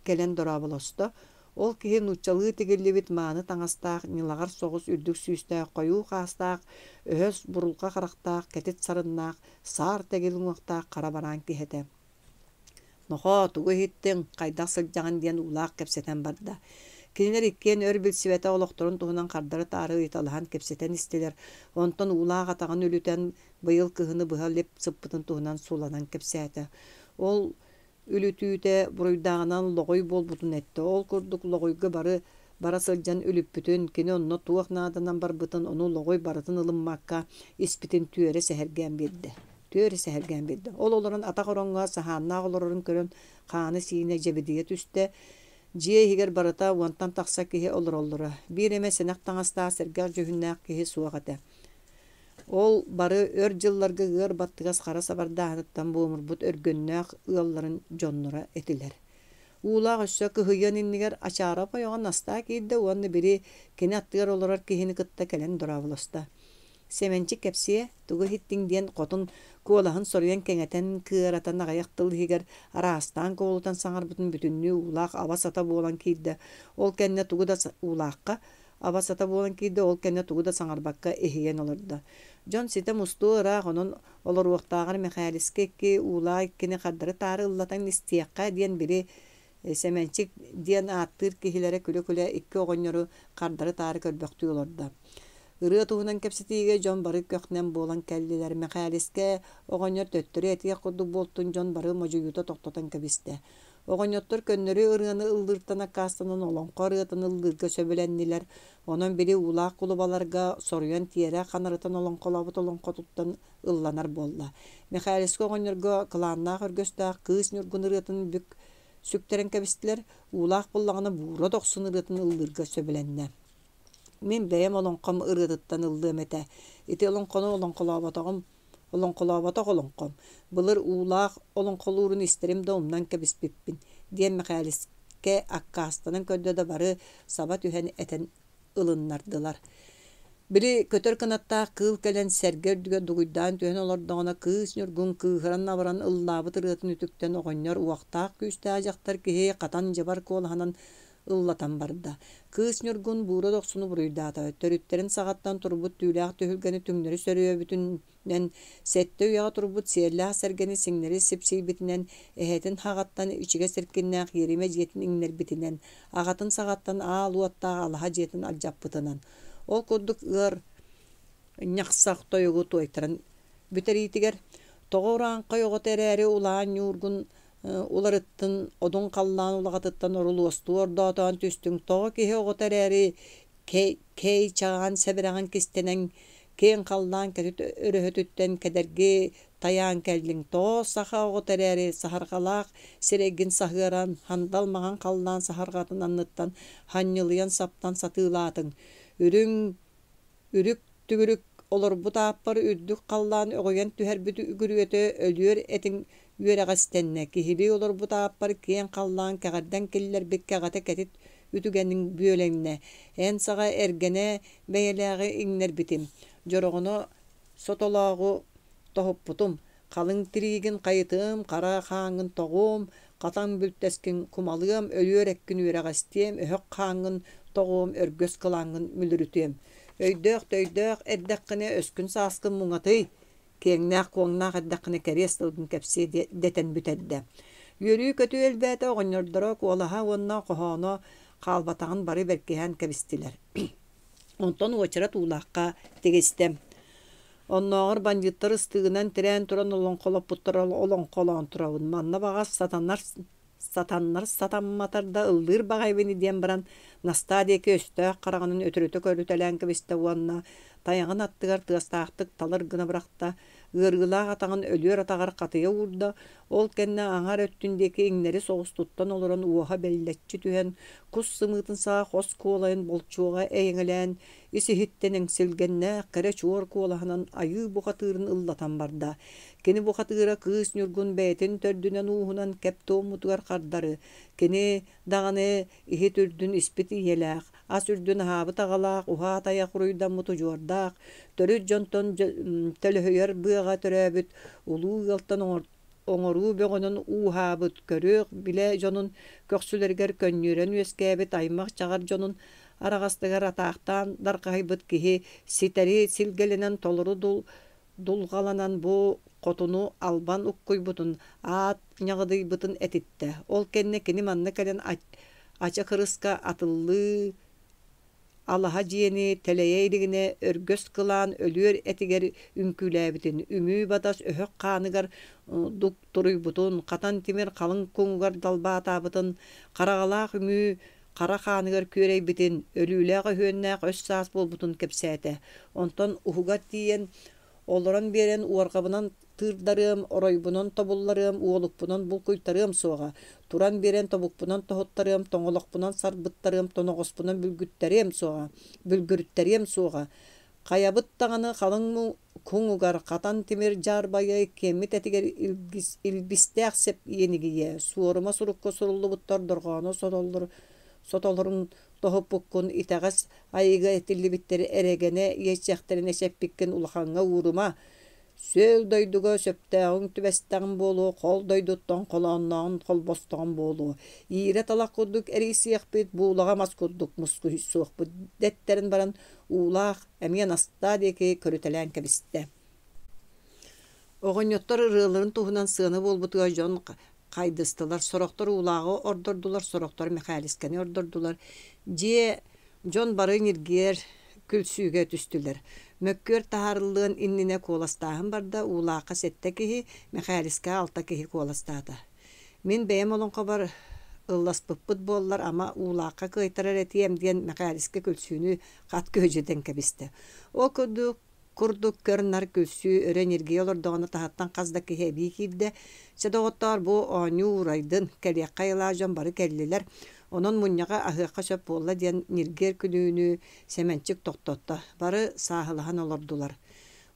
кэлэн дорооболосто. Ол киһи нууччалыы тигиллибит мааны таҥастаах, ньылаҕар соҕус үрдүк сүүстээх, хойуу хаастаах, өһөс, бурулҕа харахтаах, кэтит сарыннаах, саар тэгил уҥуохтаах хара бараан киһи этэ. Нохоо, тугу иһиттиҥ, хайдах сылдьаҕын диэн уулаах кэпсэтэн барда. Кинилэр иккиэн өр билсибэтэх олохторун туһунан хардары-таары ыйыталаһан кэпсэтэн истилэр. Онтон уулаах атаҕын үлүтэн, быйыл кыһыны быһа лип сыппытын туһунан суланан кэпсээтэ. Ол үлүтүүтэ буруйдааҕынан лоҕуй буолбутун эттэ. Ол курдук лоҕуйга бары бара сылдьан үлүппүтүн, кини онно туох нааданан барбытын, ону лоҕуй барытын ылыммакка испитин түөрэ сэһэргээн биэрдэ. Түөрэ сэһэргээн биэрдэ. Ол олорон атах ороҥҥо саһааннаах олорорун көрөн хаана-сиинэ дьэбидийэ түстэ. Дьиэ иһигэр барыта уонтан тахса киһи олороллоро. Биир эмэ сэнэх таҥастаах сэргэх дьүһүннээх киһи суох этэ. Ол бары өр дьылларга ыар баттыгас хара сабардааһыныттан буомурбут өргөннөөх ыалларын дьонноро этилэр. Уулаах өссө кыһыйыан иннигэр Ачаарап ойоҕо Настаа киирдэ уонна били кини аттыгар олорор киһини кытта кэлэн дорооболосто. Сэмэнчик кэпсиэ, тугу иһиттиҥ диэн хотун куолаһын соруйан кэҥэтэн, кыаратан аҕыйах тыл иһигэр араастаан куолутан саҥарбытын бүтүннүү уулаах аба-сата буолан киирдэ. Ол кэннэ тугу да уулаахха аба-сата буолан киирдэ, ол кэннэ тугу да саҥарбакка иһийэн олордо. Дьон ситэ мустуо ыраах, онон олоруохтааҕар Мэхээлискэ икки уулаах иккини хардары-таары ыллатан истиэххэ диэн били Сэмэнчик диэн ааттыыр киһилэрэ күлэ-күлэ икки оҕонньору хардары-таары көрбөхтүү олордо. Ырыа туһунан кэпсэтиигэ дьон бары көх-нэм буолан кэллилэр. Мэхээлискэ оҕонньор төттөрү этиэх курдук буолтун дьон бары модьуйуута тохтотон кэбистэ. Оҕонньоттор көннөрү ырыаны ыллыыртан аккаастанан олоҥхо ырыатын ыллыырга сөбүлэннилэр. Онон били уулаах кулубаларга соруйан тиэрэ ханарытан олоҥхолообут олоҥхотуттан ылланар буолла. Мэхээлискэ оҕонньорго кылааннаах өргөстөөх Кыыс Ньургун ырыатын бүк сүктэрэн кэбистилэр, уулаах буоллаҕына Буура Дохсун ырыатын ыллыырга сөбүлэннэ. Мин бэйэм олоҥхом ырыатыттан ыллыам этэ. Ити олоҥхону олоҥхолооботоҕум, олоҥхолооботох олоҥхом. Былыр уулаах олоҥхолуурун истэрим да умнан кэбиспиппин, диэн Мэхээлискэ аккаастанан көрдө да бары саба түһэн этэн ылыннардылар. Били көтөр кынаттаах кыыл кэлэн сэргэ үрдүгэр дугуйдаан түһэн олордоҕуна кыыс Ньургун кыыһыран-абаран ыллаабыт ырыатын үтүктэн оҕонньор уохтаах-күүстээх дьахтар киһи хатан дьабар куолаһынан ыллатан барда. Кыыс Ньургун Буура Дохсуну буруйдаата, төрүттэрин саҕаттан турбут түүлээх түһүлгэни түҥнэри сөрүөбүтүнэн, сэттэ үйэҕэ турбут сиэллээх сэргэни сиҥнэри сипсийбитинэн, эһэтин хаҕаттан ичигэс эркиннээх иэримэ дьиэтин иҥнэрбитинэн, аҕатын саҕаттан аал уоттаах алаһа дьиэтин алдьаппытынан. Ол курдук ыар ньахсах тойугу туойтаран бүтэриитигэр тоҕо урааҥхай оҕото эрээри улаан ньуургун уларыттын, одун халлаан улаҕатыттан орулуостуу ордоотоон түстүҥ, тоҕо киһи оҕото эрээри кэй чаҕаан сэбэрэҕин кистэнэҥ, киэҥ халлаан кэтит өрөһөтүттэн кэдэрги тайаан кэллиҥ, тоҕо саха оҕото эрээри саһарҕалаах сирэйгин саһыаран, сандал маҥан халлаан саһарҕатын анныттан ханньылыйан саптан сатыылаатыҥ, үрүҥ Үрүк түгүрүк олорбут ааппар үрдүк халлаан өҕүйэн түһэрбит үгүрүөтэ өлүөр этиҥ үөрэҕэстэннэ, киһилии олорбут ааппар киэҥ халлаан кэҕэрдэн киллэрбит кэҕэтэ кэтит үтүгэниҥ бүөлэннэ, эн саҕа эргэнэ бэйэлээҕи иҥнэрбитим, дьороҕоно сотолооҕу тоһуппутум, халыҥ тириигин хайытыам, хара хааҥҥын тоҕуом, Хатан бүлтэскин кумалыам, өлүөр эккин үөрэҕэстиэм, өһөх хааҥҥын тоҕуом, өргөс кылааҥҥын мүлүрүтүөм. Өйдөөх-төйдөөх эрдэххинэ өскүн-сааскын муҥатый, киэҥнээх-куоҥнаах эрдэххинэ кэриэс тылгын кэпсиэ дэтэн бүтэрдэ. Үөрүү-көтүү элбээтэ, оҕонньордоро куолаһа уонна хоһооно хаалбатаҕын бары бэркиһээн кэбистилэр. Онтон уочарат уулаахха тигистэ. Оннооҕор бандьыыттар ыстыыгынан тирээн туран олоҥхолоппуттара олоҥхолоон турабын. Манна баҕас сатанар сатаннар сатамматар да ыллыыр баҕайыбын диэн баран Настаа диэки өстөөх хараҕынан өтөрүтэ көрүтэлээн кэбистэ уонна тайаҕын аттыгар тыастаахтык талыр гына бырахта, ыарыылаах атаҕын өлүөр атаҕар хатыйа уурда, ол кэннэ аҥар өттүн диэки иҥнэри соҕус туттан олорон уоһа бэллэччи түһэн, кус сымыытын саҕа хос куолайын болчуоҕа эйэҥэлээн, ис-иһиттэн эҥсилгэннээх кэрэ чуор куолаһынан айыы бухатыырын ыллатан барда. Кини бухатыыра Кыыс Ньургун бэйэтин төрдүнэн-ууһунан кэп туоммутугар хардары, кини даҕаны иһит үрдүн испит ийэлээх, ас үрдүн аһаабыт аҕалаах, уһаат айах уруйдаммыт удьуордаах, төрүт дьонтон төлөһүйэр быаҕа төрөөбүт улуу ыалтан оҥоруу бөҕөнөн ууһаабыт, көрүөх билэ дьонун көхсүлэригэр көнньүөрэн үөскээбит аймах-чаҕар дьонун араҕастыгар атаахтаан дархаһыйбыт киһи ситэри силгэлэнэн толору дулҕаланан бу хотуну албан уккуйбутун, аат ньаҕыдыйбытын этиттэ. Ол кэннэ кини манна кэлэн ача кырыска атыллыы алаһа дьиэни тэлэйэ илигинэ өргөс кылаан өлүөр этигэр үҥкүүлээбитин, үҥүү-батас өһөх хааныгар дук туруйбутун, хатан тимир халыҥ куҥугар далбаатаабытын, хараҕалаах үҥүү хара хааныгар күөрэйбитин, өлүүлээх өһүөннээх өс-саас буолбутун кэпсээтэ. Онтон уһугар тиийэн, олорон биэрэн уорҕабынан тыырдарыам, оройбунан тобулларыам, уолукпунан булкуйтарыам суоҕа, туран биэрэн тобукпунан тоһуттарыам, тоҥолохпунан сарбыттарыам, тоноҕоспунан бүлгүттэриэм суоҕа, бүлгүрүттэриэм суоҕа. Хайабыт даҕаны халыҥ куҥугар хатан тимир дьаарбайа иккиэммит этигэр илбистээх сэп иэнигийэ, суорума сурукка суруллубуттар дорҕооно сотолорун тоһуппуккун итэҕэс айыыга этиллибиттэр эрэгэнэ иэччэхтэрин эчэппиккин улахаҥҥа уурума, Сүөл дойдуга сөптөөҕүҥ түбэстэҕим буолуо, хол дойдуттан холооннооҕун холбостоҕум буолуо, иирэ талах курдук эрийсиэхпит, буулаҕа мас курдук мускуйсуохпут дэттэрэн баран Уулаах эмиэ Настаа диэки көрүтэлээн кэбистэ. Оҕонньоттор ырыаларын туһунан сыана буолбутугар дьон хайдыстылар, сорохтор Уулааҕы ордордулар, сорохтор Мэхээлискэни ордордулар. Дьиэ дьон бары ньиргиэр күлсүүгэ түстүлэр. Мөккүөр таһаарыллыан иннинэ куоластааһын барда, Уулаахха сэттэ киһи, Мэхээлискэҕэ алта киһи куоластаата. Мин бэйэм олоҥхобор ылласпыппыт буоллар, ама Уулаахха кыайтарар этиэм диэн Мэхээлискэ күлсүүнү хат күөдьүтэн кэбистэ. Ол курдук курдук көр-нар күлсүү өрө ньиргийэ олордоҕуна таһыттан хас да киһи эбии киирдэ. Чэ, доҕоттоор, бу оонньуу уурайдын, кэлиэххэ айылаах дьон бары кэллилэр, онон мунньаҕы аһыахха сөп буолла диэн ньиргиэр күнүүнү Сэмэнчик тохтотто. Бары сааһылаһан олордулар.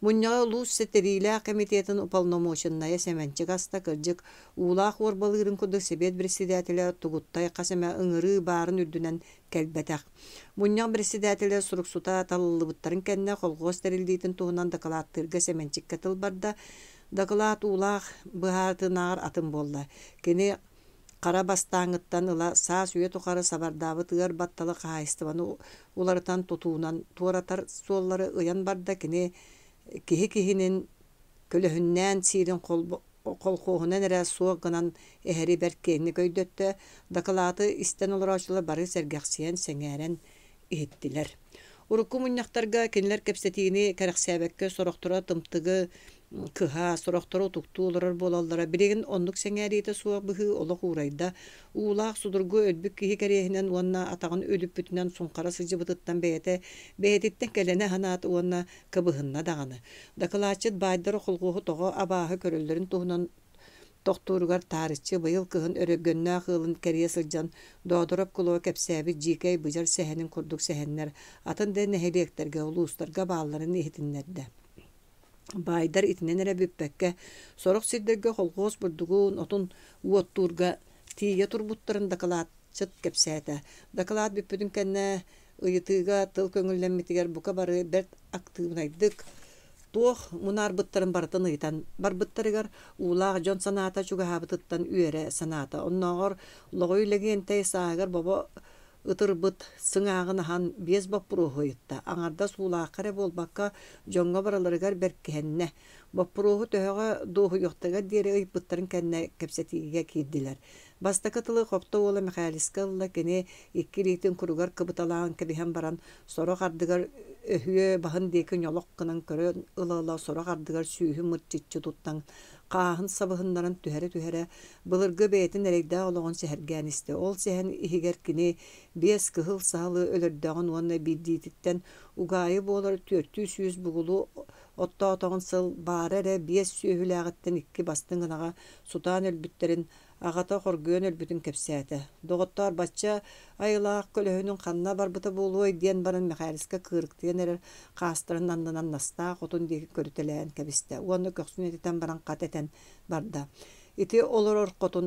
Мунньаҕы улуус ситэриилээх комитетын уполномоченнайа Сэмэнчик аста кырдьык уулаах уорбалыырын курдук сэбиэт председателэ Тугуттай хас эмэ ыҥырыы баарын үрдүнэн кэлбэтэх. Мунньах председателэ суруксута талыллыбыттарын кэннэ колхуос тэриллиитин туһунан дакылааттыырга Сэмэнчиккэ тыл барда. Дакылаат уулаах быһаатынааҕар атын буолла. Кини хара бастааҥҥыттан ыла саас үйэ тухары сабардаабыт ыар батталы хаһаайыстыбаны уларытан тутуунан туоратар суоллары ыйан барда. Кини киһи киһинин көлөһүннээн сиирин колхуоһунан эрэ суох гынан эһэри бэрт киэҥник өйдөттө, дакылааты истэн олорооччулар бары сэргэхсийэн, сэҥээрэн иһиттилэр. Урукку мунньахтарга кинилэр кэпсэтиини кэрэхсээбэккэ сорохторо тымтыгы кыһа, сорохторо утуктуу олорор буолаллара. Билигин оннук сэҥээриитэ суох быһыы олох уурайда. Уулаах судургу өлбүт киһи кэриэһинэн уонна атаҕын үлүппүтүнэн суҥхара сылдьыбытыттан бэйэтэ бэйэтиттэн кэлэнэ санаата уонна кыбыһынна даҕаны. Дакылаатчыт баайдар холхуоһу тоҕо абааһы көрөллөрүн туһунан тохтууругар таарыччы быйыл кыһын Өрөгөннөөх ыалын кэрийэ сылдьан Доодороп кулуба кэпсээбит дьиикэй быдьар сэһэнин курдук сэһэннэр атын да нэһилиэктэргэ, улуустарга баалларын иһитиннэрдэ. Баайдар итинэн эрэ бүппэккэ, сорох сирдэргэ холхуос бурдугун, отун уоттуурга тиийэ турбуттарын дакылаатчыт кэпсээтэ. Дакылаат бүппүтүн кэннэ ыйытыыга тыл көҥүллэммитигэр бука бары бэрт актыыбынайдык. Туох мунаарбыттарын барытын ыйытан барбыттарыгар, уулаах дьон санаата чугаһаабытыттан үөрэ санаата. Оннооҕор Лоҕуй Лэгиэнтэй сааһыгар бобо ытырбыт сыҥааҕын аһан биэс боппуруоһу ыйытта. Аҥардас уулаахха эрэ буолбакка, дьоҥҥо барыларыгар бэркиһэннэ. Боппуруоһу төһөҕө дуоһуйуохтарыгар диэри ыйыппыттарын кэннэ кэпсэтиигэ киирдилэр. Бастакы тылы Хопто уола Мэхээлискэ ылла, кини икки илиитин куругар кыбыталаан кэбиһэн баран, сорох ардыгар өһүө баһын диэки ньолох гынан көрөн ыла-ыла сорох ардыгар сүүһүн мырчыччы туттан, хааһын сабыһыннаран түһэрэ-түһэрэ, былыргы бэйэтин эрэйдээх олоҕун сэһэргээн истэ. Ол сэһэн иһигэр кини биэс кыһыл саһылы өлөрдөҕүн уонна биирдиититтэн угаайы буолар 400 бугулу оттоотоҕун сыл баара эрэ биэс сүөһүлээҕиттэн икки бастыҥ ынаҕа сутаан өлбүттэрин аҕата хоргуйан өлбүтүн кэпсээтэ. Доҕоттоор, бачча айылаах көлөһүнүн ханна барбыта буолуой диэн баран Мэхээлискэ кыырыктыйан эрэр хаастарын аннынан Настаа хотун диэки көрүтэлээн кэбистэ уонна көхсүн этитэн баран хат этэн барда. Ити олорор хотун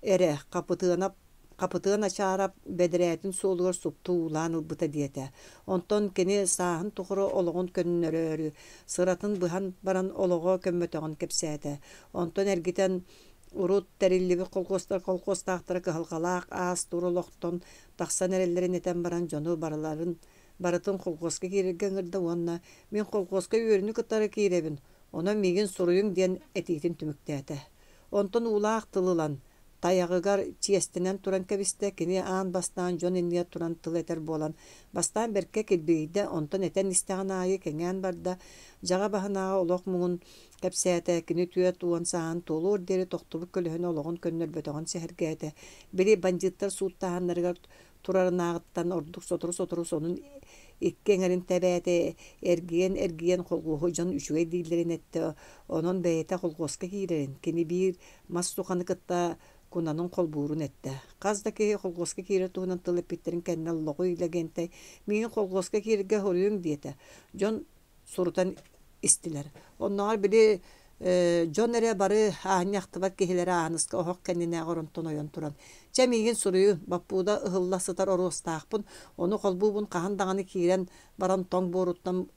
эрэ Хапытыанап Хапытыан Ачаарап бэдэрээтин суолугар супту уулаан ылбыта диэтэ. Онтон кини сааһын тухары олоҕун көннөрөөрү, сыратын быһан баран олоҕо көммөтөҕүн кэпсээтэ. Онтон эргитэн урут тэриллибит колхуостар колхуостаахтара кыһалҕалаах аас-туор олохтон тахсан эрэллэрин этэн баран дьону барыларын барытын колхуоска киирэргэ ыҥырда уонна «Мин колхуоска үөрүнү кытары киирэбин, онон миигин суруйуҥ» диэн этиитин түмүктээтэ. Онтон уулаах тыл ылан, тайаҕыгар чиэстэнэн туран кэбистэ, кини аан бастаан дьон иннигэр туран тыл этэр буолан, бастаан бэркэ килбигийдэ, онтон этэн истэҕин аайы кэҥээн барда, дьаҕа баһынааҕы олох муҥун кэпсээтэ, кини 40 сааһын туолуор диэри тохтубут көлөһүнэ олоҕун көннөрбөтөҕүн сэһэргээтэ, били бандьыыттар сууттааһыннарыгар турарынааҕыттан ордук сотору-сотору сонун икки эҥэрин тэбээтэ, эргийэн-эргийэн холхуоһу дьон үчүгэй дииллэрин эттэ, онон бэйэтэ холхуоска киирэрин, кини биир мас суханы кытта кунанын холбуурун эттэ. Хас да киһи холхуоска киирэр туһунан тыл эппиттэрин кэннэ Лоҕуй Лэгиэнтэй «Миигин холхуоска киирэргэ соруйуҥ» диэтэ. Дьон сурутан истилэр. Оннооҕор били дьон эрэ бары аанньа ахтыбат киһилэрэ Ааныска оһох кэннинээҕи оронтон ойон туран «Чэ, миигин суруйун, боппууда ыһылла сытар оруостаахпын, ону холбуубун хаһан даҕаны киирэн баран тоҥ буоруттан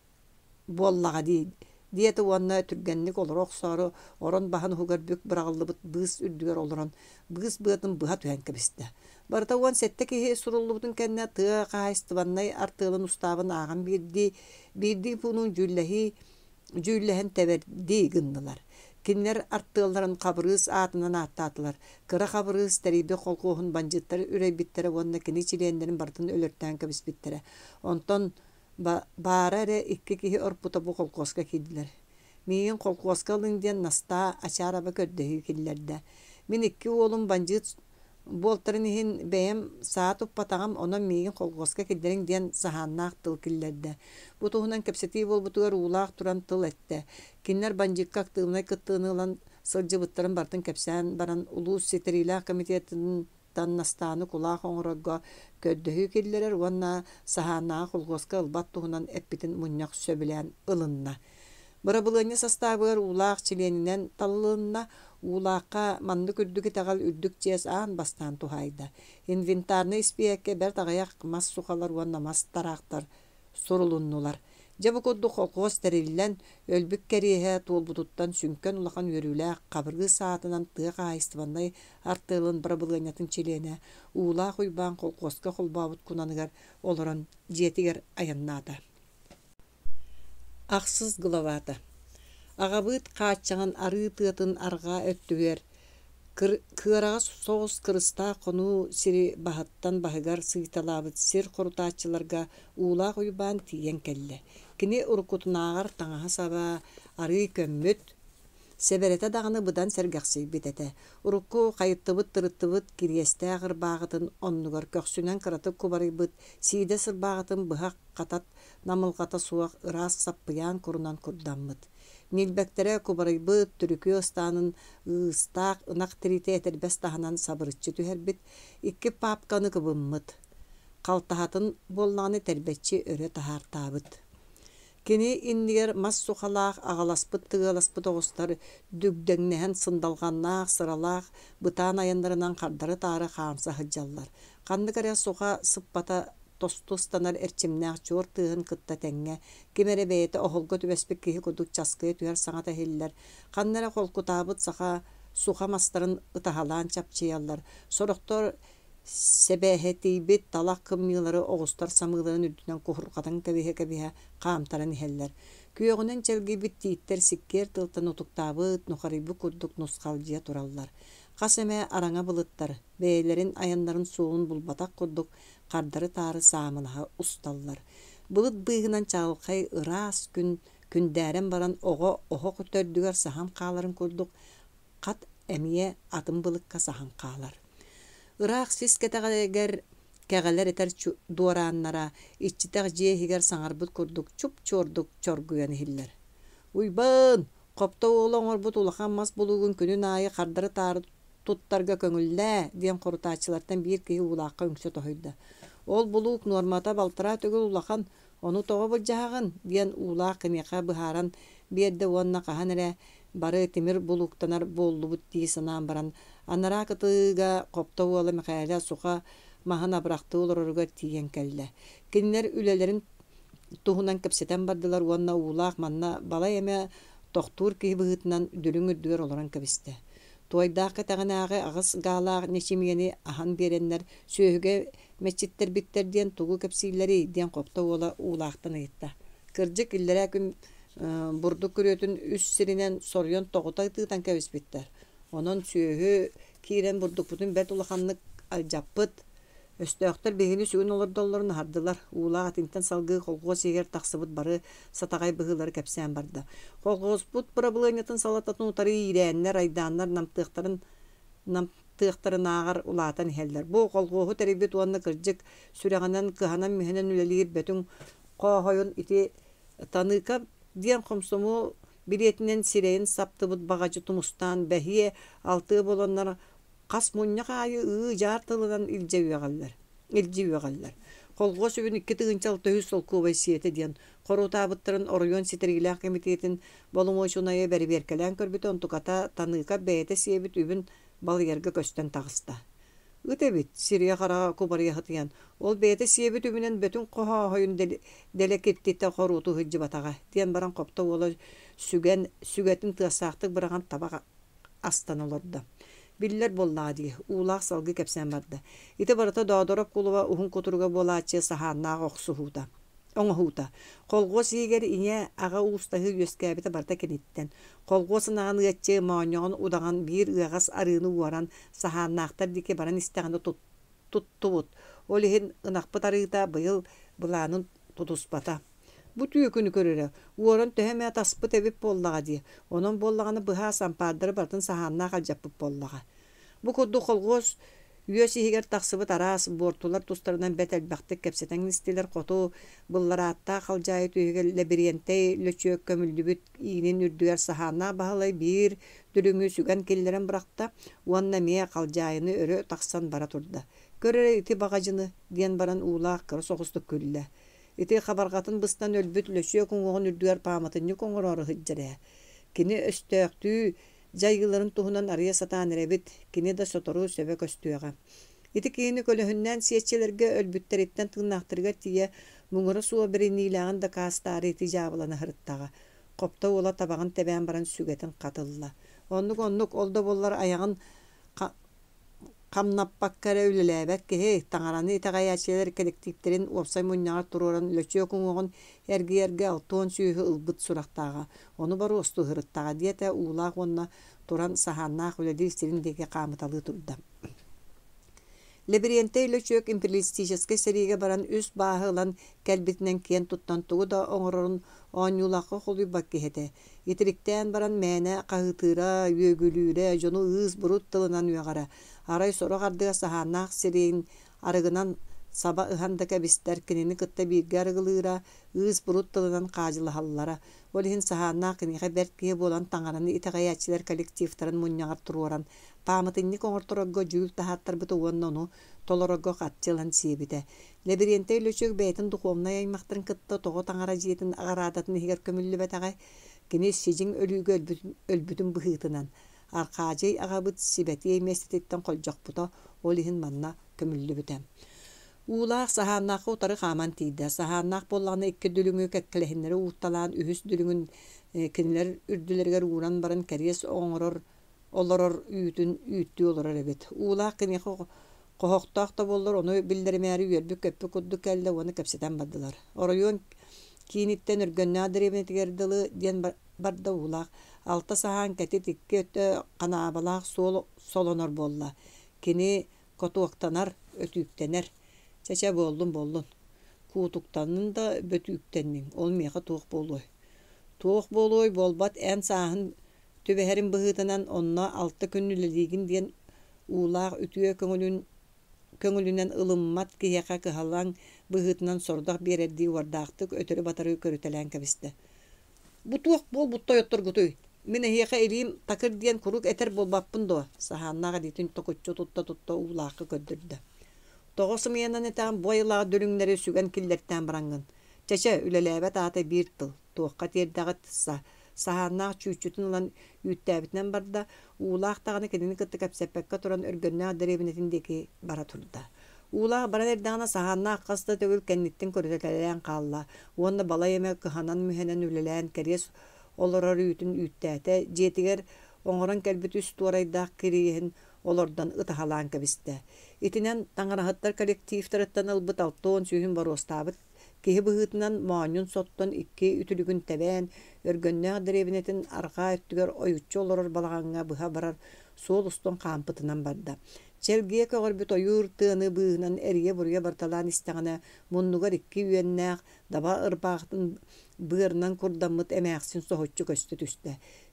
буоллаҕа дии» диэтэ уонна түргэнник олоро охсоору орон баһын уһугар бүк быраҕыллыбыт быыс үрдүгэр олорон быыс быатын быһа түһэн кэбистэ. Барыта 17 киһи суруллубутун кэннэ тыа хаһаайыстыбаннай артыалын устаабын ааҕан биирдии, биирдии пуунун дьүүллэһии дьүүллэһэн тэбэрдии гыннылар. Кинилэр артыалларын Хабырыыс аатынан ааттаатылар. Кыра Хабырыыс тэрийбит колхуоһун бандьыыттар үрэйбиттэрэ уонна кини чилиэннэрин барытын өлөртөөн кэбиспиттэрэ. Онтон баара эрэ икки киһи орпута бу колхуоска киирдилэр. Миигин колхуоска ылыҥ диэн Настаа Ачаараба көрдөһүү киллэрдэ. Мин икки уолум бандьыыт буолтарын иһин бэйэм саа туппатаҕым, онон миигин колхуоска киллэриҥ диэн саһааннаах тыл киллэрдэ. Бу туһунан кэпсэтии буолбутугар уулаах туран тыл эттэ. Кинилэр бандьыыкка актыыбынай кыттыыны ылан сылдьыбыттарын барытын кэпсээн баран, улуус ситэриилээх комитетын Настааны кулаах оҥорорго көрдөһүү киллэрэр уонна саһааннааҕы колхуоска ылбат туһунан эппитин мунньах сөбүлээн ылынна. Бырабылыанньа састаабыгар уулаах чилиэнинэн талылынна. Уулаахха маннык үрдүк итэҕэл үрдүк чиэс аан бастаан туһаайда. Инвентарнай испииһэккэ бэрт аҕыйах мас сухалар уонна мас тараахтар сурулуннулар. Дьэ бу курдук холкуос тэриллэн, өлбүт кэриэһэ туолбутуттан сүҥкэн улахан үөрүүлээх Хабырыыс аатынан тыа хаһаайыстыбаннай артыалын бырабылыанньатын чилиэнэ Уулаах Уйбаан холкуоска холбообут кунаныгар олорон дьиэтигэр айаннаата. Ахсыс главата Аҕабыыт хааччаҕын арыы тыатын арҕаа өттүгэр Кыараҕас соҕус кырыстаах хонуу сири баһыттан баһыгар сыыйталаабыт сир хорутааччыларга Уулаах Уйбаан тиийэн кэллэ. Кини уруккутунааҕар таҥаһа-саба арыый көммүт, сэбэрэтэ даҕаны быдан сэргэхсийбит этэ. Урукку хайыттыбыт-тырыттыбыт кириэстээх ырбааҕытын оннугар көхсүнэн кыратык кубарыйбыт сиидэс ырбааҕытын быһах хатат намылҕата суох ыраас саппыйаан курунан курдаммыт. Ньилбэктэрэ кубарыйбыт түрүкүө ыстаанын ыыстаах ынах тириитэ этэрбэс таһынан сабырыччы түһэрбит, икки паапканы кыбыммыт, халтаһатын буоллаҕына тэрбэччи өрө таһаартаабыт. Кини иннигэр мас сухалаах аҕаласпыт-тыгыаласпыт оҕустар дүгдэҥнэһэн сындалҕаннаах, сыралаах, бытаан айаннарынан хардары-таары хаамса сылдьаллар. Ханнык эрэ суха сыппата тосту ыстанар эрчимнээх чуор тыаһын кытта тэҥҥэ ким эрэ бэйэтэ оһолго түбэспит киһи курдук часкыйа түһэр саҥата иһиллэр. Ханна эрэ холкутаабыт саха суха мастарын ытаһалаан чапчыйаллар, сорохтор сэбэһэтийбит талах кымньыылары оҕустар самыыларын үрдүнэн куһурҕатан кэбиһэ-кэбиһэ хаамтаран иһэллэр. Күөҕүнэн чэлгийбит тииттэр сиккиэр тылтан утуктаабыт, нухарыйбыт курдук нусхалдьыйа тураллар. Хас эмэ араҥа былыттар, бэйэлэрин айаннарын суолун булбатах курдук, хардары-таары саамылаһа усталлар. Былыт быыһынан чаҕылхай ыраас күн күндээрэн баран оҕо оһох төрдүгэр саһан хааларын курдук хат эмиэ атын былыкка саһан хаалар. Ыраах сис кэтэҕигэр кэҕэлэр этэр дуорааннара иччитэх дьиэ иһигэр саҥарбыт курдук чуп-чуордук чоргуйан иһиллэр. «Уйбаан, Хопто уола оҥорбут улахан мас булуугун күнүн аайы хардары-таары туттарга көҥүллээ» диэн хорутааччылартан биир киһи уулаахха үҥсэ тоһуйда. «Ол булуук нуормата балтараа төгүл улахан, ону тоҕо былдьаһаҕын?» диэн уулаах киниэхэ быһааран биэрдэ уонна хаһан эрэ бары тимир булууктанар буоллубут дии санаан баран, анараа кытыыга Хопто уола Мэхээлэ суха маһын абырахтыы олороругар тиийэн кэллэ. Кинилэр үлэлэрин туһунан кэпсэтэн бардылар уонна уулаах манна балай эмэ тохтуур киһи быһыытынан дүлүҥ үрдүгэр олорон кэбистэ. Туойдаах кэтэҕинээҕи аҕыс гаалаах нэчимиэни аһан биэрэннэр сүөһүгэ мэччиттэрбиттэр диэн тугу кэпсииллэрий диэн Хопто уола уулаахтан ыйытта. Кырдьык, иллэрээ күн бурдук күрүөтүн үс сиринэн соруйан тоҕута тыытан кэбиспиттэр. Онон сүөһү киирэн бурдукпутун бэрт улаханнык алдьаппыт. Өстөөхтөр биһигини сүгүн олордоллорун аһардылар, уулаах итинтэн салгыы колхуос иһигэр тахсыбыт бары сатаҕай быһыылары кэпсээн барда. Колхуоспут бырабылыанньатын салалтатын утары иирээннэр, айдааннар намтыахтарын намтыахтарынааҕар улаатан иһэллэр. Бу колхуоһу тэрийбит уонна кырдьык сүрэҕинэн кыһанан-мүһэнэн үлэлиир Бөтүҥ Хооһойун ити Таныыкап диэн хомсомуол билиэтинэн сирэйин саптыбыт баҕадьы тумустаан бэһиэ, алтыа буоланнар Хас мунньах аайы ыы-дьаар тылынан илдьэ үөҕэллэр, илдьи үөҕэллэр. Колхуос үбүн 2 600 солкуобай сиэтэ диэн хоруотаабыттарын оройуон ситэриилээх кэмитиэтин боломуочунайа бэрэбиэркэлээн көрбүтэ, онтуката Таныыкап бэйэтэ сиэбит үбүн балыйарга көстөн таҕыста. Ыт эбит, сирэйэ-хараҕа кубарыйа сытыйан, ол бэйэтэ сиэбит үбүнэн Бөтүҥ хоһооһойун дэлэ киртитэ хоруотуу сылдьыбатаҕа, диэн баран Хопто уола сүгэн, сүгэтин тыастаахтык быраҕан табах астан олордо. Биллэр буоллаҕа дии, уулаах салгыы кэпсээн барда. Ити барыта Доодороп кулуба уһун кутуруга буолааччы саһааннаах охсуһуута, оҥоһуута. Колхуос иһигэр ийэ, аҕа уустаһыы үөскээбитэ барыта киниттэн. Колхуос ынаҕын ыаччы моонньоҕон удаҕан биир ыаҕас арыыны уоран, саһааннаахтар диэки баран истэҕинэ туттубут. Ол иһин ынахпыт арыыта быйыл былаанын тутуспата. Бу түөкүнү көрөрө, уоран төһө эмэ таспыт эбит буоллаҕа дии, онон буоллаҕына быһаас ампаардары барытын саһааннаах алдьаппыт буоллаҕа. Бу курдук колхуос үөс иһигэр тахсыбыт араас буортулар тустарынан бэрт элбэхтик кэпсэтэн истилэр. Хоту былларааттаах халдьаайы түөһүгэр Лэбириэнтэй лөчүөк көмүллүбүт иинин үрдүгэр саһааннаах Баһылай биир дүлүҥү сүгэн киллэрэн бырахта уонна эмиэ халдьаайыны өрө тахсан бара турда. «Көр эрэ ити баҕадьыны» диэн баран уулаах кыра соҕустук күллэ. Ити хабарҕатын быстан өлбүт Лөчүөк уҥуоҕун үрдүгэр пааматынньык оҥороору сылдьар ээ. Кини өстөөхтүү дьайыыларын туһунан арыйа сатаан эрэбит, кини да сотору сөбө көстүөҕэ. Ити киһини көлөһүннээн сиэччилэргэ өлбүттэриттэн тыыннаахтарыгар тиийэ муҥура суох бэриниилээҕин дакаастаары ити дьаабылана сырыттаҕа. Хопто уола табаҕын тэбээн баран сүгэтин хат ылла. Оннук-оннук, ол да буоллар айаҕын Хамнаппакка эрэ үлэлээбэт киһи, таҥараны итэҕэйээччилэр кэлэктииптэрин уопсай мунньаҕар туруоран лөчүөк уҥуоҕун эргийэргэ 60 сүөһү ылбыт сурахтааҕа, ону боруостуу сырыттаҕа диэтэ Уулаах уонна туран саһааннаах үлэлиир сирин диэки хаамыталыы турда. Лэбириэнтэй лөчүөк империалистическай сэриигэ баран үс бааһы ылан кэлбитинэн киэн туттан тугу да оҥорорун оонньуулаахха холуйбат киһи этэ. Итириктээн баран мээнэ хаһыытыыра, үөгүлүүрэ, дьону ыыс-бурут тылынан үөҕэрэ. Арай сорох ардыгар саһааннаах сирэйин арыгынан саба ыһан да кэбистэр, кинини кытта бииргэ арыгылыыра, ыыс-бурут тылынан хаадьылаһаллара. Ол иһин саһааннаах киниэхэ бэрт киһи буолан таҥараны итэҕэйээччилэр коллективтарын мунньаҕар туруоран, пааматынньык оҥорторорго дьүүл таһааттарбыта уонна ону толорорго харчы ылан сиэбитэ. Лэбириэнтэй Лөчүөк бэйэтин духовнай аймахтарын кытта тоҕо таҥара дьиэтин аҕараадатын иһигэр көмүллүбэтэҕэй? Кини сидьиҥ өлүүгэ өлбүтүн, өлбүтүн быһыытынан, Архаадьый аҕабыт сибэтиэй миэстэтиттэн холдьохпута, ол иһин манна көмүллүбүтэ. Уулаах Саһааннаахха утары хааман тиийдэ. Саһааннаах буоллаҕына икки дүлүҥү кэккэлэһиннэри уурталаан үһүс дүлүҥүн кинилэр үрдүлэригэр ууран баран кэриэс оҥорор олорор үүтүн үүттүү олорор эбит. Уулаах киниэхэ хоһохтоох да буоллар, ону биллэримээри үөрбүт-көппүт курдук кэллэ уонна кэпсэтэн бардылар. Оройуон кииниттэн Өргөннөөх дэриэбинэтигэр дылы диэн барда Уулаах. Алта саһаан кэтит икки өттө ханаабалаах суол солонор буолла. Кини котуоктанар, өтүүктэнэр. Чэ-чэ, буоллун-буоллун. Куутуктаннын да бөтүүктэнниҥ, ол миэхэ туох буолуой? Туох буолуой буолбат эн сааһын түбэһэрин быһыытынан онно алта күн үлэлиигин диэн уулаах үтүө көҥүлүн көҥүлүнэн ылыммат киһиэхэ кыһалаҥ быһыытынан сорудах биэрэрдии уордаахтык өтөрү-батары көрүтэлээн кэбистэ. Бу туох буолбут тойотторгутуй? Мин эһиэхэ илиим такыр диэн куруук этэр буолбаппын дуо? Саһааннаах илиитин токуччу тутта-тутта уулаахха көрдөрдө. Тоҕо сымыйанан этэҕин бу айылаах дүлүҥнэри сүгэн киллэртээн бараҥҥын? Чэ-чэ, үлэлээбэт аата биир тыл, туохха тиэрдэҕит са Саһааннаах чүүччүтүн ылан үүттээбитинэн барда, Уулаах даҕаны кинини кытта кэпсэппэккэ туран Өргөннөөх дэриэбинэтин диэки бара турда. Уулаах баран эрдэҕинэ Саһааннаах хас да төгүл кэнниттэн көрүтэлээн хаалла уонна балай эмэ кыһанан-мүһэнэн үлэлээн кэриэс олорор үүтүн үүттээтэ, дьиэтигэр оҥорон кэлбит үс туорайдаах кириэһин олордон ытаһалаан кэбистэ. Итинэн таҥараһыттар коллективтарыттан ылбыт 60 сүүһүн боруостаабыт Киһи быһыытынан моонньун соттон икки үтүлүгүн тэбээн, Өргөннөөх дэриэбинэтин арҕаа өттүгэр ойуччу олорор балаҕаҥҥа быһа барар суол устун хаампытынан барда. Чэлгийэ көҕөрбүт ойуур тыаны быыһынан эрийэ-буруйа барталаан истэҕинэ, муннугар икки үөннээх, даба ырбаахытын быарынан курдаммыт эмээхсин соһуччу көстө түстэ.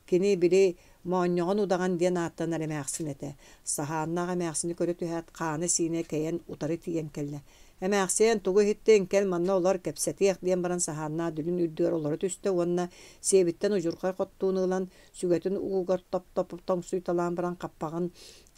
Кини били Моонньоҕон удаҕан диэн ааттанар эмээхсин этэ. Саһааннаах эмээхсини көрө түһээт, хаана-сиинэ кэйэн утары тиийэн кэллэ. Эмээхсиэн, тугу иһиттиҥ, кэл манна олор, кэпсэтиэх, диэн баран Саһааннаах дүлүн үрдүгэр олоро түстэ уонна сиэбиттэн удьурхай хоттууну ылан, сүгэтин угугар топ-топ тоҥсуйталаан баран хаппаҕын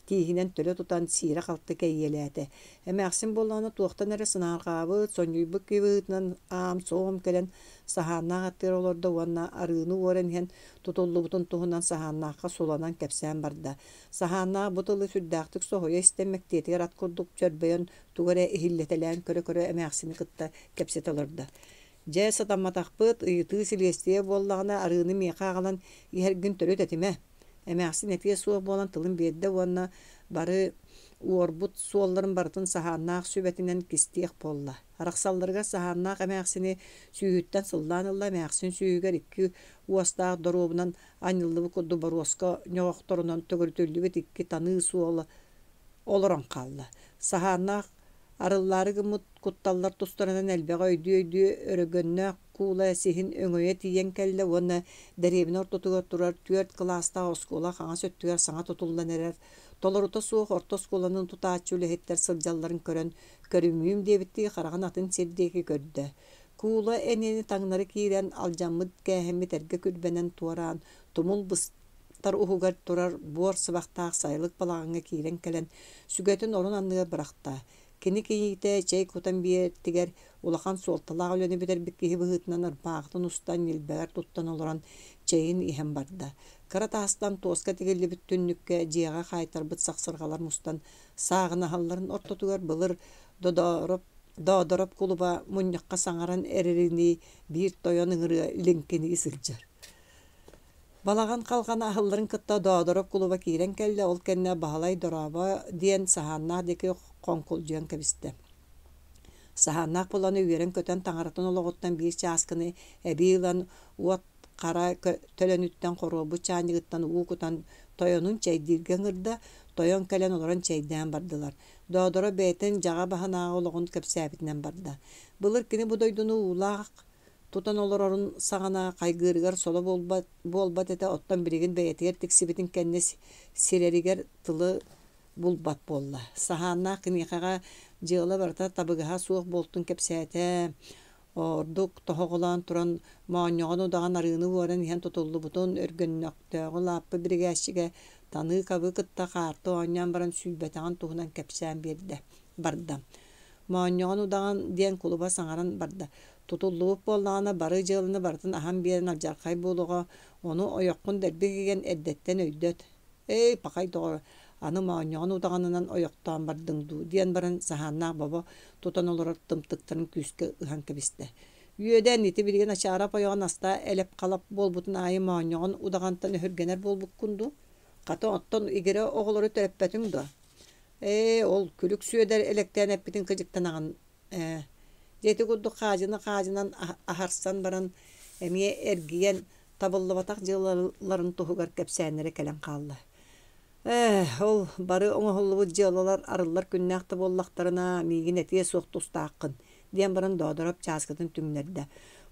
тииһинэн төлө тутан сиирэ-халты кэйиэлээтэ. Эмээхсин буоллаҕына туохтан эрэ санаарҕаабыт, сонньуйбут киһи быһыытынан аам-суом кэлэн Саһааннаах аттыгар олордо уонна арыыны уоран иһэн тутуллубутун туһунан Саһааннаахха суланан кэпсээн барда. Саһааннаах бу тылы сүрдээхтик соһуйа истэн мэктиэтигэр ат курдук чөрбөйөн тугу эрэ иһиллэтэлээн көрө-көрө эмээхсини кытта кэпсэтэ олордо. Дьэ, сатамматахпыт, ыйытыы силиэстийэ буоллаҕына арыыны миэхэ аҕалан иһэргин төрүт этимэ. Эмээхсин этиэ суох буолан тылын биэрдэ уонна бары уорбут суолларын барытын саһааннаах сүбэтинэн кистиэх буолла. Арахсалларыгар саһааннаах эмээхсини сүүһүттэн сыллаан ылла, эмээхсин сүүһүгэр икки уостаах доруобунан анньыллыбыт курдук боруоска ньоҕохторунан төгүрүтүллүбүт икки таныы суола олорон хаалла. Саһааннаах арыллаары гыммыт кутталлар тустарынан элбэҕи өйдүү-өйдүү Өрөгөннөөх куула сиһин өҥөйө тиийэн кэллэ уонна дэриэбинэ ортотугар турар түөрт кылаастаах оскуола хаҥас өттүгэр саҥа тутуллан эрэр толорута суох орто оскуоланы тутааччы үлэһиттэр сылдьалларын көрөн көрүмүүм диэбиттии хараҕын атын сир диэки көрдө. Куула эниэни таҥнары киирэн алдьаммыт-кээһэммит эргэ күрбэнэн туораан тумул быстар уһугар турар буор сыбахтаах сайылык балаҕаҥҥа киирэн кэлэн сүгэтин орун анныгар бырахта. Кини кийиитэ чэй кутан биэртигэр улахан суолталаах үлэни бүтэрбит киһи быһыытынан ырбаахытын устан ньилбэгэр туттан олорон чэйин иһэн барда. Кыра таастан туоска тигиллибит түннүккэ дьиэҕэ хаайтарбыт сахсырҕалар мустан сааҕынаһалларын ортотугар былыр Додоороп Доодороп кулуба мунньахха саҥаран эрэринии биир тойон ыҥырыа лиҥкинии сылдьар. Балаҕан халҕана аһылларын кытта Доодороп кулуба киирэн кэллэ, ол кэннэ Баһылай дорообо диэн Саһааннаах диэки хоҥкулдьуйан кэбистэ. Саһааннаах буланы үөрэн-көтөн таҥаратын олоҕуттан биир чааскыны эбии ылан уот хара төлөнүттэн хоруобут чаанньыгыттан уу кутан тойонун чэйдииргэ ыҥырда, тойон кэлэн олорон чэйдээн бардылар. Доодоро бэйэтин дьаҕа баһынааҕы олоҕун кэпсээбитинэн барда. Былыр кини бу дойдуну уулаах тутан олорорун саҕана хайгыырыгар соло буолбат, буолбат этэ, оттон билигин бэйэтигэр тиксибитин кэннэ сирэригэр тылы булбат буолла. Саһааннаах киниэхэҕэ дьыала барыта табыгаһа суох буолтун кэпсээтэ. Ордук тоһоҕолоон туран моонньоҕон удаҕан арыыны уоран иһэн тутуллубутун Өргөннөхтөөҕү лааппы биригээччигэ Таныыкабы кытта хаарты оонньоон баран сүүйбэтэҕин туһунан кэпсээн биэрдэ барда. Моонньоҕон удаҕан диэн кулуба саҥаран барда. Тутуллубут буоллаҕына бары дьыаланы барытын аһан биэрэн алдьархай буолуоҕа, ону ойоххун дэлби кигэн эрдэттэн өйдөт. Эй, пахай доҕор, Аны моонньоҕон удаҕанынан ойохтоон бардыҥ дуу диэн баран саһааннаах бобо тутан олорор тымтыктарын күүскэ ыһан кэбистэ. Үөдэн ити билигин Ачаарап ойоҕун астаа элэп-халап буолбутун аайы моонньоҕон удаҕантан өһүргэнэр буолбуккун дуу? Хата оттон игирэ оҕолору төрөппөтүҥ дуо? Ээ, ол Күлүк Сүөдэр элэктээн эппитин кыдьыктанаҕын ээ. Дьэ ити курдук хаадьыны хаадьынан аһарсан баран эмиэ эргийэн табыллыбатах дьыалаларын туһугар кэпсээннэрэ кэлэн хаалла. Ээ, ол бары оҥоһуллубут дьыалалар арыллар күннээх да буоллахтарына, миигин этиэ суох тустааххын, диэн баран Доодороп чааскытын түҥнэрдэ.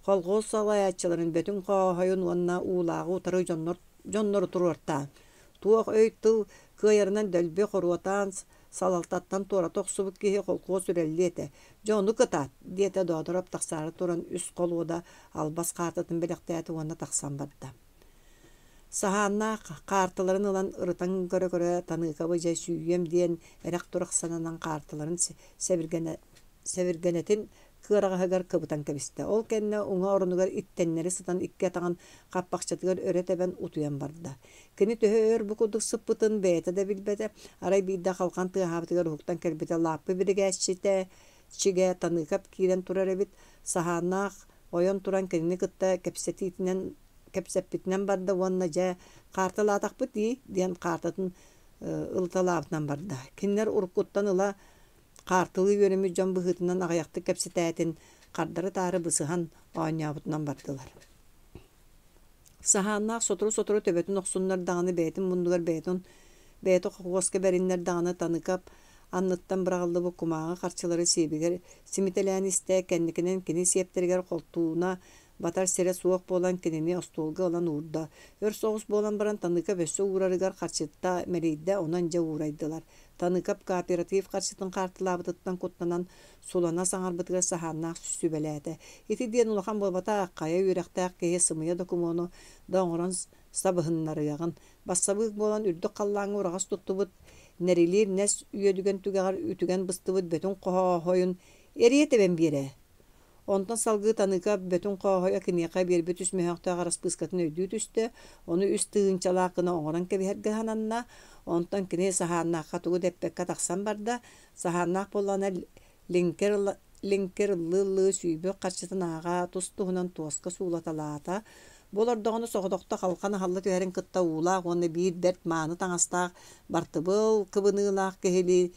Колхоз салайааччыларын Бөтүҥ Хооһойун уонна Уулааҕы утары дьоннор дьоннору туруортаан, туох өй-тыл кыайарынан дөлбү хоруотаан салалтаттан туората охсубут киһи холкуос үрэллиэ этэ. Дьэ ону кытаат, диэтэ Доодороп тахсаары туран үс холуода албас хаартатын бэлэхтээтэ уонна тахсан барда. Саһааннаах хаартыларын ылан ырытан көрө-көрө Таныыкабы дьэ сүүйүөм диэн эрэх-турах сананан хаартыларын сэбиргэнэ сэбиргэнэтин кыараҕаһыгар кыбытан кэбистэ. Ол кэннэ уҥа оронугар иттэннэри сытан икки атаҕын хаппахчатыгар өрө тэбэн утуйан барда. Кини төһө өр бу курдук сыппытын бэйэтэ да билбэтэ. Арай биирдэ халҕан тыаһаабытыгар уһуктан кэлбитэ лааппы биригээччитэ Чигэ Таныыкап киирэн турар эбит. Саһааннаах ойон туран кинини кытта кэпсэтиитинэн кэпсэппитинэн барда уонна дьэ хаартылаатахпыт дии диэн хаартатын ылыталаабытынан барда. Кинилэр уруккуттан ыла хаартылыы үөрэммит дьон быһыытынан аҕыйахтык кэпсэтээтин хардары-таары бысыһан оонньообутунан бардылар. Саһааннаах сотору-сотору төбөтүн охсуннар даҕаны бэйэтин муннугар бэйэтин бэйэтэ хохуоска бэриннэр даҕаны Таныкап анныттан быраҕыллыбыт кумааҕы харчылары сиэбигэр симитэлээн истэ, кэнникинэн кини сиэптэригэр холтууна батар сирэ суох буолан кинини остуолга ылан уурда. Өр соҕус буолан баран Таныкап өссө уурарыгар харчыта мэлийдэ, онон дьэ уурайдылар. Таныкап кооператив харчытын хаартылаабытыттан куттанан сулана саҥарбытыгар саһааннаах сүбэлээтэ. Ити диэн улахан буолбатах, хайа үөрэхтээх киһи сымыйа докумуону да оҥорон сабыһыннарыаҕын. Бассабыык буолан үрдүк халлааҥҥа ураҕас туттубут нэрилиир нэс үөдүгэн түгэҕэр үтүгэн быстыбыт бөтүҥ хоһоойун эрийэ тэбэн биэрээ. Онтон салгыы Таныка Бөтүҥ Хооһойо киниэхэ биэрбит үс мөһөөхтөөх араспыыскатын өйдүү түстэ, ону үс тыһыынчалаах гына оҥорон кэбиһэргэ сананна. Онтон кини Саһааннаахха тугу да эппэккэ тахсан барда. Саһааннаах буоллаҕына лиҥкир лиҥкир ыллыы-ыллыы сүүйбүт харчытын ааҕа тус-туһунан туоска суулаталаата. Бу олордоҕуна соҕотохто халҕан аһылла түһэрин кытта уулаах уонна биир бэрт мааны таҥастаах бартыбыал кыбыныылаах киһилии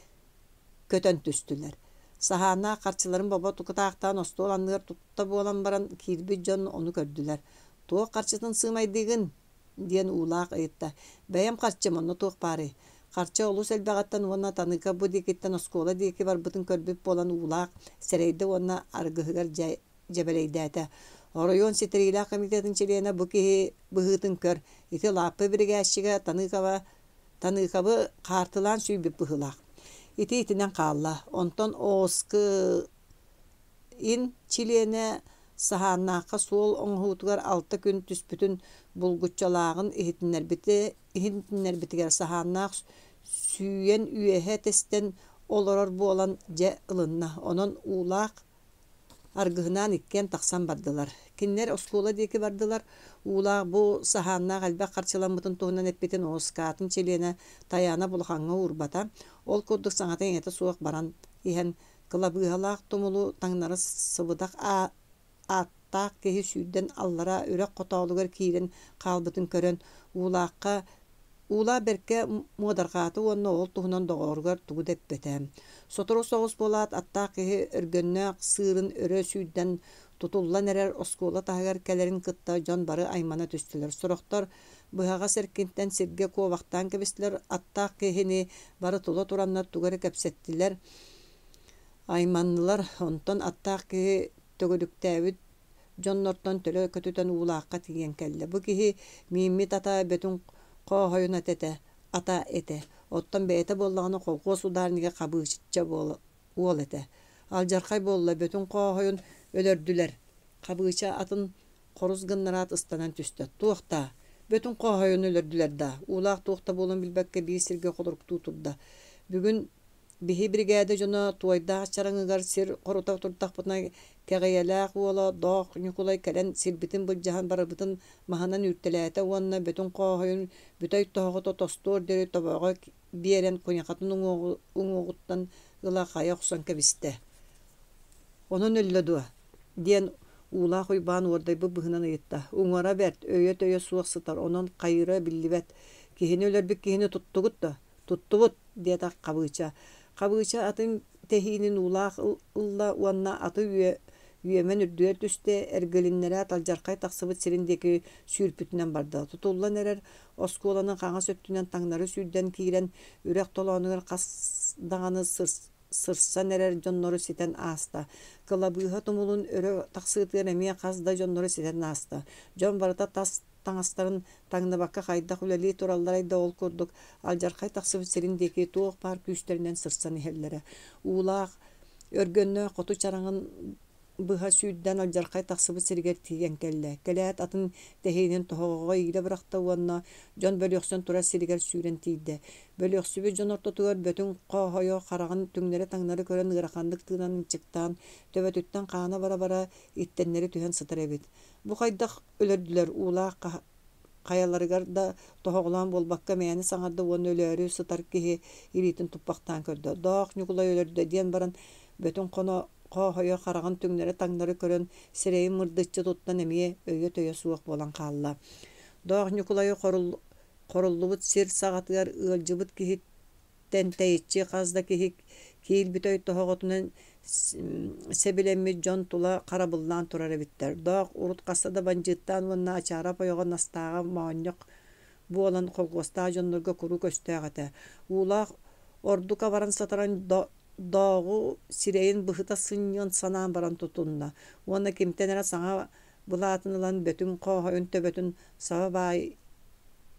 көтөн түстүлэр. Саһааннаах харчыларын бобо тукутаахтаан остуол анныгар тутта буолан баран киирбит дьон ону көрдүлэр. «Туох харчытын сыымайдыыгын?» диэн Уулаах ыйытта. «Бэйэм харчым, онно туох баарый?» Харчы олус элбэҕиттэн уонна Таныка бу диэкиттэн оскуола диэки барбытын көрбүт буолан Уулаах сэрэйдэ уонна аргыһыгар дьэбэлэйдээтэ. Оройуон ситэриилээх комитетын чилиэнэ бу киһи быһыытын көр, ити лааппы биригээччигэ Таныкова Таныыкабы хаартылаан сүүйбүт быһыылаах. Ити итинэн хаалла. Онтон ОСК-ин чилиэнэ Саһааннаахха суол оҥоһуутугар алта күн түспүтүн булгуччалааҕын иһитиннэрбитигэр Саһааннаах сүүйэн үөһэ тэстэн олорор буолан дьэ ылынна. Онон Уулаах Аргыһынаан иккиэн тахсан бардылар. Кинилэр оскуола диэки бардылар. Уулаах бу саһааннаах элбэх харчыламмытын туһунан эппитин ОСК-тын чилиэнэ Тайаана улахаҥҥа уурбата. Ол курдук саҥата-иҥэтэ суох баран иһэн, кылабыыһалаах тумулу таҥнары сыбыдах ааттаах киһи сүүрдэн аллара үрэх хотоолугар киирэн хаалбытын көрөн, Уулаахха Уулаах бэркэ муодарҕаата уонна ол туһунан доҕоругар тугу да эппэтэ. Сотору соҕус буолаат, аттаах киһи өргөннөөх сыырын өрө сүүрдэн тутуллан эрэр оскуола таһыгар кэлэрин кытта дьон бары аймана түстүлэр. Сорохтор быһаҕас эркинтэн сиргэ куобахтаан кэбистилэр, аттаах киһини бары тула тураннар тугу эрэ кэпсэттилэр, айманнылар. Онтон аттаах киһи төгүрүктээбит дьоннортон төлө көтүтэн Уулаахха тиийэн кэллэ. Бу киһи мииммит ата Бөтүҥ Хооһойун ата этэ, ата этэ. Оттон бэйэтэ буоллаҕына колхуос ударнига Хабыыча уол этэ. Алдьархай буолла, Бөтүҥ Хооһойун өлөрдүлэр. Хабыыча атын хорус гыннараат ыстанан түстэ. Туох даа? Бөтүҥ Хооһойун өлөрдүлэр даа? Уулаах туох да буолуон билбэккэ биир сиргэ холоруктуу турда. Бүгүн Биһи биригээдэ дьоно Туойдаах чараҥыгар сир хорута турдахпытына Кэҕийэлээх уола Доох Ньукулай кэлэн сирбитин былдьаһан барыбытын маһынан үүртэлээтэ уонна Бөтүҥ Хооһойун бүтэй тоһоҕото тостуор диэри тобоҕо биэрэн куйахатын уҥуоҕуттан ыла хайа охсон кэбистэ. Онон өллө дуо? диэн Уулаах Уйбаан уордайбыт быһыынан ыйытта. Уҥара бэрт, өйө-төйө суох сытар, онон хайыыра биллибэт. Киһини өлөрбүт киһини туттугут дуо? Туттубут, диэтэ Хабыыча. Хабыыча атын тэһиинин уулаах ылла уонна аты үөмэн үрдүгэр түстэ, эргилиннэрээт алдьархай тахсыбыт сирин диэки сүүрпүтүнэн барда. Тутуллан эрэр оскуоланы хаҥас өттүнэн таҥнары сүүрдэн киирэн, үрэх толоонугар хас даҕаны сырсан эрэр дьоннору ситэн ааста. Кылабыыһа тумулун өрө тахсыытыгар эмиэ хас да дьоннору ситэн ааста. Дьон барыта тас таҥастарын таҥныбакка хайдах үлэлии туралларай да ол курдук алдьархай тахсыбыт сирин диэки туох баар күүстэринэн сырсан иһэллэрэ. Уулаах, өргөннөөх хоту чараҥын быһа сүүрдэн алдьархай тахсыбыт сиригэр тиийэн кэллэ. Кэлээт атын тэһиинин тоһоҕоҕо иилэ бырахта уонна дьон бөлүөхсэн турар сиригэр сүүрэн тиийдэ. Бөлүөхсүбүт дьон ортотугар Бөтүҥ Хооһойо хараҕын түҥнэри-таҥнары көрөн ыараханнык тыынан ынчыктаан, төбөтүттэн хаана бара-бара иттэннэри түһэн сытар эбит. Бу хайдах өлөрдүлэр уулаах хайаларыгар да тоһоҕолоон буолбакка мээнэ саҥарда уонна өлөөрү сытар киһи илиитин туппахтаан көрдө. Доох Ньукулай өлөрдө диэн баран Бөтүҥ хоно Хооһойо хараҕын түҥнэри-таҥнары көрөн сирэйин мырдыччы туттан эмиэ өйө-төйө суох буолан хаалла. Доох Ньукулайы хоруллубут сир саҕатыгар ыалдьыбыт киһи тэйиччи хас да киһи киирбит өй тоһоҕотунан сэбилэммит дьон тула харабыллаан турар эбиттэр. Доох урут хаста да бандьыыттаан уонна Ачаарап ойоҕо Настааҕа моонньох буолан холхуостаах дьоннорго куруук өстөөх этэ. Уулаах ордук абаран сатаран Дооҕу сирэйин быһыта сынньыан санаан баран тутунна уонна кимтэн эрэ саҥа былаатын ылан Бөтүҥ Хооһойун төбөтүн саба баай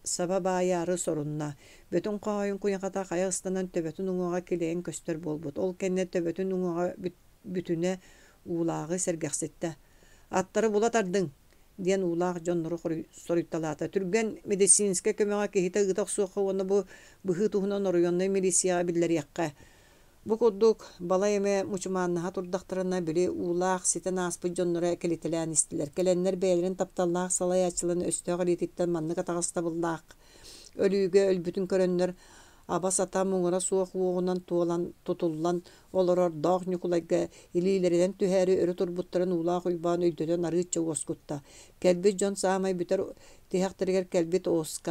саба баайаары сорунна. Бөтүҥ Хооһойун куйахата хайа ыстанан төбөтүн уҥуоҕа килэйэн көстөр буолбут. Ол кэннэ төбөтүн уҥуоҕа бүтүнэ уулааҕы сэргэхситтэ. «Аттары була тардыҥ!» диэн уулаах дьоннору соруйталаата. Түргэн медицинскэй көмөҕө киһитэ ыыта охсуохха уонна бу быһыы туһунан оройуоннай милицияҕа биллэриэххэ. Бу курдук балай эмэ мучумааннаһа турдахтарына, били уулаах ситэн ааспыт дьонноро кэлитэлээн истилэр. Кэлэннэр бэйэлэрин тапталлаах салайааччыларын өстөөх илиититтэн маннык атаҕастабыллаах өлүүгэ өлбүтүн көрөннөр, аба-сата муҥура суох уоҕунан туолан, тутуллан олорор Доох Ньукулайга илиилэринэн түһээри өрө турбуттарын Уулаах Уйбаан өйдөтөн арыычча уоскутта. Кэлбит дьон саамай бүтэр тиһэхтэригэр кэлбит ОСК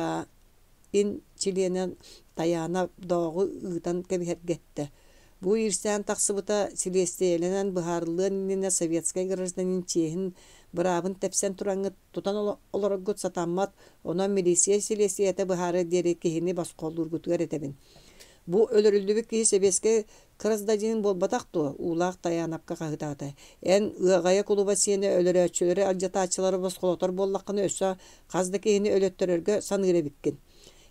ин чилиэнэ Тайаана Дооҕу ыытан кэбиһэргэ эттэ. Бу иирсээн тахсыбыта силиэстийэлэнэн быһаарыллыан иннинэ советскай гражданин чиэһин быраабын тэпсэн тураҥҥыт тутан олороргут сатаммат, онон милиция силиэстийэтэ быһаарыар диэри киһини босхолуургутугар этэбин. Бу өлөрүллүбүт киһи сэбиэскэй кырасдадьыын буолбатах дуо? Уулаах Тайаанапка хаһыытаата. Эн ыаҕайа кулуба сиэнэ өлөрөөччүлэри алдьатааччылары босхолотор буоллаххына өссө хас да киһини өлөттөрөргө саныыр эбиккин.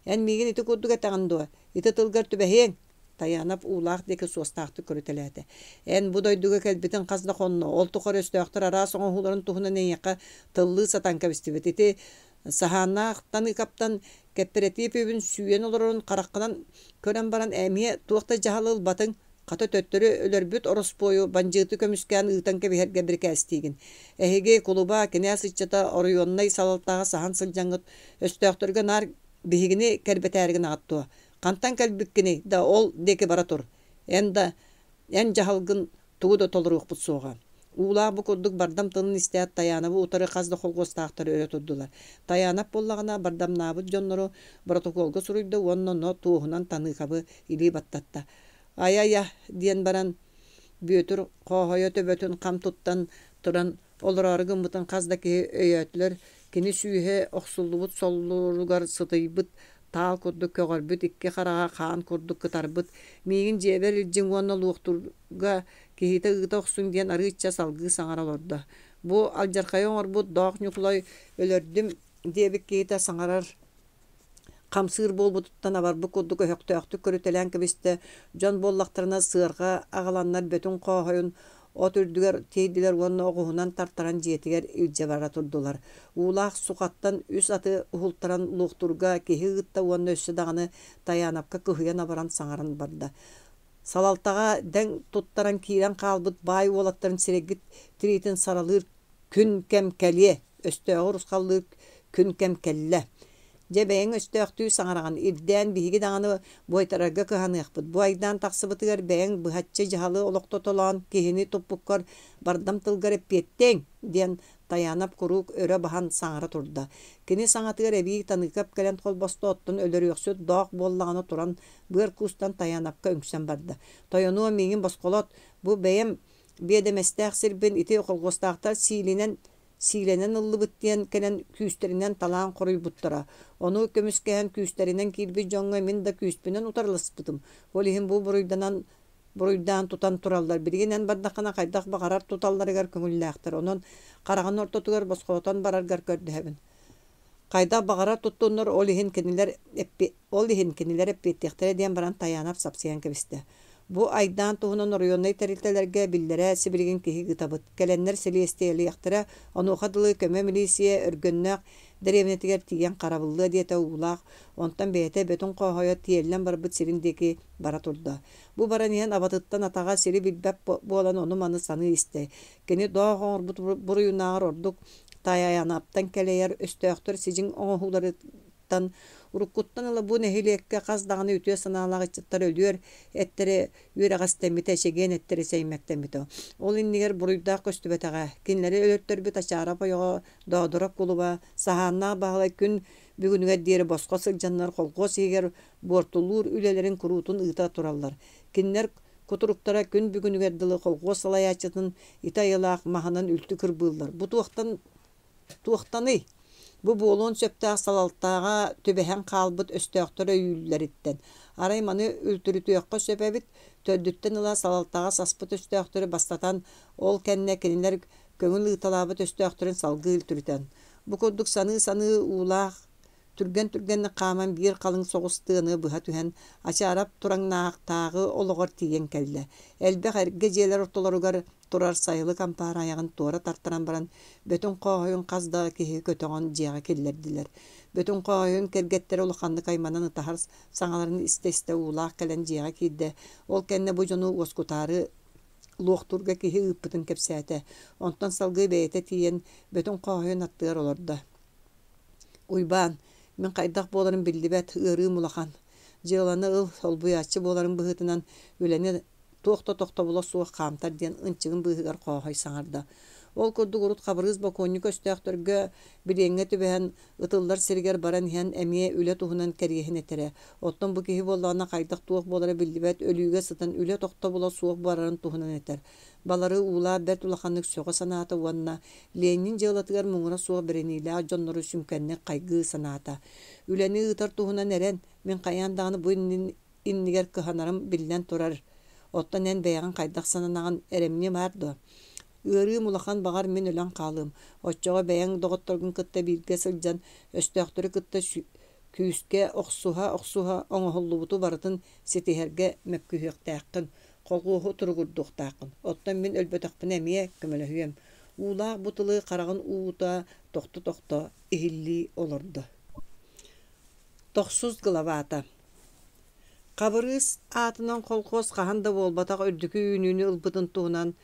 Эн миигин ити курдук этэҕин дуо? Ити тылгар түбэһиэҥ! Тайаанап уулаах диэки суостаахтык көрүтэлээтэ. Эн бу дойдуга кэлбитиҥ хас да хонно, ол тухары өстөөхтөр араас оҥоһууларын туһунан эйиэхэ тыллыы сатаан кэбистибит. Ити саһааннаах таныыкаптан кэппэрэтиип үбүн сүүйэн олорорун хараххынан көрөн баран эмиэ туох да дьаһалы ылбатыҥ, хата төттөрү өлөрбүт ороспуойу бандьыыты көмүскээн ыытан кэбиһэргэ бирикээстиигин. Эһиги кулуба, кинээс ыччата оройуоннай салалтаҕа саһан сылдьаҥҥыт өстөөхтөргө наар биһигини кэрбэтээри гынаҕыт дуо? Хантан кэлбиккиний да ол диэки бара тур. Эн да эн дьаһалгын тугу да толоруохпут суоҕа. Уулаах бу курдук бардам тылын истээт Тайаанабы утары хас да холхуостаахтар өрө турдулар. Тайаанап буоллаҕына бардамнаабыт дьоннору боротокуолга суруйда уонна онно туоһунан Таныыкабы илии баттатта. Айа-айа диэн баран Бүөтүр Хооһойо төбөтүн хам туттан туран олороору гыммытын хас да киһи өйөөтүлэр. Кини сүүһэ охсуллубут соллуругар сытыйбыт таал курдук көҕөрбүт икки хараҕа хаан курдук кытарбыт, миигин дьиэбэр илдьиҥ уонна луохтуурга киһитэ ыыта охсуҥ диэн арыычча салгыы саҥара олордо. Бу алдьархайы оҥорбут Доох Ньукулай өлөрдүм диэбит киһитэ саҥарар хамсыыр буолбутуттан абарбыт курдук өһөхтөөхтүк көрүтэлээн кэбистэ, дьон буоллахтарына сыарҕа аҕаланнар Бөтүҥ Хооһойун от үрдүгэр тиэйдилэр уонна оҕуһунан тартаран дьиэтигэр илдьэ бара турдулар. Уулаах сухаттан үс аты уһултаран луохтуурга киһи ыытта уонна өссө даҕаны Тайаанапка кыһыйан абаран саҥаран барда. Салалтаҕа дэҥ туттаран киирэн хаалбыт баай уолаттарын сирэйгит тириитин саралыыр күн-кэм кэлиэ, өстөөҕү урусхаллыыр күн-кэм кэллэ. Дьэ бэйэҥ өстөөхтүү саҥараҕын, ирдээн биһиги даҕаны буойтарарга кыһаныахпыт. Бу айдаан тахсыбытыгар бэйэҥ быһаччы дьаһалы олохтотолоон киһини туппуккар бардам тылгар эппиэттиэҥ, диэн Тайаанап куруук өрө баһан саҥара турда. Кини саҥатыгар эбии Таныыкап кэлэн холбосто, оттон өлөрүөхсүт доох буоллаҕына туран быар куустан Тайаанапка үҥсэн барда. «Тойонуом, миигин босхолот, бу бэйэм биэдэмэстээх сирбин ити холхуостаахтар сиилинэн сиилэнэн ыллыбыт диэн кэлэн күүстэринэн талаан хоруйбуттара. Ону көмүскэһэн күүстэринэн киирбит дьоҥҥо мин да күүспүнэн утарыласпытым. Ол иһин бу буруйданан буруйдаан тутан тураллар. Билигин эн бардаххына хайдах баҕарар туталларыгар көҥүллээхтэр. Онон хараҕын ортотугар босхолотон бараргар көрдөһөбүн. Хайдах баҕарар туттуннар, ол иһин кинилэр ол иһин кинилэр эппиэттиэхтэрэ диэн баран Тайаанап сапсыйан кэбистэ. Бу айдаан туһунан оройуоннай тэрилтэлэргэ биллэрэ сибилигин киһи ыытабыт. Кэлэннэр силиэстийэлиэхтэрэ, онуоха дылы көмө милииссийэ Өргөннөөх дэриэбинэтигэр тиийэн харабыллыа диэтэ Уулаах, онтон бэйэтэ Бөтүҥ Хооһойо тиэллэн барбыт сирин диэки бара турда. Бу баран иһэн абатыттан атаҕа сири билбэт буолан ону-маны саныы истэ. Кини доох оҥорбут буруйунааҕар ордук Тайанаптан кэлэйэр өстөөхтөр сидьиҥ оҥоһууларыттан уруккуттан ыла бу нэһилиэккэ хас даҕаны үтүө санаалаах ыччаттар өлүөр эттэрэ үөрэҕэстэммитэ, чэгиэн эттэрэ сэймэктэммитэ. Ол иннигэр буруйдаах көстүбэтэҕэ. Кинилэри өлөртөрбүт Ачаарап ойоҕо Доодороп кулуба Саһааннаах Баһылай күн бүгүнүгэр диэри босхо сылдьаннар холхуос иһигэр буортулуур үлэлэрин куруутун ыыта тураллар. Кинилэр кутуруктара күн бүгүнүгэр дылы холхуос салайааччытын ити айылаах маһынан үлтү кырбыыллар. Бу туохтан туохтаный? Бу буолуон сөптөөх салалтаҕа түбэһэн хаалбыт өстөөхтөр өйүүллэриттэн. Арай маны үлтүрүтүөххэ сөп эбит, төрдүттэн ыла салалтаҕа саспыт өстөөхтөрү бастатан, ол кэннэ кинилэр көҥүл ыыталаабыт өстөөхтөрүн салгыы үлтүрүтэн. Бу курдук саныы-саныы уулаах Түргэн-түргэнник хааман биир халыҥ соҕус тыаны быһа түһэн, Ачаарап тураҥнаахтааҕы олоҕор тиийэн кэллэ. Элбэх эргэ дьиэлэр ортолоругар турар сайылык ампаар айаҕын туора тартаран баран, Бөтүҥ Хооһойун хас да киһи көтөҕөн дьиэҕэ киллэрдилэр. Бөтүҥ Хооһойун кэргэттэрэ улаханнык айманан ытаһар саҥаларын истэ-истэ уулаах кэлэн дьиэҕэ киирдэ. Ол кэннэ бу дьону уоскутаары луохтуурга киһи ыыппытын кэпсээтэ. Онтон салгыы бэйэтэ тиийэн Бөтүҥ Хооһойун аттыгар олордо. Уйбаан, мин хайдах буоларым биллибэт, ыарыым улахан. Дьыаланы ыл, солбуйааччы буоларым быһыытынан үлэни туох да тохтобула суох хаамтар диэн ынчыгын быыһыгар Хооһой саҥарда. Ол курдук урут Хабырыыс бокуонньук өстөөхтөргө билиэҥҥэ түбэһэн ытыллар сиригэр баран иһэн эмиэ үлэ туһунан кэриэһин этэрэ. Оттон бу киһи буоллаҕына хайдах-туох буолара биллибэт өлүүгэ сытан үлэ тохтобула суох барарын туһунан этэр. Балары Уулаах бэрт улаханнык сөҕө санаата уонна Ленин дьыалатыгар муҥура суох бэриниилээх дьоннору сүҥкэнник хайгыы санаата. Үлэни ыытар туһунан эрэн, мин хайаан даҕаны бу иннигэр кыһанарым биллэн турар. Оттон эн бэйэҕин хайдах сананаҕын эрэмньи баар дуо? Ыарыым улахан баҕар мин өлөн хаалыам. Оччоҕо бэйэҥ доҕотторгун кытта бииргэ сылдьан, өстөөхтөрү кытта күүскэ охсуһа-охсуһа оҥоһуллубуту барытын ситиһэргэ мөккүһүөхтээххин. Колхуоһу туругурдуохтааххын, оттон мин өлбөтөхпүнэ эмиэ көмөлөһүөм. Уулаах бу тылы хараҕын уута тохто-тохто иһиллии олордо. Тохсус главата Хабырыыс аатынан колхоз хаһан да буолбатах үрдүкү үүнүүнү ылбытын туһунан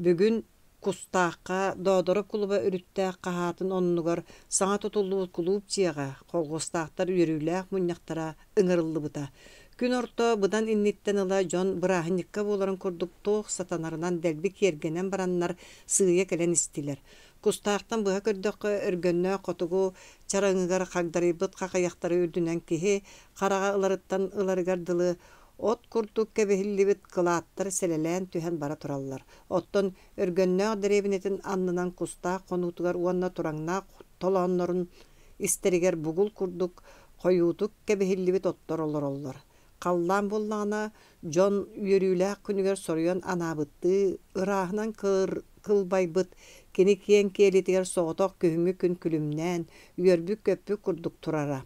бүгүн Кустаахха Доодороп кулуба үрүттээх хаһаатын оннугар саҥа тутуллубут кулууп дьиэҕэ колхуостаахтар үөрүүлээх мунньахтара ыҥырыллыбыта. Күн орто быдан инниттэн ыла дьон бырааһынньыкка буоларын курдук туох сатанарынан дэлби киэргэнэн бараннар сыыйа кэлэн истилэр. Кустаахтан быһа көрдөххө, өргөннөөх хотугу чараҥыгар хагдарыйбыт хахыйахтары үрдүнэн киһи хараҕа ыларыттан ыларыгар дылы от курдук кэбиһиллибит кылааттар сэлэлээн түһэн бара тураллар. Оттон Өргөннөөх дэриэбинэтин аннынан кустаах хонуутугар уонна тураҥнаах толооннорун истэригэр бугул курдук хойуутук кэбиһиллибит оттор олороллор. Халлаан буоллаҕына, дьон үөрүүлээх күнүгэр соруйан анаабыттыы ырааһынан кылбайбыт кини киэҥ киэлитигэр соҕотох күһүҥҥү күн күлүмнээн, үөрбүт-көппүт курдук турара.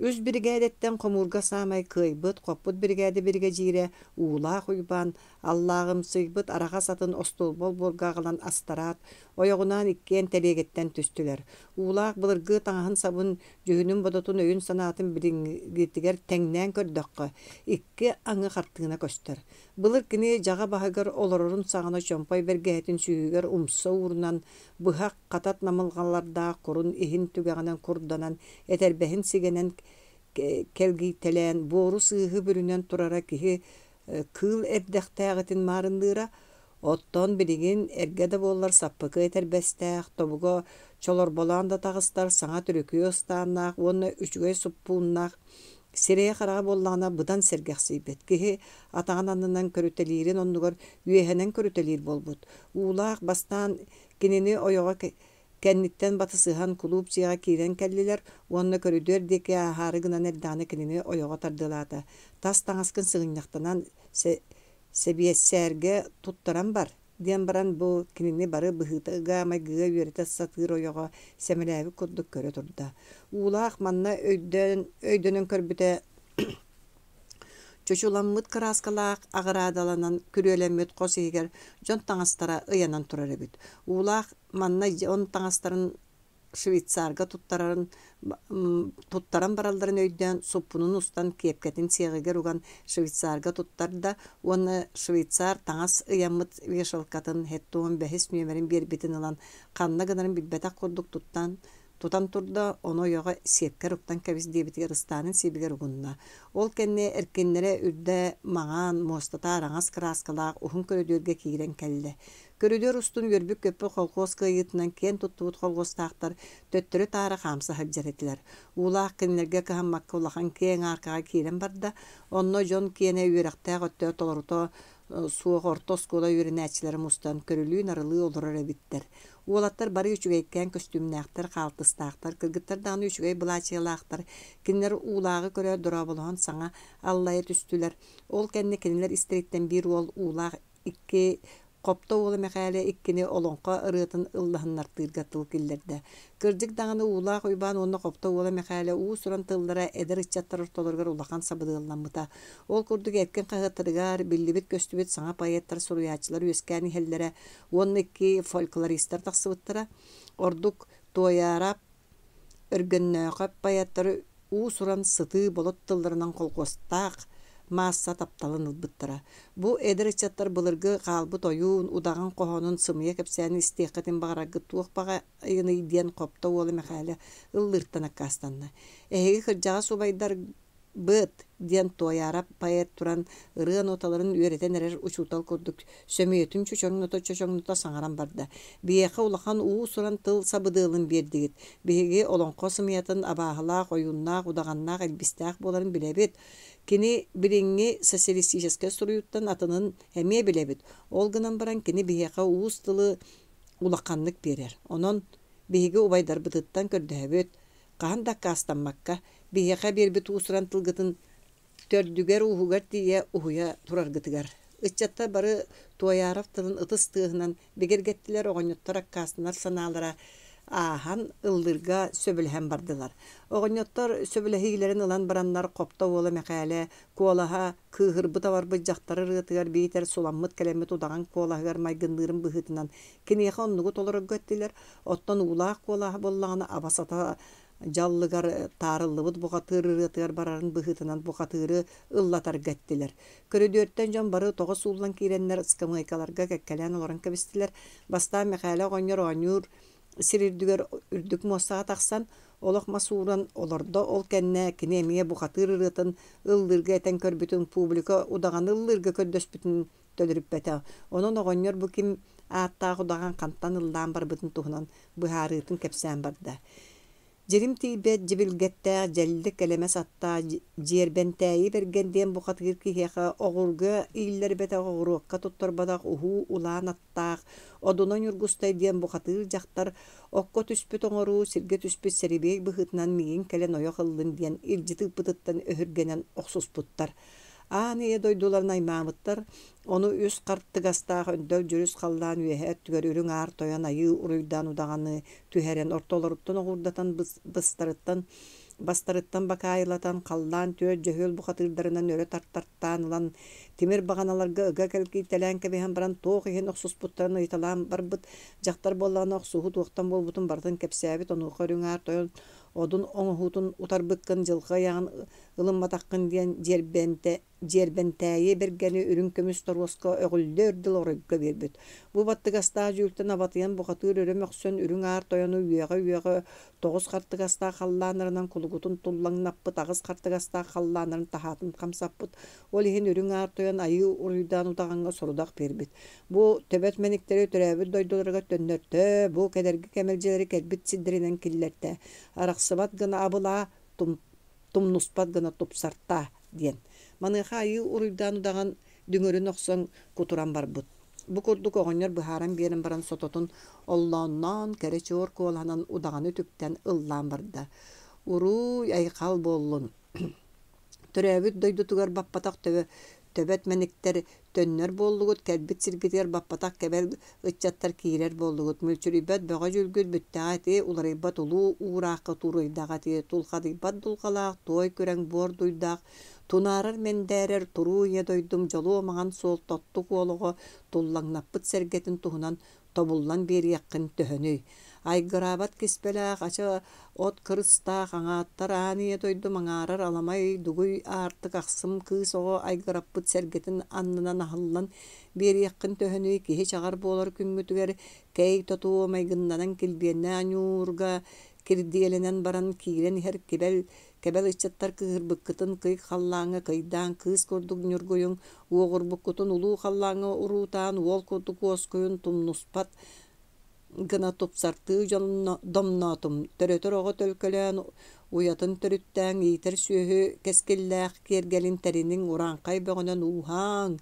Үс биригээдэттэн хомуурга саамай кыайбыт, хоппут биригээдэ биригэдьиирэ Уулаах Уйбаан Аллааҕымсыйбыт араҕас атын остуолба олбуорга аҕалан астараат, ойоҕунаан иккиэн тэлиэгиттэн түстүлэр. Уулаах былыргы таҥаһын-сабын, дьүһүнүн-бодотун өйүн-санаатын билиҥҥитигэр тэҥнээн көрдөххө, икки аҥы хартыына көстөр. Былыр кини дьаҕа баһыгар олорорун саҕана чомпой бэргэһэтин сүүһүгэр умса уурунан, быһах, хатат намылҕалардаах курун иһин түгэҕинэн курданан, этэрбэһин сигэнэн кэлгийтэлээн, буору-сыыһы бүрүнэн турара киһи кыыл эрдэхтээҕитин маарынныыра. Оттон билигин эргэ да буоллар саппыкы этэрбэстээх, тобуга чолорболоон да таҕыстар саҥа түрүкүө ыстааннаах уонна үчүгэй суппууннаах сирэйэ-хараҕа буоллаҕына быдан сэргэхсийбит киһи атаҕын аннынан көрүтэлиирин оннугар үөһэнэн көрүтэлиир буолбут. Уулаах бастаан кинини ойоҕо кэнниттэн батысыһан кулууп дьиэҕэ киирэн кэллилэр уонна көрүдүөр диэки ааһаары гынан эрдэҕинэ кинини ойоҕо тардыалаата. Тас таҥаскын сыгынньахтанан сэбиэссээргэ туттаран бар, диэн баран бу кинини бары быһыыга-майгыга үөрэтэ сатыыр ойоҕо сэмэлээбит курдук көрө турда. Уулаах манна өйдөөн өйдөнөн көрбүтэ Чочуламмыт кырааскалаах аҕыраадаланан күрүөлэммит хос иһигэр дьон таҥастара ыйанан турар эбит. Уулаах манна дьон таҥастарын швейцарга туттарарын туттаран баралларын өйдөөн суппунун устан киэпкэтин сиэҕигэр уган швейцарга туттарда уонна швейцар таҥас ыйаммыт вешалкатын хеттуон бэһис нүөмэрин биэрбитин ылан ханна гынарын билбэтэх курдук туттан Тутан турда, ону ойоҕо сиэпкэр уктан кэбис диэбитигэр ыстаанын сиэбигэр угунна. Ол кэннэ эркиннэрэ үрдэ маҥан, муостата араҥас кырааскалаах уһун көрүдүөргэ киирэн кэллэ. Көрүдүөр устун үөрбүт-көппүт колхуос кыайыытынан киэн туттубут колхуостаахтар төттөрү-таары хаамса сылдьар этилэр. Уулаах кинилэргэ кыһаммакка улахан киэҥ ааркаҕа киирэн барда. Онно дьон киэнэ үөрэхтээх өттө толорута суох орто оскуола үөрэнээччилэрэ мустан көрүлүү-нарылыы олорор эбиттэр. Уолаттар бары үчүгэйкээн көстүүмнээхтэр, хаалтыстаахтар, кыргыттар даҕаны үчүгэй былаачыйалаахтар. Кинилэр уулааҕы көрөөт дорооболоһон саҥа аллайа түстүлэр. Ол кэннэ кинилэр истэриттэн биир уол уулаах икки Хопто уола Мэхээлэ иккини олоҥхо ырыатын ыллаһыннартыырга тыл киллэрдэ. Кырдьык даҕаны Уулаах Уйбаан уонна Хопто уола Мэхээлэ уус-уран тыллара эдэр ыччаттар ортолоругар улахан сабыдыалламмыта. Ол курдук эркин хаһыаттарыгар биллибит-көстүбүт саҥа поэттар, суруйааччылар үөскээн иһэллэрэ уонна икки фольклористар тахсыбыттара. Ордук Туойаарап, Өргөннөөхөп поэттары уус-уран сытыы болот тылларынан колхуостаах маасса тапталын ылбыттара. Бу эдэр ыччаттар былыргы хаалбыт ойуун, удаҕан хоһоонун сымыйа кэпсээнин истиэххитин баҕараргыт туох баҕайыный диэн Хопто уола Мэхээлэ ыллыыртан аккаастанна. Эһиги кырдьаҕас убайдар Быт, диэн Туойаарап поэт туран ырыа ноталарын үөрэтэн эрэр учуутал курдук сөмүйэтин чочоҥното-чочоҥното саҥаран барда. Биһиэхэ улахан уус-уран тыл сабыдыалын биэрдигит. Биһиги олоҥхо сымыйатын абааһылаах, ойууннаах, удаҕаннаах, илбистээх буоларын билэбит. Кини билиҥҥи социалистическай суруйууттан атынын эмиэ билэбит. Ол гынан баран кини биһиэхэ уус тылы улаханнык биэрэр. Онон биһиги убайдарбытыттан көрдөһөбүт, хаһан да аккаастаммакка, биһиэхэ биэрбит уус-уран тылгытын төрдүгэр-ууһугар тиийэ уһуйа тураргытыгар. Ыччаттар бары Туойааров тылын ытыс тыаһынан бигэргэттилэр, оҕонньоттор аккаастанар санаалара ааһан, ыллыырга сөбүлэһэн бардылар. Оҕонньоттор сөбүлэһиилэрин ылан бараннар Хопто уола Мэхээлэ куолаһа кыыһырбыт-абарбыт дьахтар ырыатыгар биитэр суламмыт-кэлэммит удаҕан куолаһыгар майгынныырын быһыытынан киниэхэ оннугу толорорго эттилэр, Оттон уулаах куолаһа буоллаҕына аба-сата дьаллыгар таарыллыбыт бухатыыр ырыатыгар барарын быһыытынан бухатыыры ыллатарга эттилэр. Көрүдүөртэн дьон бары тоҕо сууллан киирэннэр ыскамыайкаларга кэккэлээн олорон кэбистилэр. Бастаан Мэхээлэ оҕонньор оонньуур сир үрдүгэр үрдүк муостаҕа тахсан олох мас ууран олордо. Ол кэннэ кини эмиэ бухатыыр ырыатын ыллыырга этэн көрбүтүн публика удаҕаны ыллыырга көрдөспүтүн төлөрүппэтэх. Онон оҕонньор бу ким ааттаах удаҕан хантан ыллаан барбытын туһунан быһаарыытын кэпсээн барда. Дьирим тиийбэт дьибилгэттээх дьэллик элэмэс аттаах Дьиэрбэнтээйи Бэргэн диэн бухатыыр киһиэхэ оҕурга ииллэрбэтэх оҕуруокка туттарбатах уһуу улаан аттаах Одуна Ньургустай диэн бухатыыр дьахтар окко түспүт оҥоруу сиргэ түспүт сэрибиэй быһыытынан миигин кэлэн ойох ыллын диэн илдьит ыыппытыттан өһүргэнэн охсуспуттар. Аан ийэ дойдуларын аймаабыттар, ону үс хартыгастаах өндөл дьүрүс халлаан үөһэ өттүгэр үрүҥ аар тойон айыы уруйдаан удаҕаны түһэрэн ортолоруттан оҕурдатан быстарыттан Бастарыттан бакаайылатан, халлаан түөрт дьөһүөл бухатыырдарынан өрө тартартаан ылан, тимир баҕаналарга ыга кэлгийтэлээн кэбиһэн баран туох иһин охсуспуттарын ыйыталаан барбыт. Дьахтар буоллаҕына охсуһуу туохтан буолбутун барытын кэпсээбит, онуоха үрүҥ аар тойон одун оҥоһуутун утарбыккын, дьылҕа ыйааҕын ылымматаххын диэн дьиэрбэнтэ Дьиэрбэнтээйи бэргэни үрүҥ көмүс торуоска өҕүллэ үрдэл оройго биэрбит. Бу баттыгастаах дьүүлтэн абатыйан бухатыыр өрө мөхсөн үрүҥ аар тойону үөҕэ-үөҕэ тоҕус хартыгастаах халлааннарынан кулугутун туллаҥнаппыт, аҕыс хартыгастаах халлааннарын таһаатын хамсаппыт. Ол иһин үрүҥ аар тойон айыы уруйдаан удаҕаҥҥа сорудах биэрбит. Бу төбөт мэниктэри төрөөбүт дойдуларыгар төннөртөө, бу кэдэрги кэмэлдьилэри кэлбит сирдэринэн киллэртээ. Арахсыбат гына абылаа, тумнуспат гына тупсартаа диэн. Маныаха айыы уруйдаан удаҕан дүҥүрүн охсон кутуран барбыт. Бу курдук оҕонньор быһааран биэрэн баран сототун оллоонноон кэрэ чуор куолаһынан удаҕаны үтүктэн ыллаан барда. Уруй-айхал буоллун! Төрөөбүт дойдутугар баппатах төбө төбөт мэниктэр төннөр буоллугут, кэлбит сиргитигэр баппатах кэбэл ыччаттар киирэр буоллугут, мүлчүрүйбэт бөҕө дьүүлгүт бүттэҕэ ити, уларыйбат улуу уураахха туруйдаҕа ити, тулхадыйбат дулҕалаах, туой күрэҥ буор дуйдаах, тунаарар мэндээрэр туруу ийэ дойдум дьолуо маҥан суол тоттук уол оҕо туллаҥнаппыт сэргэтин туһунан тобуллан биэриэххин төһөнүй? Айгыраабат киспэлээх ача от кырыстаах аҥааттар аан ийэ дойдум аҥаарар аламай дугуй аартык ахсым кыыс оҕо айгыраппыт сэргэтин аннынан аһыллан биэриэххин төһөнүй киһи чаҕар буолар күҥҥүтүгэр кэй тотуо майгыннанан килбиэннээх ньуурга кирдиэлэнэн баран киирэн иһэр кибэл кэбэл ыччаттар кыыһырбыккытын кый халлааҥҥа кыйдаан кыыс курдук ньургуйуҥ уоҕурбуккутун улуу халлааҥҥа уруутаан уол курдук уоскуйун тумнуспат гына тупсартыы домноотум, төрөтөр оҕо төлкөлөөн, уйатын төрүттээҥ, иитэр сүөһү кэскиллээх киэргэлин тэриниҥ, урааҥхай бөҕөнөн ууһааҥ,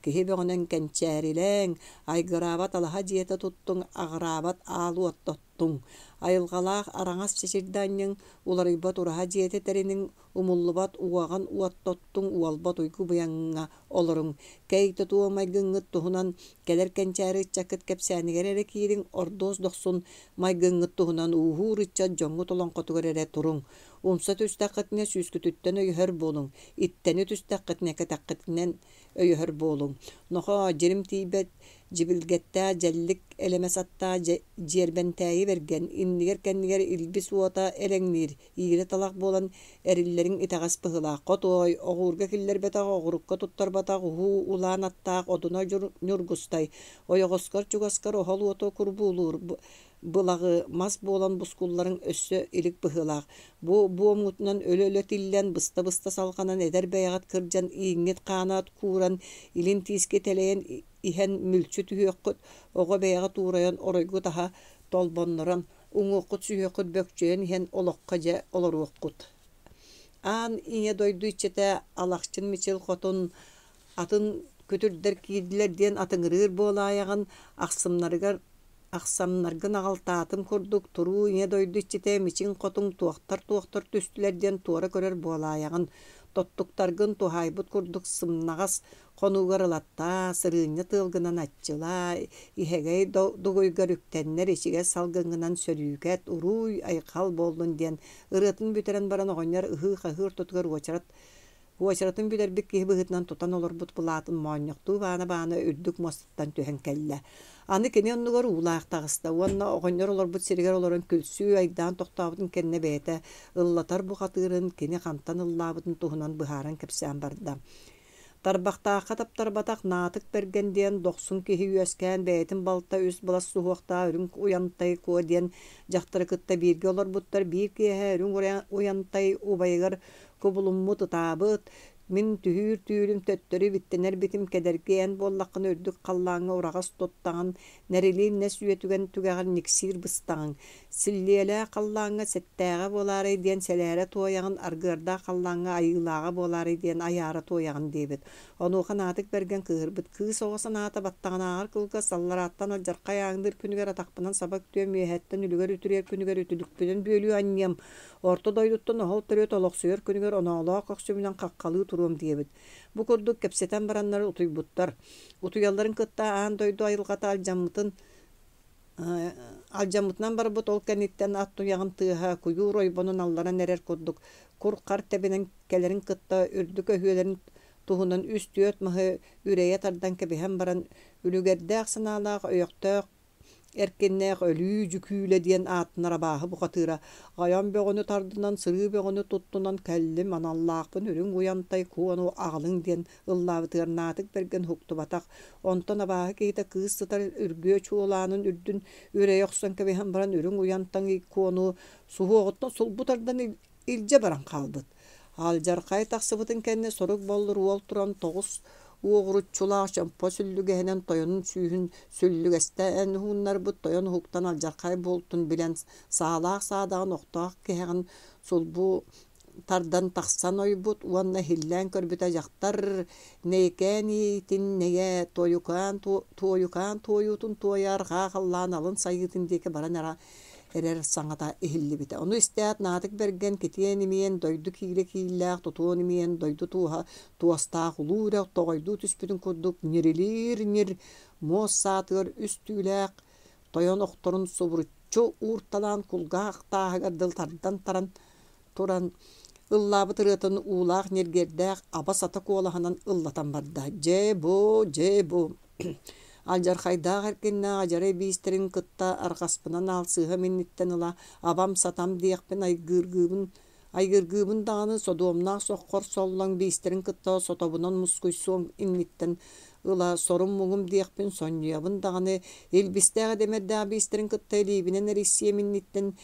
киһи бөҕөнөн кэнчээрилээҥ, айгыраабат алаһа дьиэтэ туттуҥ, аҕыраабат аал уоттаттуҥ, айылҕалаах араҥас чэчирдэ анньыҥ, уларыйбат ураһа дьиэтэ тэриниҥ, умуллубат уоҕан уоттоттуҥ, уолбат уйгу быйаҥҥа олоруҥ, кэй тотуо майгыҥҥыт туһунан кэлэр кэнчээри ыччаккыт кэпсээнигэр эрэ киириҥ, ордуос дохсун майгыҥҥыт туһунан ууһуур ыччат дьоҥҥут олоҥхотугар эрэ туруҥ, умса түстэххитинэ сүүскүтүттэн өйөһөр буолуҥ, иттэни түстэххитинэ кэтэххитинэн өйөһөр буолуҥ. Нохоо, дьирим тиийбэт дьибилгэттээх дьэллик элэмэс аттаах дьиэрбэнтээйи бэргэн, иннигэр-кэннигэр илбис уота элэҥниир, иирэ талах буолан эриллэриҥ итэҕэс быһыылаах. Хотуой, оҕуурга киллэрбэтэх, оҕурукка туттарбатах уһуу улаан аттаах одуна ньургустай, ойоҕоскор чугаскар оһол уоту курбуулуур былаҕы мас буолан бускулларыҥ өссө илик быһыылаах. Бу буомҥутунан өлө-өлө тиллэн, быста-быста салҕанан эдэр бэйэҕит кырдьан ииҥҥит хаана кууран, илин тиискэ тэлэйэн иһэн мүлчү түһүөххүт, оҕо бэйэҕит уурайан оройгут аһа толбоннорон, уҥуоххут-сүһүөххүт бөкчөйөн иһэн олоххо дьэ олоруоххут. Аан ийэ дойду иччитэ Алахчын Мичил хотун атын күтүрдэр киирдилэр диэн атыҥырыыр буолаайаҕын ахсымнарыгар ахсамнаргын аҕалтаатым курдук туруу ийэ дойду иччитэ Мичин хотун туохтар-туохтар түстүлэр диэн туора көрөр буолаайаҕын тоттуктаргын туһаайбыт курдук сымнаҕас Хонуугар ылаттаа, сырыынньа тыалгынан аччылаа, иһэгэй дугуйгар үктэннэр ичигэс салгыҥҥынан сөрүүкэт, уруй-айхал буоллун диэн ырыатын бүтэрэн баран оҕонньор ыһыы-хаһыы ортотугар уочарат уочаратын бүтэрбит киһи быһыытынан тутан олорбут былаатын моонньохтуу баана-баана үрдүк муостаттан түһэн кэллэ. Аны кини оннугар уулаах таҕыста уонна оҕонньор олорбут сиригэр олорон күлсүү айдаан тохтообутун кэннэ бэйэтэ ыллатар бухатыырын кини хантан ыллаабытын туһунан быһааран кэпсээн барда. Тарбахтаахха таптарбатах Наатык Бэргэн диэн дохсун киһи үөскээн бэйэтин балта үс былас суһуохтаах Үрүҥ Уйантай Куо диэн дьахтары кытта бииргэ олорбуттар. Биир киэһэ Үрүҥ Уйантай убайыгар кубулуммут, ытаабыт, Мин түһүүр түүрүм төттөрү биттэнэр битим кэдэрги эн буоллаххына үрдүк халлааҥҥа ураҕас туттаҕын, нэрилиин нэс үөтүгэн түгэҕэр никсиир быстаҕыҥ, Силлиэлээх халлааҥҥа сэттээҕэ буолаарай диэн сэлээрэ туойаҕын, аргыардаах халлааҥҥа айыылааҕа буолаарай диэн айаара туойаҕын диэбит. Онуоха Наатык Бэргэн кыыһырбыт кыыс оҕо санаата баттаҕынааҕар кылгас, алларааттан алдьархай ааҥныыр күнүгэр атахпынан саба үктүөм, үөһэттэн үлүгэр үтүрүйэр күнүгэр үтүлүкпүнэн бүөлүү анньыам, орто дойдуттан оһол төрүөт олохсуйар күнүгэр оноолоох көхсүбүнэн хаххалыы туруом диэбит. Бу курдук кэпсэтэн бараннар утуйбуттар. Утуйалларын кытта аан дойду айылҕата алдьаммытын Алдьаммытынан барбыт ол кэнниттэн ат туйаҕын тыаһа куйуур ойбонун алларан эрэр курдук кур-хар тэбинэн кэлэрин кытта үрдүк өһүөлэрин туһунан үс-түөрт маһы үрэйэ тардан кэбиһэн баран, үлүгэрдээх санаалаах өйөхтөөх эркиннээх Өлүү Дьүкүүлэ диэн ааттанар абааһы бухатыыра айан бөҕөнү тардынан, сырыы бөҕөнү туттунан кэллим, аналлаахпын Үрүҥ Уйантай Куону аҕалыҥ диэн ыллаабытыгар Наатык Бэргэн уһуктубатах. Онтон абааһы киһитэ кыыс сытар үргүө чуолаанын үрдүн үрэйэ охсон кэбиһэн баран Үрүҥ Уйантаҥ Куону суһуоҕуттан сулбу тардан илдьэ баран хаалбыт. Алдьархай тахсыбытын кэннэ сорук боллур уол туран тоҕус уоҕуруччулаах чомпо сүллүгэһинэн тойонун сүүһүн сүллүгэстээн уһуннарбыт тойон уһуктан алдьархай буолтун билэн саалаах саадаҕын охтоох кэһэҕин сулбу тардан тахсан ойбут уонна иһиллээн көрбүтэ дьахтар нэйикээн иитин нэйэ туойукаан туойукаан туойуутун туойа арҕаа халлаан алын сайыытын диэки баран эрэ эрэр саҥата иһиллибитэ. Ону истээт Наатык Бэргэн китиэн имиэн дойду киилэ кииллээх тутуон имиэн дойду туоһа туостаах улуу үрэх тоҕойдуу түспүтүн курдук ньирилиир ньир муос саатыгар үс түүлээх тойон охторун субуруччу уурталаан кулгаах тааһыгар дылы тардан таран туран ыллаабыт ырыатын уулаах ньиргиэрдээх аба-сата куолаһынан ыллатан барда. Дьэ бу, дьэ бу Алдьархайдаах эркиннээх адьарай биистэрин кытта арҕаспынан аалсыһыам инниттэн ыла абам-сатам диэхпин айгыыргыыбын айгыргыыбын даҕаны содуомнаах соххор соллоҥ биистэрин кытта сотобунан мускуйсуом инниттэн ыла сорум-муҥум диэхпин сонньуйабын даҕаны илбистээх идэмэрдээх биистэрин кытта илиибинэн эрийсиэм инниттэн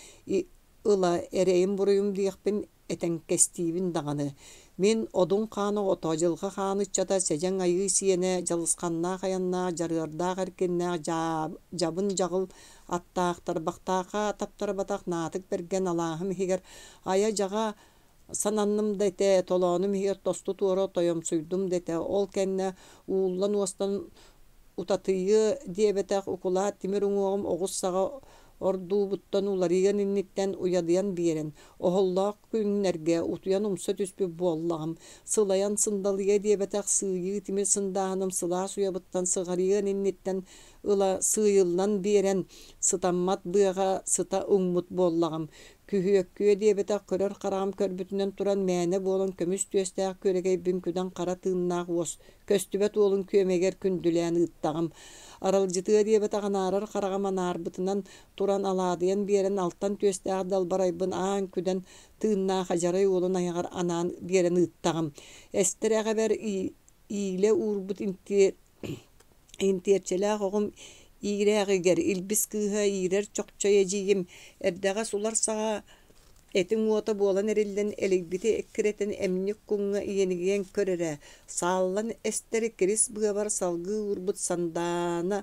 ыла эрэйим-буруйум диэхпин этэҥкэстиибин даҕаны. Мин Одун хаан оҕото, Дьылҕа хаан ыччата, Сэдьэҥ Айыы сиэнэ, дьалысханнаах айаннаах, дьарыардаах эркиннээх, дьабын дьаҕыл аттаах, тарбахтаахха таптарбатах Наатык Бэргэн алааһым иһигэр айа-дьаҕа сананным да этэ, толоонум иһигэр тосту-туора тойомсуйдум да этэ, ол кэннэ ууллан-уостан утатыйыа диэбэтэх укулаат тимир уҥуоҕум оҕус саҕа ордуубуттан уларыйыан инниттэн уйадыйан биэрэн, оһоллоох күннэргэ утуйан умса түспүт буоллаҕым, сылайан сындалыйа диэбэтэх сыыйыы тимир сындааһыным сылаас уйабыттан сыҕарыйыан инниттэн ыла сыыйыллан биэрэн, сытаммат быаҕа сыта уҥмут буоллаҕым, күһүөккүө диэбэтэх көрөр хараҕым көрбүтүнэн туран мээнэ буолан көмүс түөстээх күөрэгэйбин күдэн хара тыыннаах уос көстүбэт уолун күөмэгэр күндүлээн ыыттаҕым. Аралдьытыа диэбэтэх анаарар хараҕым анаарбытынан туран алаадыйан биэрэн алтан түөстээх далбарайбын аан күдэн тыыннаах адьарай уолун айаҕар анаан биэрэн ыыттаҕым. Эстэр эҕэбэр иилэ уурбут интиэрчэлээх оҕом иирээҕигэр илбис кыыһа иирэр чохчой эдьиийим эрдэҕэс улар саҕа Этиҥ уота буолан эриллэн элэйбити эккирэтэн эмньик куҥҥа иэнигийэн көр эрэ, сааллан эстэр кирис быабар салгыы уурбут Сандаана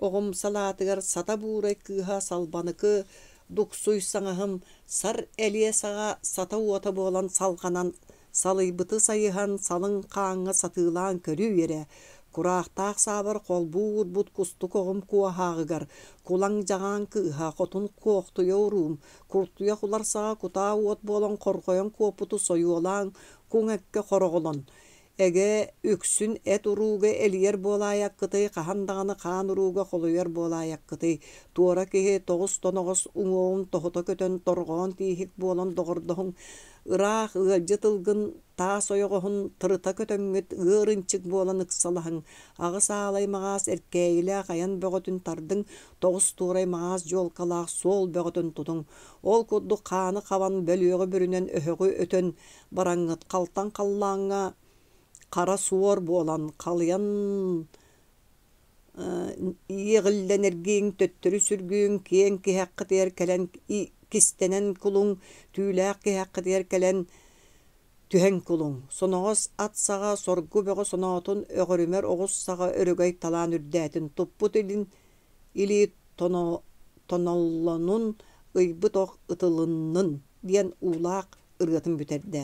оҕом салаатыгар Сата Буурай кыыһа Салбаныкы Дуксуй саҥаһым сар элиэ саҕа сата уота буолан салҕанан Салыйбыты сайыһан, салыҥ хааҥҥа сатыылаан көрүү эрэ, кураахтаах саабар холбуу уурбут кустук оҕум куоһааҕыгар, кулаҥ дьаҕаан кыыһа хотун куохтуйа уруум, куртуйах улар саҕа кутаа уот буолан хорҕойон куоппуту сойуолаан, куҥ эккэ хороҕолон, эгэ, үксүн эт урууга элийэр буолаайаккытый, хаһан даҕаны хаан урууга холуйар буолаайаккытый, туора киһи тоҕус тоноҕос уҥуоҕун тоһута көтөн торҕоон тииһик буолан доҕордоһуҥ, Ыраах ыалдьыт ылгын таас ойоҕоһун тырыта көтөҥҥүт ыар ынчык буолан ыксалаһыҥ, аҕыс аалай маҕаас эркээйилээх айан бөҕөтүн тардыҥ, тоҕус туорай маҕаас дьуолкалаах суол бөҕөтүн тутуҥ. Ол курдук хааны хабан, бөлүөҕү бүрүнэн өһөҕү өтөн бараҥҥыт халтаҥ халлааҥҥа хара суор буолан халыйан иэҕиллэн эргийиҥ, төттөрү сүргүйүҥ, киэҥ киһэххитигэр кэлэн кистэнэн кулуҥ, түүлээх киһэххитигэр кэлэн түһэн кулуҥ. Соноҕос ат саҕа соргу бөҕө соноотун өҕүрүмэр оҕус саҕа өрөгөй талаан үрдээтин, туппут илин илии тоноллонун, ыйбыт ох ытылыннын диэн уулаах ырыатын бүтэрдэ.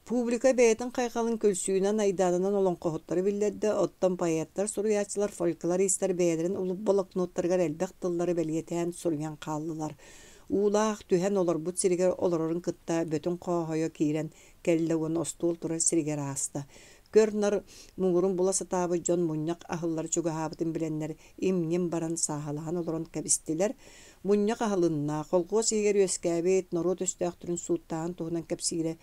Публика бэйэтин хайҕалын күлсүүнэн, айдаанынан олоҥхоһуттары биллэрдэ, оттон поэттар, суруйааччылар, фольклористар бэйэлэрин блокноттарыгар элбэх тыллары бэлиэтээн суруйан хааллылар. Уулаах түһэн олорбут сиригэр олорорун кытта Бөтүҥ Хооһойо киирэн кэллэ уонна остуол турар сиригэр ааста. Көр-нар муҥурун була сатаабыт дьон мунньах аһыллара чугаһаабытын билэннэр им-ньим баран сааһылаһан олорон кэбистилэр. Мунньах аһылынна, холхуос иһигэр үөскээбит норуот өстөөхтөрүн сууттааһын туһунан кэпсиирэ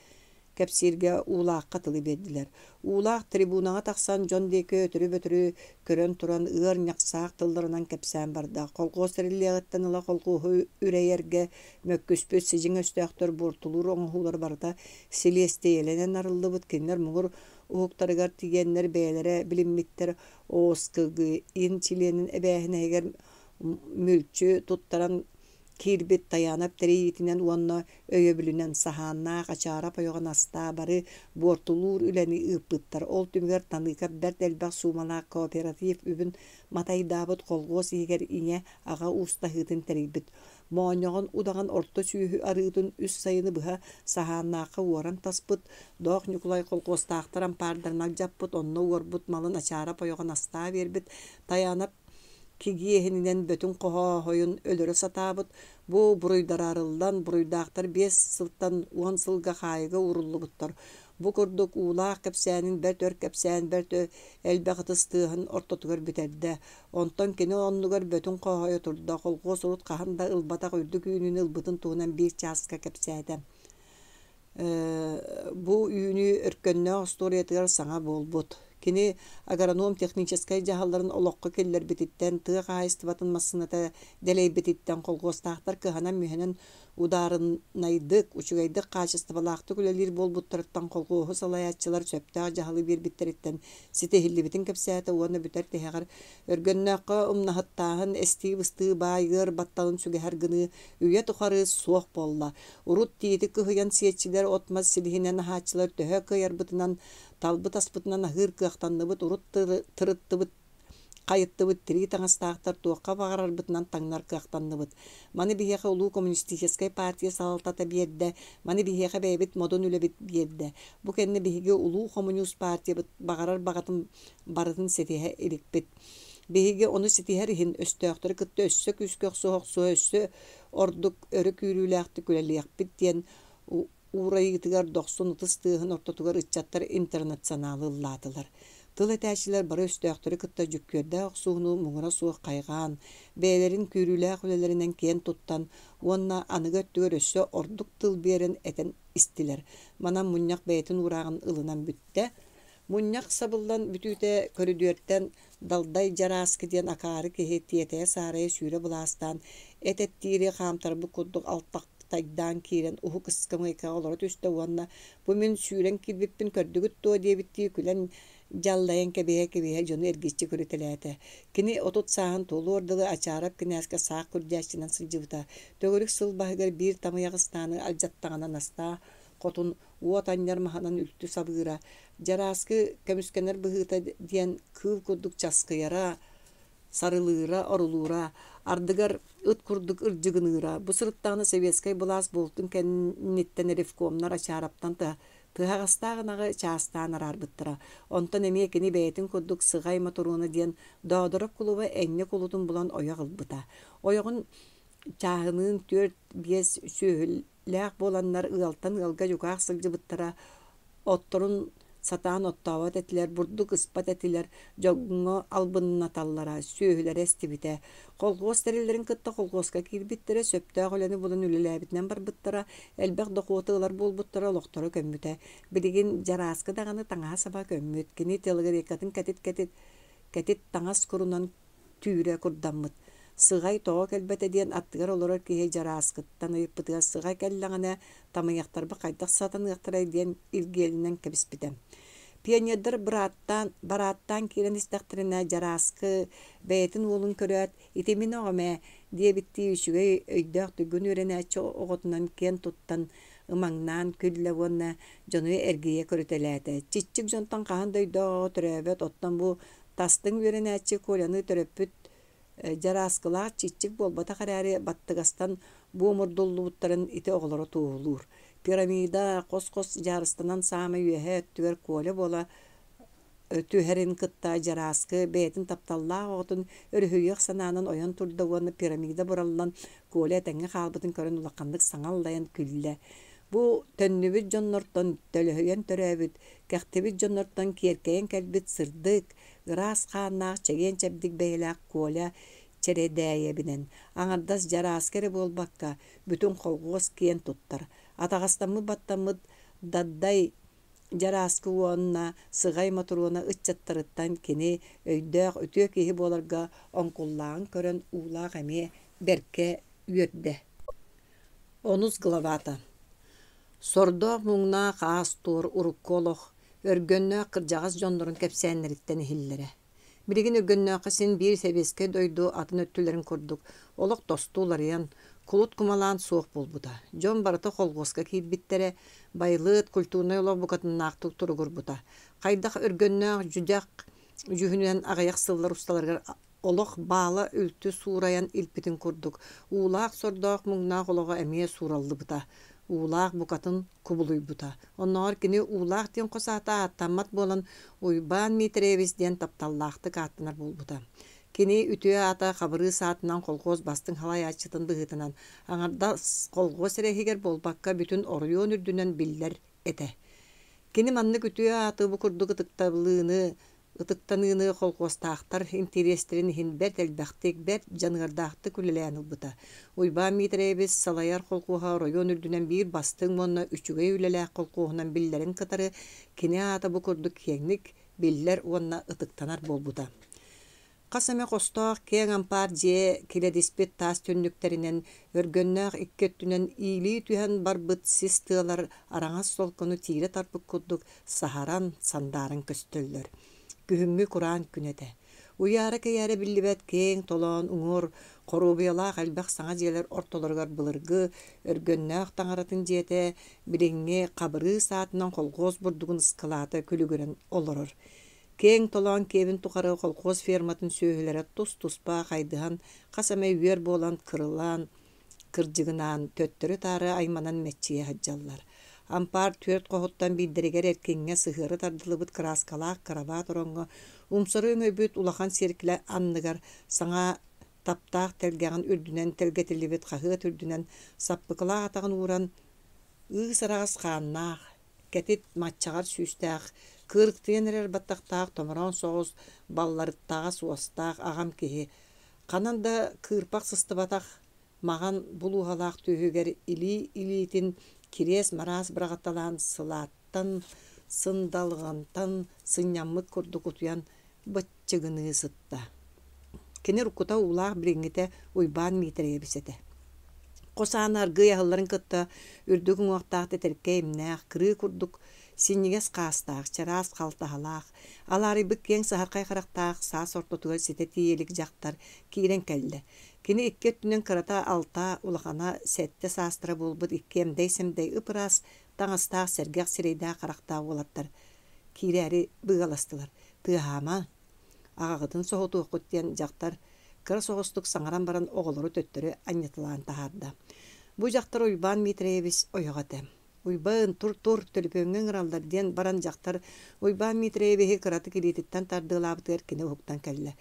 кэпсииргэ Уулаахха тылы биэрдилэр. Уулаах трибунаҕа тахсан дьон диэки өтөрү-бөтөрү көрөн туран ыар ньахсаах тылларынан кэпсээн барда. Колхуос тэриллиэҕиттэн ыла колхуоһу үрэйэргэ мөккүспүт сидьиҥ өстөөхтөр буортулуур оҥоһуулара барыта силиэстийэлэнэн арыллыбыт кинилэр муҥур уһуктарыгар тиийэннэр бэйэлэрэ билиммиттэр ОСКГИН чилиэнин эбээһинэһигэр мүлчү туттаран киирбит Тайаанап тэрийиитинэн уонна өйөбүлүнэн саһааннаах Ачаарап ойоҕо Настаа бары буортулуур үлэни ыыппыттар. Ол түмүгэр Таныыкап бэрт элбэх суумалаах кооператив үбүн матайдаабыт колхуос иһигэр ийэ, аҕа уустаһыытын тэрийбит. Моонньоҕон удаҕан орто сүөһү арыытын үс сайыны быһа Саһааннаахха уоран таспыт, Доох Ньукулай колхуостаахтар ампаардарын алдьаппыт, онно уорбут малын Ачаарап ойоҕо Настаа биэрбит, Тайаанап кигиэһининэн Бөтүҥ Хохоохойун өлөрө сатаабыт, бу буруйдара арыллан, буруйдаахтар 5 сылтан 10 сылга хаайыыга ууруллубуттар. Бу курдук уулаах кэпсээнин бэрт өр кэпсээн бэрт элбэх ытыс тыаһын ортотугар бүтэрдэ. Онтон кини оннугар Бөтүҥ Хохойо турда, колхуос урут хаһан да ылбатах үрдүк үүнүүнү ылбытын туһунан биир чааска кэпсээтэ. Бу үүнүү өркөннөөх остуоруйатыгар саҥа буолбут. Кини агроном техническэй дьаһалларын олоххо киллэрбититтэн, тыа хаһаайыстыбатын массыыната дэлэйбититтэн колхуостаахтар кыһанан-мүһэнэн удаарынайдык, үчүгэйдик хаачыстыбалаахтык үлэлиир буолбуттарыттан колхуоһу салайааччылар сөптөөх дьаһалы биэрбиттэриттэн ситиһиллибитин кэпсээтэ уонна бүтэр тиһэҕэр Өргөннөөххө умнаһыттааһын, эстии-быстыы баай ыар батталын сүгэһэр гыныы үйэ тухары суох буолла. Урут тиити кыһыйан сиэччилэр от-мас силиһинэн аһааччылар төһө кыайарбытынан, талбыт аспытынан аһыыр кыахтанныбыт, урут тырыттыбыт, хайыттыбыт тирии таҥастаахтар туохха баҕарарбытынан таҥнар кыахтанныбыт. Маны биһиэхэ улуу коммунистическай партия салалтата биэрдэ, маны биһиэхэ бэйэбит модун үлэбит биэрдэ. Бу кэннэ биһиги улуу хомуньуус партиябыт баҕарар баҕатын барытын ситиһэ иликпит. Биһиги ону ситиһэр иһин өстөөхтөрү кытта өссө күүскэ охсуһа-охсуһа өссө ордук өрө күүрүүлээхтик үлэлиэхпит диэн уурайыытыгар дохсун ытыс тыаһын ортотугар ыччаттар интернационалы ыллаатылар. Тыл этээччилэр бары өстөөхтөрү кытта дьүккүөрдээх охсуһууну муҥура суох хайҕаан, бэйэлэрин күүрүүлээх үлэлэринэн киэн туттан уонна аныгы өттүгэр өссө ордук тыл биэрэн этэн истилэр. Манан мунньах бэйэтин уурааҕын ылынан бүттэ. Мунньах сабыллан бүтүүтэ көрүдүөртэн Далдай Дьарааскы диэн акаары киһи тиэтэйэ-саарайа сүүрэ былаастаан, эт эттиири хаамтарбыт курдук алтахтайдаан киирэн уһук ыскамыайкаҕа олоро түстэ уонна бу мин сүүрэн киирбиппин көрдүгүт дуо диэбиттии күлэн дьаллайан кэбиһэ-кэбиһэ дьону эргиччи көрүтэлээтэ. Кини 30 сааһын туолуор дылы Ачаарап кинээскэ саах күрдьээччинэн сылдьыбыта. Төгүрүк сыл баһыгар биир тамыйах ыстааны алдьаттаҕына Настаа хотун уот анньар маһынан үлтү сабыыра, дьарааскы көмүскэнэр быһыыта диэн кыыл курдук часкыйара, сарылыыра, орулуура, ардыгар ыт курдук ырдьыгыныыра. Бу сырыттаҕына советскай былаас буолтун кэнниттэн ревкомнар Ачаараптан тыһаҕастаах ынаҕы чаастаан араарбыттара. Онтон эмиэ кини бэйэтин курдук Сыҕай Мотуруона диэн Доодороп кулуба энньэ кулутун булан ойох ылбыта. Ойоҕун чааһыныын 4-5 сүөһү лээх буоланнар ыалтан ыалга дьукаах сылдьыбыттара, отторун сатаан оттообот этилэр, бурдук ыспат этилэр, дьоҥҥо албыннаталлара, сүөһүлэрэ эстибитэ. Колхуос тэриллэрин кытта колхуоска киирбиттэрэ, сөптөөх үлэни булан үлэлээбитинэн барбыттара, элбэх дохуоту ылар буолбуттара, олохторо көммүтэ. Билигин дьарааскы даҕаны таҥаһа-саба көммүт, кини телогрейкатын кэтит-кэтит кэтит таҥас курунан түүрэ курдаммыт. Сыҕай тоҕо кэлбэтэ диэн аттыгар олорор киһи дьарааскыттан ыйыппытыгар сыҕай кэллэҕинэ тамыйахтарбыт хайдах сатаныахтарай диэн илгиэлинэн кэбиспитэ. Пионердар бырааттаан, барааттаан киирэн истэхтэринэ Дьарааскы бэйэтин уолун көрөөт, «Ити мин оҕом ээ» диэбиттии үчүгэй өйдөөх туйгун үөрэнээччи оҕотунан киэн туттан ымаҥнаан күллэ уонна дьону эргийэ көрүтэлээтэ. Чиччик дьонтон хаһан да өйдөөх оҕо төрөөбөт, оттон бу Тастыҥ үөрэнээччи Коляны төрөппүт дьарааскылаах чиччик буолбатах эрээри, баттыгастан буомурдуллубуттарын ити оҕолоро туоһулуур. Пирамида хос-хос дьаарыстанан саамай үөһээ өттүгэр Коля буола түһэрин кытта дьарааскы бэйэтин тапталлаах оҕотун өрүһүйүөх санаанан ойон турда уонна пирамида бураллан Коля этэҥҥэ хаалбытын көрөн улаханнык саҥа аллайан күллэ. Бу төннүбүт дьоннортон төлөһүйэн төрөөбүт, кэхтибит дьоннортон киэркэйэн кэлбит сырдык, ыраас хааннаах, чэгиэн-чэбдик бэйэлээх Коля Чэрэдээйэбинэн аҥардас Дьарааска эрэ буолбакка, бүтүн колхуос киэн туттар. Атаҕастаммыт-баттаммыт Даддай Дьарааскы уонна Сыҕай Мотуруона ыччаттарыттан кини өйдөөх үтүө киһи буоларга оҥкуллааҕын көрөн Уулаах эмиэ бэркэ үөрдэ. Онус главата Сордоох-муҥнаах аас-туор урукку олох өргөннөөх кырдьаҕас дьоннорун кэпсээннэриттэн иһиллэрэ. Билигин Өргөннөөххө син биир сэбиэскэй дойду атын өттүлэрин курдук олох тосту уларыйан, кулут кумалаан суох буолбута. Дьон барыта холхуоска киирбиттэрэ, байылыат культурнай олох букатыннаахтык туругурбута. Хайдах Өргөннөөх дьүдьэх дьүһүнүнэн аҕыйах сыллар усталарыгар олох баала үлтү суурайан илпитин курдук, уулаах сордоох муҥнаах олоҕо эмиэ суураллыбыта. Уулаах букатын кубулуйбута. Оннооҕор кини Уулаах диэн хос аата ааттаммат буолан, Уйбаан Миитэрэйэбис диэн тапталлаахтык ааттанар буолбута. Кини үтүө аата Хабырыыс аатынан колхуос бастыҥ салайааччытын быһыытынан аҥардас колхуос эрэ иһигэр буолбакка, бүтүн оройуон үрдүнэн биллэр этэ. Кини маннык үтүө ааты бу курдук ытыктабылыыны Ытыктаныыны колхуостаахтар интэриэстэрин иһин бэрт элбэхтик, бэрт дьаныардаахтык үлэлээн ылбыта. Уйбаан Миитэрэйэбис салайар колхуоһа оройуон үрдүнэн биир бастыҥ уонна үчүгэй үлэлээх колхуоһунан биллэрин кытары кини аата бу курдук киэҥник биллэр уонна ытыктанар буолбута. Хас эмэ хостоох киэҥ ампаар дьиэ килэдиспит таас түннүктэринэн өргөннөөх икки өттүнэн иилии түһэн барбыт сис тыалар араҥас солкону тиирэ тарпыт курдук саһаран, сандааран көстөллөр. Күһүҥҥү кураан күн этэ. Уйаара-кэйээрэ биллибэт киэҥ толоон уҥуор хоруобуйалаах элбэх саҥа дьиэлэр ортолоругар былыргы Өргөннөөх таҥаратын дьиэтэ билиҥҥи Хабырыыс аатынан колхуос бурдугун ыскылаата күлүгүрэн олорор. Киэҥ толоон киэбин тухары колхуос ферматын сүөһүлэрэ тус-туспа хайдыһан, хас эмэ үөр буолан кырылаан, кырдьыгынаан, төттөрү-таары айманан мэччийэ сылдьаллар. Ампаар түөрт хоһуттан биирдэригэр эркиҥҥэ сыһыары тардыллыбыт кырааскалаах кырабаат ороҥҥо умсары өҥөйбүт улахан сиэркилэ анныгар саҥа таптаах тэлгэҕин үрдүнэн тэлгэтиллибит хаһыат үрдүнэн саппыкылаах атаҕын ууран, ыыс-араҕас хааннаах, кэтит маччаҕар сүүстээх, кыырыктыйан эрэр баттахтаах томороон соҕус балларыттаҕас уостаах аҕам киһи, ханан да кыырпах сыстыбатах маҕан булууһалаах түөһүгэр илии-илиитин кириэс-мараас быраҕаталаан сылааттан, сындалҕантан сынньаммыт курдук утуйан быччыгыныы сытта. Кини уруккута уулаах билиҥҥитэ Уйбаан Миитэрэйэбис этэ. Хос аана аргыый аһылларын кытта үрдүк уҥуохтаах тэтэркэй имнээх, кырыы курдук синньигэс хаастаах, чараас халтаһалаах, алаарыйбыт киэҥ саһархай харахтаах саас ортотугар ситэ тиийэ илик дьахтар киирэн кэллэ. Кини икки өттүнэн кырата алта, улахана сэттэ саастара буолбут икки эмдэй-сэмдэй ып-ыраас таҥастаах сэргэх сирэйдээх-харахтаах уолаттар киирээри быгаластылар. Тыаһаама, аҕаҕытын соһутуоххут диэн дьахтар кыра соҕустук саҥаран баран оҕолору төттөрү анньыталаан таһаарда. Бу дьахтар Уйбаан Миитрэйэбис ойоҕо этэ. Уйбаан, тур-тур, төлөпүөҥҥэ ыҥыраллар диэн баран дьахтар Уйбаан Миитрэйэбиһи кыратык илиититтэн тардыалаабытыгар кини уһуктан кэллэ.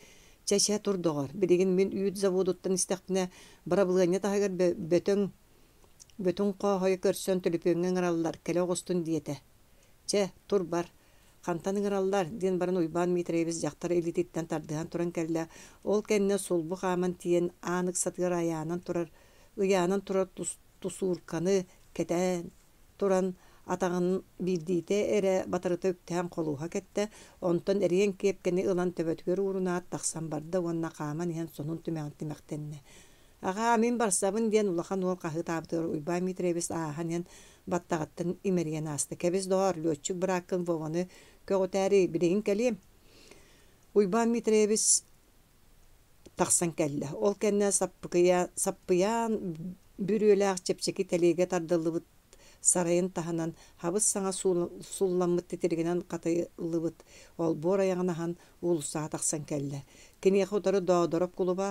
Чэ-чэ, тур доҕор, билигин мин үүт заводуттан истэхпинэ, бырабылыанньа таһыгар бөтөҥ Бөтүҥ Хооһойу көрсөн төлөпүөҥҥэ ыҥыраллар, кэлэ оҕустун диэтэ. Чэ, тур бар. Хантан ыҥыраллар? диэн баран Уйбаан Миитрэйэбис дьахтар илиититтэн тардыһан туран кэллэ. Ол кэннэ сулбу хааман тиийэн аан ыксатыгар айаанан турар, ыйаанан турар тусуурканы кэтээн туран атаҕын биирдиитэ эрэ батарыта үктээн холуоһа кэттэ, онтон эриэн киэпкэни ылан төбөтүгэр уурунаат тахсан барда уонна хааман иһэн сонун түмэҕин тимэхтэннэ. Аҕаа, мин барсабын диэн улахан уол хаһыытаабытыгар Уйбаан Миитрэйэбис ааһан иһэн баттаҕыттан имэрийэн ааста. Кэбис, доҕоор, лүөччүк бырааккын Вованы көҕүтээри билигин кэлиэм. Уйбаан Миитрэйэбис тахсан кэллэ. Ол кэннэ саппыкыйа, саппыйаан бүрүөлээх чэпчэки тэлиэгэ тардыллыбыт сарайын таһынан хабыс-саҥа сулламмыт титиригинэн хатыллыбыт олбуор айаҕын аһан уулуссаҕа тахсан кэллэ. Киниэхэ утары Доодороп кулуба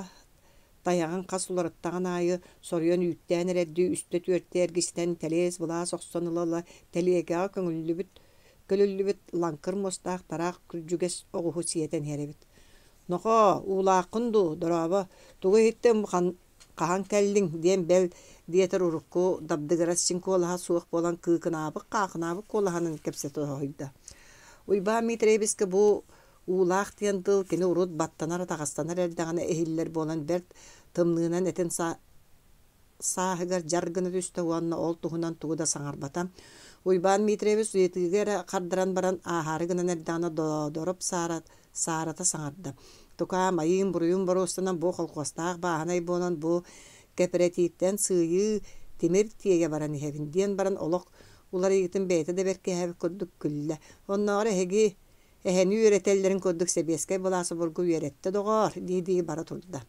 Тайаҕын хас уларыттаҕын аайы соруйан үүттээн эрэрдии үстэ-түөртэ эргистэн тэлиэс-былаас охсон ыла-ыла тэлиэгэҕэ көҥүллүбүт көлүллүбүт лаҥкыр муостаах тараах күрдьүгэс оҕуһу сиэтэн иһэр эбит. «Нохоо, уулааххын дуу, дорообо, тугу иһиттим, хаһан кэллиҥ?» диэн бэл диэтэр урукку дабдыгырас син куолаһа суох буолан кыыкынаабыт-хаахынаабыт куолаһынан кэпсэтэ соһуйда. Уйбаан Миитэрэйэбискэ бу Уулаах диэн тыл кини урут баттанар-атаҕастанар эрдэҕинэ иһиллэр буолан бэрт тымныынан этин сааһыгар дьар гына түстэ уонна ол туһунан тугу да саҥарбата. Уйбаан Дмитриевич ыйытыыга эрэ хардаран баран ааһаары гынан эрдэҕинэ Доодороп саарата саҥарда: «Тукаам, айыым-буруйум боруостанан бу холкуостаах бааһынай буолан бу кэпэрэтииптэн сыыйыы тимир тиэйэ баран иһэбин» диэн баран олох уларыйыытын бэйэтэ да бэркиһээбит курдук күллэ. «Оннооҕор эһиги эһэни үөрэтэллэрин курдук сэбиэскэй былаас обургу үөрэттэ доҕоор» дии-дии бара турда.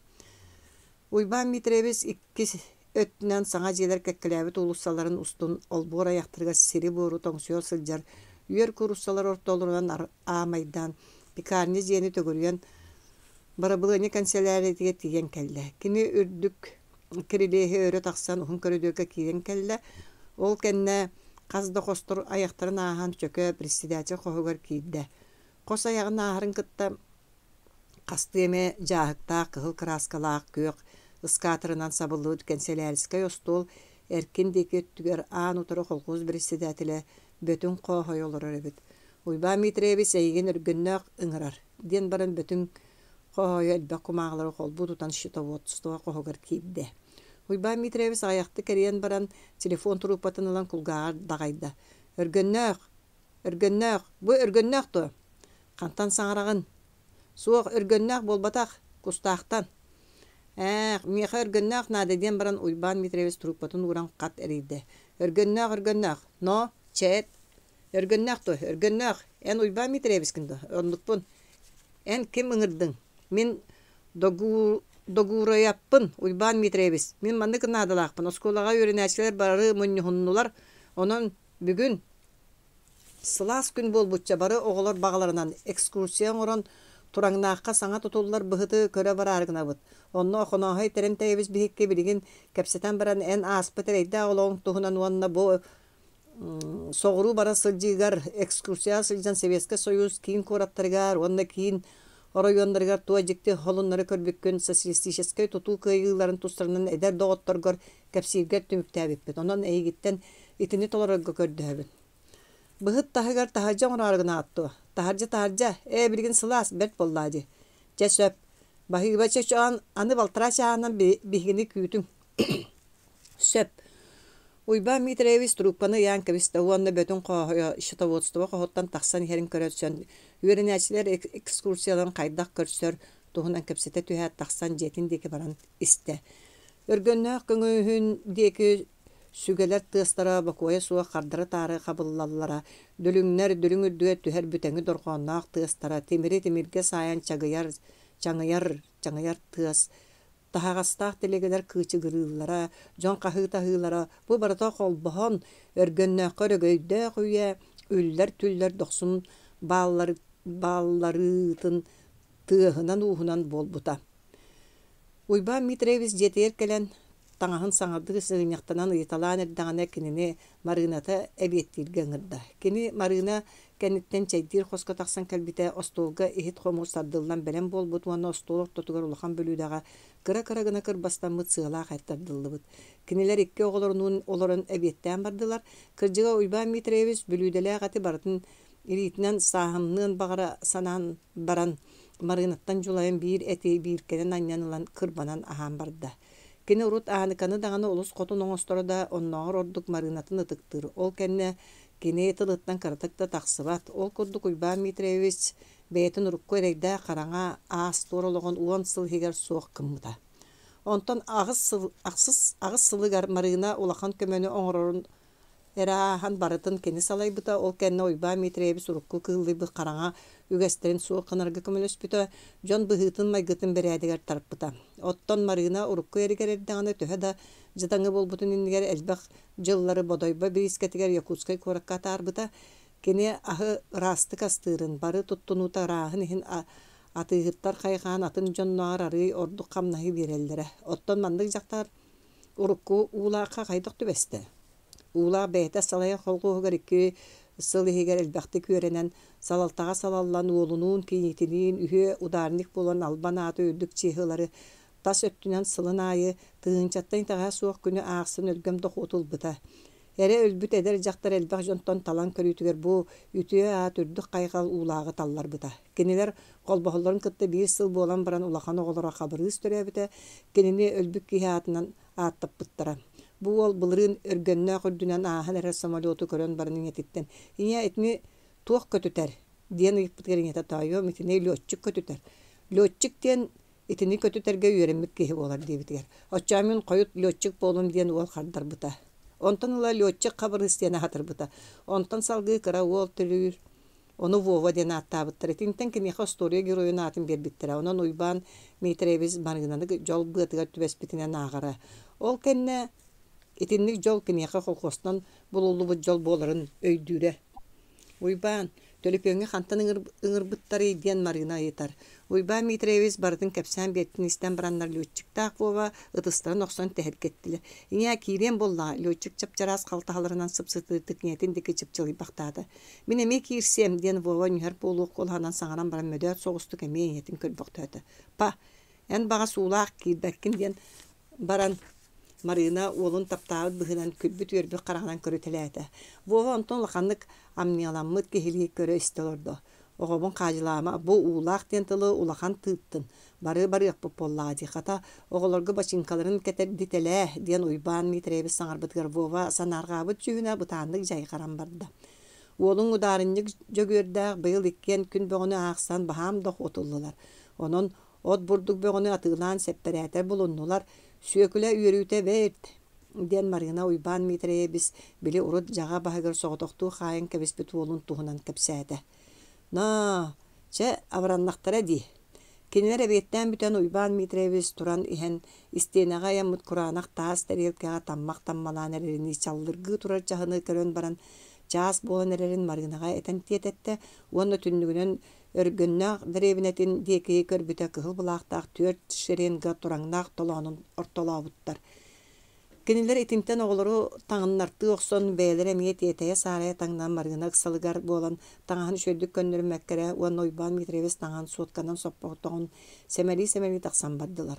Уйбаан Дмитриевич иккис өттүнэн саҥа дьиэлэр кэккэлээбит уулуссаларын устун олбуор айахтарыгар сири-буору тоҥсуйа сылдьар үөр кууруссалар ортолорунан аамайдаан пекарня дьиэни төгүрүйэн барабылыанньа кэнсэлээрийэтигэр тиийэн кэллэ. Кини үрдүк кирилиэһи өрө тахсан уһун көрүдүөргэ киирэн кэллэ. Ол кэннэ хас да хостор айахтарын ааһан чөкө председатель хоһугар киирдэ. Хос айаҕын ааһарын кытта Хастыы эмэ дьааһыктаах кыһыл кырааскалаах күөх ыскаатырынан сабыллыбыт кэнсэлээрискэй остуол эркин диэки өттүгэр аан утары холкуос председателэ Бөтүҥ Хооһой олорор эбит. «Уйбаан Миитирэйэбис эйигин Өргөннөөх ыҥырар» диэн баран Бөтүҥ Хооһойо элбэх кумааҕылары холбуу тутан счетоводство хоһугар киирдэ. Уйбаан Миитирэйэбис аҕыйахтык эрийэн баран телефон турууппатын ылан кулгааҕар даҕайда: «Өргөннөөх! Өргөннөөх! Бу Өргөннөөх дуо? Хантан саҥараҕын? Суох, Өргөннөөх буолбатах, Кустаахтан. Ээх, миэхэ Өргөннөөх наада диэн баран Уйбаан Дмитриевич трубкатын ууран хат эрийдэ. Өргөннөөх, Өргөннөөх, но, чээт. Өргөннөөх дуо? Өргөннөөх. Эн Уйбаан Дмитриевичкин дуо? Оннукпун. Эн ким ыҥырдыҥ? Мин Догуурайаппын, Уйбаан Дмитриевич. Мин маннык наадалаахпын. Оскуолаҕа үөрэнээччилэр бары мунньуһуннулар. Онон бүгүн Сылаас күн буолбучча бары оҕолор баҕаларынан экскурсия оҥорон Тураҥнаахха саҥа тутуллар быһыты көрө бараары гынабыт. Онно Охонооһой Тэрэнтэйэбис биһикки билигин кэпсэтэн баран эн ааспыт эрэйдээх олоҕуҥ туһунан уонна бу соҕуруу бара сылдьыыгар экскурсияҕа сылдьан Советскай Союз киин куораттарыгар уонна киин оройуоннарыгар туох дьикти холуннары көрбүккүн социалистическай тутуу кыайыыларын тустарынан эдэр доҕотторгор кэпсииргэр түмүктээбиппит. Онон эйигиттэн итини толорорго көрдөһөбүн. Быһыт таһыгар таһырдьа оҥороору гынаат дуо? Таһырдьа, таһырдьа, ээ билигин сылаас, бэрт буоллаа дии. Чэ сөп. Баһыыба чочоон аны балтараа чааһынан биһигини күүтүҥ. Сөп. Уйбаан Миитирэйэбис трубканы ыйаан кэбистэ уонна Бөтүҥ Хооһойо счетоводство хоһуттан тахсан иһэрин көрөрсөн, үөрэнээччилэр экскурсияларын хайдах көрсөр туһунан кэпсэтэ түһээт тахсан дьиэтин диэки баран истэ. Өргөннөөх көҥүһүн диэки сүгэлэр тыастара бокуойа суох хардары-таары хабыллаллара, дүлүҥнэр дүлүҥ үрдүгэр түһэр бүтэҥи дорҕоонноох тыастара тимири тимиргэ саайан чагыйар, чаҥыйар, чаҥыйар тыас, таһаҕастаах тэлэгэлэр кыычыгырыыллара, дьон хаһыытаһыылара бу барыта холбоһон, өргөннөөххө өрөгөйдөөх үйэ үллэр-түллэр дохсун баалларыытын тыаһынан-ууһунан буолбута. Уйбаан Дмитриевич дьиэтигэр кэлэн, таҥаһын саҥардыы сыгынньахтанан ыйыталаан эрдэҕинэ кинини Марыыната эбиэттииргэ ыҥырда. Кини Марыына кэнниттэн чэйдиир хоско тахсан кэлбитэ, остуолга иһит-хомуос тардыллан бэлэм буолбут уонна остуол ортотугар улахан бүлүүдэҕэ кыра-кыра гына кырбастаммыт сыалаах эт тардыллыбыт. Кинилэр икки оҕолорунуун олорон эбиэттээн бардылар. Кырдьыга Уйбаан Дмитриевич бүлүүдэлээх эти барытын Илиитинэн сааһымныан баҕара санаан баран, Марыынаттан дьулайан биир эти бииркэнэн анньан ылан кырбанан аһаан барда. Кини урут Ааныканы даҕаны олус хотун оҥосторо да, оннооҕор ордук Марыынатын ытыктыыр. Ол кэннэ кини тылыттан кыратык да тахсыбат. Ол курдук Уйбаан Дмитриевич бэйэтин урукку эрэйдээх хараҥа аас-туор олоҕун уон сыл иһигэр суох гыммыта. Онтон аҕыс сыл, ахсыс, аҕыс сылыгар Марыына улахан көмөнү оҥорорун эрэ ааһан барытын кини салайбыта, ол кэннэ Уйбаан Миитирэйэбис урукку кыыллыйбыт хараҥа үгэстэрин суох гынарга көмөлөспүтэ, дьон быһыытын-майгытын бэрээдэгэр тарпыта. Оттон Марыына урукку эригэр эрдэҕинэ төһө да дьадаҥы буолбутун иннигэр элбэх дьыллары Бодойбо бириискэтигэр Якутскай куоракка атаарбыта. Кини аһы ыраастык астыырын, бары туттунуута ырааһын иһин атыыһыттар хайҕаан атын дьоннооҕор арыый ордук хамнаһы биэрэллэрэ. Оттон маннык дьахтар Урукку Уулаахха хайдах түбэстэ? Уулаах бэйэтэ салайар холхуоһугар икки сыл иһигэр элбэхтик үөрэнэн, салалтаҕа салаллан уолунуун, кийиитиниин үһүө ударник буолан албан ааты үрдүк чыыһылары тас өттүнэн сылын аайы тыһыынчаттан итэҕэһэ суох күнү аахсан өлгөм дохуоту ылбыта. Эрэ өлбүт эдэр дьахтар элбэх дьонтон талан көрүүтүгэр бу үтүө аат үрдүк хайҕал уулааҕы талларбыта. Кинилэр холбоһоллорун кытта биир сыл буолан баран улахан оҕолоро Хабырыыс төрөөбүтэ, кинини өлбүт киһи аатынан ааттаппыттара. Бу уол былырыын Өргөннөөх үрдүнэн ааһан эрэр самолету көрөн баран ийэтиттэн «Ийээ, итини туох көтүтэр?» диэн ыйыппытыгар ийэтэ «Тоойуом, итини летчик көтүтэр. Летчик диэн итини көтүтэргэ үөрэммит киһи буолар» диэбитигэр «Оччоо мин хойут летчик буолуом» диэн уол хардарбыта. Онтон ыла летчик Хабырыыс диэн аһатырбыта. Онтон салгыы кыра уол төрүүр Ону Вова диэн ааттаабыттар. Итинтэн киниэхэ остуоруйа геройун аатын биэрбиттэрэ. Онон Уйбаан Миитэрэйэбис Марыынаны дьол быатыгар түбэспитинэн ааҕара. Ол кэннэ итинник дьол киниэхэ колхуостан булуллубут дьол буоларын өйдүүрэ. Уйбаан, төлөпүөҥҥэ хантан ыҥырбыттарый диэн Марыына ыйытар. Уйбаан Миитрэевич барытын кэпсээн биэртин истэн бараннар летчиктаах Вова ытыстарын охсон тэһиргэттилэр. Ийээ, киириэм буоллаҕа, летчик чап-чараас халтаһаларынан сып-сытыытык ийэтин диэки чыпчылыйбахтаата. Мин эмиэ киирсиэм, диэн Вова нүһэр буолуох куолаһынан саҥаран баран мөдөөт соҕустук эмиэ ийэтин көрбөхтөөтө. Па, эн баҕас уулаах киирбэккин диэн баран Марыына уолун таптаабыт быһыынан күлбүт-үөрбүт хараҕынан көрүтэлээтэ. Вова онтон улаханнык амньыаламмыт киһилии көрө-истэ олордо. Оҕобун хаадьылаама, бу уулаах диэн тылы улахан тыыттын, бары барыахпыт буоллаҕа дии, хата, оҕолорго бачыыҥкаларын кэтэрдитэлээ, диэн Уйбаан Миитэрэйэбис саҥарбытыгар Вова санаарҕаабыт дьүһүнэ бытааннык дьайҕаран барда. Уолуҥ удаарынньык Дьөгүөрдээх быйыл иккиэн күн бөҕөнү аахсан баһаам да охуотуллулар. Онон От бурдук бөҕөнү атыылаан сэппэрээтэр булуннулар, Сүөкүлэ үөрүүтэ бэрт, диэн Марыына Уйбаан Миитэрэйэбис били урут дьаҕа баһыгар соҕотохтуу хаайан кэбиспит уолун туһунан кэпсээтэ. Ноо, чэ, абыраннахтара дии. Кинилэр эбиэттээн бүтэн Уйбаан Миитэрэйэбис туран иһэн истиэнэҕэ ыйаммыт кураанах таас тэриэлкэҕэ таммах таммалаан эрэринии чаллыргыы турар чаһыны көрөн баран чаас буолан эрэрин Марыынаҕа этэн тиэтэттэ уонна түннүгүнэн Өргөннөөх дэриэбинэтин диэки көрбүтэ кыһыл былаахтаах түөрт шеренга тураҥнаах толоонун ортолообуттар. Кинилэр итинтэн оҕолору таҥыннартыы охсон, бэйэлэрэ эмиэ тиэтэйэ-саарайа таҥнан Марыына ыксалыгар буолан таҥаһын үчүгэйдик көннөрүммэккэ эрэ уонна Уйбаан Дмитриевич таҥаһын суотканан соппотоҕун сэмэлии-сэмэлии тахсан бардылар.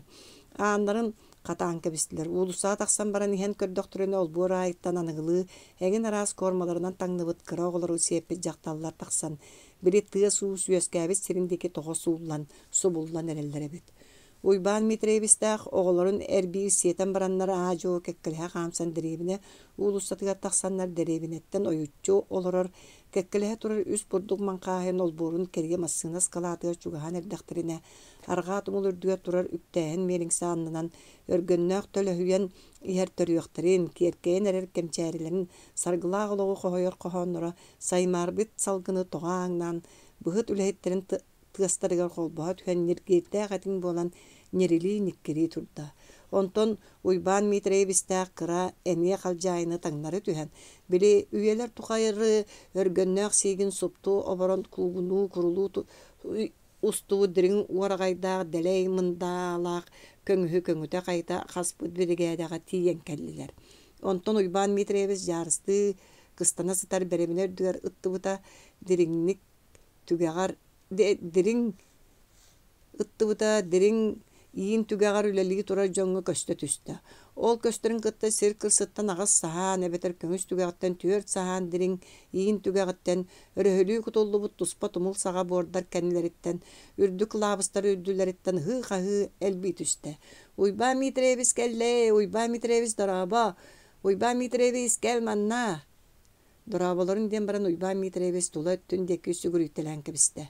Ааннарын хатаан кэбистилэр. Уулуссаҕа тахсан баран иһэн көрдөхтөрүнэ олбуор аайыттан аныгылыы эҥин араас куормаларынан таҥныбыт кыра оҕолору сиэппит дьахталлар тахсан Били тыас-уус үөскээбит сирин диэки тоҕо сууллан, субуллан эрэллэр эбит. Уйбаан Митрэевичтээх оҕолорун эр-биир сиэтэн бараннар аа-дьуо кэккэлэһэ хаамсан дэриэбинэ уулуссатыгар тахсаннар дэриэбинэттэн ойуччу олорор, кэккэлэһэ турар үс бурдук маҥхааһын олбуорун кэрийэ массыына ыскалаатыгар чугаһаан эрдэхтэринэ, арҕаа тумул үрдүгэр турар үктээһин миэлиҥсэ аннынан өргөннөөх төлөһүйэн иһэр төрүөхтэрин, киэркэйэн эрэр кэмчээрилэрин саргылаах олоҕу хоһуйар хоһоонноро Саймаарбыт салгыны тоҕо ааҥнаан, быһыт үлэһиттэрин тыастарыгар холбоһо түһэн ньиргиэрдээх этиҥ буолан ньирилии-ньиккирии турда. Онтон Уйбаан Миитэрэйэбистээх кыра эмиэ халдьаайыны таҥнары түһэн, били үйэлэр тухары өргөннөөх сиигин супту оборон куугунуу курулуу устубут дириҥ уораҕайдаах дэлэй мындаалаах көҥүһү көҥүтэ хайыта хаспыт биригээдэҕэ тиийэн кэллилэр. Онтон Уйбаан Дмитриевич дьаарыстыы кыстана сытар бэрэбинэ үрдүгэр ыттыбыта дириҥник түгэҕэр дириҥ ыттыбыта дириҥ иин түгэҕэр үлэлии турар дьоҥҥо көстө түстэ. Ол көстөрүн кытта сир кырсыттан аҕыс саһаан эбэтэр көҥүс түгэҕиттэн түөрт саһаан дириҥ иин түгэҕиттэн өрөһөлүү кутуллубут туспа тумул саҕа буордар кэннилэриттэн үрдүк лаабыстар үрдүлэриттэн ыһыы-хаһыы элбии түстэ. «Уйбаан Миитрэйэбис кэллэ! Уйбаан Миитрэйэбис дорообо! Уйбаан Миитрэйэбис кэл манна!» Дорооболорун диэн баран Уйбаан Миитрэйэбис тула өттүн диэки сүгүрүйтэлээн кэбистэ.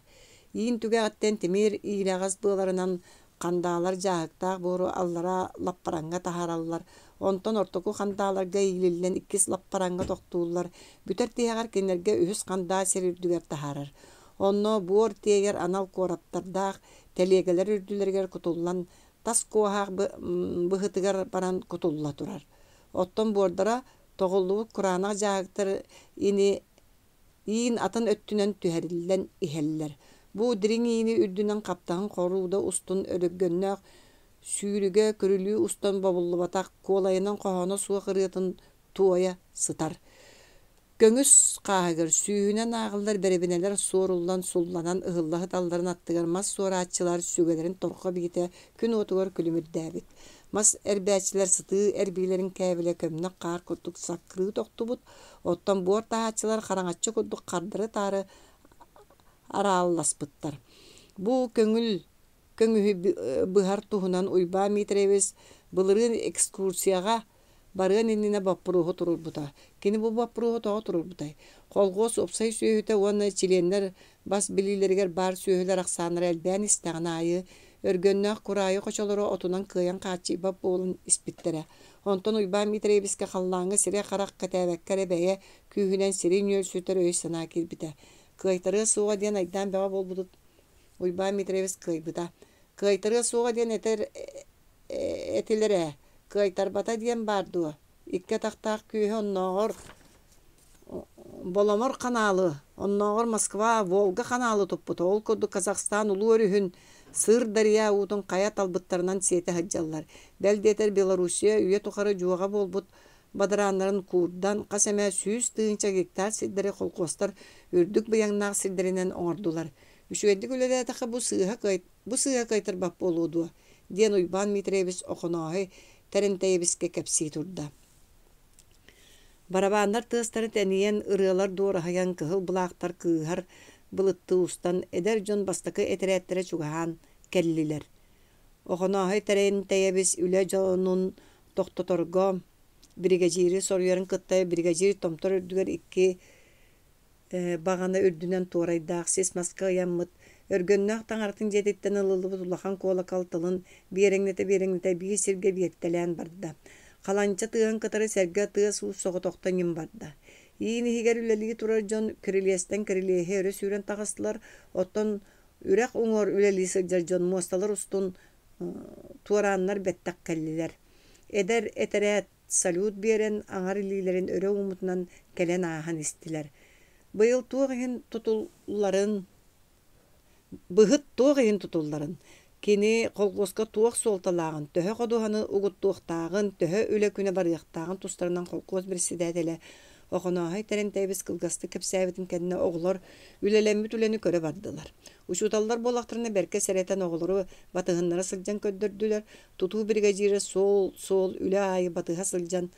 Иин түгэҕиттэн тимир иилэҕэс быаларынан хандаалар дьааһыктаах буору аллара лаппараҥҥа таһаараллар, онтон ортоку хандааларга иилиллэн иккис лаппараҥҥа тохтууллар, бүтэр тиһэҕэр кинилэргэ үһүс хандаа сир үрдүгэр таһаарар. Онно буор тиэйэр анал куораттардаах тэлиэгэлэр үрдүлэригэр кутуллан тас куоһаах быһытыгар баран кутулла турар. Оттон буордара тоҕуллубут кураанах дьааһыктар ини иин атын өттүнэн түһэриллэн иһэллэр. Бу дириҥ иини үрдүнэн хаптаһын хорууда устун өрөггөннөөх сүүрүгэ күрүлүү устан бобуллубатах куолайынан хоһооно суох ырыатын туойа сытар. Көҥүс хааһыгар сүүһүнэн ааҕыллар бэрэбинэлэр суоруллан сулланан ыһылла сыталларын аттыгар мас суорааччылар сүгэлэрин торҕо биитэ күн уотугар күлүмүрдээбит. Мас эрбээччилэр сытыы эрбиилэрин кээбилэ көмнөх хаар курдук саккырыы тохтубут, оттон буор таһааччылар хараҥаччы курдук хардары-таары араалласпыттар. Бу көҥүл көҥүһү быһар туһунан Уйбаан Митриевич былырыын экскурсияҕа барыан иннинэ боппуруоһу туруорбута. Кини бу боппуруоһу тоҕо туруорбутай? Холхуос уопсай сүөһүтэ уонна чилиэннэр бас билиилэригэр баар сүөһүлэр ахсааннара элбээн истэҕин аайы, өргөннөөх кураайы хочолоро отунан кыайан хааччыйбат буолан испиттэрэ. Онтон Уйбаан Митриевичкэ халлааҥҥа сирэй-харах кэтээбэккэ эрэ бэйэ күүһүнэн сири ньүөлсүтэр өй-санаа киирбитэ. Кыайтарыа суоҕа диэн айдаан бөҕө буолбутут Уйбаан Митриевич кыайбыта. Кыайтарыа суоҕа диэн этэр этилэр ээ, кыайтарбата диэн баар дуо? Икки атахтаах күөһэ оннооҕор Боломор ханаалы, оннооҕор Москва Волга ханаалы туппута. Ол курдук Казахстан улуу өрүһүн Сыр-Дарья уутун хайа талбыттарынан сиэтэ сылдьаллар. Бэл диэтэр Белоруссия үйэ тухары дьуоҕа буолбут бадарааннарын куурдан, хас эмэ 100 000 гектар сирдэри холкуостар үрдүк быйаҥнаах сирдэринэн оҥордулар. Үчүгэйдик үлэлээтэххэ бу сыыһа кыай бу сыыһа кыайтарбат буолуо дуо? диэн Уйбаан Митриевич Охонооһой Тэрэнтэйэбискэ кэпсии турда. Барабааннар тыастара тэнийэн, ырыалар дуораһыйан, кыһыл былаахтар кыыһар былыттыы устан, эдэр дьон бастакы этэрээттэрэ чугаһаан кэллилэр. Охонооһой Тэрэнтэйэбис үлэ дьонун тохтоторго биригэдьиири соруйарын кытта биригэдьиир томтор үрдүгэр икки баҕана үрдүнэн туорайдаах сис маска ыйаммыт, өргөннөөх таҥаратын дьиэтиттэн ылыллыбыт улахан куолакал тылын биэрэҥнэтэ-биэрэҥнэтэ биир сиргэ биэртэлээн барда. Халанча тыаһын кытары сэргэ тыас-уус соҕотохто ньим барда. Иин иһигэр үлэлии турар дьон кирилиэстэн кирилиэһи өрө сүүрэн таҕыстылар, оттон үрэх уҥуор үлэлии сылдьар дьон муосталар устун туорааннар бэттэх кэллилэр. Эдэр этэрээт салют биэрэн аҥар илиилэрин өрө ууммутунан кэлэн ааһан истилэр. Быйыл туох иһин тутулларын быһыт туох иһин тутулларын, кини колхуоска туох суолталааҕын, төһө ходуһаны угуттуохтааҕын, төһө үлэ күнэ барыахтааҕын тустарынан холкуос председателэ Охонооһой Тэрэнтэйэбис кылгастык кэпсээбитин кэннэ оҕолор үлэлэммит үлэни көрө бардылар. Учууталлар буоллахтарына бэркэ сэрэтэн оҕолору батыһыннара сылдьан көрдөрдүлэр, Тутуу биригэдьиирэ суол-суол үлэ аайы батыһа сылдьан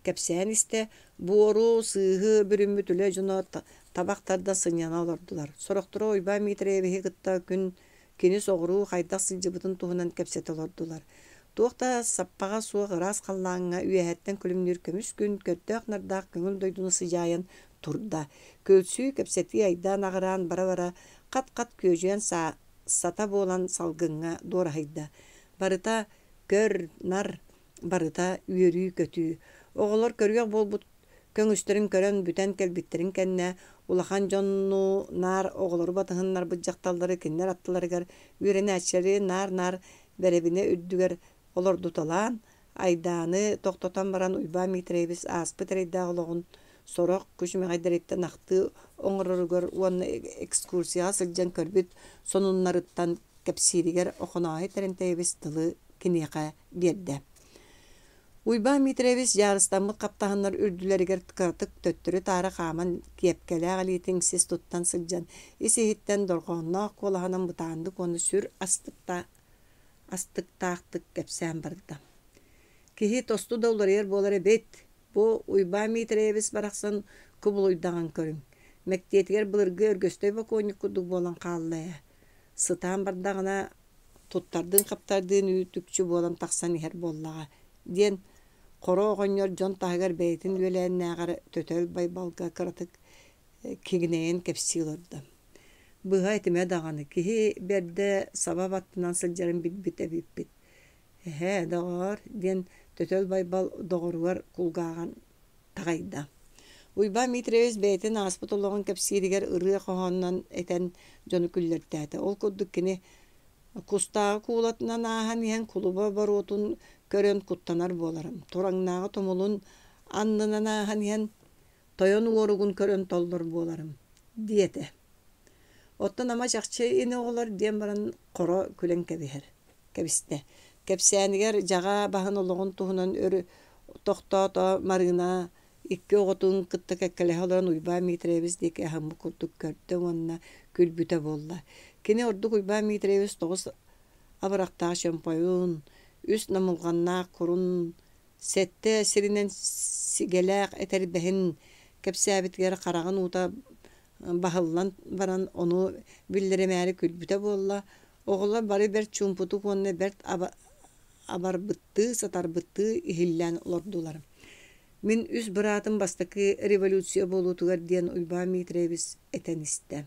кэпсээн истэ, буору, сыыһы бүрүммүт үлэ дьоно табах тардан сынньана олордулар. Сорохторо Уйбаан Митриевиһи кытта күн кини соҕуруу хайдах сылдьыбытын туһунан кэпсэтэ олордулар. Туох да саппаҕа суох ыраас халлааҥҥа үөһэттэн күлүмнүүр көмүс күн көрдөөх-нардаах көҥүл дойдуну сыдьаайан турда. Күлсүү, кэпсэтии айдаан аҕыраан бара-бара хат-хат күөдьүйэн саа сата буолан салгыҥҥа дуораһыйда. Барыта көр-нар, барыта үөрүү-көтүү. Оҕолор көрүөх буолбут көҥүстэрин көрөн бүтэн кэлбиттэрин кэннэ, улахан дьонну наар оҕолору батыһыннарбыт дьахталлары кинилэр аттыларыгар үөрэнээччилэри наар-наар бэрэбинэ үрдүгэр олордуталаан, айдааны тохтотон баран Уйбаан Митриевич ааспыт эрэйдээх олоҕун сорох күчүмэҕэйдэриттэн ахтыы оҥороругар уонна экскурсияҕа сылдьан көрбүт сонуннарыттан кэпсииригэр Охонооһой Тэрэнтэйэбис тылы киниэхэ биэрдэ. Уйбаан Митриевич дьаарыстаммыт хаптаһыннар үрдүлэригэр кыратык төттөрү-таары хааман киэпкэлээх илиитин сис туттан сылдьан ис-иһиттэн дорҕоонноох куолаһынан бытааннык уонна сүр астыктаахтык кэпсээн барда. Киһи тосту да уларыйар буолар эбит. Бу Уйбаан Миитэрэйэбис барахсан кубулуйдаҕын көрүҥ. Мэктиэтигэр былыргы Өргөстөй бокуонньук курдук буолан хаалла ээ. Сытаан бардаҕына туттардыын-хаптардыын үүт-үкчү буолан тахсан иһэр буоллаҕа, диэн Хоро оҕонньор дьон таһыгар бэйэтин үөлээннээҕэр Төтөл Байбалга кыратык кигинэйэн кэпсии олордо. Быһа этимэ даҕаны, киһи бэрдэ саба баттанан сылдьарын билбит эбиппит. Эһээ, доҕоор, диэн Төтөл Байбал доҕоругар кулгааҕын таҕайда. Уйбаан Дмитриевич бэйэтин ааспыт олоҕун кэпсииригэр ырыа хоһоонунан этэн дьону күллэртээтэ. Ол курдук кини Кустааҕы куулатынан ааһан иһэн кулуба боруотун көрөн куттанар буоларым. Тураҥнааҕы тумулун аннынан ааһан иһэн тойон уоругун көрөн толлор буоларым, диэтэ. Оттон ама чахчы ини оҕолор диэн баран хоро күлэн кэбиһэр кэбистэ. Кэпсээнигэр дьаҕа баһын олоҕун туһунан өр тохтоото Марыына икки оҕотун кытта кэккэлэһэ олорон Уйбаан Митриевич диэки аһыммыт курдук көрдө уонна күлбүтэ буолла. Кини ордук Уйбаан Митриевич тоҕус абырахтаах чомпойун, үс намылҕаннаах курун, сэттэ сиринэн сигэлээх этэрбэһин кэпсээбитигэр хараҕын уута баһыллан баран ону биллэримээри күлбүтэ буолла. Оҕолор бары бэрт чуумпутук уонна бэрт абарбыттыы, сатарбыттыы иһиллээн олордулар. Мин үс быраатым бастакы революция буолуутугар диэн Уйбаан Миитирэбис этэн истэ.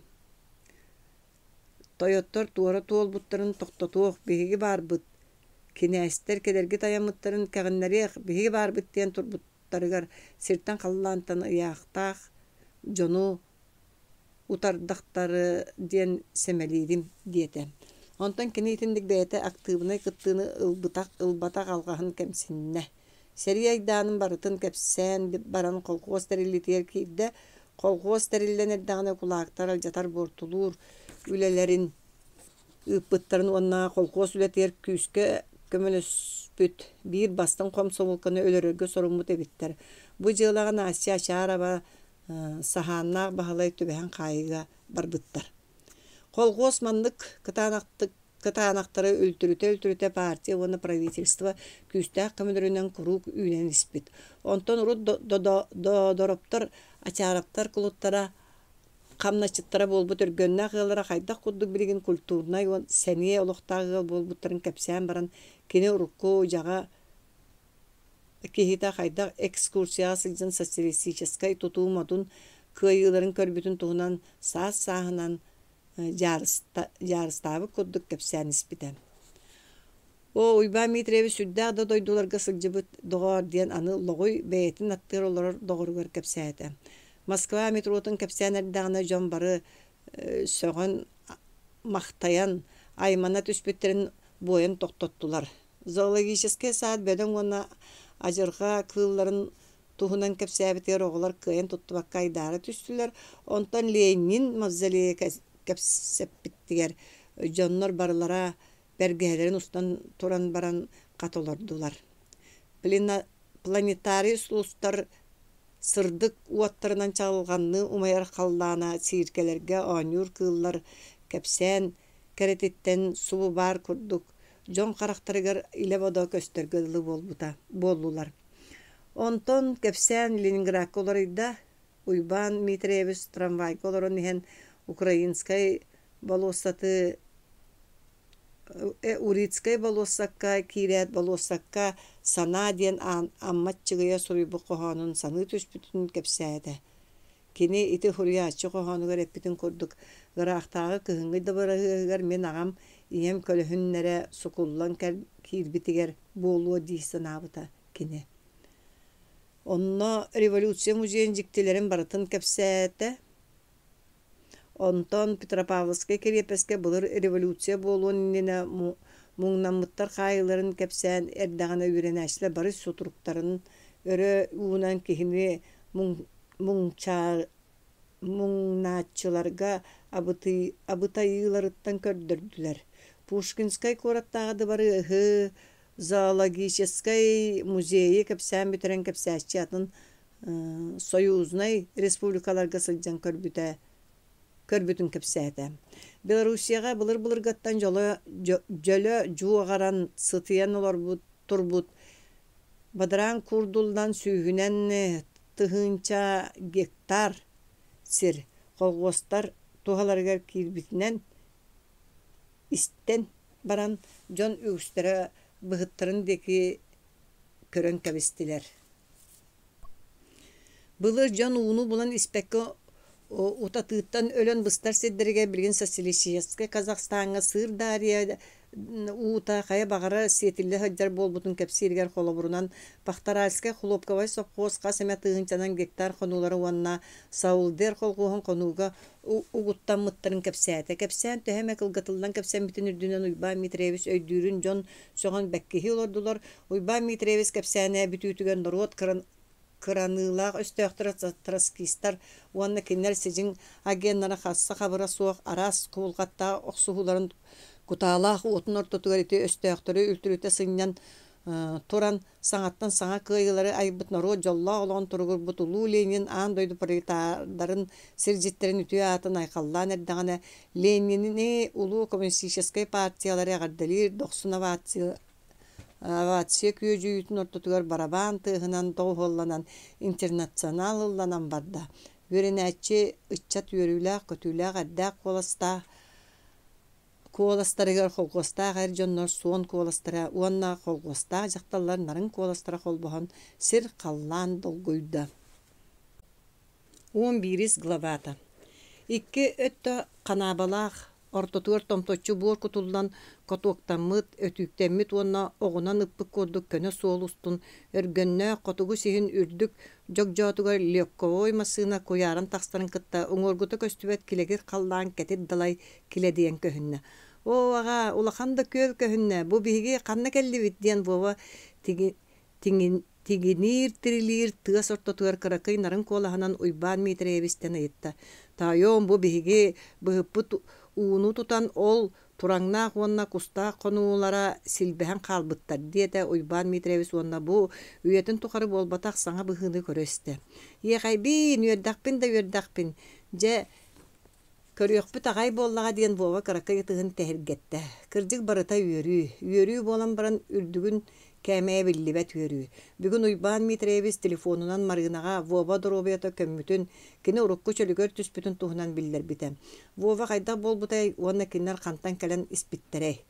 Тойоттор туора туолбуттарын тохтотуох биһиги баарбыт, кинээстэр кэлэргит айаммыттарын кэҕиннэриэх биһиги баарбыт диэн турбуттарыгар сиртэн-халлаантан ыйаахтаах дьону утардахтары диэн сэмэлиирим диэтэ. Онтон кини итинник бэйэтэ актыыбынай кыттыыны ылбытах ылбатах алҕаһын кэмсиннэ. Сэрии айдаанын барытын кэпсээн баран колхуос тэриллиитигэр киирдэ. Колхуос тэриллэн эрдэҕинэ кулаактар алдьатар буортулуур үлэлэрин ыыппыттарын уонна колхуос үлэтигэр күүскэ көмөлөспүт биир бастыҥ хомсомуолканы өлөрөргө соруммут эбиттэр. Бу дьыалаҕа Настя Ачарова Саһааннаах Баһылай түбэһэн хаайыыга барбыттар. Колхуос маннык кытаанахтык кытаанахтары үлтүрүтэ-үлтүрүтэ партия уонна правительство күүстээх көмөлөрүнэн куруук үүнэн испит. Онтон урут Доодороптор, Ачаараптар кулуттара хамначчыттара буолбут өргөннөөх ыаллара хайдах курдук билигин культурнай уонна сэниэ олохтоох ыал буолбуттарын кэпсээн баран, кини урукку дьаҕа киһитэ хайдах экскурсияҕа сылдьан социалистическай тутуу модун кыайыыларын көрбүтүн туһунан саас-сааһынан дьаарыстаабыт курдук кэпсээн испитэ. Оо, Уйбаан Дмитриевич сүрдээх да дойдуларга сылдьыбыт доҕоор диэн аны Лоҕуй бэйэтин аттыгар олорор доҕоругар кэпсээтэ. Москва метротун кэпсээн эрдэҕинэ дьон бары сөҕөн махтайан аймана түспүттэрин буойан тохтоттулар. Зоологическай саад бөдөҥ уонна адьырҕа кыылларын туһунан кэпсээбитигэр оҕолор кыайан туттубакка айдаара түстүлэр. Онтон Ленин мавзолейа кэпсэппитигэр дьоннор барылара бэргэһэлэрин устан туран баран хат олордулар. Планетарий сулустар сырдык уоттарынан чаҕылҕанныы умайар халлаана цииркэлэргэ оонньуур кыыллар кэпсээн кэрэтиттэн субу баар курдук дьон харахтарыгар илэ-бодо көстөргө дылы буолбута буоллулар. Онтон кэпсээн Ленинградка уларыйда. Уйбаан Дмитриевич трамвайга олорон иһэн Украинскай болуоссаты Урицкай болуоссакка киирээт болуоссакка «Санаа» диэн Амма Аччыгыйа суруйбут хоһоонун саныы түспүтүн кэпсээтэ. Кини ити суруйааччы хоһоонугар эппитин курдук, ыраахтааҕы кыһыҥҥы дыбарыаһыгар мин аҕам ийэм көлөһүннэрэ сукуллан киирбитигэр буолуо дии санаабыта кини. Онно революция музейын дьиктилэрин барытын кэпсээтэ. Онтон Петропавловскай кириэппэскэ былыр революция буолуон иннинэ муҥнаммыттар хаайыыларын кэпсээн эрдэҕинэ үөрэнээччилэр бары сутуруктарын өрө уунан киһини муҥнааччыларга абытайыыларыттан көрдөрдүлэр. Пушкинскай куораттааҕы дыбарыаһы, зоологическай музейы кэпсээн бүтэрэн кэпсээччи атын союзнай республикаларга сылдьан көрбүтэ көрбүтүн кэпсээтэ. Белоруссияҕа былыр-былыргаттан дьоло дьөлө дьуоҕаран сытыйан олорбут турбут бадараан куурдуллан сүүһүнэн тыһыынча гектар сир колхуостар туһаларыгар киирбитинэн истэн баран дьон үгүстэрэ быһыттарын диэки көрөн кэбистилэр. Былыр дьон ууну булан испэккэ утатыыттан өлөн быстар сирдэригэр билигин социалистическай Казахстаҥҥа сыыр Дария уута хайа баҕарар сиэтиллэ сылдьар буолбутун кэпсииригэр холобурунан Пахтаральскай хлопковай сопхуос хас эмэ тыһыынчанан гектар хонуулары уонна Саулдер колхуоһун хонууга угуттаммыттарын кэпсээтэ. Кэпсээн төһө эмэ кылгатыллан кэпсэммитин үрдүнэн Уйбаан Дмитриевич өйдүүрүн дьон сөҕөн бэккиһии олордулар. Уйбаан Дмитриевич кэпсээнэ бүтүүтүгэр норуот кыраныылаах өстөөхтөрө троцкистар уонна кинилэр сидьиҥ агеннара харса-хабыра суох араас кубулҕаттаах охсуһууларын кутаалаах уотун ортотугар ити өстөөхтөрү үлтүрүтэ сынньан туран саҥаттан саҥа кыайыылары айбыт норуот дьоллоох олоҕун туругурбут улуу Ленин аан дойду пролетардарын сирдьиттэрин үтүө аатын айхаллаан эрдэҕинэ Ленини улуу коммунистическай партиялары эҕэрдэлиир дохсун овация. Овация күөдьүйүүтүн ортотугар барабаан тыаһынан доҕуһуолланан интернационал ылланан барда. Үөрэнээччи ыччат үөрүүлээх-көтүүлээх эрдээх куоластаах куоластарыгар холкуостаах эр дьоннор суон куоластара уонна холкуостаах дьахталлар нарын куоластара холбоһон сир-халлаан долгуйда. Уон биирис главата Икки өттө ханаабалаах, ортотугар томточчу буор кутуллан котуоктаммыт, өтүүктэммит уонна оҕунан ыппыт курдук көнө суол устун өргөннөөх хотугу сиһин үрдүк дьогдьоотугар легковой массыына куйааран тахсарын кытта уҥуоргута көстүбэт килэгир халлаан кэтит далай килэдийэн көһүннэ. «Оо, аҕаа, улахан да күөл көһүннэ, бу биһиги ханна кэллибит?» диэн Вова тигиниир-тирилиир тыас ортотугар кыракый нарын куолаһынан Уйбаан Миитэрэйэбистэн ыйытта: «Таайом, бу биһиги быһыппыт ууну тутан ол Тураҥнаах уонна Кустаах хонуулара силбэһэн хаалбыттар», диэтэ Уйбаан Миитэрэйэбис уонна бу үйэтин тухары буолбатах саҥа быһыыны көрө истэ. «Иэхэйбиин, үөрдэхпин да үөрдэхпин, дьэ, Көрүөхпүт аҕай буоллаҕа диэн Вова кыракый ытыһын тэһиргэттэ. Кырдьык барыта үөрүү. Үөрүү буолан баран үрдүгүн кээмэйэ биллибэт үөрүү. Бүгүн Уйбаан Митроевич телефонунан Марыынаҕа Вова доруобуйата көммүтүн, кини урукку чөлүгэр түспүтүн туһунан биллэрбитэ. Вова хайдах буолбутай уонна кинилэр хантан кэлэн испиттэрэй?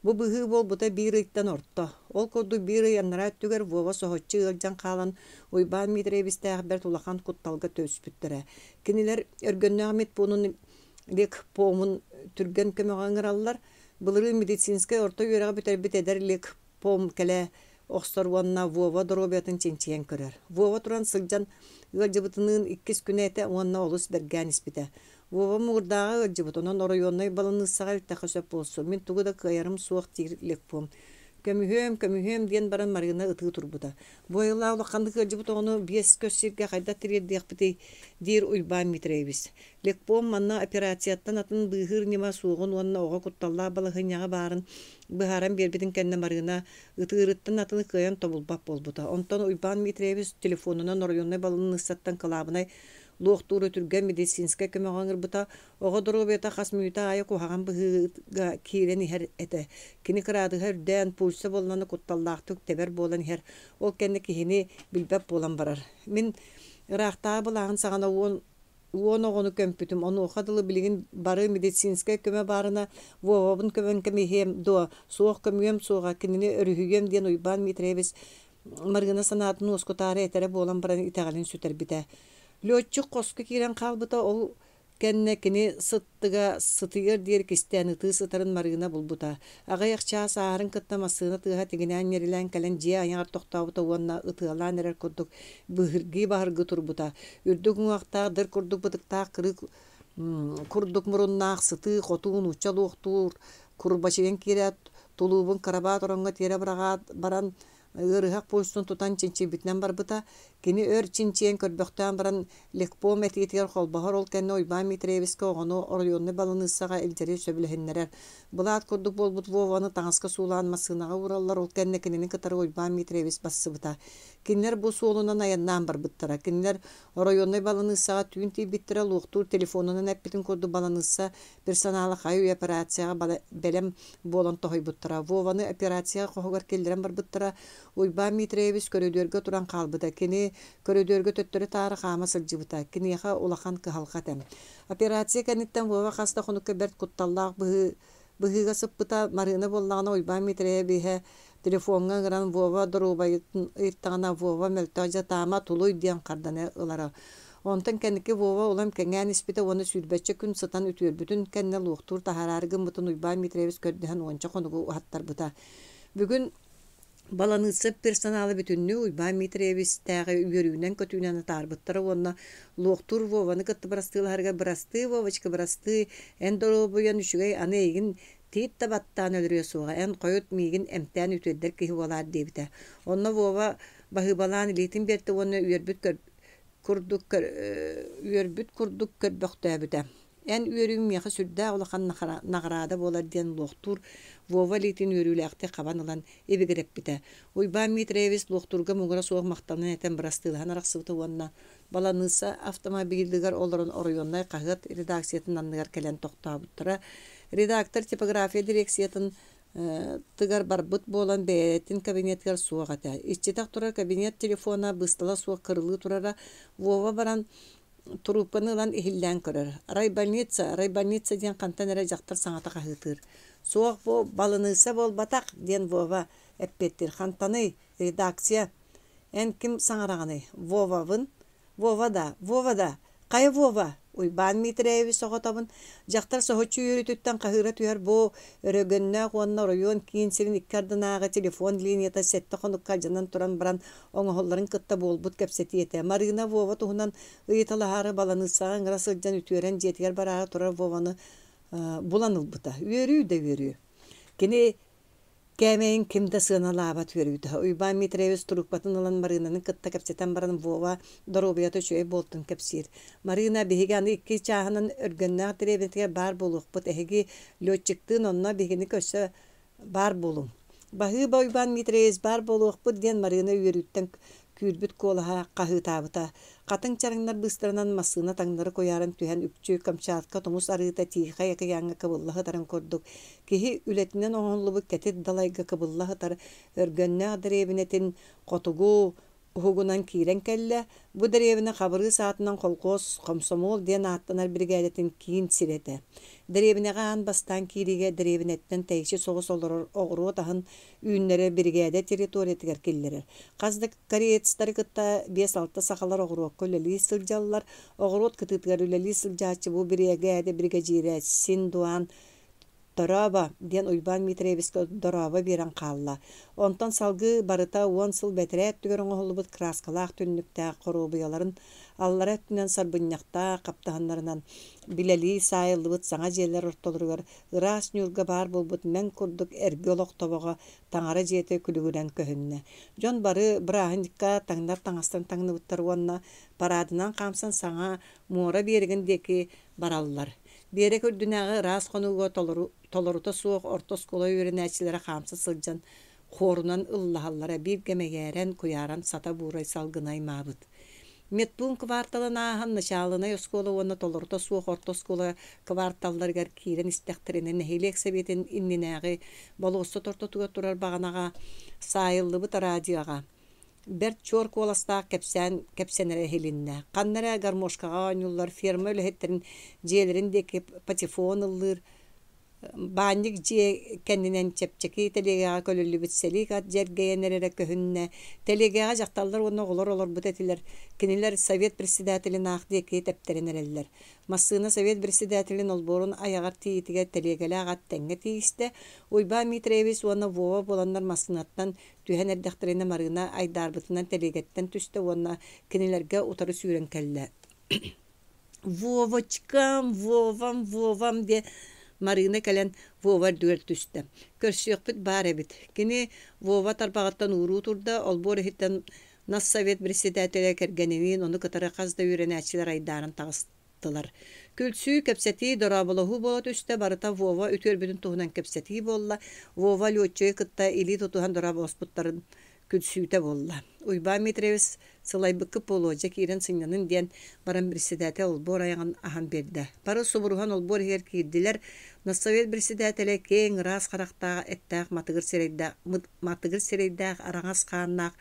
Бу быһыы буолбута биир ыйтан орто. Ол курдук биир ый анараа өттүгэр Вова соһуччу ыалдьан хаалан Уйбаан Митроевичтээх бэрт улахан кутталга түспүттэрэ. Кинилэр Өргөннөөх медпуунун лекпомун түргэн көмөҕө ыҥыраллар. Былырыын медицинскэй орто үөрэҕи бүтэрбит эдэр лекпом кэлэ охсор уонна Вова доруобуйатын чинчийэн көрөр. Вова туран сылдьан ыалдьыбытыныын иккис күнэ этэ уонна олус бэргээн испитэ. Вова муҥурдааҕа ыалдьыбыт, онон оройуоннай баланыыссаҕа илтэххэ сөп буолсу, мин тугу да кыайарым суох диир лекпом. Көмүһүөм, көмүһүөм диэн баран Марыына ытыы турбута. Бу айылаах улаханнык ыалдьыбыт оҕону биэс көс сиргэ хайдах тириэрдиэхпитий, диир Уйбаан Митроевич. Лекпом манна операцияттан атын быыһыыр ньыма суоҕун уонна оҕо кутталлаах балаһыанньаҕа баарын быһааран биэрбитин кэннэ Марыына ытыырыттан атыны кыайан тобулбат буолбута. Онтон Уйбаан Митроевич телефонунан оройуоннай баланыыссаттан кылаабынай луохтуур үтүргэн медицинскэй көмөҕө ыҥырбыта. Оҕо доруобуйата хас мүнүүтэ аайы куһаҕан быһыыга киирэн иһэр этэ. Кини кыраадыһа үрдээн, пульса буоллаҕына кутталлаахтык тэбэр буолан иһэр. Ол кэннэ киһини билбэт буолан барар. Мин ыраахтааҕы былааһын саҕана уон уон оҕону көмпүтүм. Онуоха дылы билигин бары медицинскэй көмө баарына Вовабын көмөн кэбиһиэм дуо, суох көмүөм суоҕа, кинини өрүһүйүөм диэн Уйбаан Дмитриевич Марыына санаатын уоскутаары этэрэ буолан баран итэҕэлин сүтэрбитэ. Лүөччүк хоско киирэн хаалбыта, ол кэннэ кини сыттыга сытыйыар диэри кистээн ытыы сытарын Марыына булбута. Аҕыйах чаас ааһарын кытта массыына тыаһа тигинээн-ньирилээн кэлэн дьиэ айаҕар тохтообута уонна ытыалаан эрэр курдук быһыргыы-баһыргыы турбута. Үрдүк уҥуохтаах, дыр курдук бытыктаах кырыы курдук муруннаах, сытыы-хотуу нуучча луохтуур курбачыйан киирээт, тулуубун кырабаат ороҥҥо тиэрэ быраҕаат баран ыарыһах пульсун тутан чинчийбитинэн барбыта. Кини өр чинчийэн көрбөхтөөн баран лекпом этиитигэр холбоһор, ол кэннэ Уйбаан Митроевичка оҕону оройуоннай баланыыссаҕа илдьэри сөбүлэһиннэрэр. Былаат курдук буолбут Вованы таҥаска суулаан массыынаҕа уураллар, ол кэннэ кинини кытары Уйбаан Митроевич бассыбыта. Кинилэр бу суолунан айаннаан барбыттара. Кинилэр оройуоннай баланыыссаҕа түүн тиийбиттэрэ, луохтуур телефонунан эппитин курдук баланыысса персонала хайы-үйэ операцияҕа бэлэм буолан тоһуйбуттара. Вованы операция хоһугар киллэрэн барбыттара. Уйбаан Митроевич көрүдүөргэ туран хаалбыта. Кини көрүдүөргэ төттөрү-таары хаама сылдьыбыта. Киниэхэ улахан кыһалҕа этэ. Операция кэнниттэн Вова хас да хонукка бэрт кутталлаах быһыы быһыыга сыппыта. Марыына буоллаҕына Уйбаан Митроевиһы телефоҥҥа ыҥыран Вова доруобайын ыйыттаҕына Вова мөлтөх дьатаама тулуй диэн харданы ылара. Онтон кэнники Вова улам кэҥээн испитэ уонна сүүрбэччэ күн сытан үтүөрбүтүн кэннэ луохтуур таһаараары гыммытын Уйбаан Дмитриевич көрдөһөн уонча хонугу уһаттарбыта. Бүгүн баланыысса персонала бүтүннүү Уйбаан Дмитриевичтээҕи үөрүүнэн-көтүүнэн атаарбыттара уонна луохтуур Вованы кытта бырастыылаһарыгар «Бырастыы, Вовочка, бырастыы, эн доруобуйан үчүгэй, аны эйигин тиит да баттаан өлөрүө суоҕа, эн хойут миигин эмтээн үтүөрдэр киһи буолаар» диэбитэ. Онно Вова баһыыбалаан илиитин биэртэ уонна үөрбүт курдук үөрбүт курдук көрбөхтөөбүтэ. Эн үөрүүҥ миэхэ сүрдээх улахан наҕараада буолар диэн луохтуур Вова илиитин үөрүүлээхтик хабан ылан ибигирэппитэ. Уйбаан Дмитриевич луохтуурга муҥура суох махтанан этэн бырастыылаһан арахсыбыта уонна баланыысса автомобилыгар олорон оройуоннай хаһыат редакциятын анныгар кэлэн тохтообуттара. Редактор типография дирекциятын Тыгар барбыт буолан бэйэтин кабинетыгар суох этэ. Иччитэх турар кабинет телефона быыстала суох кырылыы турара. Вова баран Туруупканы ылан иһиллээн көрөр: «Райбольница, райбольница» диэн хантан эрэ дьахтар саҥата хаһыытыыр. «Суох бу балыныысса буолбатах» диэн Вова эппиэттиир. «Хантаный? Редакция. Эн ким саҥараҕыный? Вовабын. Вова да, Вова да! Хайа Вова?» Уйбаан Миитэрэйэбис соҕотобун. Дьахтар соһуччу үөрүүтүттэн хаһыыра түһэр бу Өрөгөннөөх уонна оройуон киин сирин икки ардынааҕы телефон линията сэттэ хонукка алдьанан туран баран оҥоһулларын кытта буолбут кэпсэтии этэ. Марыына Вова туһунан ыйыталаһаары баланыыссаҕа ыҥыра сылдьан үтүөрэн дьиэтигэр бараары турар Вованы булан ылбыта. Үөрүү да үөрүү. Кини кээмэйин ким да сыаналаабат үөрүүтэ. Уйбаан Митроевич трубкатын ылан Марыынаны кытта кэпсэтэн баран Вова доруобуйата үчүгэй буолтун кэпсиир. Марыына, биһиги аны икки чааһынан Өргөннөөх дэриэбинэтигэр баар буолуохпут. Эһиги летчиктыын онно биһигини көрсө Баар буолуҥ. Баһыыба Уйбаан Миитэрээйис баар буолуохпут диэн Марыына үөрүүттэн күүрбүт куолаһа хаһыытаабыта. Хатыҥ чараҥнар быыстарынан массыына таҥнары куйааран түһэн үкчү Камчатка тумус арыыта Тиихэй акыйааҥҥа кыбылла сытарын курдук киһи үлэтинэн оҥоһуллубут кэтит далайга кыбылла сытар Өргөннөөх дэриэбинэтин хотугу уһугунан киирэн кэллэ. Бу дэриэбинэ Хабырыыс аатынан холкуос «Хомсомуол» диэн ааттанар биригээдэтин киин сирэ этэ. Дэриэбинэҕэ аан бастаан киириигэ дэриэбинэттэн тэйиччи соҕус олорор оҕуруот аһын үүннэрэр биригээдэ территориятыгар киллэрэр. Хас да кореецтары кытта биэс-алта сахалар оҕуруокка үлэлии сылдьаллар. Оҕуруот кытыытыгар үлэлии сылдьааччы бу биригээдэ биригэдьиирэ Син Дуан «Дорообо!» диэн Уйбаан Митроевичка дорообо биэрэн хаалла. Онтон салгыы барыта уон сыл бэтэрээ өттүгэр оҥоһуллубут кырааскалаах түннүктээх хоруобуйаларын аллара өттүнэн сарбынньахтаах хаптаһыннарынан билэлии саайыллыбыт саҥа дьиэлэр ортолоругар ыраас ньуурга баар буолбут мэҥ курдук эргэ олох тобоҕо таҥара дьиэтэ күлүгүрэн көһүннэ. Дьон бары бырааһынньыкка таҥнар таҥастарын таҥныбыттар уонна параадынан хаамсан саҥа муора биэрэгин диэки бараллар. Биэрэк үрдүнээҕи ыраас хонууга толору, толорута суох орто оскуола үөрэнээччилэрэ хаамса сылдьан хуорунан ыллаһаллара бииргэ мэгээрэн, куйааран сата буурай салгына аймаабыт. Медпуун кварталын ааһан начаалынай оскуола уонна толорута суох орто оскуола кварталларыгар киирэн истэхтэринэ нэһилиэк сэбиэтин иннинээҕи болуоссат ортотугар турар баҕанаҕа саайыллыбыт радиоҕа Бэрт чуор куоластаах кэпсээн кэпсэнэрэ иһилиннэ. Ханна эрэ гармошкаҕа оонньууллар, ферма үлэһиттэрин дьиэлэрин диэки патефон ыллыыр, баанньык дьиэ кэннинэн чэпчэки тэлиэгэҕэ көлүллүбүт сэлиик ат дьэргэйэн эрэрэ көһүннэ. Тэлиэгэҕэ дьахталлар уонна оҕолор олорбут этилэр. Кинилэр совет председателин аах диэки тэптэрэн эрэллэр. Массыына совет председателин олбуорун айаҕар тиийиитигэр тэлиэгэлээх ат тэҥҥэ тиийистэ. Уйбаан Митроевич уонна Вова буоланнар массыынаттан Түһэн эрдэхтэринэ Марыына айдаарбытынан тэлиэгэттэн түстэ уонна кинилэргэ утары сүүрэн кэллэ. «Вовочкам, Вовам, Вовам» диэн Марыына кэлэн Вова үрдүгэр түстэ. Көрсүөхпүт баар эбит. Кини Вова тарбаҕыттан ууруу турда, олбуор иһиттэн Нассовет председателэ кэргэниниин ону кытары хас да үөрэнээччилэр айдааран таҕыста. Тылар. Күлсүү, кэпсэтии, дорооболоһуу буола түстэ, барыта Вова үтүөрбүтүн туһунан кэпсэтии буолла. Вова летчигы кытта илии тутуһан дорооболоспуттарын күлсүүтэ буолла. Уйбаан Дмитриевич сылайбыккыт буолуо, дьэ киирэн сынньанын диэн баран председатель олбуор айаҕын аһан биэрдэ. Бары субуруһан олбуор иһигэр киирдилэр. Нассовет председателэ киэҥ, ыраас харахтаах, эттээх матыгыр сирэйдээх, матыгыр сирэйдээх, араҥас хааннаах,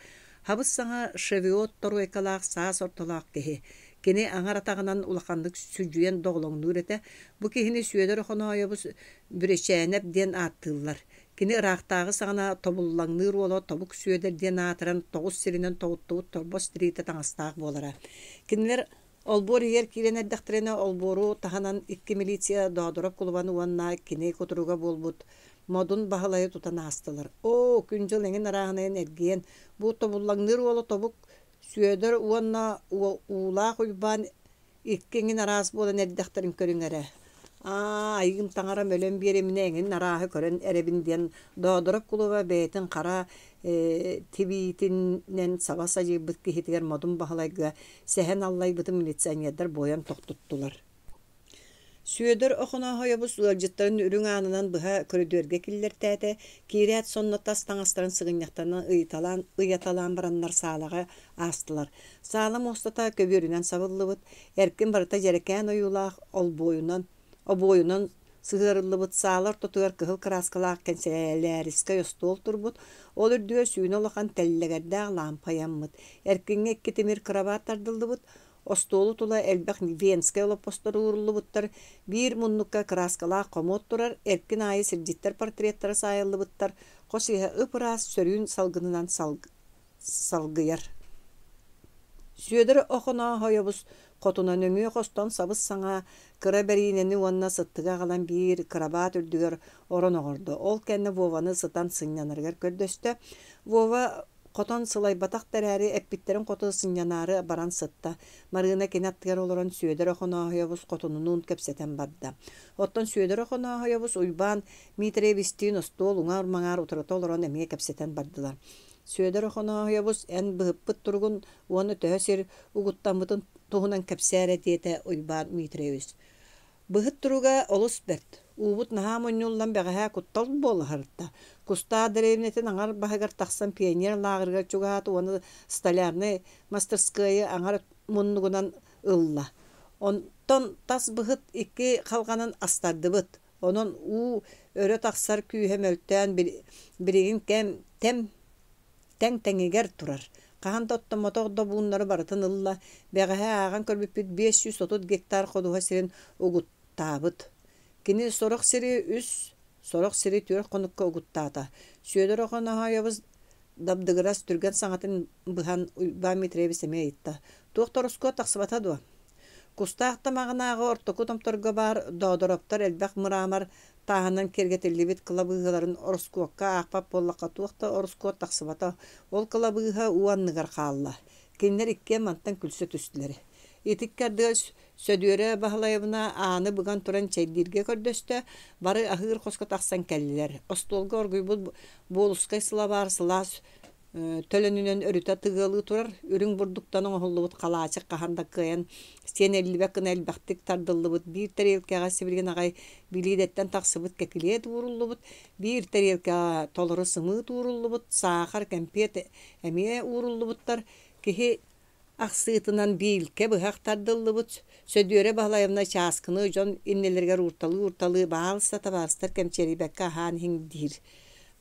хабыс-саҥа шевиот торуойкалаах саас ортолоох киһи. Кини аҥар атаҕынан улаханнык сүдьүйэн доҕолоҥнуур этэ. Бу киһини Сүөдэр Охоноойобус Бүрэчээнэп диэн ааттыыллар. Кини ыраахтааҕы саҕана тобуллаҥныыр уола Тобук Сүөдэр диэн аатыран тоҕус сиринэн тоҕуттубут торбос тириитэ таҥастаах буолара. Кинилэр олбуор иһигэр киирэн эрдэхтэринэ олбуору таһынан икки милиция Доодороп кулубаны уонна кини кутуруга буолбут Модун Баһылайы тутан аастылар. Оо, күн-дьыл эҥин арааһынайын эргийэн, бу тобуллаҥныыр уола Тобук Сүөдэр уонна Уулаах Уйбаан икки эҥин араас буолан эрдэхтэрин көрүҥ эрэ. Аа, айыым таҥарам өлөн биэриминэ эҥин арааһы көрөн эрэбин диэн Доодороп кулуба бэйэтин хара тибиитинэн саба садьыйбыт киһитигэр Модун Баһылайга сэһэн аллайбытын милиционердар буойан тохтуттулар. Сүөдэр Охонооһойобус ыалдьыттарын үрүҥ аанынан быһа көрүдүөргэ киллэртээтэ, киирээт сонно тас таҥастарын сыгынньахтарынан ыйыталаан, ыйаталаан бараннар саалаҕа аастылар. Саала муостата көбүөрүнэн сабыллыбыт, эркин барыта дьэрэкээн ойуулаах олбуойунан, обуойунан Сыһыарыллыбыт саала ортотугар кыһыл кырааскалаах кэнсэлээрискэй остуол турбут, ол үрдүгэр сүүнэ улахан тэллэгэрдээх лаампа ыйаммыт. Эркиҥҥэ икки тимир кырабаат тардыллыбыт, остуолу тула элбэх венскэй олоппостор ууруллубуттар, биир муннукка кырааскалаах хомуот турар, эркин аайы сирдьиттэр портреттара саайыллыбыттар, хос иһэ ып-ыраас сөрүүн салгынынан салгыйар. Сүөдэр Охонооһойобус хотуна нөҥүө хостон сабыс-саҥа кыра бэриинэни уонна сыттыгы аҕалан биир кырабаат үрдүгэр орон оҥордо. Ол кэннэ Вованы сытан сынньанарыгар көрдөстө. Вова хотон сылайбатах да эрээри, эппиттэрин хоту сынньанаары баран сытта. Марыына кини аттыгар олорон Сүөдэр Охонооһойобус хотунунуун кэпсэтэн барда. Оттон Сүөдэр Охонооһойобус Уйбаан Миитэрэбистиин остуол уҥар-маҥаар утарыта олорон эмиэ кэпсэтэн бардылар. Сүөдэр Охонооһойобус эн быһыппыт туругун уонна төһө сир угуттаммытын туһунан кэпсээ эрэ диэтэ Уйбаан Дмитриевич. Быһыт туруга олус бэрт. Уубут наһаа мунньуллан бэҕэһээ куттал буола сырытта. Кустаах дэриэбинэтин аҥар баһыгар тахсан пионер лааҕырыгар чугаһаата уонна столярнай мастарыскыайы аҥар муннугунан ылла. Онтон тас быһыт икки халҕанын астардыбыт. Онон уу өрө тахсар күүһэ мөлтөөн билигин кэм тэм тэҥ-тэҥигэр турар. Хаһан да оттоммотох добууннары барытын ылла, бэҕэһээ ааҕан көрбүппүт 530 гектар ходуһа сирин угуттаабыт. Кини сорох сири үс, сорох сири түөрт хонукка угуттаата. Сүөдэр Охоноһоойобус дабдыгырас түргэн саҥатын быһан Уйбаан Дмитриевич эмиэ ыйытта: «Туох да ороскуот тахсыбата дуо?» Кустаах тамаҕынааҕы ортоку томторго баар Доодороптор элбэх мыраамар тааһынан киэргэтиллибит кылабыыһаларын ороскуокка аахпат буоллахха туох да ороскуот тахсыбата, ол кылабыыһа уу анныгар хаалла. Кинилэр иккиэн мантан күлсэ түстүлэр. Ити икки ардыгар Сөдүөрэ Баһылайабына ааны быган туран чэйдииргэ көрдөстө, бары аһыыр хоско тахсан кэллилэр. Остуолга оргуйбут буолускай сылабаар сылаас төлөнүнэн өрүтэ тыгыалыы турар, үрүҥ бурдуктан оҥоһуллубут халаачык хаһан да кыайан сиэниллибэт гына элбэхтик тардыллыбыт биир тэриэлкэҕэ сибилигин аҕай билиидэттэн тахсыбыт кэтилиэт ууруллубут, биир тэриэлкэҕэ толору сымыыт ууруллубут, саахар, кэмпиэт эмиэ ууруллубуттар. Киһи ахсыытынан биилкэ быһах тардыллыбыт Сөдүөрэ Баһылайабына чааскыны дьон иннилэригэр уурталыы-уурталыы баалыста табаарыстар кэмчиэрийбэккэ аһаан иһиҥ диир.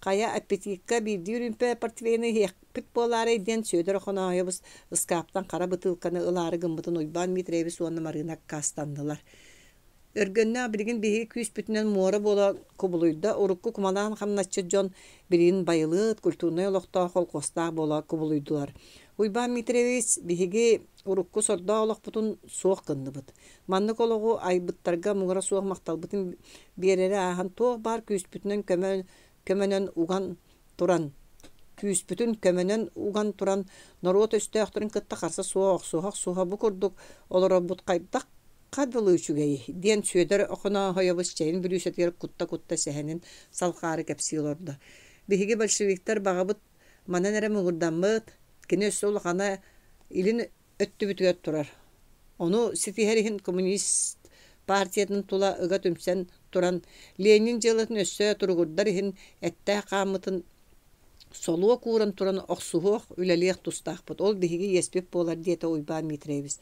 Хайа, аппетикка биирдии үрүүмпэ портвейны иһиэхпит буолаарай диэн Сүөдэр Охонооһойобус ыскааптан хара бытыылканы ылаары гыммытын Уйбаан Дмитриевич уонна Марыына аккаастаннылар. Өргөннөөх билигин биһиги күүспүтүнэн муора буола кубулуйда, урукку кумалаан хамначчыт дьон билигин байылыат, культурнай олохтоох холкуостаах буола кубулуйдулар. Уйбаан Дмитриевич, биһиги урукку сордоох олохпутун суох гынныбыт. Маннык олоҕу айбыттарга муҥура суох махталбытын биэрэри ааһан туох баар күүспүтүнэн көмө көмөнөн уган туран күүспүтүн көмөнөн уган туран норуот өстөөхтөрүн кытта харса суох охсуһа-охсуһа бу курдук олорорбут хайдах дылы үчүгэйий диэн Сүөдэр Охонооһойобус чэйин бүрүүсэтигэр кутта-кутта сэһэнин салҕаары кэпсии олордо. Биһиги большевиктар баҕабыт манан эрэ муҥурдаммыт, кини өссө улахана илин өттүбүтүгэр турар. Ону ситиһэр иһин коммунист партиятын тула ыга түмсэн туран Ленин дьыалатын өссө туругурдар иһин эттээх хааммытын солуок ууран туран охсуһуох, үлэлиэх тустаахпыт. Ол биһиги иэспит буолар, диэтэ Уйбаан Дмитриевич.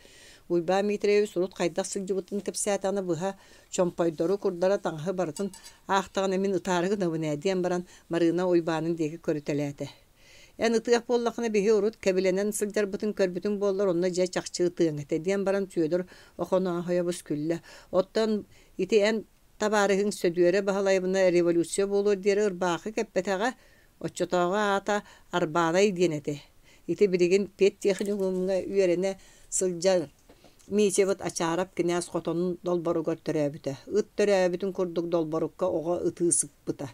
Уйбаан Дмитриевич урут хайдах сылдьыбытын кэпсээтэҕинэ быһа чомпойдору, курдара таҥаһы барытын аахтаҕына мин ытаары гынабын ээ диэн баран Марыына Уйбаанын диэки көрүтэлээтэ. Эн ытыах буоллаххына биһи урут кэбилэнэн сылдьарбытын көрбүтүҥ буоллар онно дьэ чахчы ытыаҥ этэ диэн баран Сүөдэр Охонооһойобус күллэ. Оттон ити эн табаарыһыҥ Сөдүөрэ Баһылайабына революция буолуор диэри ырбаахы кэппэтэҕэ, оччотооҕу аата Арбаанай диэн этэ. Ити билигин педтехникумҥа үөрэнэ сылдьар Митябыт Ачаарап кинээс хотонун долборугар төрөөбүтэ. Ыт төрөөбүтүн курдук долборукка оҕо ытыы сыппыта.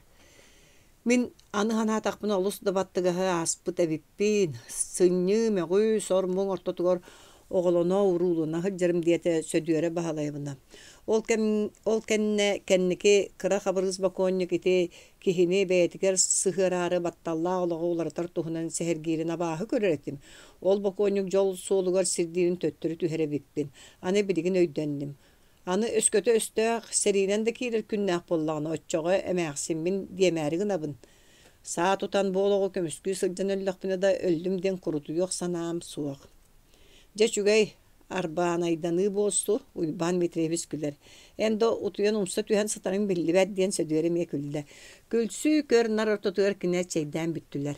Мин аны санаатахпына олус да баттыгаһы ааспыт эбиппин, сынньыы, мөҕүү, сор-муҥ ортотугар оҕолоно-уруулана сылдьарым диэтэ Сөдүөрэ Баһылайабына. Ол кэм ол кэннэ кэнники Кыра Хабырыыс бокуонньук ити киһини бэйэтигэр сыһыараары батталлаах олоҕу уларытар туһунан сэһэргиирин абааһы көрөр этим. Ол бокуонньук дьол суолугар сирдиирин төттөрү түһэр эбиппин. Аны билигин өйдөннүм. Аны өскөтө өстөөх сэриинэн да киирэр күннээх буоллаҕына, оччоҕо эмээхсиммин диэмээри гынабын. Саа тутан бу олоҕу көмүскүү сылдьан өллөхпүнэ да өллүм диэн курутуйуох санаам суох. Дьэ үчүгэй, Арбаанайданыы буолсу, Уйбаан Дмитриевич күлэр. Эн да утуйан умса түһэн сытарыҥ биллибэт диэн Сөдүөр эмиэ күллэ. Күлсүү көр-нар ортотугар кинилэр чэйдээн бүттүлэр.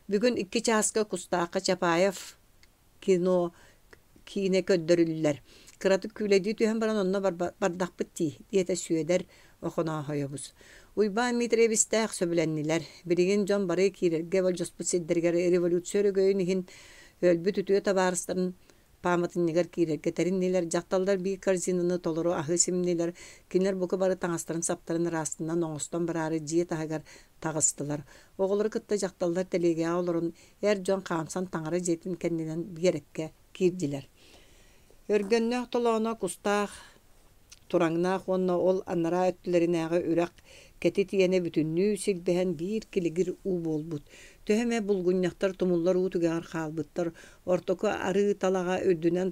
Бүгүн икки чааска Кустаахха Чапаев кино киинэ көрдөрүллэр. Кыратык күүлэйдии түһэн баран онно бардахпыт дии, диэтэ Сүөдэр Охонооһойобус. Уйбаан Дмитриевичтээх сөбүлэннилэр. Билигин дьон бары киирэргэ болдьоспут сирдэригэр революция өрөгөйүн иһин өлбүт үтүө табаарыстарын пааматынньыгар киирэргэ тэриннилэр, дьахталлар биир корзинаны толору аһы симнилэр, кинилэр бука бары таҥастарын-саптарын ыраастынан оҥостон бараары дьиэ таһыгар таҕыстылар. Оҕолору кытта дьахталлар тэлиэгэҕэ олорон, эр дьон хаамсан таҥара дьиэтин кэннинэн биэрэккэ киирдилэр. Өргөннөөх толооно кустаах Тураҥнаах уонна ол анараа өттүлэринээҕи үрэх кэтит иэнэ бүтүннүү силбэһэн биир килигир уу буолбут. Төһө эмэ булгунньахтар тумуллар уу түгэҕэр хаалбыттар, ортоку арыы талаҕа үрдүнэн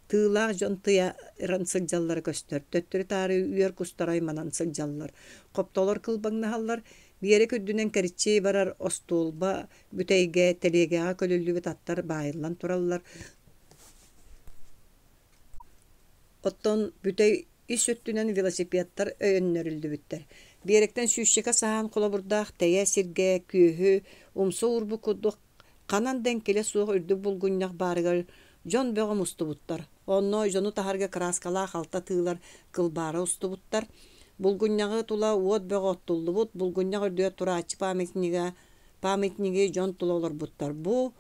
тыылаах дьон тыйаран сылдьаллара көстөр, төттөрү-таары үөр кустара айманан сылдьаллар, хоптолор кылбаҥнаһаллар, биэрэк үрдүнэн кэриччи барар остуолба бүтэйгэ тэлиэгэҕэ көлүллүбүт аттар баайыллан тураллар, Оттон бүтэй ис өттүнэн велосипедтар өйөннөрүллүбүттэр. Биэрэктэн сүүсчэкэ саһаан холобурдаах тэйэ сиргэ күөһү умса уурбут курдук ханан да эҥкилэ суох үрдүк булгунньах баарыгар дьон бөҕө мустубуттар. Онно дьону таһарга кырааскалаах алта тыылар кылбаара устубуттар. Булгунньаҕы тула уот бөҕө оттуллубут, булгунньах үрдүгэр турааччы памятнига памятнигы дьон тула олорбуттар. Бу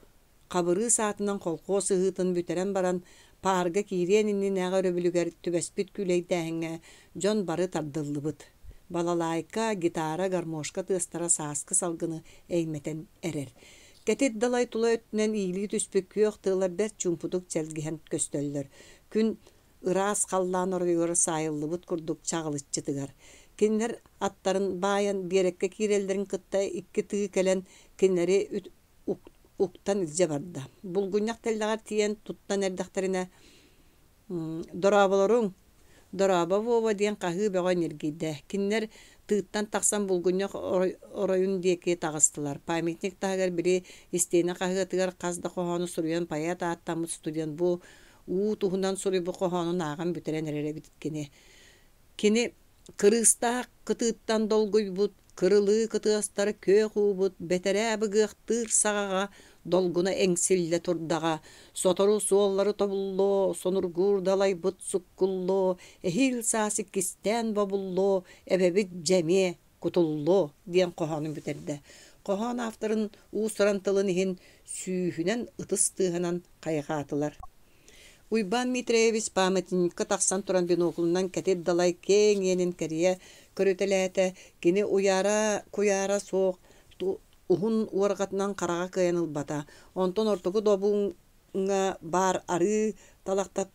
Хабырыыс аатынан колхуос ыһыытын бүтэрэн баран, паарга киириэн иннинээҕи өрөбүлүгэр түбэспит күүлэйдээһиҥҥэ дьон бары тардыллыбыт. Балалайка, гитара, гармошка тыастара сааскы салгыны эймэтэн эрэр. Кэтит далай тула өттүнэн иилии түспүт күөх тыалар бэрт чуумпутук чэлгиһэн көстөллөр. Күн ыраас халлаан оройугар саайыллыбыт курдук чаҕылыччы тыгар. Кинилэр аттарын баайан биэрэккэ киирэллэрин кытта икки тыы кэлэн кинилэри уктан илдьэ барда. Булгунньах тэллэҕэр тиийэн туттан эрдэхтэринэ «Дорооболоруҥ, дорообо Вова» диэн хаһыы бөҕө ньиргийдэ. Кинилэр тыыттан тахсан булгунньах оройун диэки таҕыстылар. Памятник таһыгар били истиэнэ хаһыатыгар хас да хоһоону суруйан поэт ааттаммыт студент бу уу туһунан суруйбут хоһоонун ааҕан бүтэрэн эрэр эбит кини. Кини Кырыыстаах кытыыттан долгуйбут, кырылыы кытыастар күөх уубут бэтэрээ быгыахтыыр саҕаҕа долгуна эҥсиллэ турдаҕа, сотору суоллары тобуллуо, сонургуур далайбыт суккуллуо, эһиил саас иккистээн бобуллуо, эбэбит дьэ эмиэ кутуллуо диэн хоһоонун бүтэрдэ. Хоһоон авторын уус-уран тылын иһин сүүһүнэн ытыс тыаһынан хайҕаатылар. Уйбаан Дмитриевич памятникка тахсан туран биноклунан кэтит далай киэҥ иэнин кэрийэ көрүтэлээтэ. Кини уйаара-куйаара суох уһун уорҕатынан хараҕа кыайан ылбата. Онтон ортоку добуҥҥа баар арыы талахтар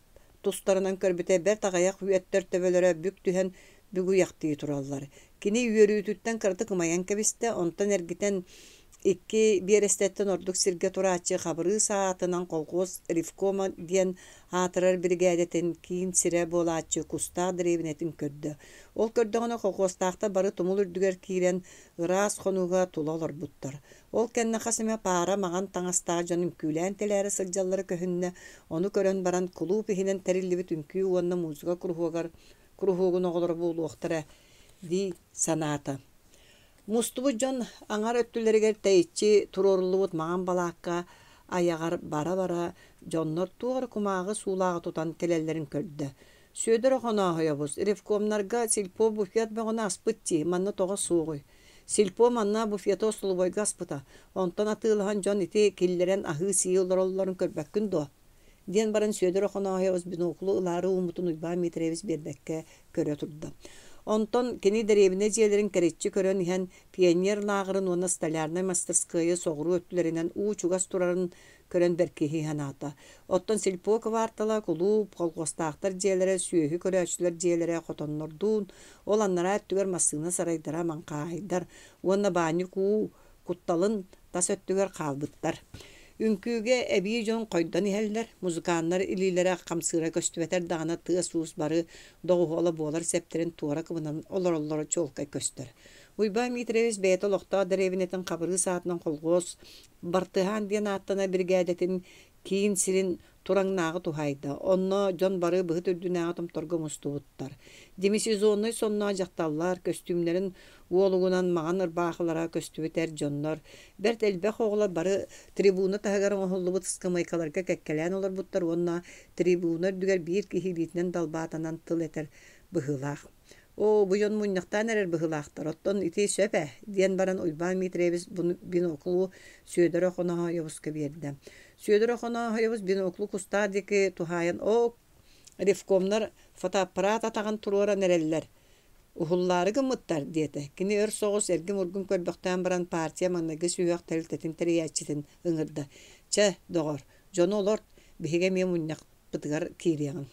тустарынан көрбүтэ бэрт аҕыйах үөттэр төбөлөрө бүк түһэн бүгүйэхтии тураллар. Кини үөрүүтүттэн кыратык ымайан кэбистэ, онтон эргитэн икки биэрэстэттэн ордук сиргэ турааччы Хабырыыс аатынан колхуос ревкома диэн аатырар биригээдэтин киин сирэ буолааччы Кустаах дэриэбинэтин көрдө. Ол көрдөҕүнэ колхуостаахтар бары тумул үрдүгэр киирэн ыраас хонууга тула олорбуттар. Ол кэннэ хас эмэ паара маҥан таҥастаах дьон үҥкүүлээн тэлээрэ сылдьаллара көһүннэ, ону көрөн баран кулууп иһинэн тэриллибит үҥкүү уонна музыка куруһуогар куруһуогун оҕолоро буолуохтара дии санаата. Мустубут дьон аҥар өттүлэригэр тэйиччи туруоруллубут маҥан балаакка айаҕар бара-бара дьоннор туох эрэ кумааҕы суулааҕы тутан кэлэллэрин көрдө. Сүөдэр Охонооһойобус ревкомнарга сельпо буфет бөҕөнү аспыт дии, манна тоҕо суоҕуй? Сельпо манна буфеты остолобуойга аспыта, онтон атыылаһан дьон ити киллэрэн аһыы-сии олороллорун көрбөккүн дуо? диэн баран Сүөдэр Охонооһойобус биноклу ылаары ууммутун Уйбаан Дмитриевич биэрбэккэ көрө турда. Онтон кини дэриэбинэ дьиэлэрин кэриччи көрөн иһэн пионер лааҕырын уонна столярнай мастарскыайы соҕуруу өттүлэринэн уу чугас турарын көрөн бэркиһии санаата. Оттон сельпо кыбаартала, кулууп, колхуостаахтар дьиэлэрэ, сүөһү көрөөччүлэр дьиэлэрэ хотоннордуун, ол анараа өттүгэр массыына сарайдара маҥхааһайдар уонна баанньык уу кутталын тас өттүгэр хаалбыттар. Үҥкүүгэ эбии дьон хойдон иһэллэр, музыканнар илиилэрэ хамсыыра көстүбэтэр даҕаны тыас-уус бары доҕуһуола буолар сэптэрин туора кыбынан олороллоро чуолкай көстөр. Уйбаан Дмитриевич бэйэтэ олохтоох дэриэбинэтин Хабырыыс аатынан колхуос Бартыһаан диэн ааттанар биригээдэтин киин сирин Тураҥнааҕы туһаайда. Онно дьон бары быһыт үрдүнээҕи томторго мустубуттар. Демисезоннай сонноох дьахталлар көстүүмнэрин уолугунан маҥан ырбаахылара көстүбүт эр дьоннор, бэрт элбэх оҕолор бары трибуна таһыгар оҥоһуллубут ыскамыайкаларга кэккэлээн олорбуттар уонна трибуна үрдүгэр биир киһи илиитинэн далбаатанан тыл этэр быһыылаах. «Оо, бу дьон мунньахтаан эрэр быһыылаахтар, оттон ити сөп ээ» диэн баран Уйбаан Дмитриевич биноклу Сүөдэр Охонооһойобуска биэрдэ. Сүөдэр Охонооһойобус биноклу кустаах диэки туһаайан «Оо, ревкомнар фотоаппарат атаҕын туруоран эрэллэр, уһуллаары гыммыттар» диэтэ. Кини өр соҕус эргим-ургум көрбөхтөөн баран партия маҥнайгы сүһүөх тэрилтэтин тэрийээччитин ыҥырда. «Чэ, доҕор, дьону олорт, биһиги эмиэ мунньахпытыгар киириэҕиҥ»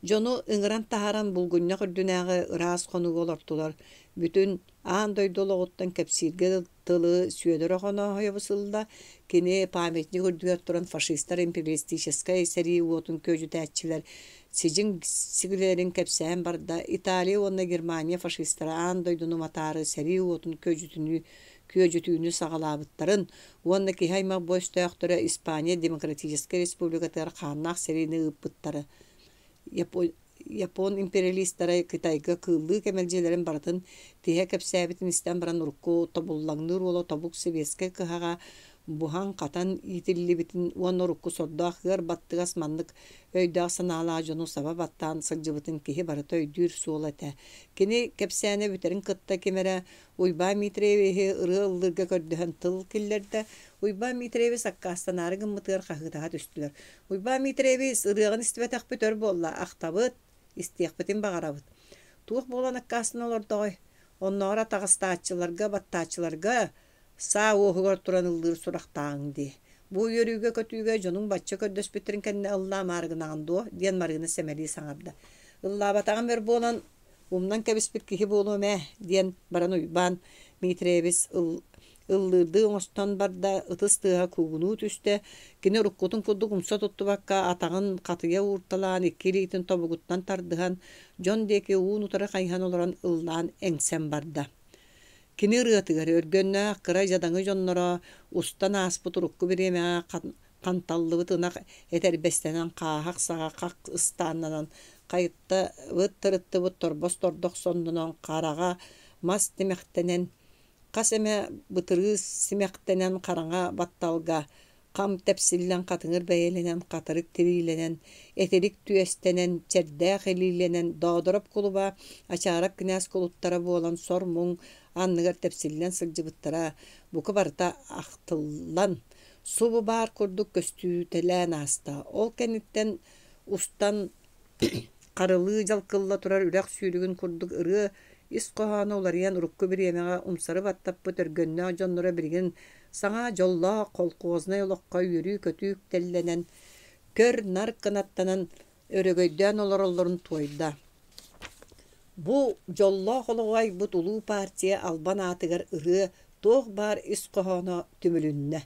Дьону ыҥыран таһааран булгунньах үрдүнээҕи ыраас хонууга олортулар, бүтүн аан дойду олоҕуттан кэпсииргэ тылы Сүөдэр Охонооһойобус ылла, кини памятник үрдүгэр туран фашистар империалистическай сэрии уотун күөдьүтээччилэр сидьиҥ сигилэрин кэпсээн барда, Италия уонна Германия фашистара аан дойдуну матаары сэрии уотун күөдьүтүнүү күөдьүтүүнү саҕалаабыттарын уонна киһи аймах бу өстөөхтөрө Испания Демократическай Республикатыгар хааннаах сэриини ыыппыттара. Япон империалистара Кытайга кыыллыы кэмэлдьилэрин барытын тиһэ кэпсээбитин истэн баран урукку тобуллаҥныыр уола тобук сэбиэскэй кыһаҕа буһан-хатан иитиллибитин уонна урукку сордоох ыар баттыгас маннык өйдөөх-санаалаах дьону саба баттаан сылдьыбытын киһи барыта өйдүүр суола этэ. Кини кэпсээнэ бүтэрин кытта ким эрэ Уйбаан Дмитриевиһи ырыа ыллыырга көрдөһөн тыл киллэрдэ. Уйбаан Дмитриевич аккаастанаары гыммытыгар хаһыытаһа түстүлэр. Уйбаан Дмитриевич, ырыаҕын истибэтэхпит өр буолла, ахтабыт, истиэхпитин баҕарабыт. Туох буолан аккаастана олордоҕой? Оннооҕор атаҕастааччыларга, баттааччыларга саа уоһугар туран ыллыыр сурахтааҕыҥ дии. Бу үөрүүгэ-көтүүгэ дьонуҥ бачча көрдөспүттэрин кэннэ ыллаамаары гынаҕын дуо? диэн Марыына сэмэлии саҥарда. Ыллаабатаҕым өр буолан Умнан кэбиспит киһи буолуом ээ, диэн баран Уйбаан Миитирэйэбис ыллыырдыы оҥостон барда, ытыс тыаһа куугунуу түстэ, кини уруккутун курдук умса туттубакка атаҕын хатыйа уурталаан икки илиитин тобугуттан тардыһан, дьон диэки уун-утары хайыһан олорон ыллаан эҥсэн барда. Кини ырыатыгар өргөннөөх кыра дьадаҥы дьонноро устан ааспыт урукку бириэмэҕэ ханталлыбыт ынах этэрбэстэнэн хааһах саҕа хах ыстааннанан хайыттабыт тырыттыбыт торбос тордох соннонон хараҕа мас тимэхтэнэн хас эмэ бытырыыс симэхтэнэн хараҥа батталга хам тэпсиллэн хатыҥыр бэйэлэнэн хатырык тириилэнэн этирик түөстэнэн чэрдээх илиилэнэн Доодороп кулуба Ачаарап кинээс кулуттара буолан сор-муҥ анныгар тэпсиллэн сылдьыбыттара бука барыта ахтыллан Субу баар курдук көстүүтэлээн ааста. Ол кэнниттэн устан харылыы дьалкылла турар үрэх сүүрүгүн курдук ырыа ис хоһооно уларыйан урукку бириэмэҕэ умсары баттаппыт өргөннөөх дьонноро билигин саҥа дьоллоох колхознай олоххо үөрүү-көтүү үктэллэнэн, көр-нар кынаттанан өрөгөйдөөн олороллорун туойда. Бу дьоллоох олоҕу айбыт улуу партия албан аатыгар ырыа туох баар ис хоһооно түмүлүннэ.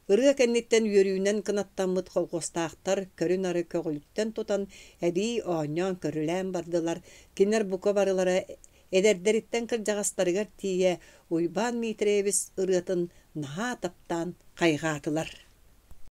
Ырыа кэнниттэн үөрүүнэн кынаттаммыт колхуостаахтар көрү-нары көҕүлүттэн тутан эбии оонньоон-көрүлээн бардылар. Кинилэр бука барылара эдэрдэриттэн кырдьаҕастарыгар тиийэ Уйбаан Миитирэйэбис ырыатын наһаа таптаан хайҕаатылар.